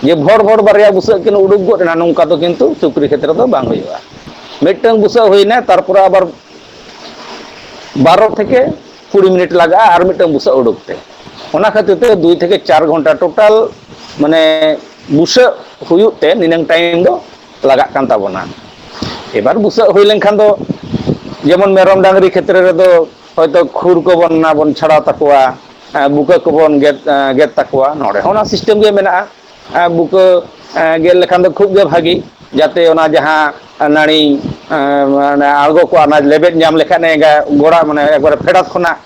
ᱡᱮ ᱵᱷᱚᱨ ᱵᱷᱚᱨ ᱵᱟᱨᱭᱟ ᱵᱩᱥᱟᱹᱜ ᱠᱤᱱ ᱩᱰᱩᱠ ᱜᱚᱫ ᱮᱱᱟ, ᱱᱚᱝᱠᱟ ᱫᱚ ᱠᱤᱱᱛᱩ ᱪᱩᱠᱨᱤ ᱠᱷᱮᱛᱨᱮ ᱫᱚ ᱵᱟᱝ ᱦᱩᱭᱩᱜᱼᱟ᱾ ᱢᱤᱫᱴᱟᱝ ᱵᱩᱥᱟᱹᱜ ᱦᱩᱭᱱᱟ, ᱛᱟᱨᱯᱚᱨᱮ ᱟᱵᱟᱨ ᱵᱟᱨᱚ ᱛᱷᱮᱠᱮ ᱠᱩᱲᱤ ᱢᱤᱱᱤᱴ ᱞᱟᱜᱟᱜᱼᱟ ᱟᱨ ᱢᱤᱫᱴᱟᱝ ᱵᱩᱥᱟᱹᱜ ᱩᱰᱩᱠ ᱛᱮ᱾ ᱚᱱᱟ ᱠᱷᱟᱹᱛᱤᱨ ᱛᱮ ᱫᱩᱭ ᱛᱷᱮᱠᱮ ᱪᱟᱨ ᱜᱷᱚᱱᱴᱟ ᱴᱳᱴᱟᱞ, ᱢᱟᱱᱮ, ᱵᱩᱥᱟᱹᱜ ᱦᱩᱭᱩᱜ ᱛᱮ ᱱᱤᱱᱟᱹᱝ ᱴᱟᱭᱤᱢ ᱫᱚ ᱞᱟᱜᱟᱜ ᱠᱟᱱ ᱛᱟᱵᱚᱱᱟ᱾ ᱮᱵᱟᱨ ᱵᱩᱥᱟᱹᱜ ᱦᱩᱭ ᱞᱮᱱᱠᱷᱟᱱ ᱫᱚ, ᱡᱮᱢᱚᱱ ᱢᱮᱨᱚᱢ ᱰᱟᱝᱨᱤ ᱠᱷᱮᱛᱨᱮ ᱨᱮᱫᱚ ᱦᱚᱭᱛᱚ ᱠᱷᱩᱨ ᱠᱚᱵᱚᱱ ᱚᱱᱟ ᱵᱚᱱ ᱪᱷᱟᱲᱟᱣ ᱛᱟᱠᱚᱣᱟ, ᱮᱸ, ᱵᱩᱠᱟᱹ ᱠᱚᱵᱚᱱ ᱜᱮᱫ, ᱮᱸ, ᱜᱮᱫ ᱛᱟᱠᱚᱣᱟ, ᱱᱚᱰᱮ ᱦᱚᱸ ᱚᱱᱟ ᱥᱤᱥᱴᱮᱢ ᱜᱮ ᱢᱮᱱᱟᱜᱼᱟ᱾ ᱮᱸ, ᱵᱩᱠᱟᱹ, ᱮᱸ, ᱜᱮᱫ ᱞᱮᱠᱷᱟᱱ ᱫᱚ ᱠᱷᱩᱵ ᱜᱮ ᱵᱷᱟᱹᱜᱤ, ᱡᱟᱛᱮ ᱚᱱᱟ ᱡᱟᱦᱟᱸ ᱱᱟᱹᱲᱤ, ᱮᱸ, ᱚᱱᱟ ᱟᱬᱜᱚ ᱠᱚᱜᱼᱟ, ᱚᱱᱟ ᱞᱮᱵᱮᱫ ᱧᱟᱢ ᱞᱮᱠᱷᱟᱱ ᱮᱸᱜᱟ ᱜᱚᱲᱟ, ᱢᱟᱱᱮ ᱮᱠᱵᱟᱨᱮ ᱯᱷᱮᱰᱟᱛ ᱠᱷᱚᱱᱟᱜ,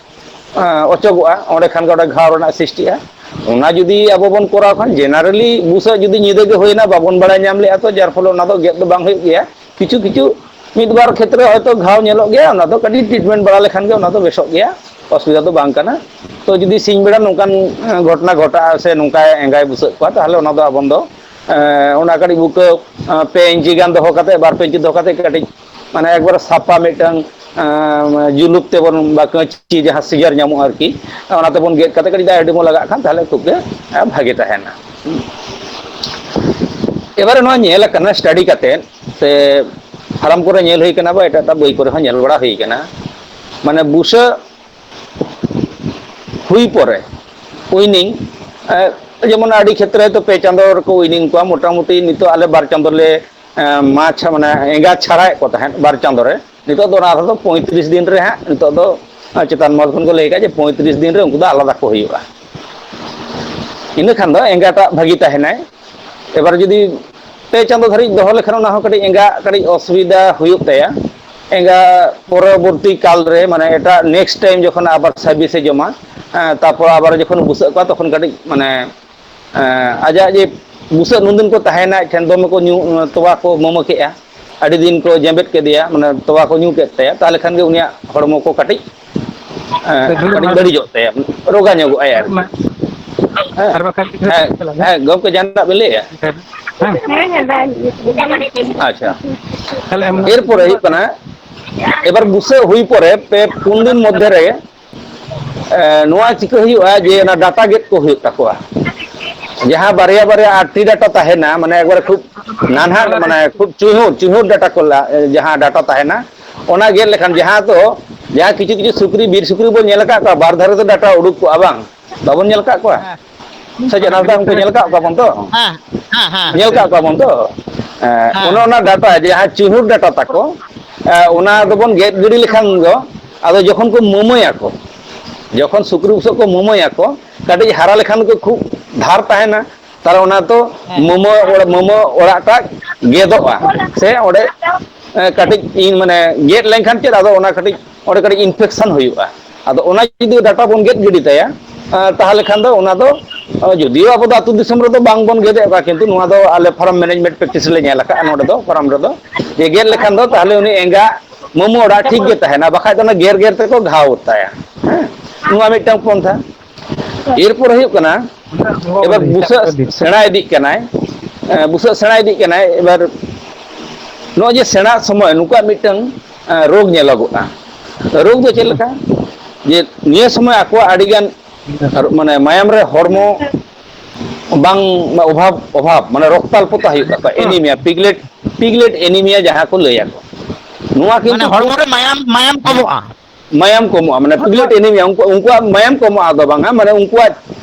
ᱮᱸ, ᱚᱪᱚᱜᱚᱜᱼᱟ, ᱚᱸᱰᱮ ᱠᱷᱟᱱ ᱜᱮ ᱚᱸᱰᱮ ᱜᱷᱟᱣ ᱨᱮᱱᱟᱜ ᱥᱨᱤᱥᱴᱤᱜᱼᱟ᱾ ᱚᱱᱟ ᱡᱩᱫᱤ ᱟᱵᱚ ᱵᱚᱱ ᱠᱚᱨᱟᱣ ᱠᱷᱟᱱ, ᱡᱮᱱᱟᱨᱮᱞᱤ ᱵᱩᱥᱟᱹᱜ ᱡᱩᱫᱤ ᱧᱤᱫᱟᱹ ᱜᱮ ᱦᱩᱭᱱᱟ, ᱵᱟᱵᱚᱱ ᱵᱟᱲᱟᱭ ᱧᱟᱢ ᱞᱮᱜᱼᱟ, ᱛᱚ ᱡᱟᱨ ᱯᱷᱚᱞᱮ ᱚᱱᱟ ᱫᱚ ᱜᱮᱫ ᱫᱚ ᱵᱟᱝ ᱦᱩᱭᱩᱜ ᱜᱮᱭᱟ᱾ ᱠᱤᱪᱷᱩ ᱠᱤᱪᱷᱩ ᱢᱤᱫ ᱵᱟᱨ ᱠᱷᱮᱛᱨᱮ ᱦᱚᱭᱛᱚ ᱜᱷᱟᱣ ᱧᱮᱞᱚᱜ ᱜᱮᱭᱟ, ᱚᱱᱟ ᱫᱚ ᱠᱟᱹᱴᱤᱡ ᱴᱨᱤᱴᱢᱮᱱᱴ ᱵᱟᱲᱟ ᱞᱮᱠᱷᱟᱱ ᱜᱮ ᱚᱱᱟ ᱫᱚ ᱵᱮᱥᱚᱜ ᱜᱮᱭᱟ, ᱚᱥᱩᱵᱤᱫᱷᱟ ᱫᱚ ᱵᱟᱝ ᱠᱟᱱᱟ᱾ ᱛᱚ ᱡᱩᱫᱤ ᱥᱤᱧ ᱵᱮᱲᱟ ᱱᱚᱝᱠᱟᱱ, ᱮᱸ, ᱜᱷᱚᱴᱚᱱᱟ ᱜᱷᱚᱴᱟᱜᱼᱟ ᱥᱮ ᱱᱚᱝᱠᱟ ᱮᱸᱜᱟᱭ ᱵᱩᱥᱟᱹᱜ ᱠᱚᱣᱟ, ᱛᱟᱦᱚᱞᱮ ᱚᱱᱟ ᱫᱚ ᱟᱵᱚᱱ ᱫᱚ, ᱮᱸ, ᱚᱱᱟ ᱠᱟᱹᱴᱤᱡ ᱵᱩᱠᱟᱹ, ᱮᱸ, ᱯᱮ ᱤᱧᱪᱤ ᱜᱟᱱ ᱫᱚᱦᱚ ᱠᱟᱛᱮ, ᱵᱟᱨ ᱯᱮ ᱤᱧᱪᱤ ᱫᱚᱦᱚ ᱠᱟᱛᱮ ᱠᱟᱹᱴᱤᱡ, ᱢᱟᱱᱮ, ᱮᱠᱵᱟᱨ ᱥᱟᱯᱷᱟ ᱢᱤᱫᱴᱟᱝ, ᱡᱩᱞᱩᱯ ᱛᱮᱵᱚᱱ ᱵᱟ ᱠᱟᱹᱪᱤ ᱡᱟᱦᱟᱸ ᱥᱤᱡᱟᱨ ᱧᱟᱢᱚᱜᱼᱟ ᱟᱨᱠᱤ, ᱚᱱᱟ ᱛᱮᱵᱚᱱ ᱜᱮᱫ ᱠᱟᱛᱮ ᱠᱟᱹᱴᱤᱡ ᱫᱟᱜ ᱦᱚᱲᱢᱚ ᱞᱟᱜᱟᱜ ᱠᱷᱟᱱ ᱛᱟᱦᱚᱞᱮ ᱠᱷᱩᱵ ᱜᱮ ᱵᱷᱟᱜᱮ ᱛᱟᱦᱮᱱᱟ᱾ ᱮᱵᱟᱨᱮ ᱱᱚᱣᱟ ᱧᱮᱞ ᱟᱠᱟᱱᱟ ᱥᱴᱟᱰᱤ ᱠᱟᱛᱮ, ᱥᱮ ᱯᱷᱟᱨᱟᱢ ᱠᱚᱨᱮ ᱧᱮᱞ ᱦᱩᱭ ᱠᱟᱱᱟ ᱵᱟ ᱮᱴᱟᱜ ᱮᱴᱟᱜ ᱵᱳᱭ ᱠᱚᱨᱮ ᱦᱚᱸ ᱧᱮᱞ ᱵᱟᱲᱟ ᱦᱩᱭ ᱠᱟᱱᱟ, ᱢᱟᱱᱮ ᱵᱩᱥᱟᱹᱜ ᱦᱩᱭ ᱯᱚᱨᱮ ᱩᱭᱱᱤᱝ, ᱡᱮᱢᱚᱱ ᱟᱹᱰᱤ ᱠᱷᱮᱛᱨᱮ ᱦᱚᱭᱛᱳ ᱯᱮ ᱪᱟᱸᱫᱳ ᱨᱮᱠᱚ ᱩᱭᱱᱤᱝ ᱠᱚᱣᱟ, ᱢᱚᱴᱟᱢᱩᱴᱤ ᱱᱤᱛᱚᱜ ᱟᱞᱮ ᱵᱟᱨ ᱪᱟᱸᱫᱳ ᱞᱮ ᱢᱟᱪᱷᱟ ᱢᱟᱱᱮ ᱮᱸᱜᱟ ᱪᱷᱟᱲᱟᱭᱮᱫ ᱠᱚ ᱛᱟᱦᱮᱸᱫ ᱵᱟᱨ ᱪᱟᱸᱫᱳ ᱨᱮ, ᱱᱤᱛᱚᱜ ᱫᱚ ᱚᱱᱟ ᱨᱮᱫᱚ ᱯᱚᱸᱭᱛᱨᱤᱥ ᱫᱤᱱ ᱨᱮ ᱦᱟᱸᱜ ᱱᱤᱛᱚᱜ ᱫᱚ ᱪᱮᱛᱟᱱ ᱢᱚᱦᱚᱞ ᱠᱷᱚᱱ ᱠᱚ ᱞᱟᱹᱭ ᱠᱟᱜᱼᱟ ᱡᱮ ᱯᱚᱸᱭᱛᱨᱤᱥ ᱫᱤᱱ ᱨᱮ ᱩᱱᱠᱩ ᱫᱚ ᱟᱞᱟᱫᱟ ᱠᱚ ᱦᱩᱭᱩᱜᱼᱟ᱾ ᱤᱱᱟᱹ ᱠᱷᱟᱱ ᱫᱚ ᱮᱸᱜᱟᱴᱟᱜ ᱵᱷᱟᱹᱜᱤ ᱛᱟᱦᱮᱱᱟᱭ᱾ ᱮᱵᱟᱨ ᱡᱩᱫᱤ ᱯᱮ ᱪᱟᱸᱫᱳ ᱫᱷᱟᱹᱨᱤᱡ ᱫᱚᱦᱚ ᱞᱮᱠᱷᱟᱱ ᱚᱱᱟ ᱦᱚᱸ ᱠᱟᱹᱴᱤᱡ ᱮᱸᱜᱟ ᱠᱟᱹᱴᱤᱡ ᱚᱥᱩᱵᱤᱫᱟ ᱦᱩᱭᱩᱜ ᱛᱟᱭᱟ᱾ ᱮᱸᱜᱟ ᱯᱚᱨᱚᱵᱚᱨᱛᱤ ᱠᱟᱞ ᱨᱮ ᱢᱟᱱᱮ ᱮᱴᱟᱜ ᱱᱮᱠᱥᱴ ᱴᱟᱭᱤᱢ ᱡᱚᱠᱷᱚᱱ ᱟᱵᱟᱨ ᱥᱟᱨᱵᱷᱤᱥ ᱮ ᱡᱚᱢᱟ, ᱛᱟᱨᱯᱚᱨ ᱟᱵᱟᱨ ᱡᱚᱠᱷᱚᱱ ᱵᱩᱥᱟᱹᱜ ᱠᱚᱣᱟ ᱛᱚᱠᱷᱚᱱ ᱠᱟᱹᱴᱤᱡ ᱢᱟᱱᱮ ᱟᱡᱟᱜ ᱡᱮ ᱵᱩᱥᱟᱹᱜ ᱱᱩᱱᱫᱤᱱ ᱠᱚ ᱛᱟᱦᱮᱱᱟ ᱟᱡ ᱴᱷᱮᱱ ᱫᱚᱢᱮ ᱠᱚ ᱧᱩ ᱛᱚᱣᱟ ᱠᱚ ᱢᱟᱹᱢᱟᱹ ᱠᱮᱜᱼᱟ, ᱟᱹᱰᱤ ᱫᱤᱱ ᱠᱚ ᱡᱮᱵᱮᱫ ᱠᱮᱫᱮᱭᱟ ᱢᱟᱱᱮ ᱛᱚᱣᱟ ᱠᱚ ᱧᱩ ᱠᱮᱫ ᱛᱟᱭᱟ, ᱛᱟᱦᱚᱞᱮ ᱠᱷᱟᱱ ᱜᱮ ᱩᱱᱤᱭᱟᱜ ᱦᱚᱲᱢᱚ ᱠᱚ ᱠᱟᱹᱴᱤᱡ ᱠᱟᱹᱴᱤᱡ ᱵᱟᱹᱲᱤᱡᱚᱜ ᱛᱟᱭᱟ, ᱨᱳᱜᱟ ᱧᱚᱜᱚᱜ ᱟᱭ ᱟᱨᱠᱤ᱾ ᱦᱮᱸ, ᱦᱮᱸ, ᱜᱚᱢᱠᱮ ᱡᱟᱦᱟᱱᱟᱜ ᱵᱮᱱ ᱞᱟᱹᱭᱮᱫᱼᱟ? ᱟᱪᱪᱷᱟ, ᱮᱨᱯᱚᱨᱮ ᱦᱩᱭᱩᱜ ᱠᱟᱱᱟ ᱮᱵᱟᱨ ᱵᱩᱥᱟᱹᱜ ᱦᱩᱭ ᱯᱚᱨᱮ ᱯᱮ ᱯᱩᱱ ᱫᱤᱱ ᱢᱚᱫᱽᱫᱷᱮ ᱨᱮ ᱱᱚᱣᱟ ᱪᱤᱠᱟᱹ ᱦᱩᱭᱩᱜᱼᱟ ᱡᱮ ᱚᱱᱟ ᱰᱟᱴᱟ ᱜᱮᱫ ᱠᱚ ᱦᱩᱭᱩᱜ ᱛᱟᱠᱚᱣᱟ᱾ ᱡᱟᱦᱟᱸ ᱵᱟᱨᱭᱟ ᱵᱟᱨᱭᱟ ᱟᱴᱴᱤ ᱰᱟᱴᱟ ᱛᱟᱦᱮᱱᱟ, ᱢᱟᱱᱮ ᱮᱠᱵᱟᱨᱮ ᱠᱷᱩᱵ ᱱᱟᱱᱦᱟ, ᱢᱟᱱᱮ ᱠᱷᱩᱵ ᱪᱩᱦᱩᱲ ᱪᱩᱦᱩᱲ ᱰᱟᱴᱟ ᱠᱚ ᱡᱟᱦᱟᱸ ᱰᱟᱴᱟ ᱛᱟᱦᱮᱱᱟ, ᱚᱱᱟ ᱜᱮᱫ ᱞᱮᱠᱷᱟᱱ ᱡᱟᱦᱟᱸ ᱫᱚ ᱡᱟᱦᱟᱸ ᱠᱤᱪᱷᱩ ᱠᱤᱪᱷᱩ ᱥᱩᱠᱨᱤ, ᱵᱤᱨ ᱥᱩᱠᱨᱤ ᱵᱚᱱ ᱧᱮᱞ ᱟᱠᱟᱫ ᱠᱚᱣᱟ ᱵᱟᱨ ᱫᱷᱟᱨᱮ ᱛᱮ ᱰᱟᱴᱟ ᱩᱰᱩᱠ ᱠᱚᱜᱼᱟ ᱵᱟᱝ? ᱵᱟᱵᱚᱱ ᱧᱮᱞ ᱟᱠᱟᱫ ᱠᱚᱣᱟ? ᱦᱮᱸ᱾ ᱥᱮ ᱪᱮᱫ ᱱᱟᱨᱥᱟ ᱩᱱᱠᱩ ᱧᱮᱞ ᱟᱠᱟᱫ ᱠᱚᱣᱟ ᱵᱚᱱ ᱛᱚ? ᱦᱮᱸ, ᱦᱮᱸ, ᱦᱮᱸ, ᱧᱮᱞ ᱟᱠᱟᱫ ᱠᱚᱣᱟ ᱵᱚᱱ ᱛᱚ? ᱦᱮᱸ, ᱦᱮᱸ᱾ ᱚᱱᱮ ᱚᱱᱟ ᱰᱟᱴᱟ ᱡᱟᱦᱟᱸ ᱪᱩᱦᱩᱲ ᱰᱟᱴᱟ ᱛᱟᱠᱚ, ᱚᱱᱟ ᱫᱚᱵᱚᱱ ᱜᱮᱫ ᱜᱤᱰᱤ ᱞᱮᱠᱷᱟᱱ ᱫᱚ ᱟᱫᱚ ᱡᱚᱠᱷᱚᱱ ᱠᱚ ᱢᱟᱹᱢᱟᱹᱭᱟᱠᱚ, ᱡᱚᱠᱷᱚᱱ ᱥᱩᱠᱨᱤ ᱵᱩᱥᱟᱹᱜ ᱠᱚ ᱢᱟᱹᱢᱟᱹᱭᱟᱠᱚ, ᱠᱟᱹᱴᱤᱡ ᱦᱟᱨᱟ ᱞᱮᱠᱷᱟᱱ ᱠᱚ ᱠᱷᱩᱵ ᱫᱷᱟᱨ ᱛᱟᱦᱮᱱᱟ, ᱛᱟᱦᱚᱞᱮ ᱚᱱᱟ ᱫᱚ ᱦᱮᱸ᱾ ᱢᱟᱹᱢᱟᱹ ᱚᱲᱟᱜ, ᱢᱟᱹᱢᱟᱹ ᱚᱲᱟᱜ ᱴᱟᱜ ᱜᱮᱫᱚᱜᱼᱟ᱾ ᱥᱮ ᱚᱸᱰᱮ ᱠᱟᱹᱴᱤᱡ ᱤᱧ ᱢᱟᱱᱮ ᱜᱮᱫ ᱞᱮᱱᱠᱷᱟᱱ ᱪᱮᱫ ᱟᱫᱚ ᱚᱱᱟ ᱠᱟᱹᱴᱤᱡ ᱚᱸᱰᱮ ᱠᱟᱹᱴᱤᱡ ᱤᱱᱯᱷᱮᱠᱥᱚᱱ ᱦᱩᱭᱩᱜᱼᱟ᱾ ᱟᱫᱚ ᱚᱱᱟ ᱡᱩᱫᱤ ᱰᱟᱴᱟ ᱵᱚᱱ ᱜᱮᱫ ᱜᱤᱰᱤ ᱛᱟᱭᱟ, ᱛᱟᱦᱚᱞᱮ ᱠᱷᱟᱱ ᱫᱚ ᱚᱱᱟ ᱫᱚ ᱡᱩᱫᱤᱭᱳ ᱟᱵᱚ ᱫᱚ ᱟᱹᱛᱩ ᱫᱤᱥᱚᱢ ᱨᱮᱫᱚ ᱵᱟᱝ ᱵᱚᱱ ᱜᱮᱫᱮᱜ ᱠᱚᱣᱟ, ᱠᱤᱱᱛᱩ ᱱᱚᱣᱟ ᱫᱚ ᱟᱞᱮ ᱯᱷᱟᱨᱢ ᱢᱮᱱᱮᱡᱽᱢᱮᱱᱴ ᱯᱨᱮᱠᱴᱤᱥ ᱞᱮ ᱧᱮᱞ ᱟᱠᱟᱫᱼᱟ ᱱᱚᱰᱮ ᱫᱚ, ᱯᱷᱟᱨᱢ ᱨᱮᱫᱚ, ᱡᱮ ᱜᱮᱫ ᱞᱮᱠᱷᱟᱱ ᱫᱚ ᱛᱟᱦᱚᱞᱮ ᱩᱱᱤ ᱮᱸᱜᱟ ᱢᱟᱹᱢᱩ ᱚᱲᱟᱜ ᱴᱷᱤᱠ ᱜᱮ ᱛᱟᱦᱮᱱᱟ, ᱵᱟᱠᱷᱟᱡ ᱫᱚ ᱚᱱᱟ ᱜᱮᱨ ᱜᱮᱨ ᱛᱮᱠᱚ ᱜᱷᱟᱣ ᱛᱟᱭᱟ᱾ ᱦᱮᱸ, ᱱᱚᱣᱟ ᱢᱤᱫᱴᱟᱝ ᱯᱚᱱᱛᱷᱟ᱾ ᱮᱨᱯᱚᱨ ᱦᱩᱭᱩᱜ ᱠᱟᱱᱟ, ᱮᱵᱟᱨ ᱵᱩᱥᱟᱹᱜ ᱥᱮᱬᱟ ᱤᱫᱤᱜ ᱠᱟᱱᱟᱭ, ᱵᱩᱥᱟᱹᱜ ᱥᱮᱬᱟ ᱤᱫᱤᱜ ᱠᱟᱱᱟᱭ᱾ ᱮᱵᱟᱨ ᱱᱚᱜᱼᱚᱭ ᱡᱮ ᱥᱮᱬᱟ ᱥᱚᱢᱚᱭ ᱱᱩᱠᱩᱣᱟᱜ ᱢᱤᱫᱴᱟᱝ ᱨᱳᱜᱽ ᱧᱮᱞᱚᱜᱚᱜᱼᱟ᱾ ᱨᱳᱜᱽ ᱫᱚ ᱪᱮᱫ ᱞᱮᱠᱟ? ᱡᱮ ᱱᱤᱭᱟᱹ ᱥᱚᱢᱚᱭ ᱟᱠᱚᱣᱟᱜ ᱟᱹᱰᱤᱜᱟᱱ ᱢᱟᱱᱮ ᱢᱟᱭᱟᱢ ᱨᱮ ᱦᱚᱲᱢᱚ ᱵᱟᱝ ᱚᱵᱷᱟᱵ, ᱚᱵᱷᱟᱵ ᱢᱟᱱᱮ ᱨᱚᱠᱛᱟᱞᱯᱚᱛᱟ ᱦᱩᱭᱩᱜ ᱛᱟᱠᱚᱣᱟ, ᱮᱱᱤᱢᱤᱭᱟ, ᱯᱤᱜᱽᱞᱮᱴ, ᱯᱤᱜᱽᱞᱮᱴ ᱮᱱᱤᱢᱤᱭᱟ ᱡᱟᱦᱟᱸ ᱠᱚ ᱞᱟᱹᱭ ᱟᱠᱚ, ᱱᱚᱣᱟ ᱢᱟᱱᱮ ᱠᱤᱱᱛᱩ ᱦᱚᱲᱢᱚ ᱨᱮ ᱢᱟᱭᱟᱢ, ᱢᱟᱭᱟᱢ ᱠᱚᱢᱚᱜᱼᱟ᱾ ᱢᱟᱭᱟᱢ ᱠᱚᱢᱚᱜᱼᱟ, ᱢᱟᱱᱮ ᱯᱤᱜᱽᱞᱮᱴ ᱮᱱᱤᱢᱤᱭᱟ, ᱩᱱᱠᱩ, ᱩᱱᱠᱩᱣᱟᱜ ᱢᱟᱭᱟᱢ ᱠᱚᱢᱚᱜᱼᱟ ᱫᱚ ᱵᱟᱝᱟ, ᱢᱟᱱᱮ ᱩᱱᱠᱩᱣᱟᱜ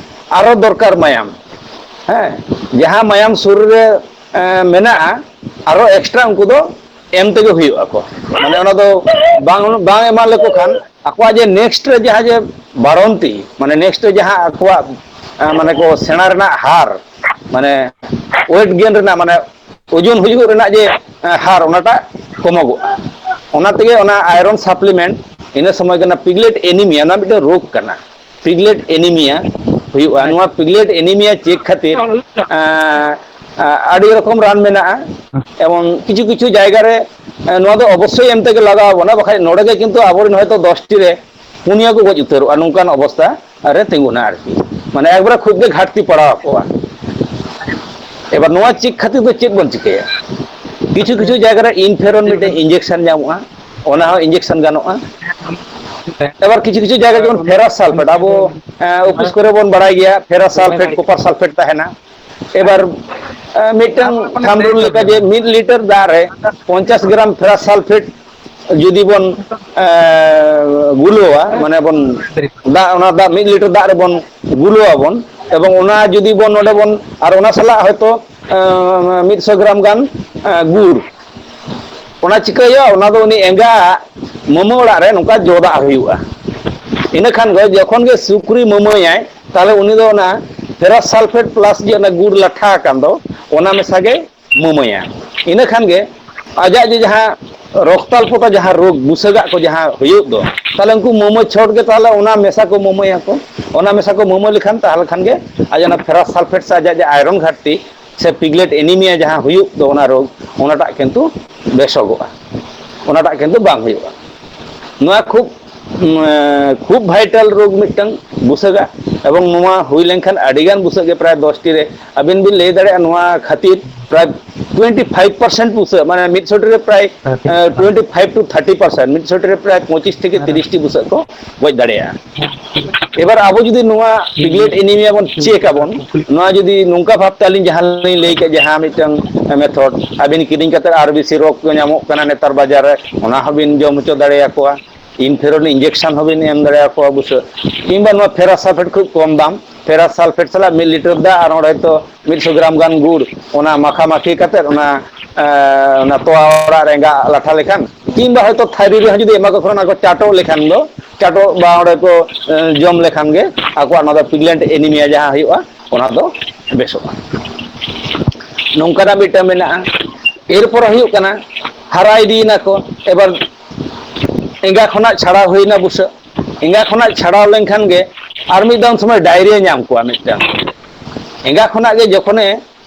ᱟᱨᱚ ᱫᱚᱨᱠᱟᱨ ᱢᱟᱭᱟᱢ, ᱦᱮᱸ, ᱡᱟᱦᱟᱸ ᱢᱟᱭᱟᱢ ᱥᱚᱨᱤᱨ ᱨᱮ ᱮᱸ, ᱢᱮᱱᱟᱜᱼᱟ, ᱟᱨᱚ ᱮᱠᱥᱴᱨᱟ ᱩᱱᱠᱩ ᱫᱚ ᱮᱢ ᱛᱮᱜᱮ ᱦᱩᱭᱩᱜ ᱟᱠᱚ᱾ ᱢᱟᱱᱮ ᱚᱱᱟ ᱫᱚ ᱵᱟᱝ, ᱵᱟᱝ ᱮᱢᱟ ᱞᱮᱠᱚ ᱠᱷᱟᱱ ᱟᱠᱚᱣᱟᱜ ᱡᱮ ᱱᱮᱠᱥᱴ ᱨᱮ ᱡᱟᱦᱟᱸ ᱡᱮ ᱵᱟᱲᱚᱱᱛᱤ, ᱢᱟᱱᱮ ᱱᱮᱠᱥᱴ ᱨᱮ ᱡᱟᱦᱟᱸ ᱟᱠᱚᱣᱟᱜ ᱮᱸ, ᱢᱟᱱᱮ ᱠᱚ ᱥᱮᱬᱟ ᱨᱮᱱᱟᱜ ᱦᱟᱨ, ᱢᱟᱱᱮ ᱳᱭᱮᱴ ᱜᱮᱱ ᱨᱮᱱᱟᱜ, ᱢᱟᱱᱮ ᱳᱡᱚᱱ ᱦᱩᱭᱩᱜ ᱨᱮᱱᱟᱜ ᱡᱮ ᱮᱸ, ᱦᱟᱨ, ᱚᱱᱟᱴᱟᱜ ᱠᱚᱢᱚᱜᱚᱜᱼᱟ᱾ ᱚᱱᱟ ᱛᱮᱜᱮ ᱚᱱᱟ ᱟᱭᱨᱚᱱ ᱥᱟᱯᱞᱤᱢᱮᱱᱴ ᱤᱱᱟᱹ ᱥᱚᱢᱚᱭ ᱠᱟᱱᱟ ᱯᱤᱜᱽᱞᱮᱴ ᱮᱱᱤᱢᱤᱭᱟ, ᱚᱱᱟ ᱢᱤᱫᱴᱮᱱ ᱨᱳᱜᱽ ᱠᱟᱱᱟ᱾ ᱯᱤᱜᱽᱞᱮᱴ ᱮᱱᱤᱢᱤᱭᱟ ᱦᱩᱭᱩᱜᱼᱟ᱾ ᱱᱚᱣᱟ ᱯᱤᱜᱽᱞᱮᱴ ᱮᱱᱤᱢᱤᱭᱟ ᱪᱮᱠ ᱠᱷᱟᱹᱛᱤᱨ ᱟᱸ, ᱟᱸ, ᱟᱹᱰᱤ ᱨᱚᱠᱚᱢ ᱨᱟᱱ ᱢᱮᱱᱟᱜᱼᱟ, ᱮᱵᱚᱝ ᱠᱤᱪᱷᱩ ᱠᱤᱪᱷᱩ ᱡᱟᱭᱜᱟ ᱨᱮ ᱮᱸ, ᱱᱚᱣᱟ ᱫᱚ ᱚᱵᱚᱥᱥᱳᱭ ᱮᱢ ᱛᱮᱜᱮ ᱞᱟᱜᱟᱣ ᱟᱵᱚᱱᱟ, ᱵᱟᱠᱷᱟᱡ ᱱᱚᱰᱮ ᱜᱮ ᱠᱤᱱᱛᱩ ᱟᱵᱚᱨᱮᱱ ᱦᱚᱭᱛᱳ ᱫᱚᱥᱴᱤ ᱨᱮ ᱯᱩᱱᱭᱟᱹ ᱠᱚ ᱜᱚᱡ ᱩᱛᱟᱹᱨᱚᱜᱼᱟ, ᱱᱚᱝᱠᱟᱱ ᱚᱵᱚᱥᱛᱟ ᱨᱮ ᱛᱤᱸᱜᱩᱱᱟ ᱟᱨᱠᱤ᱾ ᱢᱟᱱᱮ ᱮᱠᱵᱟᱨᱮ ᱠᱷᱩᱵ ᱜᱮ ᱜᱷᱟᱴᱛᱤ ᱯᱟᱲᱟᱣ ᱟᱠᱚᱣᱟ᱾ ᱮᱵᱟᱨ ᱱᱚᱣᱟ ᱪᱮᱠ ᱠᱷᱟᱹᱛᱤᱨ ᱫᱚ ᱪᱮᱫ ᱵᱚᱱ ᱪᱤᱠᱟᱹᱭᱟ? ᱠᱤᱪᱷᱩ ᱠᱤᱪᱷᱩ ᱡᱟᱭᱜᱟ ᱨᱮ ᱤᱱᱯᱷᱮᱨᱚᱱ ᱢᱤᱫᱴᱮᱱ ᱤᱧᱡᱮᱠᱥᱚᱱ ᱧᱟᱢᱚᱜᱼᱟ, ᱚᱱᱟ ᱦᱚᱸ ᱤᱧᱡᱮᱠᱥᱚᱱ ᱜᱟᱱᱚᱜᱼᱟ᱾ ᱮᱵᱟᱨ ᱠᱤᱪᱷᱩ ᱠᱤᱪᱷᱩ ᱡᱟᱭᱜᱟ ᱡᱮᱢᱚᱱ ᱯᱷᱮᱨᱟᱥ ᱥᱟᱞᱯᱷᱮᱴ, ᱟᱵᱚ ᱮᱸ, ᱚᱯᱷᱤᱥ ᱠᱚᱨᱮ ᱵᱚᱱ ᱵᱟᱲᱟᱭ ᱜᱮᱭᱟ, ᱯᱷᱮᱨᱟᱥ ᱥᱟᱞᱯᱷᱮᱴ, ᱠᱚᱯᱟᱨ ᱥᱟᱞᱯᱷᱮᱴ ᱛᱟᱦᱮᱱᱟ᱾ ᱮᱵᱟᱨ ᱮᱸ, ᱢᱤᱫᱴᱟᱝ ᱛᱷᱟᱢᱵ ᱨᱩᱞ ᱞᱮᱠᱟ ᱡᱮ ᱢᱤᱫ ᱞᱤᱴᱟᱨ ᱫᱟᱜ ᱨᱮ ᱯᱚᱧᱪᱟᱥ ᱜᱨᱟᱢ ᱯᱷᱮᱨᱟᱥ ᱥᱟᱞᱯᱷᱮᱴ ᱡᱩᱫᱤ ᱵᱚᱱ ᱮᱸ, ᱜᱩᱞᱟᱹᱣᱟ, ᱢᱟᱱᱮ ᱵᱚᱱ ᱫᱟᱜ, ᱚᱱᱟ ᱫᱟᱜ ᱢᱤᱫ ᱞᱤᱴᱟᱨ ᱫᱟᱜ ᱨᱮᱵᱚᱱ ᱜᱩᱞᱟᱹᱣᱟᱵᱚᱱ, ᱮᱵᱚᱝ ᱚᱱᱟ ᱡᱩᱫᱤ ᱵᱚᱱ ᱱᱚᱰᱮ ᱵᱚᱱ, ᱟᱨ ᱚᱱᱟ ᱥᱟᱞᱟᱜ ᱦᱚᱭᱛᱳ ᱮᱸ, ᱢᱤᱫ ᱥᱚ ᱜᱨᱟᱢ ᱜᱟᱱ ᱮᱸ, ᱜᱩᱲ, ᱚᱱᱟ ᱪᱤᱠᱟᱹᱭᱟ? ᱚᱱᱟ ᱫᱚ ᱩᱱᱤ ᱮᱸᱜᱟ ᱢᱟᱢᱟ ᱚᱲᱟᱜ ᱨᱮ ᱱᱚᱝᱠᱟ ᱡᱚ ᱫᱟᱜ ᱦᱩᱭᱩᱜᱼᱟ᱾ ᱤᱱᱟᱹ ᱠᱷᱟᱱ ᱜᱮ ᱡᱚᱠᱷᱚᱱ ᱜᱮ ᱥᱩᱠᱨᱤ ᱢᱟᱹᱢᱟᱹᱭᱟᱭ, ᱛᱟᱦᱚᱞᱮ ᱩᱱᱤ ᱫᱚ ᱚᱱᱟ ᱯᱷᱮᱨᱟᱥ ᱥᱟᱞᱯᱷᱮᱴ ᱯᱞᱟᱥ ᱡᱮ ᱚᱱᱟ ᱜᱩᱲ ᱞᱟᱴᱷᱟ ᱟᱠᱟᱱ ᱫᱚ, ᱚᱱᱟ ᱢᱮᱥᱟ ᱜᱮ ᱢᱟᱹᱢᱟᱹᱭᱟ᱾ ᱤᱱᱟᱹ ᱠᱷᱟᱱ ᱜᱮ ᱟᱡᱟᱜ ᱡᱮ ᱡᱟᱦᱟᱸ ᱨᱚᱠᱛᱟᱞᱯᱚᱛᱟ ᱡᱟᱦᱟᱸ ᱨᱳᱜᱽ ᱵᱩᱥᱟᱹᱜᱟᱜ ᱠᱚ ᱡᱟᱦᱟᱸ ᱦᱩᱭᱩᱜ ᱫᱚ, ᱛᱟᱦᱚᱞᱮ ᱩᱱᱠᱩ ᱢᱟᱹᱢᱟᱹ ᱪᱷᱚᱴ ᱜᱮ ᱛᱟᱦᱚᱞᱮ ᱚᱱᱟ ᱢᱮᱥᱟ ᱠᱚ ᱢᱟᱹᱢᱟᱹᱭᱟᱠᱚ᱾ ᱚᱱᱟ ᱢᱮᱥᱟ ᱠᱚ ᱢᱟᱹᱢᱟᱹ ᱞᱮᱠᱷᱟᱱ ᱛᱟᱦᱚᱞᱮ ᱠᱷᱟᱱ ᱜᱮ ᱟᱡᱟᱜ ᱚᱱᱟ ᱯᱷᱮᱨᱟᱥ ᱥᱟᱞᱯᱷᱮᱴ ᱥᱮ ᱟᱡᱟᱜ ᱡᱮ ᱟᱭᱨᱚᱱ ᱜᱷᱟᱴᱛᱤ ᱥᱮ ᱯᱤᱜᱽᱞᱮᱴ ᱮᱱᱤᱢᱤᱭᱟ ᱡᱟᱦᱟᱸ ᱦᱩᱭᱩᱜ ᱫᱚ ᱚᱱᱟ ᱨᱳᱜᱽ, ᱚᱱᱟᱴᱟᱜ ᱠᱤᱱᱛᱩ ᱵᱮᱥᱚᱜᱚᱜᱼᱟ, ᱚᱱᱟᱴᱟᱜ ᱠᱤᱱᱛᱩ ᱵᱟᱝ ᱦᱩᱭᱩᱜᱼᱟ᱾ ᱱᱚᱣᱟ ᱠᱷᱩᱵ, ᱩᱢ, ᱠᱷᱩᱵ ᱵᱷᱟᱭᱴᱟᱞ ᱨᱳᱜᱽ ᱢᱤᱫᱴᱟᱝ ᱵᱩᱥᱟᱹᱜᱟ, ᱮᱵᱚᱝ ᱱᱚᱣᱟ ᱦᱩᱭ ᱞᱮᱱᱠᱷᱟᱱ ᱟᱹᱰᱤᱜᱟᱱ ᱵᱩᱥᱟᱹᱜ ᱜᱮ ᱯᱨᱟᱭ ᱫᱚᱥᱴᱤ ᱨᱮ ᱟᱹᱵᱤᱱ ᱵᱤᱱ ᱞᱟᱹᱭ ᱫᱟᱲᱮᱭᱟᱜᱼᱟ᱾ ᱱᱚᱣᱟ ᱠᱷᱟᱹᱛᱤᱨ ᱯᱨᱟᱭ ᱴᱩᱭᱮᱱᱴᱤ ᱯᱷᱟᱭᱤᱵᱷ ᱯᱟᱨᱥᱮᱱᱴ ᱵᱩᱥᱟᱹᱜ, ᱢᱟᱱᱮ ᱢᱤᱫ ᱥᱚ ᱴᱤ ᱨᱮ ᱯᱨᱟᱭ twenty five two thirty percent, ᱢᱤᱫ ᱥᱚ ᱴᱤ ᱨᱮ ᱯᱨᱟᱭ ᱯᱚᱸᱪᱤᱥ ᱛᱷᱮᱠᱮ ᱛᱤᱨᱤᱥ ᱴᱤ ᱵᱩᱥᱟᱹᱜ ᱠᱚ ᱜᱚᱡ ᱫᱟᱲᱮᱭᱟᱜᱼᱟ᱾ ᱮᱵᱟᱨ ᱟᱵᱚ ᱡᱩᱫᱤ ᱱᱚᱣᱟ ᱯᱤᱜᱞᱮᱴ ᱮᱱᱤᱢᱤᱭᱟ ᱵᱚᱱ ᱪᱮᱠ ᱟᱵᱚᱱ, ᱱᱚᱣᱟ ᱡᱩᱫᱤ ᱱᱚᱝᱠᱟ ᱵᱷᱟᱵᱛᱮ ᱟᱹᱞᱤᱧ ᱡᱟᱦᱟᱸ ᱞᱤᱧ ᱞᱟᱹᱭ ᱠᱮᱫ, ᱡᱟᱦᱟᱸ ᱢᱤᱫᱴᱟᱝ ᱢᱮᱛᱷᱚᱰ, ᱟᱹᱵᱤᱱ ᱠᱤᱨᱤᱧ ᱠᱟᱛᱮ ᱟᱨ ᱵᱤ ᱥᱤ ᱨᱚᱠ ᱠᱚ ᱧᱟᱢᱚᱜ ᱠᱟᱱᱟ ᱱᱮᱛᱟᱨ ᱵᱟᱡᱟᱨ ᱨᱮ, ᱚᱱᱟ ᱦᱚᱸᱵᱤᱱ ᱡᱚᱢ ᱦᱚᱪᱚ ᱫᱟᱲᱮᱭᱟᱠᱚᱣᱟ᱾ ᱤᱱᱯᱷᱮᱨᱚᱱ ᱤᱧᱡᱮᱠᱥᱚᱱ ᱦᱚᱸᱵᱤᱱ ᱮᱢ ᱫᱟᱲᱮᱭᱟᱠᱚᱣᱟ ᱵᱩᱥᱟᱹᱜ, ᱠᱤᱝᱵᱟ ᱱᱚᱣᱟ ᱯᱷᱮᱨᱟᱥ ᱥᱟᱞᱯᱷᱮᱴ ᱠᱷᱩᱵ ᱠᱚᱢ ᱫᱟᱢ, ᱯᱷᱮᱨᱟᱥ ᱥᱟᱞᱯᱷᱮᱴ ᱥᱟᱞᱟᱜ ᱢᱤᱫ ᱞᱤᱴᱟᱨ ᱫᱟᱜ ᱟᱨ ᱚᱸᱰᱮ ᱦᱚᱭᱛᱚ ᱢᱤᱫ ᱥᱚ ᱜᱨᱟᱢ ᱜᱟᱱ ᱜᱩᱲ, ᱚᱱᱟ ᱢᱟᱠᱷᱟ ᱢᱟᱠᱷᱤ ᱠᱟᱛᱮᱫ ᱚᱱᱟ, ᱮᱸ, ᱚᱱᱟ ᱛᱚᱣᱟ ᱚᱲᱟᱜ ᱨᱮ ᱮᱸᱜᱟ ᱞᱟᱴᱷᱟ ᱞᱮᱠᱷᱟᱱ, ᱠᱤᱝᱵᱟ ᱦᱚᱭᱛᱚ ᱛᱷᱟᱹᱨᱤ ᱨᱮᱦᱚᱸ ᱡᱩᱫᱤ ᱮᱢᱟ ᱠᱚ ᱠᱷᱟᱱ ᱚᱱᱟ ᱠᱚ ᱪᱟᱴᱚᱜ ᱞᱮᱠᱷᱟᱱ ᱫᱚ, ᱪᱟᱴᱚᱜ ᱵᱟ ᱚᱸᱰᱮ ᱠᱚ, ᱮᱸ, ᱡᱚᱢ ᱞᱮᱠᱷᱟᱱ ᱜᱮ ᱟᱠᱚᱣᱟᱜ ᱱᱚᱣᱟ ᱫᱚ ᱯᱤᱜᱞᱮᱱᱴ ᱮᱱᱤᱢᱤᱭᱟ ᱡᱟᱦᱟᱸ ᱦᱩᱭᱩᱜᱼᱟ, ᱚᱱᱟ ᱫᱚ ᱵᱮᱥᱚᱜᱼᱟ᱾ ᱱᱚᱝᱠᱟᱱᱟᱜ ᱢᱤᱫᱴᱟᱝ ᱢᱮᱱᱟᱜᱼᱟ᱾ ᱮᱨᱯᱚᱨ ᱦᱩᱭᱩᱜ ᱠᱟᱱᱟ, ᱦᱟᱨᱟ ᱤᱫᱤᱭᱮᱱᱟ ᱠᱚ, ᱮᱵᱟᱨ ᱮᱸᱜᱟ ᱠᱷᱚᱱᱟᱜ ᱪᱷᱟᱲᱟᱣ ᱦᱩᱭᱱᱟ ᱵᱩᱥᱟᱹᱜ, ᱮᱸᱜᱟ ᱠᱷᱚᱱᱟᱜ ᱪᱷᱟᱲᱟᱣ ᱞᱮᱱᱠᱷᱟᱱ ᱜᱮ ᱟᱨ ᱢᱤᱫ ᱫᱷᱟᱣ ᱩᱱ ᱥᱚᱢᱚᱭ ᱰᱟᱭᱨᱤᱭᱟ ᱧᱟᱢ ᱠᱚᱣᱟ ᱢᱤᱫᱴᱟᱝ᱾ ᱮᱸᱜᱟ ᱠᱷᱚᱱᱟᱜ ᱜᱮ ᱡᱚᱠᱷᱚᱱᱮ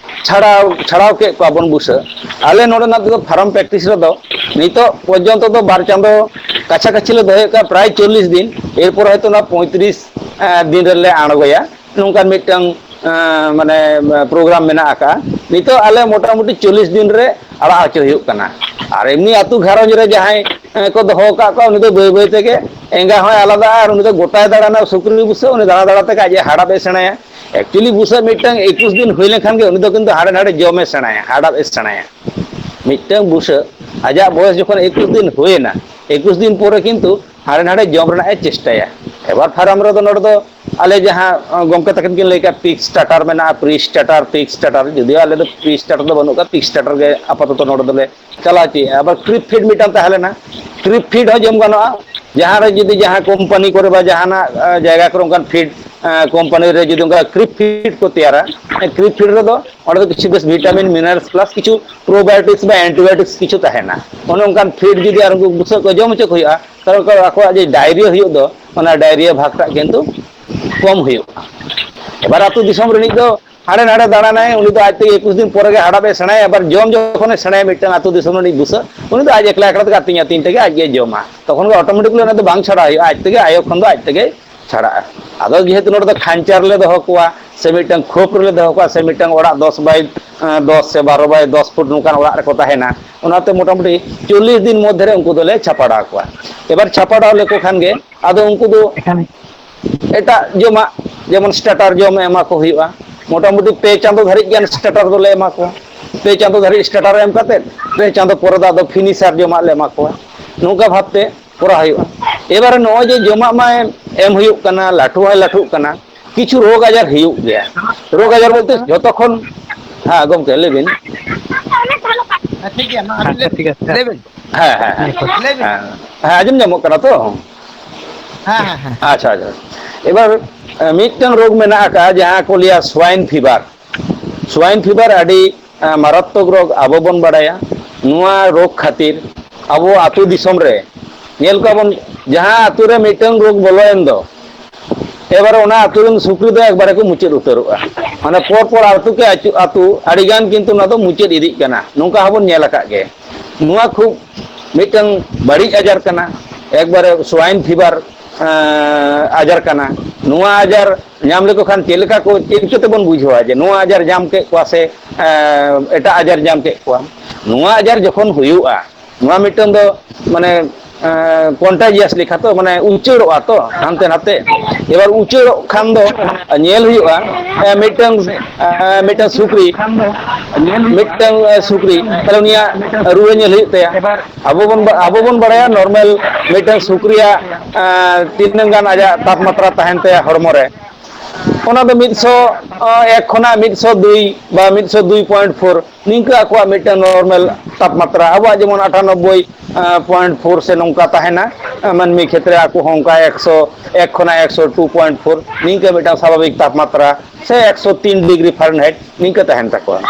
ᱪᱷᱟᱲᱟᱣ, ᱪᱷᱟᱲᱟᱣ ᱠᱮᱫ ᱠᱚᱣᱟ ᱵᱚᱱ ᱵᱩᱥᱟᱹᱜ, ᱟᱞᱮ ᱱᱚᱰᱮᱱᱟᱜ ᱫᱚ ᱯᱷᱟᱨᱢ ᱯᱨᱮᱠᱴᱤᱥ ᱨᱮᱫᱚ ᱱᱤᱛᱚᱜ ᱯᱚᱨᱡᱚᱱᱛᱚ ᱫᱚ ᱵᱟᱨ ᱪᱟᱸᱫᱚ ᱠᱟᱪᱷᱟ ᱠᱟᱪᱷᱤ ᱞᱮ ᱫᱚᱦᱚᱭᱮᱫ ᱠᱚᱣᱟ, ᱯᱨᱟᱭ ᱪᱚᱞᱞᱤᱥ ᱫᱤᱱ, ᱮᱨᱯᱚᱨ ᱦᱚᱭᱛᱳ ᱚᱱᱟ ᱯᱚᱸᱭᱛᱨᱤᱥ, ᱮᱸ, ᱫᱤᱱ ᱨᱮᱞᱮ ᱟᱬᱜᱚᱭᱟ᱾ ᱱᱚᱝᱠᱟᱱ ᱢᱤᱫᱴᱟᱝ, ᱮᱸ, ᱢᱟᱱᱮ, ᱯᱨᱳᱜᱨᱟᱢ ᱢᱮᱱᱟᱜ ᱟᱠᱟᱫᱼᱟ᱾ ᱱᱤᱛᱚᱜ ᱟᱞᱮ ᱢᱚᱴᱟᱢᱩᱴᱤ ᱪᱚᱞᱞᱤᱥ ᱫᱤᱱ ᱨᱮ ᱟᱲᱟᱜ ᱦᱚᱪᱚ ᱦᱩᱭᱩᱜ ᱠᱟᱱᱟ᱾ ᱟᱨ ᱮᱢᱱᱤ ᱟᱹᱛᱩ ᱜᱷᱟᱨᱚᱸᱡᱽ ᱨᱮ ᱡᱟᱦᱟᱸᱭ, ᱮᱸ, ᱠᱚ ᱫᱚᱦᱚ ᱟᱠᱟᱫ ᱠᱚᱣᱟ, ᱩᱱᱤ ᱫᱚ ᱵᱟᱹᱭ ᱵᱟᱹᱭ ᱛᱮᱜᱮ ᱮᱸᱜᱟ ᱦᱚᱸᱭ ᱟᱞᱟᱫᱟᱜᱼᱟ ᱟᱨ ᱩᱱᱤ ᱫᱚ ᱜᱚᱴᱟᱭ ᱫᱟᱬᱟᱱᱟ ᱥᱩᱠᱨᱤ ᱵᱩᱥᱟᱹᱜ, ᱩᱱᱤ ᱫᱟᱬᱟ ᱫᱟᱬᱟ ᱛᱮᱜᱮ ᱟᱡ ᱮ ᱦᱟᱲᱟᱯ ᱮ ᱥᱮᱬᱟᱭᱟ᱾ ᱮᱠᱪᱩᱭᱮᱞᱤ ᱵᱩᱥᱟᱹᱜ ᱢᱤᱫᱴᱟᱝ ᱮᱠᱩᱥ ᱫᱤᱱ ᱦᱩᱭ ᱞᱮᱱᱠᱷᱟᱱ ᱜᱮ ᱩᱱᱤ ᱫᱚ ᱠᱤᱱᱛᱩ ᱦᱟᱸᱰᱮ ᱱᱟᱰᱮ ᱡᱚᱢᱮ ᱥᱮᱬᱟᱭᱟ, ᱦᱟᱲᱟᱯ ᱮ ᱥᱮᱬᱟᱭᱟ᱾ ᱢᱤᱫᱴᱟᱝ ᱵᱩᱥᱟᱹᱜ ᱟᱡᱟᱜ ᱵᱚᱭᱮᱥ ᱡᱚᱠᱷᱚᱱ ᱮᱠᱩᱥ ᱫᱤᱱ ᱦᱩᱭᱮᱱᱟ, ᱮᱠᱩᱥ ᱫᱤᱱ ᱯᱚᱨᱮ ᱠᱤᱱᱛᱩ ᱦᱟᱸᱰᱮ ᱱᱟᱰᱮ ᱡᱚᱢ ᱨᱮᱱᱟᱜ ᱮ ᱪᱮᱥᱴᱟᱭᱟ᱾ ᱮᱵᱟᱨ ᱯᱷᱟᱨᱟᱢ ᱨᱮᱫᱚ ᱱᱚᱰᱮ ᱫᱚ ᱟᱞᱮ ᱡᱟᱦᱟᱸ, ᱟᱸ, ᱜᱚᱢᱠᱮ ᱛᱟᱹᱠᱤᱱ ᱠᱤᱱ ᱞᱟᱹᱭ ᱠᱟᱜ ᱯᱤᱜ ᱥᱴᱟᱨᱴᱟᱨ ᱢᱮᱱᱟᱜᱼᱟ, ᱯᱨᱤ ᱥᱴᱟᱨᱴᱟᱨ, ᱯᱤᱜ ᱥᱴᱟᱨᱴᱟᱨ, ᱡᱩᱫᱤᱭᱳ ᱟᱞᱮ ᱫᱚ ᱯᱨᱤ ᱥᱴᱟᱨᱴᱟᱨ ᱫᱚ ᱵᱟᱹᱱᱩᱜ ᱠᱟᱜᱼᱟ, ᱯᱤᱜ ᱥᱴᱟᱨᱴᱟᱨ ᱜᱮ ᱟᱯᱟᱛᱚᱛᱚ ᱱᱚᱰᱮ ᱫᱚᱞᱮ ᱪᱟᱞᱟᱣ ᱦᱚᱪᱚᱭᱮᱫᱼᱟ᱾ ᱟᱵᱟᱨ ᱠᱨᱤᱯ ᱯᱷᱤᱰ ᱢᱤᱫᱴᱟᱝ ᱛᱟᱦᱮᱸ ᱞᱮᱱᱟ, ᱠᱨᱤᱯ ᱯᱷᱤᱰ ᱦᱚᱸ ᱡᱚᱢ ᱜᱟᱱᱚᱜᱼᱟ᱾ ᱡᱟᱦᱟᱸ ᱨᱮ ᱡᱩᱫᱤ ᱡᱟᱦᱟᱸ ᱠᱳᱢᱯᱟᱱᱤ ᱠᱚᱨᱮ ᱵᱟ ᱡᱟᱦᱟᱱᱟᱜ, ᱟᱸ, ᱡᱟᱭᱜᱟ ᱠᱚᱨᱮ ᱚᱱᱠᱟᱱ ᱯᱷᱤᱰ, ᱟᱸ, ᱠᱳᱢᱯᱟᱱᱤ ᱨᱮ ᱡᱩᱫᱤ ᱚᱱᱠᱟ ᱠᱨᱤᱯ ᱯᱷᱤᱰ ᱠᱚ ᱛᱮᱭᱟᱨᱟ, ᱠᱨᱤᱯ ᱯᱷᱤᱰ ᱨᱮᱫᱚ ᱚᱸᱰᱮ ᱫᱚ ᱠᱤᱪᱷᱩ ᱵᱮᱥ ᱵᱷᱤᱴᱟᱢᱤᱱ, ᱢᱤᱱᱟᱨᱟᱞᱥ ᱯᱞᱟᱥ ᱠᱤᱪᱷᱩ ᱯᱨᱳᱵᱟᱭᱳᱴᱤᱠᱥ ᱵᱟ ᱮᱱᱴᱤᱵᱟᱭᱳᱴᱤᱠᱥ ᱠᱤᱪᱷᱩ ᱛᱟᱦᱮᱱᱟ᱾ ᱚᱱᱮ ᱚᱱᱠᱟᱱ ᱯᱷᱤᱰ ᱡᱩᱫᱤ ᱟᱨ ᱩᱱᱠᱩ ᱵᱩᱥᱟᱹᱜ ᱠᱚ ᱡᱚᱢ ᱦᱚᱪᱚ ᱠᱚ ᱦᱩᱭᱩᱜᱼᱟ, ᱛᱟᱦᱚᱞᱮ ᱩᱱᱠᱩ ᱟᱠᱚᱣᱟᱜ ᱡᱮ ᱰᱟᱭᱨᱤᱭᱟ ᱦᱩᱭᱩᱜ ᱫᱚ, ᱚᱱᱟ ᱰᱟᱭᱨᱤᱭᱟ ᱵᱷᱟᱜᱽᱴᱟᱜ ᱠᱤᱱᱛᱩ ᱠᱚᱢ ᱦᱩᱭᱩᱜᱼᱟ᱾ ᱮᱵᱟᱨ ᱟᱹᱛᱩ ᱫᱤᱥᱚᱢ ᱨᱤᱱᱤᱡ ᱫᱚ ᱦᱟᱸᱰᱮ ᱱᱟᱰᱮ ᱫᱟᱬᱟᱱᱟᱭ, ᱩᱱᱤ ᱫᱚ ᱟᱡ ᱛᱮᱜᱮ ᱮᱠᱩᱥ ᱫᱤᱱ ᱯᱚᱨᱮ ᱜᱮ ᱦᱟᱲᱟᱯ ᱮ ᱥᱮᱬᱟᱭᱟ᱾ ᱟᱵᱟᱨ ᱡᱚᱢ ᱡᱚᱠᱷᱚᱱᱮ ᱥᱮᱬᱟᱭᱟ, ᱢᱤᱫᱴᱟᱝ ᱟᱹᱛᱩ ᱫᱤᱥᱚᱢ ᱨᱤᱱᱤᱡ ᱵᱩᱥᱟᱹᱜ, ᱩᱱᱤ ᱫᱚ ᱟᱡ ᱮᱠᱞᱟ ᱮᱠᱞᱟ ᱛᱮᱜᱮ ᱟᱹᱛᱤᱧ ᱟᱹᱛᱤᱧ ᱛᱮᱜᱮ ᱟᱡ ᱜᱮ ᱡᱚᱢᱟ᱾ ᱛᱚᱠᱷᱚᱱ ᱜᱮ ᱚᱴᱳᱢᱮᱴᱤᱠᱞᱤ ᱚᱱᱟ ᱫᱚ ᱵᱟᱝ ᱪᱷᱟᱲᱟ ᱦᱩᱭᱩᱜᱼᱟ, ᱟᱡ ᱛᱮᱜᱮ ᱟᱭᱳ ᱠᱷᱚᱱ ᱫᱚ ᱟᱡ ᱛᱮᱜᱮ ᱪᱷᱟᱲᱟᱜᱼᱟ᱾ ᱟᱫᱚ ᱡᱮᱦᱮᱛᱩ ᱱᱚᱰᱮ ᱫᱚ ᱠᱷᱟᱧᱪᱟ ᱨᱮᱞᱮ ᱫᱚᱦᱚ ᱠᱚᱣᱟ, ᱥᱮ ᱢᱤᱫᱴᱟᱝ ᱠᱷᱳᱯ ᱨᱮᱞᱮ ᱫᱚᱦᱚ ᱠᱚᱣᱟ, ᱥᱮ ᱢᱤᱫᱴᱟᱝ ᱚᱲᱟᱜ ᱫᱚᱥ ᱵᱟᱭ ᱫᱚᱥ ᱥᱮ ᱵᱟᱨᱚ ᱵᱟᱭ ᱫᱚᱥ ᱯᱷᱩᱴ ᱱᱚᱝᱠᱟᱱ ᱚᱲᱟᱜ ᱨᱮᱠᱚ ᱛᱟᱦᱮᱱᱟ᱾ ᱚᱱᱟᱛᱮ ᱢᱚᱴᱟᱢᱩᱴᱤ ᱪᱚᱞᱞᱤᱥ ᱫᱤᱱ ᱢᱚᱫᱽᱫᱷᱮ ᱨᱮ ᱩᱱᱠᱩ ᱫᱚᱞᱮ ᱪᱷᱟᱯᱟᱰᱟᱣ ᱠᱚᱣᱟ᱾ ᱮᱵᱟᱨ ᱪᱷᱟᱯᱟᱰᱟᱣ ᱞᱮᱠᱚ ᱠᱷᱟᱱ ᱜᱮ ᱟᱫᱚ ᱩᱱᱠᱩ ᱫᱚ ᱮᱴᱟᱜ ᱡᱚᱢᱟᱜ, ᱡᱮᱢᱚᱱ ᱥᱴᱟᱨᱴᱟᱨ ᱡᱚᱢ ᱮᱢᱟ ᱠᱚ ᱦᱩᱭᱩᱜᱼᱟ᱾ ᱢᱚᱴᱟᱢᱩᱴᱤ ᱯᱮ ᱪᱟᱸᱫᱚ ᱫᱷᱟᱹᱨᱤᱡ ᱜᱟᱱ ᱥᱴᱟᱨᱴᱟᱨ ᱫᱚᱞᱮ ᱮᱢᱟ ᱠᱚᱣᱟ᱾ ᱯᱮ ᱪᱟᱸᱫᱚ ᱫᱷᱟᱹᱨᱤᱡ ᱥᱴᱟᱨᱴᱟᱨ ᱮᱢ ᱠᱟᱛᱮᱫ, ᱯᱮ ᱪᱟᱸᱫᱚ ᱯᱚᱨᱮ ᱫᱚ ᱟᱫᱚ ᱯᱷᱤᱱᱤᱥᱟᱨ ᱡᱚᱢᱟᱜ ᱞᱮ ᱮᱢᱟ ᱠᱚᱣᱟ᱾ ᱱᱚᱝᱠᱟ ᱵᱷᱟᱵᱽᱛᱮ ᱠᱚᱨᱟᱣ ᱦᱩᱭᱩᱜᱼᱟ᱾ ᱮᱵᱟᱨᱮ ᱱᱚᱜᱼᱚᱭ ᱡᱮ ᱡᱚᱢᱟᱜ ᱢᱟ ᱮᱢ ᱦᱩᱭᱩᱜ ᱠᱟᱱᱟ, ᱞᱟᱹᱴᱩ ᱦᱚᱸᱭ ᱞᱟᱹᱴᱩᱜ ᱠᱟᱱᱟ, ᱠᱤᱪᱷᱩ ᱨᱳᱜᱽ ᱟᱡᱟᱨ ᱦᱩᱭᱩᱜ ᱜᱮᱭᱟ᱾ ᱨᱳᱜᱽ ᱟᱡᱟᱨ ᱵᱚᱞᱛᱮ ᱡᱚᱛᱚ ᱠᱷᱚᱱ, ᱦᱮᱸ ᱜᱚᱢᱠᱮ, ᱞᱟᱹᱭ ᱵᱤᱱ᱾ ᱦᱮᱸ, ᱴᱷᱤᱠ ᱜᱮᱭᱟ, ᱢᱟ ᱟᱹᱵᱤᱱ ᱟᱪᱪᱷᱟ, ᱴᱷᱤᱠ ᱟᱪᱷᱮ᱾ ᱦᱮᱸ, ᱦᱮᱸ, ᱦᱮᱸ, ᱦᱮᱸ, ᱟᱸᱡᱚᱢ ᱧᱟᱢᱚᱜ ᱠᱟᱱᱟ ᱛᱚ? ᱦᱮᱸ, ᱦᱮᱸ, ᱦᱮᱸ᱾ ᱟᱪᱪᱷᱟ, ᱟᱪᱪᱷᱟ᱾ ᱮᱵᱟᱨ, ᱮ, ᱢᱤᱫᱴᱟᱝ ᱨᱳᱜᱽ ᱢᱮᱱᱟᱜ ᱟᱠᱟᱫᱼᱟ, ᱡᱟᱦᱟᱸ ᱠᱚ ᱞᱟᱹᱭᱟ swine fever᱾ Swine fever ᱟᱹᱰᱤ, ᱮ, ᱢᱟᱨᱟᱛᱢᱚᱠ ᱨᱳᱜᱽ, ᱟᱵᱚ ᱵᱚᱱ ᱵᱟᱲᱟᱭᱟ᱾ ᱱᱚᱣᱟ ᱨᱳᱜᱽ ᱠᱷᱟᱹᱛᱤᱨ ᱟᱵᱚ ᱟᱹᱛᱩ ᱫᱤᱥᱚᱢ ᱨᱮ ᱧᱮᱞ ᱠᱚᱣᱟ ᱵᱚᱱ, ᱡᱟᱦᱟᱸ ᱟᱹᱛᱩ ᱨᱮ ᱢᱤᱫᱴᱟᱝ ᱨᱳᱜᱽ ᱵᱚᱞᱚᱭᱮᱱ ᱫᱚ, ᱮᱵᱟᱨ ᱚᱱᱟ ᱟᱹᱛᱩ ᱨᱮᱱ ᱥᱩᱠᱨᱤ ᱫᱚ ᱮᱠᱵᱟᱨᱮ ᱠᱚ ᱢᱩᱪᱟᱹᱫ ᱩᱛᱟᱹᱨᱚᱜᱼᱟ᱾ ᱢᱟᱱᱮ ᱯᱚᱨ ᱯᱚᱨ ᱟᱹᱛᱩ ᱠᱮ ᱟᱹᱪᱩ-, ᱟᱹᱛᱩ ᱟᱹᱰᱤ ᱜᱟᱱ ᱠᱤᱱᱛᱩ ᱱᱚᱣᱟ ᱫᱚ ᱢᱩᱪᱟᱹᱫ ᱤᱫᱤᱜ ᱠᱟᱱᱟ, ᱱᱚᱝᱠᱟ ᱦᱚᱸᱵᱚᱱ ᱧᱮᱞ ᱟᱠᱟᱫ ᱜᱮ᱾ ᱱᱚᱣᱟ ᱠᱷᱩᱵ ᱢᱤᱫᱴᱟᱝ ᱵᱟᱹᱲᱤᱡ ᱟᱡᱟᱨ ᱠᱟᱱᱟ, ᱮᱠᱵᱟᱨᱮ swine fever, ᱮᱸ, ᱟᱡᱟᱨ ᱠᱟᱱᱟ᱾ ᱱᱚᱣᱟ ᱟᱡᱟᱨ ᱧᱟᱢ ᱞᱮᱠᱚ ᱠᱷᱟᱱ ᱪᱮᱫ ᱞᱮᱠᱟ ᱠᱚ, ᱪᱮᱫ ᱪᱤᱠᱟᱹ ᱛᱮᱵᱚᱱ ᱵᱩᱡᱷᱟᱹᱣᱟ ᱡᱮ ᱱᱚᱣᱟ ᱟᱡᱟᱨ ᱧᱟᱢ ᱠᱮᱫ ᱠᱚᱣᱟ ᱥᱮ, ᱮᱸ, ᱮᱴᱟᱜ ᱟᱡᱟᱨ ᱧᱟᱢ ᱠᱮᱫ ᱠᱚᱣᱟ? ᱱᱚᱣᱟ ᱟᱡᱟᱨ ᱡᱚᱠᱷᱚᱱ ᱦᱩᱭᱩᱜᱼᱟ, ᱱᱚᱣᱟ ᱢᱤᱫᱴᱟᱝ ᱫᱚ ᱢᱟᱱᱮ, ᱮᱸ, contagious ᱞᱮᱠᱟ ᱛᱚ, ᱢᱟᱱᱮ ᱩᱪᱟᱹᱲᱚᱜᱼᱟ ᱛᱚ ᱦᱟᱱᱛᱮ ᱱᱟᱛᱮ᱾ ᱮᱵᱟᱨ ᱩᱪᱟᱹᱲᱚᱜ ᱠᱷᱟᱱ ᱫᱚ ᱧᱮᱞ ᱦᱩᱭᱩᱜᱼᱟ, ᱮᱸ, ᱢᱤᱫᱴᱟᱝ, ᱮᱸ, ᱢᱤᱫᱴᱟᱝ ᱥᱩᱠᱨᱤ, ᱢᱤᱫᱴᱟᱝ, ᱮᱸ, ᱥᱩᱠᱨᱤ, ᱛᱟᱦᱞᱮ ᱩᱱᱤᱭᱟᱜ ᱨᱩᱣᱟᱹ ᱧᱮᱞ ᱦᱩᱭᱩᱜ ᱛᱟᱭᱟ᱾ ᱟᱵᱚ ᱵᱚᱱ ᱵᱟ-, ᱟᱵᱚ ᱵᱚᱱ ᱵᱟᱲᱟᱭᱟ normal ᱢᱤᱫᱴᱟᱝ ᱥᱩᱠᱨᱤᱭᱟᱜ, ᱮᱸ, ᱛᱤᱱᱟᱹᱜ ᱜᱟᱱ ᱟᱡᱟᱜ ᱛᱟᱯᱢᱟᱛᱨᱟ ᱛᱟᱦᱮᱱ ᱛᱟᱭᱟ ᱦᱚᱲᱢᱚ ᱨᱮ, ᱚᱱᱟ ᱫᱚ ᱢᱤᱫᱥᱚ ᱮᱠ ᱠᱷᱚᱱᱟᱜ ᱢᱤᱫᱥᱚ ᱫᱩᱭ ᱵᱟ ᱢᱤᱫᱥᱚ ᱫᱩᱭ point four, ᱱᱤᱝᱠᱟᱹ ᱟᱠᱚᱣᱟᱜ ᱢᱤᱫᱴᱟᱝ normal ᱛᱟᱯᱢᱟᱛᱨᱟ᱾ ᱟᱵᱚᱣᱟᱜ ᱡᱮᱢᱚᱱ ᱟᱴᱷᱟᱱᱚᱵᱵᱳᱭ point four ᱥᱮ ᱱᱚᱝᱠᱟ ᱛᱟᱦᱮᱱᱟ, ᱢᱟᱹᱱᱢᱤ ᱠᱷᱮᱛᱨᱮ ᱟᱠᱚ ᱦᱚᱸ ᱚᱱᱠᱟ ᱮᱠᱥᱚ ᱮᱠ ᱠᱷᱚᱱᱟᱜ ᱮᱠᱥᱚ ᱴᱩ point four ᱱᱤᱝᱠᱟᱹ ᱢᱤᱫᱴᱟᱝ ᱥᱟᱵᱷᱟᱵᱤᱠ ᱛᱟᱯᱢᱟᱛᱨᱟ ᱥᱮ ᱮᱠᱥᱚ ᱛᱤᱱ degree Fahrenheit ᱱᱤᱝᱠᱟᱹ ᱛᱟᱦᱮᱱ ᱛᱟᱠᱚᱣᱟ᱾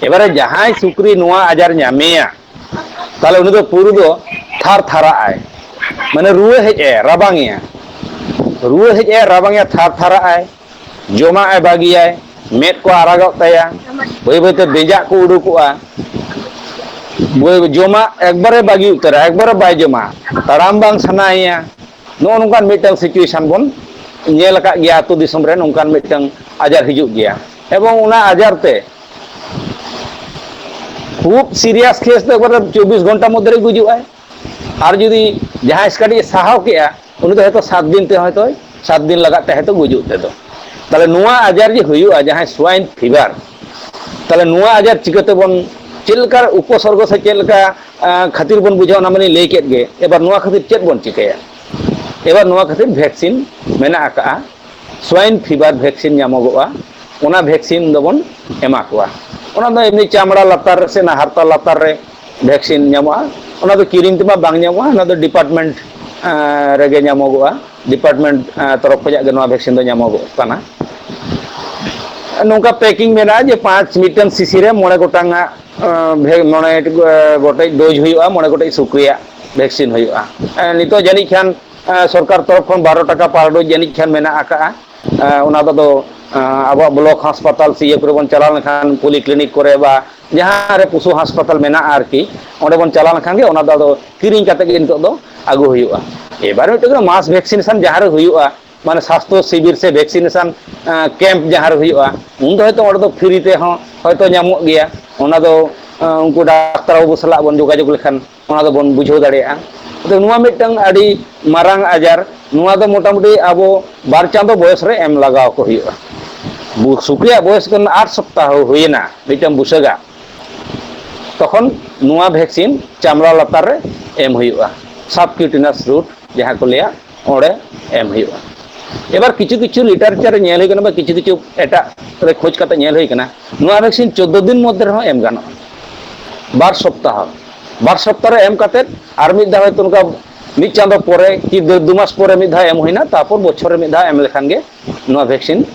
ᱮᱵᱟᱨᱮ ᱡᱟᱦᱟᱸᱭ ᱥᱩᱠᱨᱤ ᱱᱚᱣᱟ ᱟᱡᱟᱨ ᱧᱟᱢᱮᱭᱟ, ᱛᱟᱦᱚᱞᱮ ᱩᱱᱤ ᱫᱚ ᱯᱩᱨᱟᱹ ᱫᱚ ᱛᱷᱟᱨ ᱛᱷᱟᱨᱟᱜ ᱟᱭ, ᱢᱟᱱᱮ ᱨᱩᱣᱟᱹ ᱦᱮᱡ ᱟᱭᱟ, ᱨᱟᱵᱟᱝ ᱮᱭᱟ, ᱨᱩᱣᱟᱹ ᱦᱮᱡ ᱟᱭᱟ, ᱨᱟᱵᱟᱝ ᱮᱭᱟ, ᱛᱷᱟᱨ ᱛᱷᱟᱨᱟᱜ ᱟᱭ, ᱡᱚᱢᱟᱜ ᱮ ᱵᱟᱹᱜᱤᱭᱟᱭ, ᱢᱮᱫ ᱠᱚ ᱟᱨᱟᱜᱚᱜ ᱛᱟᱭᱟ, ᱵᱟᱹᱭ ᱵᱟᱹᱭᱛᱮ ᱵᱮᱸᱡᱟᱜ ᱠᱚ ᱩᱰᱩᱠᱚᱜᱼᱟ, ᱵᱟᱹᱭ-, ᱡᱚᱢᱟᱜ ᱮᱠᱵᱟᱨᱮ ᱵᱟᱹᱜᱤ ᱩᱛᱟᱹᱨᱟ, ᱮᱠᱵᱟᱨᱮ ᱵᱟᱭ ᱡᱚᱢᱟ, ᱛᱟᱲᱟᱢ ᱵᱟᱝ ᱥᱟᱱᱟᱭᱮᱭᱟ᱾ ᱱᱚᱜᱼᱚ ᱱᱚᱝᱠᱟᱱ ᱢᱤᱫᱴᱟᱝ situation ᱵᱚᱱ ᱧᱮᱞ ᱟᱠᱟᱫ ᱜᱮᱭᱟ, ᱟᱹᱛᱩ ᱫᱤᱥᱚᱢ ᱨᱮ ᱱᱚᱝᱠᱟᱱ ᱢᱤᱫᱴᱟᱝ ᱟᱡᱟᱨ ᱦᱤᱡᱩᱜ ᱜᱮᱭᱟ᱾ ᱮᱵᱚᱝ ᱚᱱᱟ ᱟᱡᱟᱨ ᱛᱮ ᱠᱷᱩᱵ ᱥᱤᱨᱤᱭᱟᱥ ᱠᱮᱥ ᱫᱚ ᱮᱠᱵᱟᱨᱮ ᱪᱚᱵᱵᱤᱥ ᱜᱷᱚᱱᱴᱟ ᱢᱚᱫᱽᱫᱷᱮ ᱨᱮ ᱜᱩᱡᱩᱜ ᱟᱭ᱾ ᱟᱨ ᱡᱩᱫᱤ ᱡᱟᱦᱟᱸᱭ ᱠᱟᱹᱴᱤᱡ ᱮ ᱥᱟᱦᱟᱣ ᱠᱮᱜᱼᱟ, ᱩᱱᱤ ᱫᱚ ᱦᱚᱭᱛᱳ ᱥᱟᱛ ᱫᱤᱱ ᱛᱮ, ᱦᱚᱭᱛᱳ ᱥᱟᱛ ᱫᱤᱱ ᱞᱟᱜᱟᱜ ᱛᱮ ᱦᱚᱭᱛᱳ ᱜᱩᱡᱩᱜ ᱛᱮᱫᱚ᱾ ᱛᱟᱦᱞᱮ ᱱᱚᱣᱟ ᱟᱡᱟᱨ ᱡᱮ ᱦᱩᱭᱩᱜᱼᱟ, ᱡᱟᱦᱟᱸᱭ ᱥᱣᱟᱭᱤᱱ ᱯᱷᱤᱵᱟᱨ, ᱛᱟᱦᱞᱮ ᱱᱚᱣᱟ ᱟᱡᱟᱨ ᱪᱤᱠᱟᱹ ᱛᱮᱵᱚᱱ, ᱪᱮᱫ ᱞᱮᱠᱟ ᱩᱯᱚᱥᱚᱨᱜᱚ ᱥᱮ ᱪᱮᱫ ᱞᱮᱠᱟ, ᱟᱸ, ᱠᱷᱟᱹᱛᱤᱨ ᱵᱚᱱ ᱵᱩᱡᱷᱟᱹᱣᱟ, ᱚᱱᱟ ᱢᱟᱞᱤᱧ ᱞᱟᱹᱭ ᱠᱮᱫ ᱜᱮ᱾ ᱮᱵᱟᱨ ᱱᱚᱣᱟ ᱠᱷᱟᱹᱛᱤᱨ ᱪᱮᱫ ᱵᱚᱱ ᱪᱤᱠᱟᱹᱭᱟ? ᱮᱵᱟᱨ ᱱᱚᱣᱟ ᱠᱷᱟᱹᱛᱤᱨ ᱵᱷᱮᱠᱥᱤᱱ ᱢᱮᱱᱟᱜ ᱟᱠᱟᱜᱼᱟ, ᱥᱣᱟᱭᱤᱱ ᱯᱷᱤᱵᱟᱨ ᱵᱷᱮᱠᱥᱤᱱ ᱧᱟᱢᱚᱜᱚᱜᱼᱟ, ᱚᱱᱟ ᱵᱷᱮᱠᱥᱤᱱ ᱫᱚᱵᱚᱱ ᱮᱢᱟ ᱠᱚᱣᱟ᱾ ᱚᱱᱟ ᱫᱚ ᱮᱢᱱᱤ ᱪᱟᱢᱲᱟ ᱞᱟᱛᱟᱨ ᱥᱮ ᱚᱱᱟ ᱦᱟᱨᱛᱟ ᱞᱟᱛᱟᱨ ᱨᱮ ᱵᱷᱮᱠᱥᱤᱱ ᱧᱟᱢᱚᱜᱼᱟ᱾ ᱚᱱᱟ ᱫᱚ ᱠᱤᱨᱤᱧ ᱛᱮᱢᱟ ᱵᱟᱝ ᱧᱟᱢᱚᱜᱼᱟ, ᱚᱱᱟ ᱫᱚ ᱰᱤᱯᱟᱨᱴᱢᱮᱱᱴ, ᱮᱸ, ᱨᱮᱜᱮ ᱧᱟᱢᱚᱜᱚᱜᱼᱟ᱾ ᱰᱤᱯᱟᱨᱴᱢᱮᱱᱴ, ᱮᱸ, ᱛᱚᱨᱚᱯ ᱠᱷᱚᱱᱟᱜ ᱜᱮ ᱱᱚᱣᱟ ᱵᱷᱮᱠᱥᱤᱱ ᱫᱚ ᱧᱟᱢᱚᱜᱚᱜ ᱠᱟᱱᱟ᱾ ᱱᱚᱝᱠᱟ ᱯᱮᱠᱤᱝ ᱢᱮᱱᱟᱜᱼᱟ ᱡᱮ ᱯᱟᱸᱪ, ᱢᱤᱫᱴᱟᱝ ᱥᱤᱥᱤ ᱨᱮ ᱢᱚᱬᱮ ᱜᱚᱴᱟᱝ ᱟᱜ, ᱮᱸ, ᱵᱷᱮ-, ᱢᱚᱬᱮ ᱜᱚᱴᱮᱡ ᱰᱳᱡᱽ ᱦᱩᱭᱩᱜᱼᱟ, ᱢᱚᱬᱮ ᱜᱚᱴᱮᱡ ᱥᱩᱠᱨᱤᱭᱟᱜ ᱵᱷᱮᱠᱥᱤᱱ ᱦᱩᱭᱩᱜᱼᱟ᱾ ᱮᱸ, ᱱᱤᱛᱚᱜ ᱡᱟᱹᱱᱤᱡ ᱠᱷᱟᱱ, ᱮᱸ, ᱥᱚᱨᱠᱟᱨ ᱛᱚᱨᱚᱯ ᱠᱷᱚᱱ ᱵᱟᱨᱚ ᱴᱟᱠᱟ per dose ᱡᱟᱹᱱᱤᱡ ᱠᱷᱟᱱ ᱢᱮᱱᱟᱜ ᱟᱠᱟᱜᱼᱟ᱾ ᱮᱸ, ᱚᱱᱟ ᱫᱚ, ᱮᱸ, ᱟᱵᱚᱣᱟᱜ ᱵᱞᱚᱠ ᱦᱟᱥᱯᱟᱛᱟᱞ ᱥᱮ ᱤᱭᱟᱹ ᱠᱚᱨᱮ ᱵᱚᱱ ᱪᱟᱞᱟᱣ ᱞᱮᱱᱠᱷᱟᱱ, ᱯᱚᱞᱤ ᱠᱞᱤᱱᱤᱠ ᱠᱚᱨᱮ ᱵᱟ ᱡᱟᱦᱟᱸ ᱨᱮ ᱯᱚᱥᱩ ᱦᱟᱥᱯᱟᱛᱟᱞ ᱢᱮᱱᱟᱜᱼᱟ ᱟᱨᱠᱤ, ᱚᱸᱰᱮ ᱵᱚᱱ ᱪᱟᱞᱟᱣ ᱞᱮᱱᱠᱷᱟᱱ ᱜᱮ ᱚᱱᱟ ᱫᱚ ᱟᱫᱚ ᱠᱤᱨᱤᱧ ᱠᱟᱛᱮ ᱜᱮ ᱱᱤᱛᱚᱜ ᱫᱚ ᱟᱹᱜᱩ ᱦᱩᱭᱩᱜᱼᱟ᱾ ᱮᱵᱟᱨ ᱢᱤᱫᱴᱮᱱ ᱫᱚ ᱢᱟᱥ ᱵᱷᱮᱠᱥᱤᱱᱮᱥᱚᱱ ᱡᱟᱦᱟᱸ ᱨᱮ ᱦᱩᱭᱩᱜᱼᱟ, ᱢᱟᱱᱮ ᱥᱟᱥᱛᱷᱚ ᱥᱤᱵᱤᱨ ᱥᱮ ᱵᱷᱮᱠᱥᱤᱱᱮᱥᱚᱱ, ᱮᱸ, ᱠᱮᱢᱯ ᱡᱟᱦᱟᱸ ᱨᱮ ᱦᱩᱭᱩᱜᱼᱟ, ᱩᱱ ᱫᱚ ᱦᱚᱭᱛᱳ ᱚᱸᱰᱮ ᱫᱚ ᱯᱷᱨᱤ ᱛᱮᱦᱚᱸ ᱦᱚᱭᱛᱳ ᱧᱟᱢᱚᱜ ᱜᱮᱭᱟ᱾ ᱚᱱᱟ ᱫᱚ, ᱮᱸ, ᱩᱱᱠᱩ ᱰᱟᱠᱛᱟᱨ ᱵᱟᱹᱵᱩ ᱥᱟᱞᱟᱜ ᱵᱚᱱ ᱡᱳᱜᱟᱡᱳᱜᱽ ᱞᱮᱠᱷᱟᱱ ᱚᱱᱟ ᱫᱚᱵᱚᱱ ᱵᱩᱡᱷᱟᱹᱣ ᱫᱟᱲᱮᱭᱟᱜᱼᱟ᱾ ᱟᱫᱚ ᱱᱚᱣᱟ ᱢᱤᱫᱴᱟᱝ ᱟᱹᱰᱤ ᱢᱟᱨᱟᱝ ᱟᱡᱟᱨ, ᱱᱚᱣᱟ ᱫᱚ ᱢᱚᱴᱟᱢᱩᱴᱤ ᱟᱵᱚ ᱵᱟᱨ ᱪᱟᱸᱫᱚ ᱵᱚᱭᱚᱥ ᱨᱮ ᱮᱢ ᱞᱟᱜᱟᱣ ᱠᱚ ᱦᱩᱭᱩᱜᱼᱟ᱾ ᱵᱩ-, ᱥᱩᱠᱨᱤᱭᱟᱜ ᱵᱚᱭᱚᱥ ᱠᱟᱱᱟ ᱟᱴ ᱥᱚᱯᱛᱟᱦᱚ ᱦᱩᱭᱮᱱᱟ ᱢᱤᱫᱴᱟᱝ ᱵᱩᱥᱟᱹᱜᱟᱜ, ᱛᱚᱠᱷᱚᱱ ᱱᱚᱣᱟ ᱵᱷᱮᱠᱥᱤᱱ ᱪᱟᱢᱲᱟ ᱞᱟᱛᱟᱨ ᱨᱮ ᱮᱢ ᱦᱩᱭᱩᱜᱼᱟ, subcutaneous route ᱡᱟᱦᱟᱸ ᱠᱚ ᱞᱟᱹᱭᱟ, ᱚᱸᱰᱮ ᱮᱢ ᱦᱩᱭᱩᱜᱼᱟ᱾ ᱮᱵᱟᱨ ᱠᱤᱪᱷᱩ ᱠᱤᱪᱷᱩ ᱞᱤᱴᱟᱨᱮᱪᱟᱨ ᱨᱮ ᱧᱮᱞ ᱦᱩᱭ ᱠᱟᱱᱟ, ᱵᱟ ᱠᱤᱪᱷᱩ ᱠᱤᱪᱷᱩ ᱮᱴᱟᱜ ᱨᱮ ᱠᱷᱚᱡᱽ ᱠᱟᱛᱮ ᱧᱮᱞ ᱦᱩᱭ ᱠᱟᱱᱟ, ᱱᱚᱣᱟ ᱵᱷᱮᱠᱥᱤᱱ ᱪᱳᱫᱽᱫᱳ ᱫᱤᱱ ᱢᱚᱫᱽᱫᱷᱮ ᱨᱮᱦᱚᱸ ᱮᱢ ᱜᱟᱱᱚᱜᱼᱟ, ᱵᱟᱨ ᱥᱚᱯᱛᱟᱦᱚ᱾ ᱵᱟᱨ ᱥᱚᱯᱛᱟᱦᱚ ᱨᱮ ᱮᱢ ᱠᱟᱛᱮ ᱟᱨ ᱢᱤᱫ ᱫᱷᱟᱣ ᱦᱚᱭᱛᱳ ᱱᱚᱝᱠᱟ ᱢᱤᱫ ᱪᱟᱸᱫᱚ ᱯᱚᱨᱮ ᱠᱤ ᱫᱮ-, ᱫᱩ ᱢᱟᱥ ᱯᱚᱨᱮ ᱢᱤᱫ ᱫᱷᱟᱣ ᱮᱢ ᱦᱩᱭᱱᱟ, ᱛᱟᱨᱯᱚᱨ ᱵᱚᱪᱷᱚᱨ ᱨᱮ ᱢᱤᱫ ᱫᱷᱟᱣ ᱮᱢ ᱞᱮᱠᱷᱟᱱ ᱜᱮ ᱱᱚᱣᱟ ᱵᱷᱮᱠᱥᱤᱱ᱾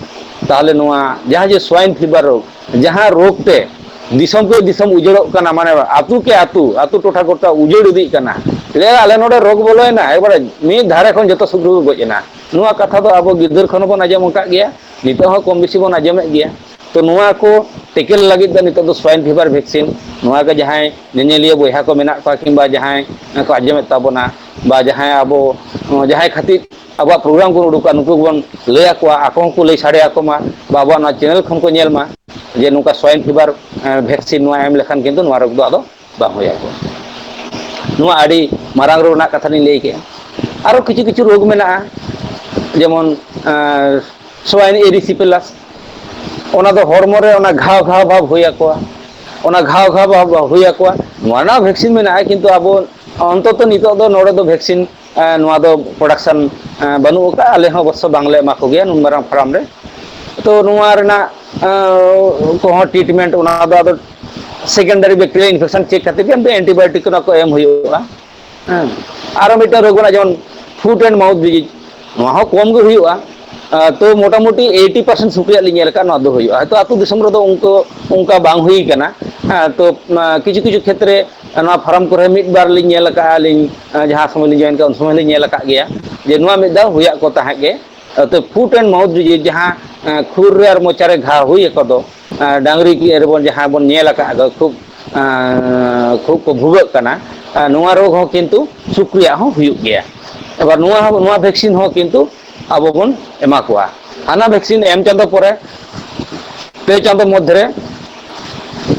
ᱛᱟᱦᱚᱞᱮ ᱱᱚᱣᱟ ᱡᱟᱦᱟᱸ ᱡᱮ ᱥᱣᱟᱭᱤᱱ ᱯᱷᱤᱵᱟᱨ ᱨᱳᱜᱽ, ᱡᱟᱦᱟᱸ ᱨᱳᱜᱽ ᱛᱮ ᱫᱤᱥᱚᱢ ᱠᱮ ᱫᱤᱥᱚᱢ ᱩᱡᱟᱹᱲᱚᱜ ᱠᱟᱱᱟ, ᱢᱟᱱᱮ ᱟᱹᱛᱩ ᱠᱮ ᱟᱹᱛᱩ, ᱟᱹᱛᱩ ᱴᱚᱴᱷᱟ ᱜᱚᱴᱟ ᱩᱡᱟᱹᱲ ᱤᱫᱤᱜ ᱠᱟᱱᱟ, ᱞᱟᱹᱭᱟ ᱟᱞᱮ ᱱᱚᱰᱮ ᱨᱳᱜᱽ ᱵᱚᱞᱚᱭᱮᱱᱟ, ᱮᱠᱵᱟᱨᱮ ᱢᱤᱫ ᱫᱷᱟᱨᱮ ᱠᱷᱚᱱ ᱡᱚᱛᱚ ᱥᱩᱠᱨᱤ ᱠᱚ ᱜᱚᱡ ᱮᱱᱟ᱾ ᱱᱚᱣᱟ ᱠᱟᱛᱷᱟ ᱫᱚ ᱟᱵᱚ ᱜᱤᱫᱟᱹᱨ ᱠᱷᱚᱱ ᱦᱚᱸᱵᱚᱱ ᱟᱸᱡᱚᱢ ᱟᱠᱟᱫ ᱜᱮᱭᱟ, ᱱᱤᱛᱚᱜ ᱦᱚᱸ ᱠᱚᱢ ᱵᱮᱥᱤ ᱵᱚᱱ ᱟᱸᱡᱚᱢᱮᱫ ᱜᱮᱭᱟ᱾ ᱛᱚ ᱱᱚᱣᱟ ᱠᱚ ᱴᱮᱠᱮᱞ ᱞᱟᱹᱜᱤᱫ ᱫᱚ ᱱᱤᱛᱚᱜ ᱫᱚ ᱥᱣᱟᱭᱤᱱ ᱯᱷᱤᱵᱟᱨ ᱵᱷᱮᱠᱥᱤᱱ, ᱱᱚᱣᱟ ᱜᱮ ᱡᱟᱦᱟᱸᱭ ᱧᱮᱧᱮᱞᱤᱭᱟᱹ ᱵᱚᱭᱦᱟ ᱠᱚ ᱢᱮᱱᱟᱜ ᱠᱚᱣᱟ ᱠᱤᱝᱵᱟ ᱡᱟᱦᱟᱸᱭ ᱠᱚ ᱟᱸᱡᱚᱢᱮᱫ ᱛᱟᱵᱚᱱᱟ ᱵᱟ ᱡᱟᱦᱟᱸᱭ ᱟᱵᱚ, ᱡᱟᱦᱟᱸᱭ ᱠᱷᱟᱹᱛᱤᱨ ᱟᱵᱚᱣᱟᱜ ᱯᱨᱳᱜᱨᱟᱢ ᱵᱚᱱ ᱩᱰᱩᱠᱟ, ᱱᱩᱠᱩ ᱵᱚᱱ ᱞᱟᱹᱭ ᱟᱠᱚᱣᱟ, ᱟᱠᱚ ᱦᱚᱸᱠᱚ ᱞᱟᱹᱭ ᱥᱟᱰᱮ ᱟᱠᱚ ᱢᱟ ᱵᱟ ᱟᱵᱚᱣᱟᱜ ᱱᱚᱣᱟ ᱪᱮᱱᱮᱞ ᱠᱷᱚᱱ ᱠᱚ ᱧᱮᱞ ᱢᱟ᱾ ᱡᱮ ᱱᱚᱝᱠᱟ ᱥᱣᱟᱭᱤᱱ ᱯᱷᱤᱵᱷᱟᱨ ᱵᱷᱮᱠᱥᱤᱱ ᱱᱚᱣᱟ ᱮᱢ ᱞᱮᱠᱷᱟᱱ ᱠᱤᱱᱛᱩ ᱱᱚᱣᱟ ᱨᱳᱜᱽ ᱫᱚ ᱟᱫᱚ ᱵᱟᱝ ᱦᱩᱭ ᱟᱠᱚᱣᱟ᱾ ᱱᱚᱣᱟ ᱟᱹᱰᱤ ᱢᱟᱨᱟᱝ ᱨᱳᱜᱽ ᱨᱮᱱᱟᱜ ᱠᱟᱛᱷᱟ ᱞᱤᱧ ᱞᱟᱹᱭ ᱠᱮᱜᱼᱟ᱾ ᱟᱨᱚ ᱠᱤᱪᱷᱩ ᱠᱤᱪᱷᱩ ᱨᱳᱜᱽ ᱢᱮᱱᱟᱜᱼᱟ, ᱡᱮᱢᱚᱱ ᱥᱣᱟᱭᱤᱱ ᱮᱨᱤᱥᱤᱯᱮᱞᱟᱥ, ᱚᱱᱟ ᱫᱚ ᱦᱚᱲᱢᱚ ᱨᱮ ᱚᱱᱟ ᱜᱷᱟᱣ ᱜᱷᱟᱣ ᱵᱷᱟᱵᱽ ᱦᱩᱭ ᱟᱠᱚᱣᱟ, ᱚᱱᱟ ᱜᱷᱟᱣ ᱜᱷᱟᱣ ᱵᱷᱟᱵᱽ ᱦᱩᱭ ᱟᱠᱚᱣᱟ᱾ ᱱᱚᱣᱟ ᱨᱮᱱᱟᱜ ᱵᱷᱮᱠᱥᱤᱱ ᱢᱮᱱᱟᱜᱼᱟ, ᱠᱤᱱᱛᱩ ᱟᱵᱚ ᱚᱱᱛᱚᱛᱚ ᱱᱤᱛᱚᱜ ᱫᱚ ᱱᱚᱰᱮ ᱫᱚ ᱵᱷᱮᱠᱥᱤᱱ ᱱᱚᱣᱟ ᱫᱚ ᱯᱨᱚᱰᱟᱠᱥᱚᱱ ᱵᱟᱹᱱᱩᱜ ᱟᱠᱟᱫᱼᱟ᱾ ᱟᱞᱮ ᱦᱚᱸ ᱚᱵᱚᱥᱥᱚ ᱵᱟᱝᱞᱮ ᱮᱢᱟ ᱠᱚᱜᱮᱭᱟ ᱱᱩᱱ ᱢᱟᱨᱟᱝ ᱯᱷᱟᱨᱟᱢ ᱨᱮ᱾ ᱛᱚ ᱱᱚᱣᱟ ᱨᱮᱱᱟᱜ ᱠᱚᱦᱚᱸ ᱴᱨᱤᱴᱢᱮᱱᱴ ᱚᱱᱟ ᱫᱚ ᱟᱫᱚ ᱥᱮᱠᱮᱱᱰᱟᱨᱤ ᱵᱮᱠᱴᱤᱨᱤᱭᱟᱞ ᱤᱱᱯᱷᱮᱠᱥᱚᱱ ᱪᱮᱠ ᱠᱷᱟᱹᱛᱤᱨ ᱜᱮ ᱮᱱᱴᱤᱵᱟᱭᱳᱴᱤᱠ ᱚᱱᱟ ᱠᱚ ᱮᱢ ᱦᱩᱭᱩᱜᱼᱟ᱾ ᱦᱮᱸ, ᱟᱨᱚ ᱢᱤᱫᱴᱟᱝ ᱨᱳᱜᱽ ᱢᱮᱱᱟᱜᱼᱟ, ᱡᱮᱢᱚᱱ ᱯᱷᱩᱴ ᱮᱱᱰ ᱢᱟᱣᱩᱛᱷ ᱰᱤᱡᱤᱡᱽ᱾ ᱱᱚᱣᱟ ᱦᱚᱸ ᱠᱚᱢ ᱜᱮ ᱦᱩᱭᱩᱜᱼᱟ᱾ ᱛᱚ ᱢᱚᱴᱟᱢᱩᱴᱤ ᱮᱭᱤᱴᱤ ᱯᱟᱨᱥᱮᱱᱴ ᱥᱩᱠᱨᱤᱭᱟᱜ ᱞᱤᱧ ᱧᱮᱞ ᱟᱠᱟᱫ, ᱱᱚᱣᱟ ᱫᱚ ᱦᱩᱭᱩᱜᱼᱟ᱾ ᱦᱚᱭᱛᱳ ᱟᱹᱛᱩ ᱫᱤᱥᱚᱢ ᱨᱮᱫᱚ ᱩᱱᱠᱩ ᱚᱱᱠᱟ ᱵᱟᱝ ᱦᱩᱭ ᱠᱟᱱᱟ᱾ ᱦᱮᱸ, ᱛᱚ ᱠᱤᱪᱷᱩ ᱠᱤᱪᱷᱩ ᱠᱷᱮᱛᱨᱮ ᱱᱚᱣᱟ ᱯᱷᱟᱨᱟᱢ ᱠᱚᱨᱮ ᱢᱤᱫ ᱵᱟᱨ ᱞᱤᱧ ᱧᱮᱞ ᱟᱠᱟᱫᱼᱟ ᱟᱹᱞᱤᱧ, ᱡᱟᱦᱟᱸ ᱥᱚᱢᱚᱭ ᱞᱤᱧ ᱡᱚᱭᱮᱱ ᱠᱟᱜᱼᱟ ᱩᱱ ᱥᱚᱢᱚᱭ ᱞᱤᱧ ᱧᱮᱞ ᱟᱠᱟᱫ ᱜᱮᱭᱟ ᱡᱮ ᱱᱚᱣᱟ ᱢᱤᱫ ᱫᱷᱟᱣ ᱦᱩᱭᱟᱜ ᱠᱚ ᱛᱟᱦᱮᱸᱫ ᱜᱮ᱾ ᱛᱚ ᱯᱷᱩᱴ ᱮᱱᱰ ᱢᱟᱣᱩᱛᱷ ᱰᱤᱡᱤᱡᱽ, ᱡᱟᱦᱟᱸ ᱠᱷᱩᱨ ᱨᱮ ᱟᱨ ᱢᱚᱪᱟ ᱨᱮ ᱜᱷᱟ ᱦᱩᱭ ᱟᱠᱚ ᱫᱚ, ᱰᱟᱝᱨᱤ ᱠᱤ ᱨᱮᱵᱚᱱ ᱡᱟᱦᱟᱸ ᱵᱚᱱ ᱧᱮᱞ ᱟᱠᱟᱫ ᱫᱚ ᱠᱷᱩᱵ ᱠᱷᱩᱵ ᱠᱚ ᱵᱷᱩᱜᱟᱹᱜ ᱠᱟᱱᱟ, ᱱᱚᱣᱟ ᱨᱳᱜᱽ ᱦᱚᱸ ᱠᱤᱱᱛᱩ ᱥᱩᱠᱨᱤᱭᱟᱜ ᱦᱚᱸ ᱦᱩᱭᱩᱜ ᱜᱮᱭᱟ᱾ ᱟᱵᱟᱨ ᱱᱚᱣᱟ ᱦᱚᱸ, ᱱᱚᱣᱟ ᱵᱷᱮᱠᱥᱤᱱ ᱦᱚᱸ ᱠᱤᱱᱛᱩ ᱟᱵᱚ ᱵᱚᱱ ᱮᱢᱟ ᱠᱚᱣᱟ᱾ ᱦᱟᱱᱟ ᱵᱷᱮᱠᱥᱤᱱ ᱮᱢ ᱪᱟᱸᱫᱚ ᱯᱚᱨᱮ, ᱯᱮ ᱪᱟᱸᱫᱚ ᱢᱚᱫᱽᱫᱷᱮ ᱨᱮ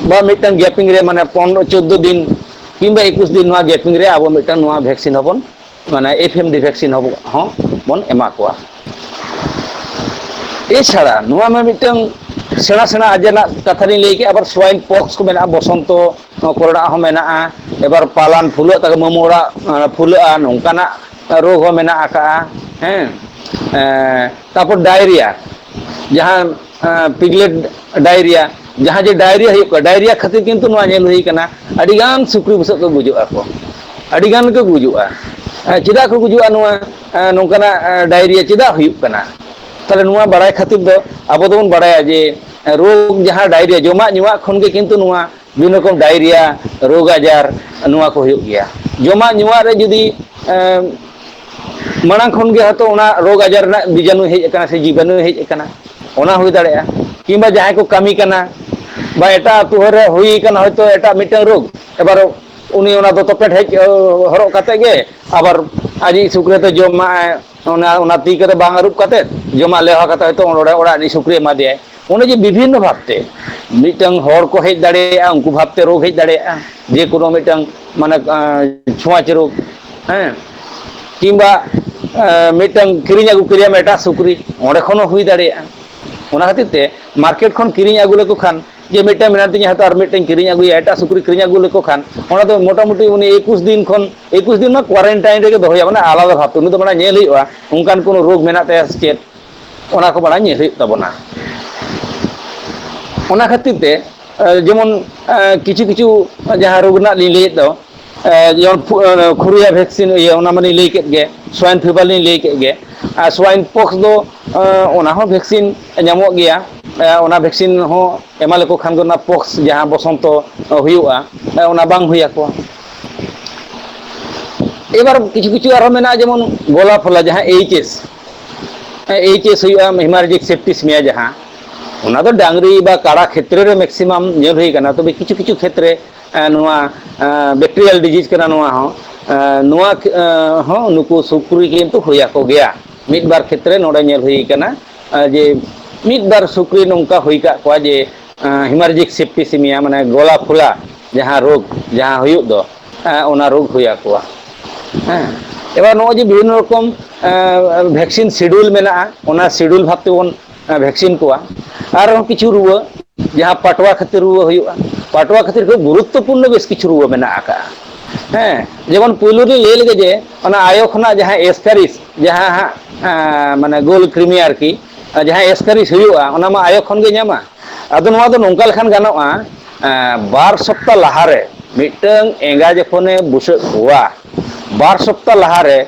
ᱵᱟ ᱢᱤᱫᱴᱟᱝ ᱜᱮᱯᱤᱝ ᱨᱮ, ᱢᱟᱱᱮ ᱯᱚᱱᱨᱚ ᱪᱳᱫᱽᱫᱳ ᱫᱤᱱ ᱠᱤᱝᱵᱟ ᱮᱠᱩᱥ ᱫᱤᱱ, ᱱᱚᱣᱟ ᱜᱮᱯᱤᱝ ᱨᱮ ᱟᱵᱚ ᱢᱤᱫᱴᱟᱝ ᱱᱚᱣᱟ ᱵᱷᱮᱠᱥᱤᱱ ᱦᱚᱸᱵᱚᱱ, ᱢᱟᱱᱮ ᱮᱯᱷ ᱮᱢ ᱰᱤ ᱵᱷᱮᱠᱥᱤᱱ ᱦᱚᱸᱵᱚ-, ᱦᱚᱸ ᱵᱚᱱ ᱮᱢᱟ ᱠᱚᱣᱟ᱾ ᱮᱪᱷᱟᱲᱟ ᱱᱚᱣᱟ ᱢᱟ ᱢᱤᱫᱴᱟᱝ ᱥᱮᱬᱟ ᱥᱮᱬᱟ ᱟᱡᱟᱨ ᱨᱮᱱᱟᱜ ᱠᱟᱛᱷᱟ ᱞᱤᱧ ᱞᱟᱹᱭ ᱠᱮᱫᱼᱟ, ᱟᱵᱟᱨ ᱥᱣᱟᱭᱤᱱ ᱯᱚᱠᱥ ᱠᱚ ᱢᱮᱱᱟᱜᱼᱟ, ᱵᱚᱥᱚᱱᱛᱚ ᱠᱚᱨᱮᱱᱟᱜ ᱦᱚᱸ ᱢᱮᱱᱟᱜᱼᱟ, ᱮᱵᱟᱨ ᱯᱟᱞᱟᱱ ᱯᱷᱩᱞᱟᱹᱜ ᱛᱟᱠᱚ, ᱢᱟᱹᱢᱩ ᱚᱲᱟᱜ ᱯᱷᱩᱞᱟᱹᱜᱼᱟ, ᱱᱚᱝᱠᱟᱱᱟᱜ ᱨᱳᱜᱽ ᱦᱚᱸ ᱢᱮᱱᱟᱜ ᱟᱠᱟᱜᱼᱟ᱾ ᱦᱮᱸ, ᱛᱟᱨᱯᱚᱨ ᱰᱟᱭᱨᱤᱭᱟ, ᱡᱟᱦᱟᱸ ᱯᱤᱜᱞᱮᱴ ᱰᱟᱭᱨᱤᱭᱟ, ᱡᱟᱦᱟᱸ ᱡᱮ ᱰᱟᱭᱨᱤᱭᱟ ᱦᱩᱭᱩᱜ ᱠᱟᱱᱟ, ᱰᱟᱭᱨᱤᱭᱟ ᱠᱷᱟᱹᱛᱤᱨ ᱠᱤᱱᱛᱩ ᱱᱚᱣᱟ ᱧᱮᱞ ᱦᱩᱭ ᱠᱟᱱᱟ ᱟᱹᱰᱤᱜᱟᱱ ᱥᱩᱠᱨᱤ ᱵᱩᱥᱟᱹᱜ ᱠᱚ ᱜᱩᱡᱩᱜ ᱟᱠᱚ, ᱟᱹᱰᱤᱜᱟᱱ ᱠᱚ ᱜᱩᱡᱩᱜᱼᱟ᱾ ᱪᱮᱫᱟᱜ ᱠᱚ ᱜᱩᱡᱩᱜᱼᱟ? ᱱᱚᱣᱟ ᱱᱚᱝᱠᱟᱱᱟᱜ ᱰᱟᱭᱨᱤᱭᱟ ᱪᱮᱫᱟᱜ ᱦᱩᱭᱩᱜ ᱠᱟᱱᱟ? ᱛᱟᱦᱚᱞᱮ ᱱᱚᱣᱟ ᱵᱟᱲᱟᱭ ᱠᱷᱟᱹᱛᱤᱨ ᱫᱚ ᱟᱵᱚ ᱫᱚᱵᱚᱱ ᱵᱟᱲᱟᱭᱟ ᱡᱮ ᱨᱳᱜᱽ ᱡᱟᱦᱟᱸ ᱰᱟᱭᱨᱤᱭᱟ, ᱡᱚᱢᱟᱜ ᱧᱩᱣᱟᱜ ᱠᱷᱚᱱ ᱜᱮ ᱠᱤᱱᱛᱩ ᱱᱚᱣᱟ ᱵᱤᱵᱷᱤᱱᱱᱚ ᱨᱚᱠᱚᱢ ᱰᱟᱭᱨᱤᱭᱟ, ᱨᱳᱜᱽ ᱟᱡᱟᱨ, ᱱᱚᱣᱟ ᱠᱚ ᱦᱩᱭᱩᱜ ᱜᱮᱭᱟ᱾ ᱡᱚᱢᱟᱜ ᱧᱩᱣᱟᱜ ᱨᱮ ᱡᱩᱫᱤ ᱮᱸ, ᱢᱟᱲᱟᱝ ᱠᱷᱚᱱ ᱜᱮ ᱦᱚᱭᱛᱳ ᱚᱱᱟ ᱨᱳᱜᱽ ᱟᱡᱟᱨ ᱨᱮᱱᱟᱜ ᱵᱤᱡᱟᱱᱩ ᱦᱮᱡ ᱟᱠᱟᱱᱟ ᱥᱮ ᱡᱤᱵᱟᱱᱩ ᱦᱮᱡ ᱟᱠᱟᱱᱟ, ᱚᱱᱟ ᱦᱩᱭ ᱫᱟᱲᱮᱭᱟᱜᱼᱟ᱾ ᱠᱤᱝᱵᱟ ᱡᱟᱦᱟᱸᱭ ᱠᱚ ᱠᱟᱹᱢᱤ ᱠᱟᱱᱟ ᱵᱟ ᱮᱴᱟᱜ ᱟᱹᱛᱩ ᱨᱮ ᱦᱩᱭ ᱟᱠᱟᱱᱟ ᱦᱚᱭᱛᱳ ᱮᱴᱟᱜ ᱢᱤᱫᱴᱟᱝ ᱨᱳᱜᱽ, ᱮᱵᱟᱨ ᱩᱱᱤ ᱚᱱᱟ ᱫᱚᱛᱚ ᱯᱮᱴ ᱦᱮᱡ ᱦᱚᱨᱚᱜ ᱠᱟᱛᱮ ᱜᱮ ᱟᱵᱟᱨ ᱟᱡᱤᱡ ᱥᱩᱠᱨᱤ ᱫᱚ ᱡᱚᱢᱟᱭ, ᱚᱱᱟ, ᱚᱱᱟ ᱛᱤ ᱠᱚᱫᱚ ᱵᱟᱝ ᱟᱹᱨᱩᱵ ᱠᱟᱛᱮ ᱡᱚᱢᱟᱜ ᱞᱮᱣᱦᱟ ᱠᱟᱛᱮ ᱦᱚᱭᱛᱳ ᱚᱸᱰᱮ ᱚᱲᱟᱜ ᱨᱤᱱᱤᱡ ᱥᱩᱠᱨᱤ ᱮᱢᱟ ᱫᱮᱭᱟᱭ᱾ ᱚᱱᱮ ᱡᱮ ᱵᱤᱵᱷᱤᱱᱱᱚ ᱵᱷᱟᱵᱛᱮ ᱢᱤᱫᱴᱟᱝ ᱦᱚᱲ ᱠᱚ ᱦᱮᱡ ᱫᱟᱲᱮᱭᱟᱜᱼᱟ, ᱩᱱᱠᱩ ᱵᱷᱟᱵᱛᱮ ᱨᱳᱜᱽ ᱦᱮᱡ ᱫᱟᱲᱮᱭᱟᱜᱼᱟ, ᱡᱮ ᱠᱳᱱᱳ ᱢᱤᱫᱴᱟᱝ ᱢᱟᱱᱮ ᱟᱸ, ᱪᱷᱳᱸᱣᱟᱪ ᱨᱳᱜᱽ, ᱦᱮᱸ, ᱠᱤᱝᱵᱟ ᱟᱸ, ᱢᱤᱫᱴᱟᱝ ᱠᱤᱨᱤᱧ ᱟᱹᱜᱩ ᱠᱮᱫᱮᱭᱟᱢ ᱮᱴᱟᱜ ᱥᱩᱠᱨᱤ, ᱚᱸᱰᱮ ᱠᱷᱚᱱ ᱦᱚᱸ ᱦᱩᱭ ᱫᱟᱲᱮᱭᱟᱜᱼᱟ᱾ ᱚᱱᱟ ᱠᱷᱟᱹᱛᱤᱨ ᱛᱮ ᱢᱟᱨᱠᱮᱴ ᱠᱷᱚᱱ ᱠᱤᱨᱤᱧ ᱟᱹᱜᱩ ᱞᱮᱠᱚ ᱠᱷᱟᱱ, ᱡᱮ ᱢᱤᱫᱴᱟᱝ ᱢᱮᱱᱟᱜ ᱛᱤᱧᱟ, ᱦᱚᱭᱛᱳ ᱟᱨ ᱢᱤᱫᱴᱟᱝ ᱠᱤᱨᱤᱧ ᱟᱹᱜᱩᱭᱟ, ᱮᱴᱟᱜ ᱥᱩᱠᱨᱤ ᱠᱤᱨᱤᱧ ᱟᱹᱜᱩ ᱞᱮᱠᱚ ᱠᱷᱟᱱ, ᱚᱱᱟ ᱫᱚ ᱢᱚᱴᱟᱢᱩᱴᱤ ᱩᱱᱤ ᱮᱠᱩᱥ ᱫᱤᱱ ᱠᱷᱚᱱ, ᱮᱠᱩᱥ ᱫᱤᱱ ᱢᱟ ᱠᱳᱣᱟᱨᱮᱱᱴᱟᱭᱤᱱ ᱨᱮᱜᱮ ᱫᱚᱦᱚᱭᱟ, ᱢᱟᱱᱮ ᱟᱞᱟᱫᱟ ᱵᱷᱟᱵᱛᱮ ᱩᱱᱤ ᱫᱚ ᱢᱟᱱᱮ ᱧᱮᱞ ᱦᱩᱭᱩᱜᱼᱟ, ᱚᱱᱠᱟᱱ ᱠᱳᱱᱳ ᱨᱳᱜᱽ ᱢᱮᱱᱟᱜ ᱛᱟᱭᱟ ᱥᱮ ᱪᱮᱫ, ᱚᱱᱟ ᱠᱚ ᱢᱟᱲᱟᱝ ᱧᱮᱞ ᱦᱩᱭᱩᱜ ᱛᱟᱵᱚᱱᱟ᱾ ᱚᱱᱟ ᱠᱷᱟᱹᱛᱤᱨ ᱛᱮ, ᱮ, ᱡᱮᱢᱚᱱ, ᱮ, ᱠᱤᱪᱷᱩ ᱠᱤᱪᱷᱩ ᱡᱟᱦᱟᱸ ᱨᱳᱜᱽ ᱨᱮᱱᱟᱜ ᱞᱤᱧ ᱞᱟᱹᱭᱮᱫ ᱫᱚ, ᱮ, ᱡᱮᱢᱚᱱ ᱯᱷᱩ-, ᱮ, ᱠᱷᱩᱨᱩᱭᱟ ᱵᱷᱮᱠᱥᱤᱱ, ᱤᱭᱟᱹ, ᱚᱱᱟ ᱢᱟᱞᱤᱧ ᱞᱟᱹᱭ ᱠᱮᱫ ᱜᱮ, ᱥᱣᱟᱭᱤᱱ ᱯᱷᱤᱵᱷᱟᱨ ᱞᱤᱧ ᱞᱟᱹᱭ ᱠᱮᱫ ᱜᱮ, ᱟᱨ ᱥᱣᱟᱭᱤᱱ ᱯᱚᱠᱥ ᱫᱚ, ᱮ, ᱚᱱᱟ ᱦᱚᱸ ᱵᱷᱮᱠᱥᱤᱱ ᱧᱟᱢᱚᱜ ᱜᱮᱭᱟ᱾ ᱮ, ᱚᱱᱟ ᱵᱷᱮᱠᱥᱤᱱ ᱦᱚᱸ ᱮᱢᱟ ᱞᱮᱠᱚ ᱠᱷᱟᱱ ᱜᱮ ᱚᱱᱟ ᱯᱚᱠᱥ ᱡᱟᱦᱟᱸ ᱵᱚᱥᱚᱱᱛᱚ ᱦᱩᱭᱩᱜᱼᱟ, ᱮ, ᱚᱱᱟ ᱵᱟᱝ ᱦᱩᱭ ᱟᱠᱚᱣᱟ᱾ ᱮᱵᱟᱨ ᱠᱤᱪᱷᱩ ᱠᱤᱪᱷᱩ ᱟᱨᱦᱚᱸ ᱢᱮᱱᱟᱜᱼᱟ, ᱡᱮᱢᱚᱱ ᱜᱚᱞᱟ ᱯᱷᱚᱞᱟ, ᱡᱟᱦᱟᱸ ᱮᱭᱤᱪ ᱮᱥ, ᱮᱭᱤᱪ ᱮᱥ ᱦᱩᱭᱩᱜᱼᱟ, ᱦᱮᱢᱟᱨᱮᱡᱤᱠ ᱥᱮᱯᱴᱤᱥᱤᱢᱤᱭᱟ ᱡᱟᱦᱟᱸ, ᱚᱱᱟ ᱫᱚ ᱰᱟᱝᱨᱤ ᱵᱟ ᱠᱟᱲᱟ ᱠᱷᱮᱛᱨᱮ ᱨᱮ ᱢᱮᱠᱥᱤᱢᱟᱢ ᱧᱮᱞ ᱦᱩᱭ ᱠᱟᱱᱟ, ᱛᱚᱵᱮ ᱠᱤᱪᱷᱩ ᱠᱤᱪᱷᱩ ᱠᱷᱮᱛᱨᱮ, ᱮ, ᱱᱚᱣᱟ, ᱮ, ᱵᱮᱠᱴᱤᱨᱤᱭᱟᱞ ᱰᱤᱡᱤᱡᱽ ᱠᱟᱱᱟ ᱱᱚᱣᱟ ᱦᱚᱸ, ᱮ, ᱱᱚᱣᱟ, ᱮ, ᱦᱚᱸ ᱱᱩᱠᱩ ᱥᱩᱠᱨᱤ ᱠᱤᱱᱛᱩ ᱦᱩᱭ ᱟᱠᱚ ᱜᱮᱭᱟ᱾ ᱢᱤᱫ ᱵᱟᱨ ᱠᱷᱮᱛᱨᱮ ᱱᱚᱰᱮ ᱧᱮᱞ ᱦᱩᱭ ᱠᱟᱱᱟ, ᱮ, ᱡᱮ ᱢᱤᱫ ᱵᱟᱨ ᱥᱩᱠᱨᱤ ᱱᱚᱝᱠᱟ ᱦᱩᱭ ᱠᱟᱜ ᱠᱚᱣᱟ ᱡᱮ, ᱮ, ᱦᱮᱢᱟᱨᱮᱡᱤᱠ ᱥᱮᱯᱴᱤᱥᱤᱢᱤᱭᱟ, ᱢᱟᱱᱮ ᱜᱚᱞᱟ ᱯᱷᱚᱞᱟ ᱡᱟᱦᱟᱸ ᱨᱳᱜᱽ ᱡᱟᱦᱟᱸ ᱦᱩᱭᱩᱜ ᱫᱚ, ᱮ, ᱚᱱᱟ ᱨᱳᱜᱽ ᱦᱩᱭ ᱟᱠᱚᱣᱟ᱾ ᱦᱮᱸ, ᱮᱵᱟᱨ ᱱᱚᱜᱼᱚᱭ ᱡᱮ ᱵᱤᱵᱷᱤᱱᱱᱚ ᱨᱚᱠᱚᱢ, ᱮ, ᱵᱷᱮᱠᱥᱤᱱ ᱥᱤᱰᱩᱞ ᱢᱮᱱᱟᱜᱼᱟ, ᱚᱱᱟ ᱥᱤᱰᱩᱞ ᱵᱷᱟᱵ ᱛᱮᱵᱚᱱ, ᱮ, ᱵᱷᱮᱠᱥᱤᱱ ᱠᱚᱣᱟ᱾ ᱟᱨᱦᱚᱸ ᱠᱤᱪᱷᱩ ᱨᱩᱣᱟᱹ, ᱡᱟᱦᱟᱸ ᱯᱟᱴᱣᱟ ᱠᱷᱟᱹᱛᱤᱨ ᱨᱩᱣᱟᱹ ᱦᱩᱭᱩᱜᱼᱟ, ᱯᱟᱴᱣᱟ ᱠᱷᱟᱹᱛᱤᱨ ᱠᱷᱩᱵ ᱜᱩᱨᱩᱛᱛᱚᱯᱩᱨᱱᱚ ᱵᱮᱥ ᱠᱤᱪᱷᱩ ᱨᱩᱣᱟᱹ ᱢᱮᱱᱟᱜ ᱟᱠᱟᱜᱼᱟ᱾ ᱦᱮᱸ, ᱡᱮᱢᱚᱱ ᱯᱩᱭᱞᱩ ᱨᱤᱧ ᱞᱟᱹᱭ ᱞᱮᱜᱮ ᱡᱮ ᱚᱱᱟ ᱟᱭᱳ ᱠᱷᱚᱱᱟᱜ ᱡᱟᱦᱟᱸ ᱮᱥᱠᱟᱨᱤᱥ, ᱡᱟᱦᱟᱸ ᱦᱟᱸᱜ, ᱮ, ᱢᱟᱱᱮ ᱜᱳᱞ ᱠᱨᱤᱢᱤ ᱟᱨᱠᱤ, ᱡᱟᱦᱟᱸ ᱮᱥᱠᱟᱨᱤᱥ ᱦᱩᱭᱩᱜᱼᱟ, ᱚᱱᱟ ᱢᱟ ᱟᱭᱳ ᱠᱷᱚᱱ ᱜᱮ ᱧᱟᱢᱟ᱾ ᱟᱫᱚ ᱱᱚᱣᱟ ᱫᱚ ᱱᱚᱝᱠᱟ ᱞᱮᱠᱷᱟᱱ ᱜᱟᱱᱚᱜᱼᱟ, ᱮ, ᱵᱟᱨ ᱥᱚᱯᱛᱟ ᱞᱟᱦᱟᱨᱮ ᱢᱤᱫᱴᱟᱝ ᱮᱸᱜᱟ ᱡᱚᱠᱷᱚᱱᱮ ᱵᱩᱥᱟᱹᱜ ᱠᱚᱣᱟ, ᱵᱟᱨ ᱥᱚᱯᱛᱟ ᱞᱟᱦᱟᱨᱮ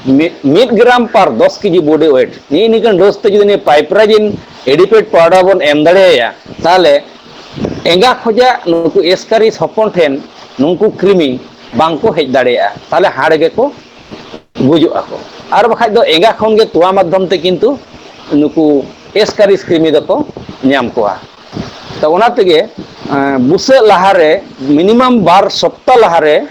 ᱢᱤᱫ, ᱢᱤᱫ ᱜᱨᱟᱢ per ᱫᱚᱥ ᱠᱮᱡᱤ body weight, ᱱᱤᱭᱟᱹ ᱱᱤᱝᱠᱟᱹᱱ ᱰᱳᱡᱽ ᱛᱮ ᱡᱩᱫᱤ ᱱᱤᱭᱟᱹ piperazine adequate powder ᱵᱚᱱ ᱮᱢ ᱫᱟᱲᱮᱭᱟᱭᱟ, ᱛᱟᱦᱚᱞᱮ ᱮᱸᱜᱟ ᱠᱷᱚᱡᱟᱜ ᱱᱩᱠᱩ ᱮᱥᱠᱟᱨᱤᱥ ᱦᱚᱯᱚᱱ ᱴᱷᱮᱱ ᱱᱩᱠᱩ ᱠᱨᱤᱢᱤ ᱵᱟᱝ ᱠᱚ ᱦᱮᱡ ᱫᱟᱲᱮᱭᱟᱜᱼᱟ, ᱛᱟᱦᱚᱞᱮ ᱦᱟᱲ ᱜᱮᱠᱚ ᱜᱩᱡᱩᱜ ᱟᱠᱚ᱾ ᱟᱨ ᱵᱟᱠᱷᱟᱡ ᱫᱚ ᱮᱸᱜᱟ ᱠᱷᱚᱱ ᱜᱮ ᱛᱚᱣᱟ ᱢᱟᱫᱽᱫᱷᱚᱢ ᱛᱮ ᱠᱤᱱᱛᱩ ᱱᱩᱠᱩ ᱮᱥᱠᱟᱨᱤᱥ ᱠᱨᱤᱢᱤ ᱫᱚᱠᱚ ᱧᱟᱢ ᱠᱚᱣᱟ᱾ ᱛᱚ ᱚᱱᱟ ᱛᱮᱜᱮ, ᱮᱸ, ᱵᱩᱥᱟᱹᱜ ᱞᱟᱦᱟᱨᱮ, ᱢᱤᱱᱤᱢᱟᱢ ᱵᱟᱨ ᱥᱚᱯᱛᱟ ᱞᱟᱦᱟᱨᱮ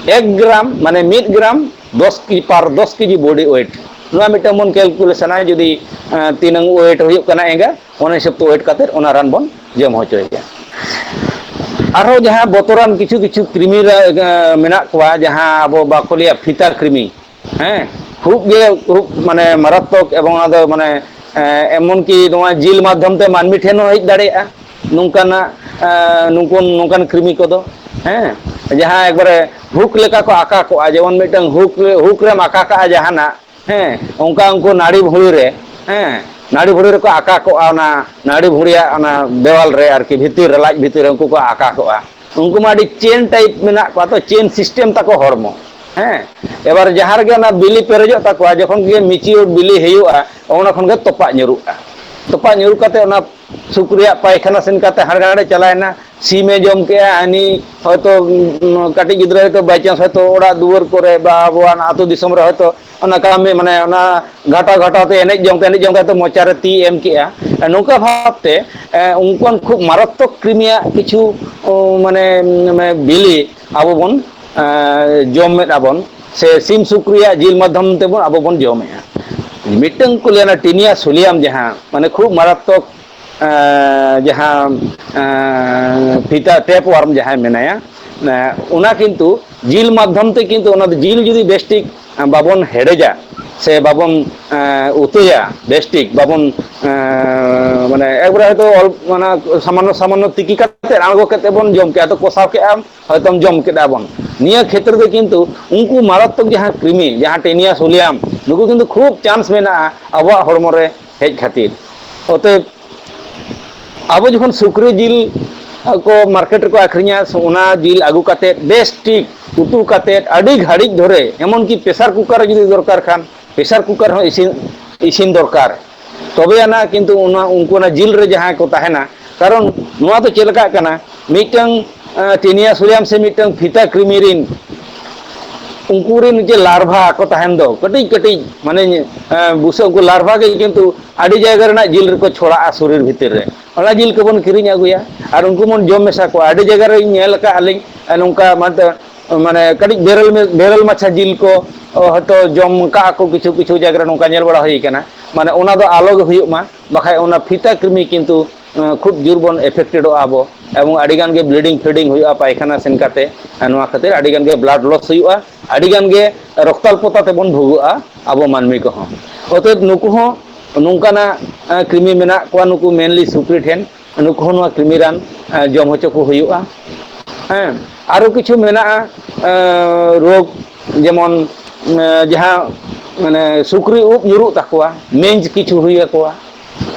ᱮᱠ ᱜᱨᱟᱢ, ᱢᱟᱱᱮ ᱢᱤᱫ ᱜᱨᱟᱢ ᱫᱚᱥ ᱠᱮᱡᱤ, per ᱫᱚᱥ ᱠᱮᱡᱤ body weight ᱱᱚᱣᱟ ᱢᱤᱫᱴᱟᱝ ᱵᱚᱱ ᱠᱮᱞᱠᱩᱞᱮᱥᱚᱱᱟ, ᱡᱩᱫᱤ ᱛᱤᱱᱟᱹᱝ ᱳᱭᱮᱴ ᱦᱩᱭᱩᱜ ᱠᱟᱱᱟ ᱮᱸᱜᱟ, ᱚᱱᱟ ᱦᱤᱥᱟᱹᱵ ᱛᱮ ᱳᱭᱮᱴ ᱠᱟᱛᱮ ᱚᱱᱟ ᱨᱟᱱ ᱵᱚᱱ ᱡᱚᱢ ᱦᱚᱪᱚᱭᱮᱭᱟ᱾ ᱟᱨᱦᱚᱸ ᱡᱟᱦᱟᱸ ᱵᱚᱛᱚᱨᱟᱱ ᱠᱤᱪᱷᱩ ᱠᱤᱪᱷᱩ ᱠᱨᱤᱢᱤ ᱢᱮᱱᱟᱜ ᱠᱚᱣᱟ, ᱡᱟᱦᱟᱸ ᱟᱵᱚ ᱵᱟᱠᱚ ᱞᱟᱹᱭᱟ ᱯᱷᱤᱛᱟ ᱠᱨᱤᱢᱤ, ᱦᱮᱸ, ᱠᱷᱩᱵ ᱜᱮ ᱠᱷᱩᱵ ᱢᱟᱱᱮ ᱢᱟᱨᱟᱛᱛᱚᱠ, ᱮᱵᱚᱝ ᱚᱱᱟ ᱫᱚ ᱢᱟᱱᱮ ᱮᱢᱚᱱ ᱠᱤ ᱱᱚᱣᱟ ᱡᱤᱞ ᱢᱟᱫᱽᱫᱷᱚᱢ ᱛᱮ ᱢᱟᱹᱱᱢᱤ ᱴᱷᱮᱱ ᱦᱚᱸ ᱦᱮᱡ ᱫᱟᱲᱮᱭᱟᱜᱼᱟ ᱱᱚᱝᱠᱟᱱᱟᱜ, ᱱᱩᱠᱩ ᱱᱚᱝᱠᱟᱱ ᱠᱨᱤᱢᱤ ᱠᱚᱫᱚ, ᱦᱮᱸ, ᱡᱟᱦᱟᱸ ᱮᱠᱵᱟᱨᱮ ᱦᱩᱠ ᱞᱮᱠᱟ ᱠᱚ ᱟᱠᱟ ᱠᱚᱜᱼᱟ, ᱡᱮᱢᱚᱱ ᱢᱤᱫᱴᱟᱝ ᱦᱩᱠ ᱦᱩᱠ ᱨᱮᱢ ᱟᱠᱟ ᱠᱟᱜᱼᱟ ᱡᱟᱦᱟᱱᱟᱜ, ᱦᱮᱸ, ᱚᱱᱠᱟ ᱩᱱᱠᱩ ᱱᱟᱹᱲᱤ ᱵᱷᱩᱲᱤ ᱨᱮ, ᱦᱮᱸ, ᱱᱟᱹᱲᱤ ᱵᱷᱩᱲᱤ ᱨᱮᱠᱚ ᱟᱠᱟ ᱠᱚᱜᱼᱟ, ᱚᱱᱟ ᱱᱟᱹᱲᱤ ᱵᱷᱩᱲᱤᱭᱟᱜ ᱚᱱᱟ ᱫᱮᱣᱟᱞ ᱨᱮ ᱟᱨᱠᱤ, ᱵᱷᱤᱛᱤᱨ ᱨᱮ, ᱞᱟᱡ ᱵᱷᱤᱛᱤᱨ ᱨᱮ ᱩᱱᱠᱩ ᱠᱚ ᱟᱠᱟ ᱠᱚᱜᱼᱟ᱾ ᱩᱱᱠᱩ ᱢᱟ ᱟᱹᱰᱤ ᱪᱮᱱ ᱴᱟᱭᱤᱯ ᱢᱮᱱᱟᱜ ᱠᱚᱣᱟ ᱛᱚ, ᱪᱮᱱ ᱥᱤᱥᱴᱮᱢ ᱛᱟᱠᱚ ᱦᱚᱲᱢᱚ᱾ ᱦᱮᱸ, ᱮᱵᱟᱨ ᱡᱟᱦᱟᱸ ᱨᱮᱜᱮ ᱚᱱᱟ ᱵᱤᱞᱤ ᱯᱮᱨᱮᱡᱚᱜ ᱛᱟᱠᱚᱣᱟ, ᱡᱚᱠᱷᱚᱱ ᱜᱮ ᱢᱤᱪᱤᱭᱳᱨ ᱵᱤᱞᱤ ᱦᱩᱭᱩᱜᱼᱟ, ᱚᱱᱟ ᱠᱷᱚᱱ ᱜᱮ ᱛᱚᱯᱟᱜ ᱧᱩᱨᱩᱜᱼᱟ᱾ ᱛᱚᱯᱟᱜ ᱧᱩᱨᱩ ᱠᱟᱛᱮ ᱚᱱᱟ ᱥᱩᱠᱨᱤᱭᱟᱜ ᱯᱟᱭᱠᱷᱟᱱᱟ ᱥᱮᱱ ᱠᱟᱛᱮ ᱦᱟᱸᱰᱮ ᱱᱟᱰᱮ ᱪᱟᱞᱟᱣᱮᱱᱟ, ᱥᱤᱢᱮ ᱡᱚᱢ ᱠᱮᱜᱼᱟ, ᱦᱟᱹᱱᱤ ᱦᱚᱭᱛᱳ ᱩᱸ, ᱠᱟᱹᱴᱤᱡ ᱜᱤᱫᱽᱨᱟᱹ ᱦᱚᱭᱛᱳ by chance ᱦᱚᱭᱛᱳ ᱚᱲᱟᱜ ᱫᱩᱣᱟᱹᱨ ᱠᱚᱨᱮ ᱵᱟ ᱟᱵᱚᱣᱟᱜ ᱟᱹᱛᱩ ᱫᱤᱥᱚᱢ ᱨᱮ ᱦᱚᱭᱛᱳ ᱚᱱᱟ ᱠᱟᱹᱢᱤ, ᱢᱟᱱᱮ ᱚᱱᱟ ᱜᱷᱟᱴᱟᱣ ᱜᱷᱟᱴᱟᱣ ᱛᱮ ᱮᱱᱮᱡ ᱡᱚᱝ ᱛᱮ, ᱮᱱᱮᱡ ᱡᱚᱝ ᱛᱮ ᱦᱚᱭᱛᱳ ᱢᱚᱪᱟᱨᱮ ᱛᱤ ᱮᱢ ᱠᱮᱜᱼᱟ᱾ ᱱᱚᱝᱠᱟ ᱵᱷᱟᱵᱛᱮ ᱮ, ᱩᱱᱠᱩᱣᱟᱜ ᱠᱷᱩᱵ ᱢᱟᱨᱟᱛᱛᱚᱠ ᱠᱨᱤᱢᱤᱭᱟᱜ ᱠᱤᱪᱷᱩ ᱚ, ᱢᱟᱱᱮ ᱢᱟᱱᱮ ᱵᱤᱞᱤ ᱟᱵᱚ ᱵᱚᱱ ᱮ, ᱡᱚᱢᱮᱫ ᱟᱵᱚᱱ, ᱥᱮ ᱥᱤᱢ ᱥᱩᱠᱨᱤᱭᱟᱜ ᱡᱤᱞ ᱢᱟᱫᱽᱫᱷᱚᱢ ᱛᱮᱵᱚᱱ ᱟᱵᱚ ᱵᱚᱱ ᱡᱚᱢᱮᱫᱼᱟ᱾ ᱢᱤᱫᱴᱟᱝ ᱠᱚ ᱞᱟᱹᱭᱟ ᱴᱤᱱᱤᱭᱟ ᱥᱳᱞᱤᱭᱟᱢ, ᱡᱟᱦᱟᱸ ᱢᱟᱱᱮ ᱠᱷᱩᱵ ᱢᱟᱨᱟᱛᱛᱚᱠ ᱮ, ᱡᱟᱦᱟᱸ ᱮ, ᱯᱷᱤᱛᱟ ᱴᱮᱯ ᱣᱟᱨᱢ ᱡᱟᱦᱟᱸᱭ ᱢᱮᱱᱟᱭᱟ, ᱮ, ᱚᱱᱟ ᱠᱤᱱᱛᱩ ᱡᱤᱞ ᱢᱟᱫᱽᱫᱷᱚᱢ ᱛᱮ, ᱠᱤᱱᱛᱩ ᱚᱱᱟ ᱫᱚ ᱡᱤᱞ ᱡᱩᱫᱤ ᱵᱮᱥᱴᱷᱤᱠ ᱵᱟᱵᱚᱱ ᱦᱮᱰᱮᱡᱟ ᱥᱮ ᱵᱟᱵᱚᱱ ᱮ, ᱩᱛᱩᱭᱟ ᱵᱮᱥᱴᱷᱤᱠ, ᱵᱟᱵᱚᱱ ᱮ, ᱢᱟᱱᱮ ᱮᱠᱵᱟᱨᱮ ᱦᱚᱭᱛᱳ ᱚᱞ-, ᱚᱱᱟ ᱥᱟᱢᱟᱱᱱᱚ ᱥᱟᱢᱟᱱᱱᱚ ᱛᱤᱠᱤ ᱠᱟᱛᱮ ᱟᱬᱜᱚ ᱠᱟᱛᱮ ᱵᱚᱱ ᱡᱚᱢ ᱠᱮᱜᱼᱟ, ᱛᱚ ᱠᱚᱥᱟᱣ ᱠᱮᱜᱼᱟᱢ, ᱦᱚᱭᱛᱳᱢ ᱡᱚᱢ ᱠᱮᱫᱟ ᱵᱚᱱ᱾ ᱱᱤᱭᱟᱹ ᱠᱷᱮᱛᱨᱮ ᱫᱚ ᱠᱤᱱᱛᱩ ᱩᱱᱠᱩ ᱢᱟᱨᱟᱛᱛᱚᱠ ᱡᱟᱦᱟᱸ ᱠᱨᱤᱢᱤ, ᱡᱟᱦᱟᱸ ᱴᱮᱱᱤᱭᱟ ᱥᱳᱞᱤᱭᱟᱢ, ᱱᱩᱠᱩ ᱠᱤᱱᱛᱩ ᱠᱷᱩᱵ ᱪᱟᱱᱥ ᱢᱮᱱᱟᱜᱼᱟ ᱟᱵᱚᱣᱟᱜ ᱦᱚᱲᱢᱚ ᱨᱮ ᱦᱮᱡ ᱠᱷᱟᱹᱛᱤᱨ᱾ ᱚᱛᱚᱮᱵ, ᱟᱵᱚ ᱡᱚᱠᱷᱚᱱ ᱥᱩᱠᱨᱤ ᱡᱤᱞ ᱠᱚ ᱢᱟᱨᱠᱮᱴ ᱨᱮᱠᱚ ᱟᱹᱠᱷᱨᱤᱧᱟ, ᱚᱱᱟ ᱡᱤᱞ ᱟᱹᱜᱩ ᱠᱟᱛᱮᱫ ᱵᱮᱥ ᱴᱷᱤᱠ ᱩᱛᱩ ᱠᱟᱛᱮᱫ ᱟᱹᱰᱤ ᱜᱷᱟᱹᱲᱤᱡ ᱫᱷᱚᱨᱮ, ᱮᱢᱚᱱ ᱠᱤ ᱯᱨᱮᱥᱟᱨ ᱠᱩᱠᱟᱨ ᱨᱮ ᱡᱩᱫᱤ ᱫᱚᱨᱠᱟᱨ ᱠᱷᱟᱱ, ᱯᱨᱮᱥᱟᱨ ᱠᱩᱠᱟᱨ ᱦᱚᱸ ᱤᱥᱤᱱ, ᱤᱥᱤᱱ ᱫᱚᱨᱠᱟᱨ᱾ ᱛᱚᱵᱮ ᱟᱱᱟᱜ ᱠᱤᱱᱛᱩ ᱚᱱᱟ, ᱩᱱᱠᱩ ᱚᱱᱟ ᱡᱤᱞ ᱨᱮ ᱡᱟᱦᱟᱸᱭ ᱠᱚ ᱛᱟᱦᱮᱱᱟ, ᱠᱟᱨᱚᱱ ᱱᱚᱣᱟ ᱫᱚ ᱪᱮᱫ ᱞᱮᱠᱟᱜ ᱠᱟᱱᱟ, ᱢᱤᱫᱴᱟᱝ ᱴᱮᱱᱤᱭᱟ ᱥᱳᱞᱤᱭᱟᱢ ᱥᱮ ᱢᱤᱫᱴᱟᱝ ᱯᱷᱤᱛᱟ ᱠᱨᱤᱢᱤ ᱨᱤᱱ ᱩᱱᱠᱩ ᱨᱤᱱ ᱡᱮ ᱞᱟᱨᱵᱷᱟ ᱠᱚ ᱛᱟᱦᱮᱱ ᱫᱚ, ᱠᱟᱹᱴᱤᱡ ᱠᱟᱹᱴᱤᱡ ᱢᱟᱱᱮ ᱮ, ᱵᱩᱥᱟᱹᱜ, ᱩᱱᱠᱩ ᱞᱟᱨᱵᱷᱟ ᱜᱮ ᱠᱤᱱᱛᱩ ᱟᱹᱰᱤ ᱡᱟᱭᱜᱟ ᱨᱮᱱᱟᱜ ᱡᱤᱞ ᱨᱮᱠᱚ ᱪᱷᱚᱲᱟᱜᱼᱟ ᱥᱚᱨᱤᱨ ᱵᱷᱤᱛᱤᱨ ᱨᱮ᱾ ᱚᱱᱟ ᱡᱤᱞ ᱠᱚᱵᱚᱱ ᱠᱤᱨᱤᱧ ᱟᱹᱜᱩᱭᱟ ᱟᱨ ᱩᱱᱠᱩ ᱵᱚᱱ ᱡᱚᱢ ᱢᱮᱥᱟ ᱠᱚᱣᱟ᱾ ᱟᱹᱰᱤ ᱡᱟᱭᱜᱟ ᱨᱮ ᱧᱮᱞ ᱟᱠᱟᱫᱼᱟ ᱞᱤᱧ, ᱮ, ᱱᱚᱝᱠᱟ ᱢᱟᱱᱮ ᱢᱟᱱᱮ ᱠᱟᱹᱴᱤᱡ ᱵᱮᱨᱮᱞ ᱢᱮ-, ᱵᱮᱨᱮᱞ ᱢᱟᱪᱷᱟ ᱡᱤᱞ ᱠᱚ, ᱚ, ᱦᱚᱭᱛᱳ ᱡᱚᱢ ᱠᱟᱜᱼᱟ ᱠᱚ ᱠᱤᱪᱷᱩ ᱠᱤᱪᱷᱩ ᱡᱟᱭᱜᱟ ᱨᱮ, ᱱᱚᱝᱠᱟ ᱧᱮᱞ ᱵᱟᱲᱟ ᱦᱩᱭ ᱠᱟᱱᱟ᱾ ᱢᱟᱱᱮ ᱚᱱᱟ ᱫᱚ ᱟᱞᱚ ᱜᱮ ᱦᱩᱭᱩᱜ ᱢᱟ, ᱵᱟᱠᱷᱟᱡ ᱚᱱᱟ ᱯᱷᱤᱛᱟ ᱠᱨᱤᱢᱤ ᱠᱤᱱᱛᱩ, ᱮᱸ, ᱠᱷᱩᱵ ᱡᱳᱨ ᱵᱚᱱ ᱮᱯᱷᱮᱠᱴᱮᱰᱚᱜᱼᱟ ᱟᱵᱚ, ᱮᱵᱚᱝ ᱟᱹᱰᱤ ᱜᱟᱱ ᱜᱮ ᱵᱞᱤᱰᱤᱝ ᱯᱷᱞᱤᱰᱤᱝ ᱦᱩᱭᱩᱜᱼᱟ ᱯᱟᱭᱠᱷᱟᱱᱟ ᱥᱮᱱ ᱠᱟᱛᱮ᱾ ᱟᱨ ᱱᱚᱣᱟ ᱠᱷᱟᱹᱛᱤᱨ ᱟᱹᱰᱤ ᱜᱟᱱ ᱜᱮ ᱵᱞᱟᱰ ᱞᱚᱥ ᱦᱩᱭᱩᱜᱼᱟ, ᱟᱹᱰᱤ ᱜᱟᱱ ᱜᱮ ᱨᱚᱠᱛᱟᱞᱯᱚᱛᱟ ᱛᱮᱵᱚᱱ ᱵᱷᱳᱜᱚᱜᱼᱟ ᱟᱵᱚ ᱢᱟᱹᱱᱢᱤ ᱠᱚᱦᱚᱸ᱾ ᱚᱛᱚᱮᱵ ᱱᱩᱠᱩ ᱦᱚᱸ ᱱᱚᱝᱠᱟᱱᱟᱜ, ᱮᱸ, ᱠᱨᱤᱢᱤ ᱢᱮᱱᱟᱜ ᱠᱚᱣᱟ, ᱱᱩᱠᱩ ᱢᱮᱱᱞᱤ ᱥᱩᱠᱨᱤ ᱴᱷᱮᱱ, ᱱᱩᱠᱩ ᱦᱚᱸ ᱱᱚᱣᱟ ᱠᱨᱤᱢᱤ ᱨᱟᱱ, ᱮᱸ, ᱡᱚᱢ ᱦᱚᱪᱚ ᱠᱚ ᱦᱩᱭᱩᱜᱼᱟ᱾ ᱦᱮᱸ, ᱟᱨᱚ ᱠᱤᱪᱷᱩ ᱢᱮᱱᱟᱜᱼᱟ, ᱮᱸ, ᱨᱳᱜᱽ, ᱡᱮᱢᱚᱱ, ᱮᱸ, ᱡᱟᱦᱟᱸ ᱢᱟᱱᱮ ᱥᱩᱠᱨᱤ ᱩᱵ ᱧᱩᱨᱩᱜ ᱛᱟᱠᱚᱣᱟ, ᱢᱮᱸᱡᱽ ᱠᱤᱪᱷᱩ ᱦᱩᱭ ᱟᱠᱚᱣᱟ᱾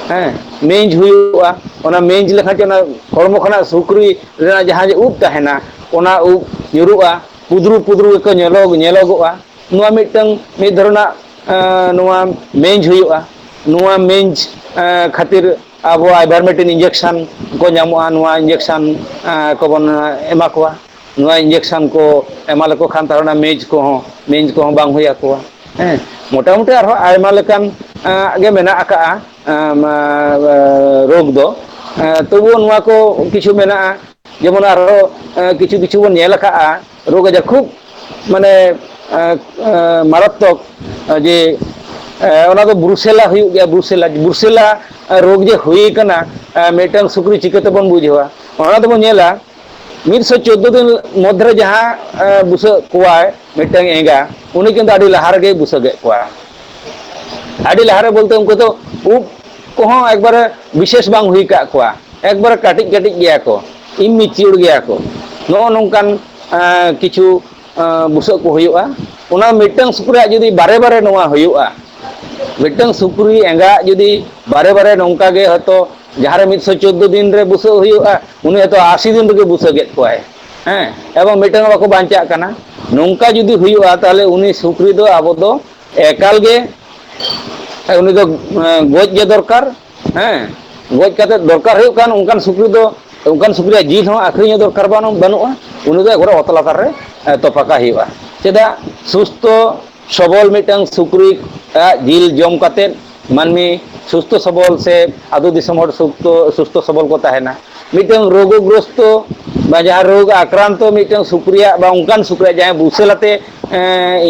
ᱦᱮᱸ, ᱢᱮᱸᱡᱽ ᱦᱩᱭᱩᱜᱼᱟ, ᱚᱱᱟ ᱢᱮᱸᱡᱽ ᱞᱮᱠᱷᱟᱱ ᱪᱮ ᱚᱱᱟ ᱦᱚᱲᱢᱚ ᱠᱷᱚᱱᱟᱜ ᱥᱩᱠᱨᱤ ᱨᱮᱱᱟᱜ ᱡᱟᱦᱟᱸ ᱡᱮ ᱩᱵ ᱛᱟᱦᱮᱱᱟ, ᱚᱱᱟ ᱩᱵ ᱧᱩᱨᱩᱜᱼᱟ, ᱯᱩᱫᱽᱨᱩ ᱯᱩᱫᱽᱨᱩ ᱜᱮᱠᱚ ᱧᱮᱞᱚᱜ, ᱧᱮᱞᱚᱜᱚᱜᱼᱟ᱾ ᱱᱚᱣᱟ ᱢᱤᱫᱴᱟᱝ ᱢᱤᱫ ᱫᱷᱚᱨᱚᱱᱟᱜ, ᱮᱸ, ᱱᱚᱣᱟ ᱢᱮᱸᱡᱽ ᱦᱩᱭᱩᱜᱼᱟ᱾ ᱱᱚᱣᱟ ᱢᱮᱸᱡᱽ, ᱮᱸ, ᱠᱷᱟᱹᱛᱤᱨ ᱟᱵᱚ ivermectin injection ᱠᱚ ᱧᱟᱢᱚᱜᱼᱟ, ᱱᱚᱣᱟ injection, ᱮᱸ, ᱠᱚᱵᱚᱱ, ᱮᱸ, ᱮᱢᱟ ᱠᱚᱣᱟ᱾ ᱱᱚᱣᱟ injection ᱠᱚ ᱮᱢᱟ ᱞᱮᱠᱚ ᱠᱷᱟᱱ ᱛᱟᱦᱚᱞᱮ ᱚᱱᱟ ᱢᱮᱸᱡᱽ ᱠᱚᱦᱚᱸ, ᱢᱮᱸᱡᱽ ᱠᱚᱦᱚᱸ ᱵᱟᱝ ᱦᱩᱭ ᱟᱠᱚᱣᱟ᱾ ᱦᱮᱸ, ᱢᱚᱴᱟᱢᱩᱴᱤ ᱟᱨᱦᱚᱸ ᱟᱭᱢᱟ ᱞᱮᱠᱟᱱ, ᱮᱸ, ᱜᱮ ᱢᱮᱱᱟᱜ ᱟᱠᱟᱜᱼᱟ, ᱮᱸ, ᱢᱟ-, ᱮᱸ, ᱨᱳᱜᱽ ᱫᱚ᱾ ᱮᱸ, ᱛᱚᱵᱩ ᱱᱚᱣᱟ ᱠᱚ ᱠᱤᱪᱷᱩ ᱢᱮᱱᱟᱜᱼᱟ, ᱡᱮᱢᱚᱱ ᱟᱨᱦᱚᱸ, ᱮᱸ, ᱠᱤᱪᱷᱩ ᱠᱤᱪᱷᱩ ᱵᱚᱱ ᱧᱮᱞ ᱟᱠᱟᱜᱼᱟ ᱨᱳᱜᱽ ᱟᱡᱟᱨ ᱠᱷᱩᱵ ᱢᱟᱱᱮ, ᱮᱸ, ᱮᱸ, ᱢᱟᱨᱟᱛᱛᱚᱠ, ᱡᱮ, ᱮᱸ, ᱚᱱᱟ ᱫᱚ ᱵᱨᱩᱥᱮᱞᱟ ᱦᱩᱭᱩᱜ ᱜᱮᱭᱟ, ᱵᱨᱩᱥᱮᱞᱟ, ᱵᱨᱩᱥᱮᱞᱟ, ᱮᱸ, ᱨᱳᱜᱽ ᱡᱮ ᱦᱩᱭ ᱠᱟᱱᱟ, ᱮᱸ, ᱢᱤᱫᱴᱟᱝ ᱥᱩᱠᱨᱤ ᱪᱤᱠᱟᱹ ᱛᱮᱵᱚᱱ ᱵᱩᱡᱷᱟᱹᱣᱟ? ᱚᱱᱟ ᱫᱚᱵᱚᱱ ᱧᱮᱞᱟ, ᱢᱤᱫᱥᱚ ᱪᱳᱫᱽᱫᱳ ᱫᱤᱱ ᱢᱚᱫᱽᱫᱷᱮ ᱨᱮ ᱡᱟᱦᱟᱸ, ᱮᱸ, ᱵᱩᱥᱟᱹᱜ ᱠᱚᱣᱟᱭ ᱢᱤᱫᱴᱟᱝ ᱮᱸᱜᱟ, ᱩᱱᱤ ᱠᱤᱱᱛᱩ ᱟᱹᱰᱤ ᱞᱟᱦᱟ ᱨᱮᱜᱮᱭ ᱵᱩᱥᱟᱹᱜᱮᱫ ᱠᱚᱣᱟ᱾ ᱟᱹᱰᱤ ᱞᱟᱦᱟ ᱨᱮ ᱵᱚᱞᱛᱮ ᱩᱱᱠᱩ ᱫᱚ ᱩᱵ ᱠᱚᱦᱚᱸ ᱮᱠᱵᱟᱨᱮ ᱵᱤᱥᱮᱥ ᱵᱟᱝ ᱦᱩᱭ ᱠᱟᱜ ᱠᱚᱣᱟ, ᱮᱠᱵᱟᱨᱮ ᱠᱟᱹᱴᱤᱡ ᱠᱟᱹᱴᱤᱡ ᱜᱮᱭᱟ ᱠᱚ, immature ᱜᱮᱭᱟ ᱠᱚ᱾ ᱱᱚᱜᱼᱚ ᱱᱚᱝᱠᱟᱱ, ᱮᱸ, ᱠᱤᱪᱷᱩ, ᱮᱸ, ᱵᱩᱥᱟᱹᱜ ᱠᱚ ᱦᱩᱭᱩᱜᱼᱟ᱾ ᱚᱱᱟ ᱢᱤᱫᱴᱟᱝ ᱥᱩᱠᱨᱤᱭᱟᱜ ᱡᱩᱫᱤ ᱵᱟᱨᱮ ᱵᱟᱨᱮ ᱱᱚᱣᱟ ᱦᱩᱭᱩᱜᱼᱟ, ᱢᱤᱫᱴᱟᱝ ᱥᱩᱠᱨᱤ ᱮᱸᱜᱟ ᱡᱩᱫᱤ ᱵᱟᱨᱮ ᱵᱟᱨᱮ ᱱᱚᱝᱠᱟ ᱜᱮ ᱦᱚᱭᱛᱳ ᱡᱟᱦᱟᱸ ᱨᱮ ᱢᱤᱫᱥᱚ ᱪᱳᱫᱽᱫᱳ ᱫᱤᱱ ᱨᱮ ᱵᱩᱥᱟᱹᱜ ᱦᱩᱭᱩᱜᱼᱟ, ᱩᱱᱤ ᱦᱚᱭᱛᱳ ᱟᱥᱤ ᱫᱤᱱ ᱨᱮᱜᱮ ᱵᱩᱥᱟᱹᱜᱮᱫ ᱠᱚᱣᱟᱭ᱾ ᱦᱮᱸ, ᱮᱵᱚᱝ ᱢᱤᱫᱴᱟᱝ ᱦᱚᱸ ᱵᱟᱠᱚ ᱵᱟᱧᱪᱟᱜ ᱠᱟᱱᱟ᱾ ᱱᱚᱝᱠᱟ ᱡᱩᱫᱤ ᱦᱩᱭᱩᱜᱼᱟ, ᱛᱟᱦᱚᱞᱮ ᱩᱱᱤ ᱥᱩᱠᱨᱤ ᱫᱚ ᱟᱵᱚ ᱫᱚ ᱮᱠᱟᱞ ᱜᱮ, ᱩᱱᱤ ᱫᱚ, ᱮᱸ, ᱜᱚᱡ ᱜᱮ ᱫᱚᱨᱠᱟᱨ᱾ ᱦᱮᱸ, ᱜᱚᱡ ᱠᱟᱛᱮ ᱫᱚᱨᱠᱟᱨ ᱦᱩᱭᱩᱜ ᱠᱷᱟᱱ ᱚᱱᱠᱟᱱ ᱥᱩᱠᱨᱤ ᱫᱚ, ᱚᱱᱠᱟᱱ ᱥᱩᱠᱨᱤᱭᱟᱜ ᱡᱤᱞ ᱦᱚᱸ ᱟᱹᱠᱷᱨᱤᱧ ᱦᱚᱸ ᱫᱚᱨᱠᱟᱨ ᱵᱟᱹᱱᱩᱜ, ᱵᱟᱹᱱᱩᱜᱼᱟ᱾ ᱩᱱᱤ ᱫᱚ ᱮᱠᱵᱟᱨᱮ ᱚᱛ ᱞᱟᱛᱟᱨ ᱨᱮ, ᱮᱸ, ᱛᱚᱯᱟ ᱠᱟᱜ ᱦᱩᱭᱩᱜᱼᱟ᱾ ᱪᱮᱫᱟᱜ? ᱥᱩᱥᱛᱷᱚ ᱥᱚᱵᱚᱞ ᱢᱤᱫᱴᱟᱝ ᱥᱩᱠᱨᱤ ᱟᱜ ᱡᱤᱞ ᱡᱚᱢ ᱠᱟᱛᱮ ᱢᱟᱹᱱᱢᱤ ᱥᱩᱥᱛᱷᱚ ᱥᱚᱵᱚᱞ ᱥᱮ ᱟᱹᱛᱩ ᱫᱤᱥᱚᱢ ᱦᱚᱲ ᱥᱩᱥᱛᱷᱚ, ᱥᱩᱥᱛᱷᱚ ᱥᱚᱵᱚᱞ ᱠᱚ ᱛᱟᱦᱮᱱᱟ᱾ ᱢᱤᱫᱴᱟᱝ ᱨᱳᱜᱽᱜᱨᱚᱥᱛᱚ ᱵᱟ ᱡᱟᱦᱟᱸ ᱨᱳᱜᱽ ᱟᱠᱨᱟᱱᱛᱚ ᱢᱤᱫᱴᱟᱝ ᱥᱩᱠᱨᱤᱭᱟᱜ ᱵᱟ ᱚᱱᱠᱟᱱ ᱥᱩᱠᱨᱤᱭᱟᱜ ᱡᱟᱦᱟᱸᱭ ᱵᱩᱥᱟᱹᱞᱟᱛᱮ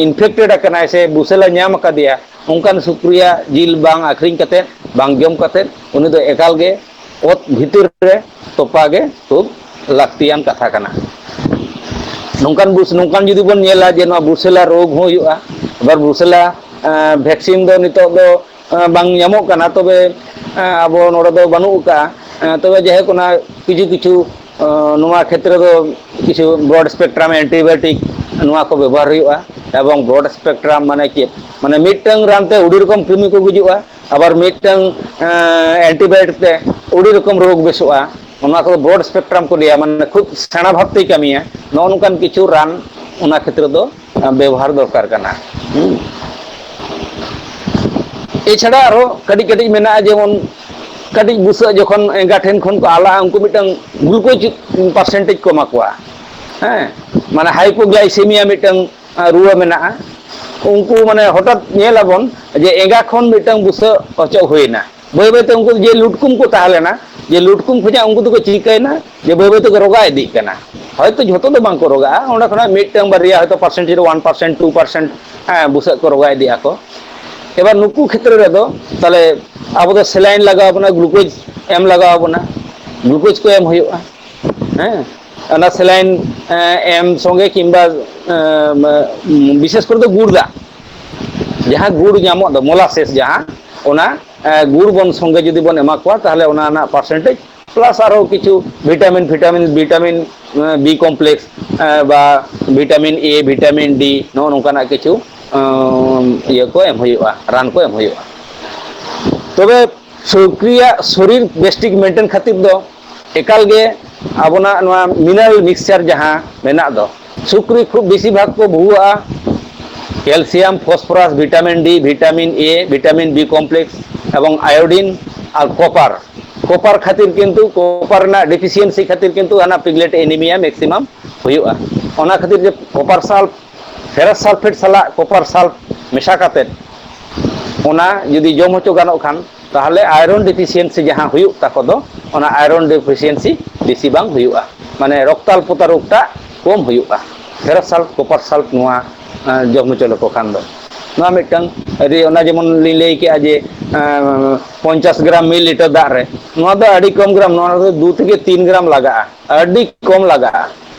ᱤᱱᱯᱷᱮᱠᱴᱮᱰ ᱟᱠᱟᱱᱟᱭ ᱥᱮ ᱵᱩᱥᱟᱹᱞᱟ ᱧᱟᱢ ᱟᱠᱟᱫᱮᱭᱟ, ᱚᱱᱠᱟᱱ ᱥᱩᱠᱨᱤᱭᱟᱜ ᱡᱤᱞ ᱵᱟᱝ ᱟᱹᱠᱷᱨᱤᱧ ᱠᱟᱛᱮ, ᱵᱟᱝ ᱡᱚᱢ ᱠᱟᱛᱮ, ᱩᱱᱤ ᱫᱚ ᱮᱠᱟᱞ ᱜᱮ ᱚᱛ ᱵᱷᱤᱛᱤᱨ ᱨᱮ ᱛᱚᱯᱟ ᱜᱮ ᱠᱷᱩᱵ ᱞᱟᱹᱠᱛᱤᱭᱟᱱ ᱠᱟᱛᱷᱟ ᱠᱟᱱᱟ᱾ ᱱᱚᱝᱠᱟᱱ ᱵᱩᱥ-, ᱱᱚᱝᱠᱟᱱ ᱡᱩᱫᱤ ᱵᱚᱱ ᱧᱮᱞᱟ ᱡᱮ ᱱᱚᱣᱟ ᱵᱩᱥᱟᱹᱞᱟ ᱨᱳᱜᱽ ᱦᱚᱸ ᱦᱩᱭᱩᱜᱼᱟ, ᱟᱵᱟᱨ ᱵᱩᱥᱟᱹᱞᱟ, ᱟᱸ, ᱵᱷᱮᱠᱥᱤᱱ ᱫᱚ ᱱᱤᱛᱚᱜ ᱫᱚ, ᱟᱸ, ᱵᱟᱝ ᱧᱟᱢᱚᱜ ᱠᱟᱱᱟ, ᱛᱚᱵᱮ, ᱟᱸ, ᱟᱵᱚ ᱱᱚᱰᱮ ᱫᱚ ᱵᱟᱹᱱᱩᱜ ᱟᱠᱟᱫᱼᱟ᱾ ᱟᱸ, ᱛᱚᱵᱮ ᱡᱟᱭᱦᱳᱠ, ᱚᱱᱟ ᱠᱤᱪᱷᱩ ᱠᱤᱪᱷᱩ, ᱟᱸ, ᱱᱚᱣᱟ ᱠᱷᱮᱛᱨᱮ ᱫᱚ ᱠᱤᱪᱷᱩ ᱵᱨᱚᱰ ᱥᱯᱮᱠᱴᱨᱟᱢ ᱮᱱᱴᱤᱵᱟᱭᱳᱴᱤᱠ ᱱᱚᱣᱟ ᱠᱚ ᱵᱮᱵᱚᱦᱟᱨ ᱦᱩᱭᱩᱜᱼᱟ᱾ ᱮᱵᱚᱝ ᱵᱨᱚᱰ ᱥᱯᱮᱠᱴᱨᱟᱢ ᱢᱟᱱᱮ ᱪᱮᱫ? ᱢᱟᱱᱮ ᱢᱤᱫᱴᱟᱝ ᱨᱟᱱ ᱛᱮ ᱟᱹᱰᱤ ᱨᱚᱠᱚᱢ ᱠᱨᱤᱢᱤ ᱠᱚ ᱜᱩᱡᱩᱜᱼᱟ, ᱟᱵᱟᱨ ᱢᱤᱫᱴᱟᱝ, ᱟᱸ, ᱮᱱᱴᱤᱵᱟᱭᱳᱴᱤᱠ ᱛᱮ ᱟᱹᱰᱤ ᱨᱚᱠᱚᱢ ᱨᱳᱜᱽ ᱵᱮᱥᱚᱜᱼᱟ᱾ ᱚᱱᱟ ᱠᱚᱫᱚ ᱵᱨᱚᱰ ᱥᱯᱮᱠᱴᱨᱟᱢ ᱠᱚ ᱞᱟᱹᱭᱟ, ᱢᱟᱱᱮ ᱠᱷᱩᱵ ᱥᱮᱬᱟ ᱵᱷᱟᱵᱽ ᱛᱮᱭ ᱠᱟᱹᱢᱤᱭᱟ᱾ ᱱᱚᱜᱼᱚ ᱱᱚᱝᱠᱟᱱ ᱠᱤᱪᱷᱩ ᱨᱟᱱ ᱚᱱᱟ ᱠᱷᱮᱛᱨᱮ ᱫᱚ, ᱟᱸ, ᱵᱮᱵᱚᱦᱟᱨ ᱫᱚᱨᱠᱟᱨ ᱠᱟᱱᱟ᱾ ᱦᱩᱸ᱾ ᱮᱪᱷᱟᱲᱟ ᱟᱨᱦᱚᱸ ᱠᱟᱹᱴᱤᱡ ᱠᱟᱹᱴᱤᱡ ᱢᱮᱱᱟᱜᱼᱟ, ᱡᱮᱢᱚᱱ ᱠᱟᱹᱴᱤᱡ ᱵᱩᱥᱟᱹᱜ ᱡᱚᱠᱷᱚᱱ ᱮᱸᱜᱟ ᱴᱷᱮᱱ ᱠᱷᱚᱱ ᱠᱚ ᱟᱞᱟᱜᱼᱟ, ᱩᱱᱠᱩ ᱢᱤᱫᱴᱟᱝ ᱜᱞᱩᱠᱳᱡᱽ ᱯᱟᱨᱥᱮᱱᱴᱮᱡᱽ ᱠᱚ ᱮᱢᱟ ᱠᱚᱣᱟ᱾ ᱦᱮᱸ, ᱢᱟᱱᱮ ᱦᱟᱭᱯᱳᱜᱞᱟᱭᱥᱮᱢᱤᱭᱟ ᱢᱤᱫᱴᱟᱝ, ᱟᱸ, ᱨᱩᱣᱟᱹ ᱢᱮᱱᱟᱜᱼᱟ᱾ ᱩᱱᱠᱩ ᱢᱟᱱᱮ ᱦᱚᱴᱟᱛ ᱧᱮᱞ ᱟᱵᱚᱱ ᱡᱮ ᱮᱸᱜᱟ ᱠᱷᱚᱱ ᱢᱤᱫᱴᱟᱝ ᱵᱩᱥᱟᱹᱜ ᱚᱪᱚᱜ ᱦᱩᱭᱱᱟ, ᱵᱟᱹᱭ ᱵᱟᱹᱭᱛᱮ ᱩᱱᱠᱩ ᱡᱮ ᱞᱩᱴᱠᱩᱢ ᱠᱚ ᱛᱟᱦᱮᱸ ᱞᱮᱱᱟ, ᱡᱮ ᱞᱩᱴᱠᱩᱢ ᱠᱷᱚᱱᱟᱜ ᱩᱱᱠᱩ ᱫᱚᱠᱚ ᱪᱤᱠᱟᱹᱭᱮᱱᱟ, ᱡᱮ ᱵᱟᱹᱭ ᱵᱟᱹᱭ ᱛᱮᱠᱚ ᱨᱚᱜᱟ ᱤᱫᱤᱜ ᱠᱟᱱᱟ᱾ ᱦᱚᱭᱛᱳ ᱡᱷᱚᱛᱚ ᱫᱚ ᱵᱟᱝ ᱠᱚ ᱨᱚᱜᱟᱜᱼᱟ, ᱚᱸᱰᱮ ᱠᱷᱚᱱᱟᱜ ᱢᱤᱫᱴᱟᱝ ᱵᱟᱨᱭᱟ, ᱦᱚᱭᱛᱳ ᱯᱟᱨᱥᱮᱱᱴᱮᱡᱽ ᱨᱮ ᱚᱣᱟᱱ ᱯᱟᱨᱥᱮᱱᱴ, ᱴᱩ ᱯᱟᱨᱥᱮᱱᱴ, ᱦᱮᱸ, ᱵᱩᱥᱟᱹᱜ ᱠᱚ ᱨᱚᱜᱟ ᱤᱫᱤᱜ ᱟᱠᱚ᱾ ᱮᱵᱟᱨ ᱱᱩᱠᱩ ᱠᱷᱮᱛᱨᱮ ᱨᱮᱫᱚ ᱛᱟᱦᱞᱮ ᱟᱵᱚ ᱫᱚ ᱥᱮᱞᱟᱭᱤᱱ ᱞᱟᱜᱟᱣ ᱟᱵᱚᱱᱟ, ᱜᱞᱩᱠᱳᱡᱽ ᱮᱢ ᱞᱟᱜᱟᱣ ᱟᱵᱚᱱᱟ, ᱜᱞᱩᱠᱳᱡᱽ ᱠᱚ ᱮᱢ ᱦᱩᱭᱩᱜᱼᱟ᱾ ᱦᱮᱸ, ᱚᱱᱟ ᱥᱮᱞᱟᱭᱤᱱ, ᱮᱸ, ᱮᱢ ᱥᱚᱸᱜᱮ ᱠᱤᱝᱵᱟ, ᱮᱸ, ᱵᱤᱥᱮᱥ ᱠᱚᱨᱮ ᱫᱚ ᱜᱩᱲ ᱫᱟᱜ, ᱡᱟᱦᱟᱸ ᱜᱩᱲ ᱧᱟᱢᱚᱜ ᱫᱚ, ᱢᱳᱞᱟᱥᱮᱥ ᱡᱟᱦᱟᱸ, ᱚᱱᱟ, ᱮᱸ, ᱜᱩᱲ ᱵᱚᱱ ᱥᱚᱸᱜᱮ ᱡᱩᱫᱤ ᱵᱚᱱ ᱮᱢᱟ ᱠᱚᱣᱟ, ᱛᱟᱦᱞᱮ ᱚᱱᱟ ᱨᱮᱱᱟᱜ ᱯᱟᱨᱥᱮᱱᱴᱮᱡᱽ ᱯᱞᱟᱥ ᱟᱨᱦᱚᱸ ᱠᱤᱪᱷᱩ ᱵᱷᱤᱴᱟᱢᱤᱱ, ᱵᱷᱤᱴᱟᱢᱤᱱ, ᱵᱷᱤᱴᱟᱢᱤᱱ, ᱮᱸ, B complex, ᱮᱸ, ᱵᱟ ᱵᱷᱤᱴᱟᱢᱤᱱ A, ᱵᱷᱤᱴᱟᱢᱤᱱ D, ᱱᱚᱜᱼᱚ ᱱᱚᱝᱠᱟᱱᱟᱜ ᱠᱤᱪᱷᱩ, ᱮᱸ, ᱤᱭᱟᱹ ᱠᱚ ᱮᱢ ᱦᱩᱭᱩᱜᱼᱟ, ᱨᱟᱱ ᱠᱚ ᱮᱢ ᱦᱩᱭᱩᱜᱼᱟ᱾ ᱛᱚᱵᱮ ᱥᱩᱠᱨᱤᱭᱟᱜ ᱥᱚᱨᱤᱨ ᱵᱮᱥ ᱴᱷᱤᱠ ᱢᱮᱱᱴᱮᱱ ᱠᱷᱟᱹᱛᱤᱨ ᱫᱚ ᱮᱠᱟᱞ ᱜᱮ ᱟᱵᱚᱱᱟᱜ ᱱᱚᱣᱟ ᱢᱤᱱᱟᱨᱟᱞ ᱢᱤᱠᱥᱪᱟᱨ ᱡᱟᱦᱟᱸ ᱢᱮᱱᱟᱜ ᱫᱚ, ᱥᱩᱠᱨᱤ ᱠᱷᱩᱵ ᱵᱮᱥᱤᱨ ᱵᱷᱟᱜᱽ ᱠᱚ ᱵᱷᱩᱣᱟᱹᱜᱼᱟ calcium, phosphorus, vitamin D, vitamin A, vitamin B complex ᱮᱵᱚᱝ ᱟᱭᱳᱰᱤᱱ ᱟᱨ ᱠᱚᱯᱟᱨ᱾ ᱠᱚᱯᱟᱨ ᱠᱷᱟᱹᱛᱤᱨ ᱠᱤᱱᱛᱩ, ᱠᱚᱯᱟᱨ ᱨᱮᱱᱟᱜ ᱰᱮᱯᱷᱤᱥᱤᱭᱮᱱᱥᱤ ᱠᱷᱟᱹᱛᱤᱨ ᱠᱤᱱᱛᱩ ᱦᱟᱱᱟ ᱯᱤᱜᱞᱮᱴ ᱮᱱᱤᱢᱤᱭᱟ ᱢᱮᱠᱥᱤᱢᱟᱢ ᱦᱩᱭᱩᱜᱼᱟ᱾ ᱚᱱᱟ ᱠᱷᱟᱹᱛᱤᱨ ᱡᱮ ᱠᱚᱯᱟᱨ ᱥᱟᱞ-, ᱯᱷᱮᱨᱟᱥ ᱥᱟᱞᱯᱷᱮᱴ ᱥᱟᱞᱟᱜ ᱠᱚᱯᱟᱨ ᱥᱟᱞᱯ ᱢᱮᱥᱟ ᱠᱟᱛᱮᱫ ᱚᱱᱟ ᱡᱩᱫᱤ ᱡᱚᱢ ᱦᱚᱪᱚ ᱜᱟᱱᱚᱜ ᱠᱷᱟᱱ, ᱛᱟᱦᱚᱞᱮ ᱟᱭᱨᱚᱱ ᱰᱮᱯᱷᱤᱥᱤᱭᱮᱱᱥᱤ ᱡᱟᱦᱟᱸ ᱦᱩᱭᱩᱜ ᱛᱟᱠᱚ ᱫᱚ, ᱚᱱᱟ ᱟᱭᱨᱚᱱ ᱰᱮᱯᱷᱤᱥᱤᱭᱮᱱᱥᱤ ᱵᱮᱥᱤ ᱵᱟᱝ ᱦᱩᱭᱩᱜᱼᱟ᱾ ᱢᱟᱱᱮ ᱨᱚᱠᱛᱟᱞᱯᱚᱛᱟ ᱨᱳᱜᱽᱴᱟᱜ ᱠᱚᱢ ᱦᱩᱭᱩᱜᱼᱟ, ᱯᱷᱮᱨᱟᱥ ᱥᱟᱞᱴ, ᱠᱚᱯᱟᱨ ᱥᱟᱞᱴ ᱱᱚᱣᱟ ᱮᱸ, ᱡᱚᱢ ᱦᱚᱪᱚ ᱞᱮᱠᱚ ᱠᱷᱟᱱ ᱫᱚ᱾ ᱱᱚᱣᱟ ᱢᱤᱫᱴᱟᱝ ᱟᱹᱰᱤ, ᱚᱱᱟ ᱡᱮᱢᱚᱱ ᱞᱤᱧ ᱞᱟᱹᱭ ᱠᱮᱜᱼᱟ ᱡᱮ, ᱮᱸ, ᱯᱚᱧᱪᱟᱥ ᱜᱨᱟᱢ ᱢᱤᱫ ᱞᱤᱴᱟᱨ ᱫᱟᱜ ᱨᱮ, ᱱᱚᱣᱟ ᱫᱚ ᱟᱹᱰᱤ ᱠᱚᱢ ᱜᱨᱟᱢ, ᱱᱚᱣᱟ ᱨᱮᱫᱚ ᱫᱩ ᱛᱷᱮᱠᱮ ᱛᱤᱱ ᱜᱨᱟᱢ ᱞᱟᱜᱟᱜᱼᱟ, ᱟᱹᱰᱤ ᱠᱚᱢ ᱞᱟᱜᱟᱜᱼᱟ᱾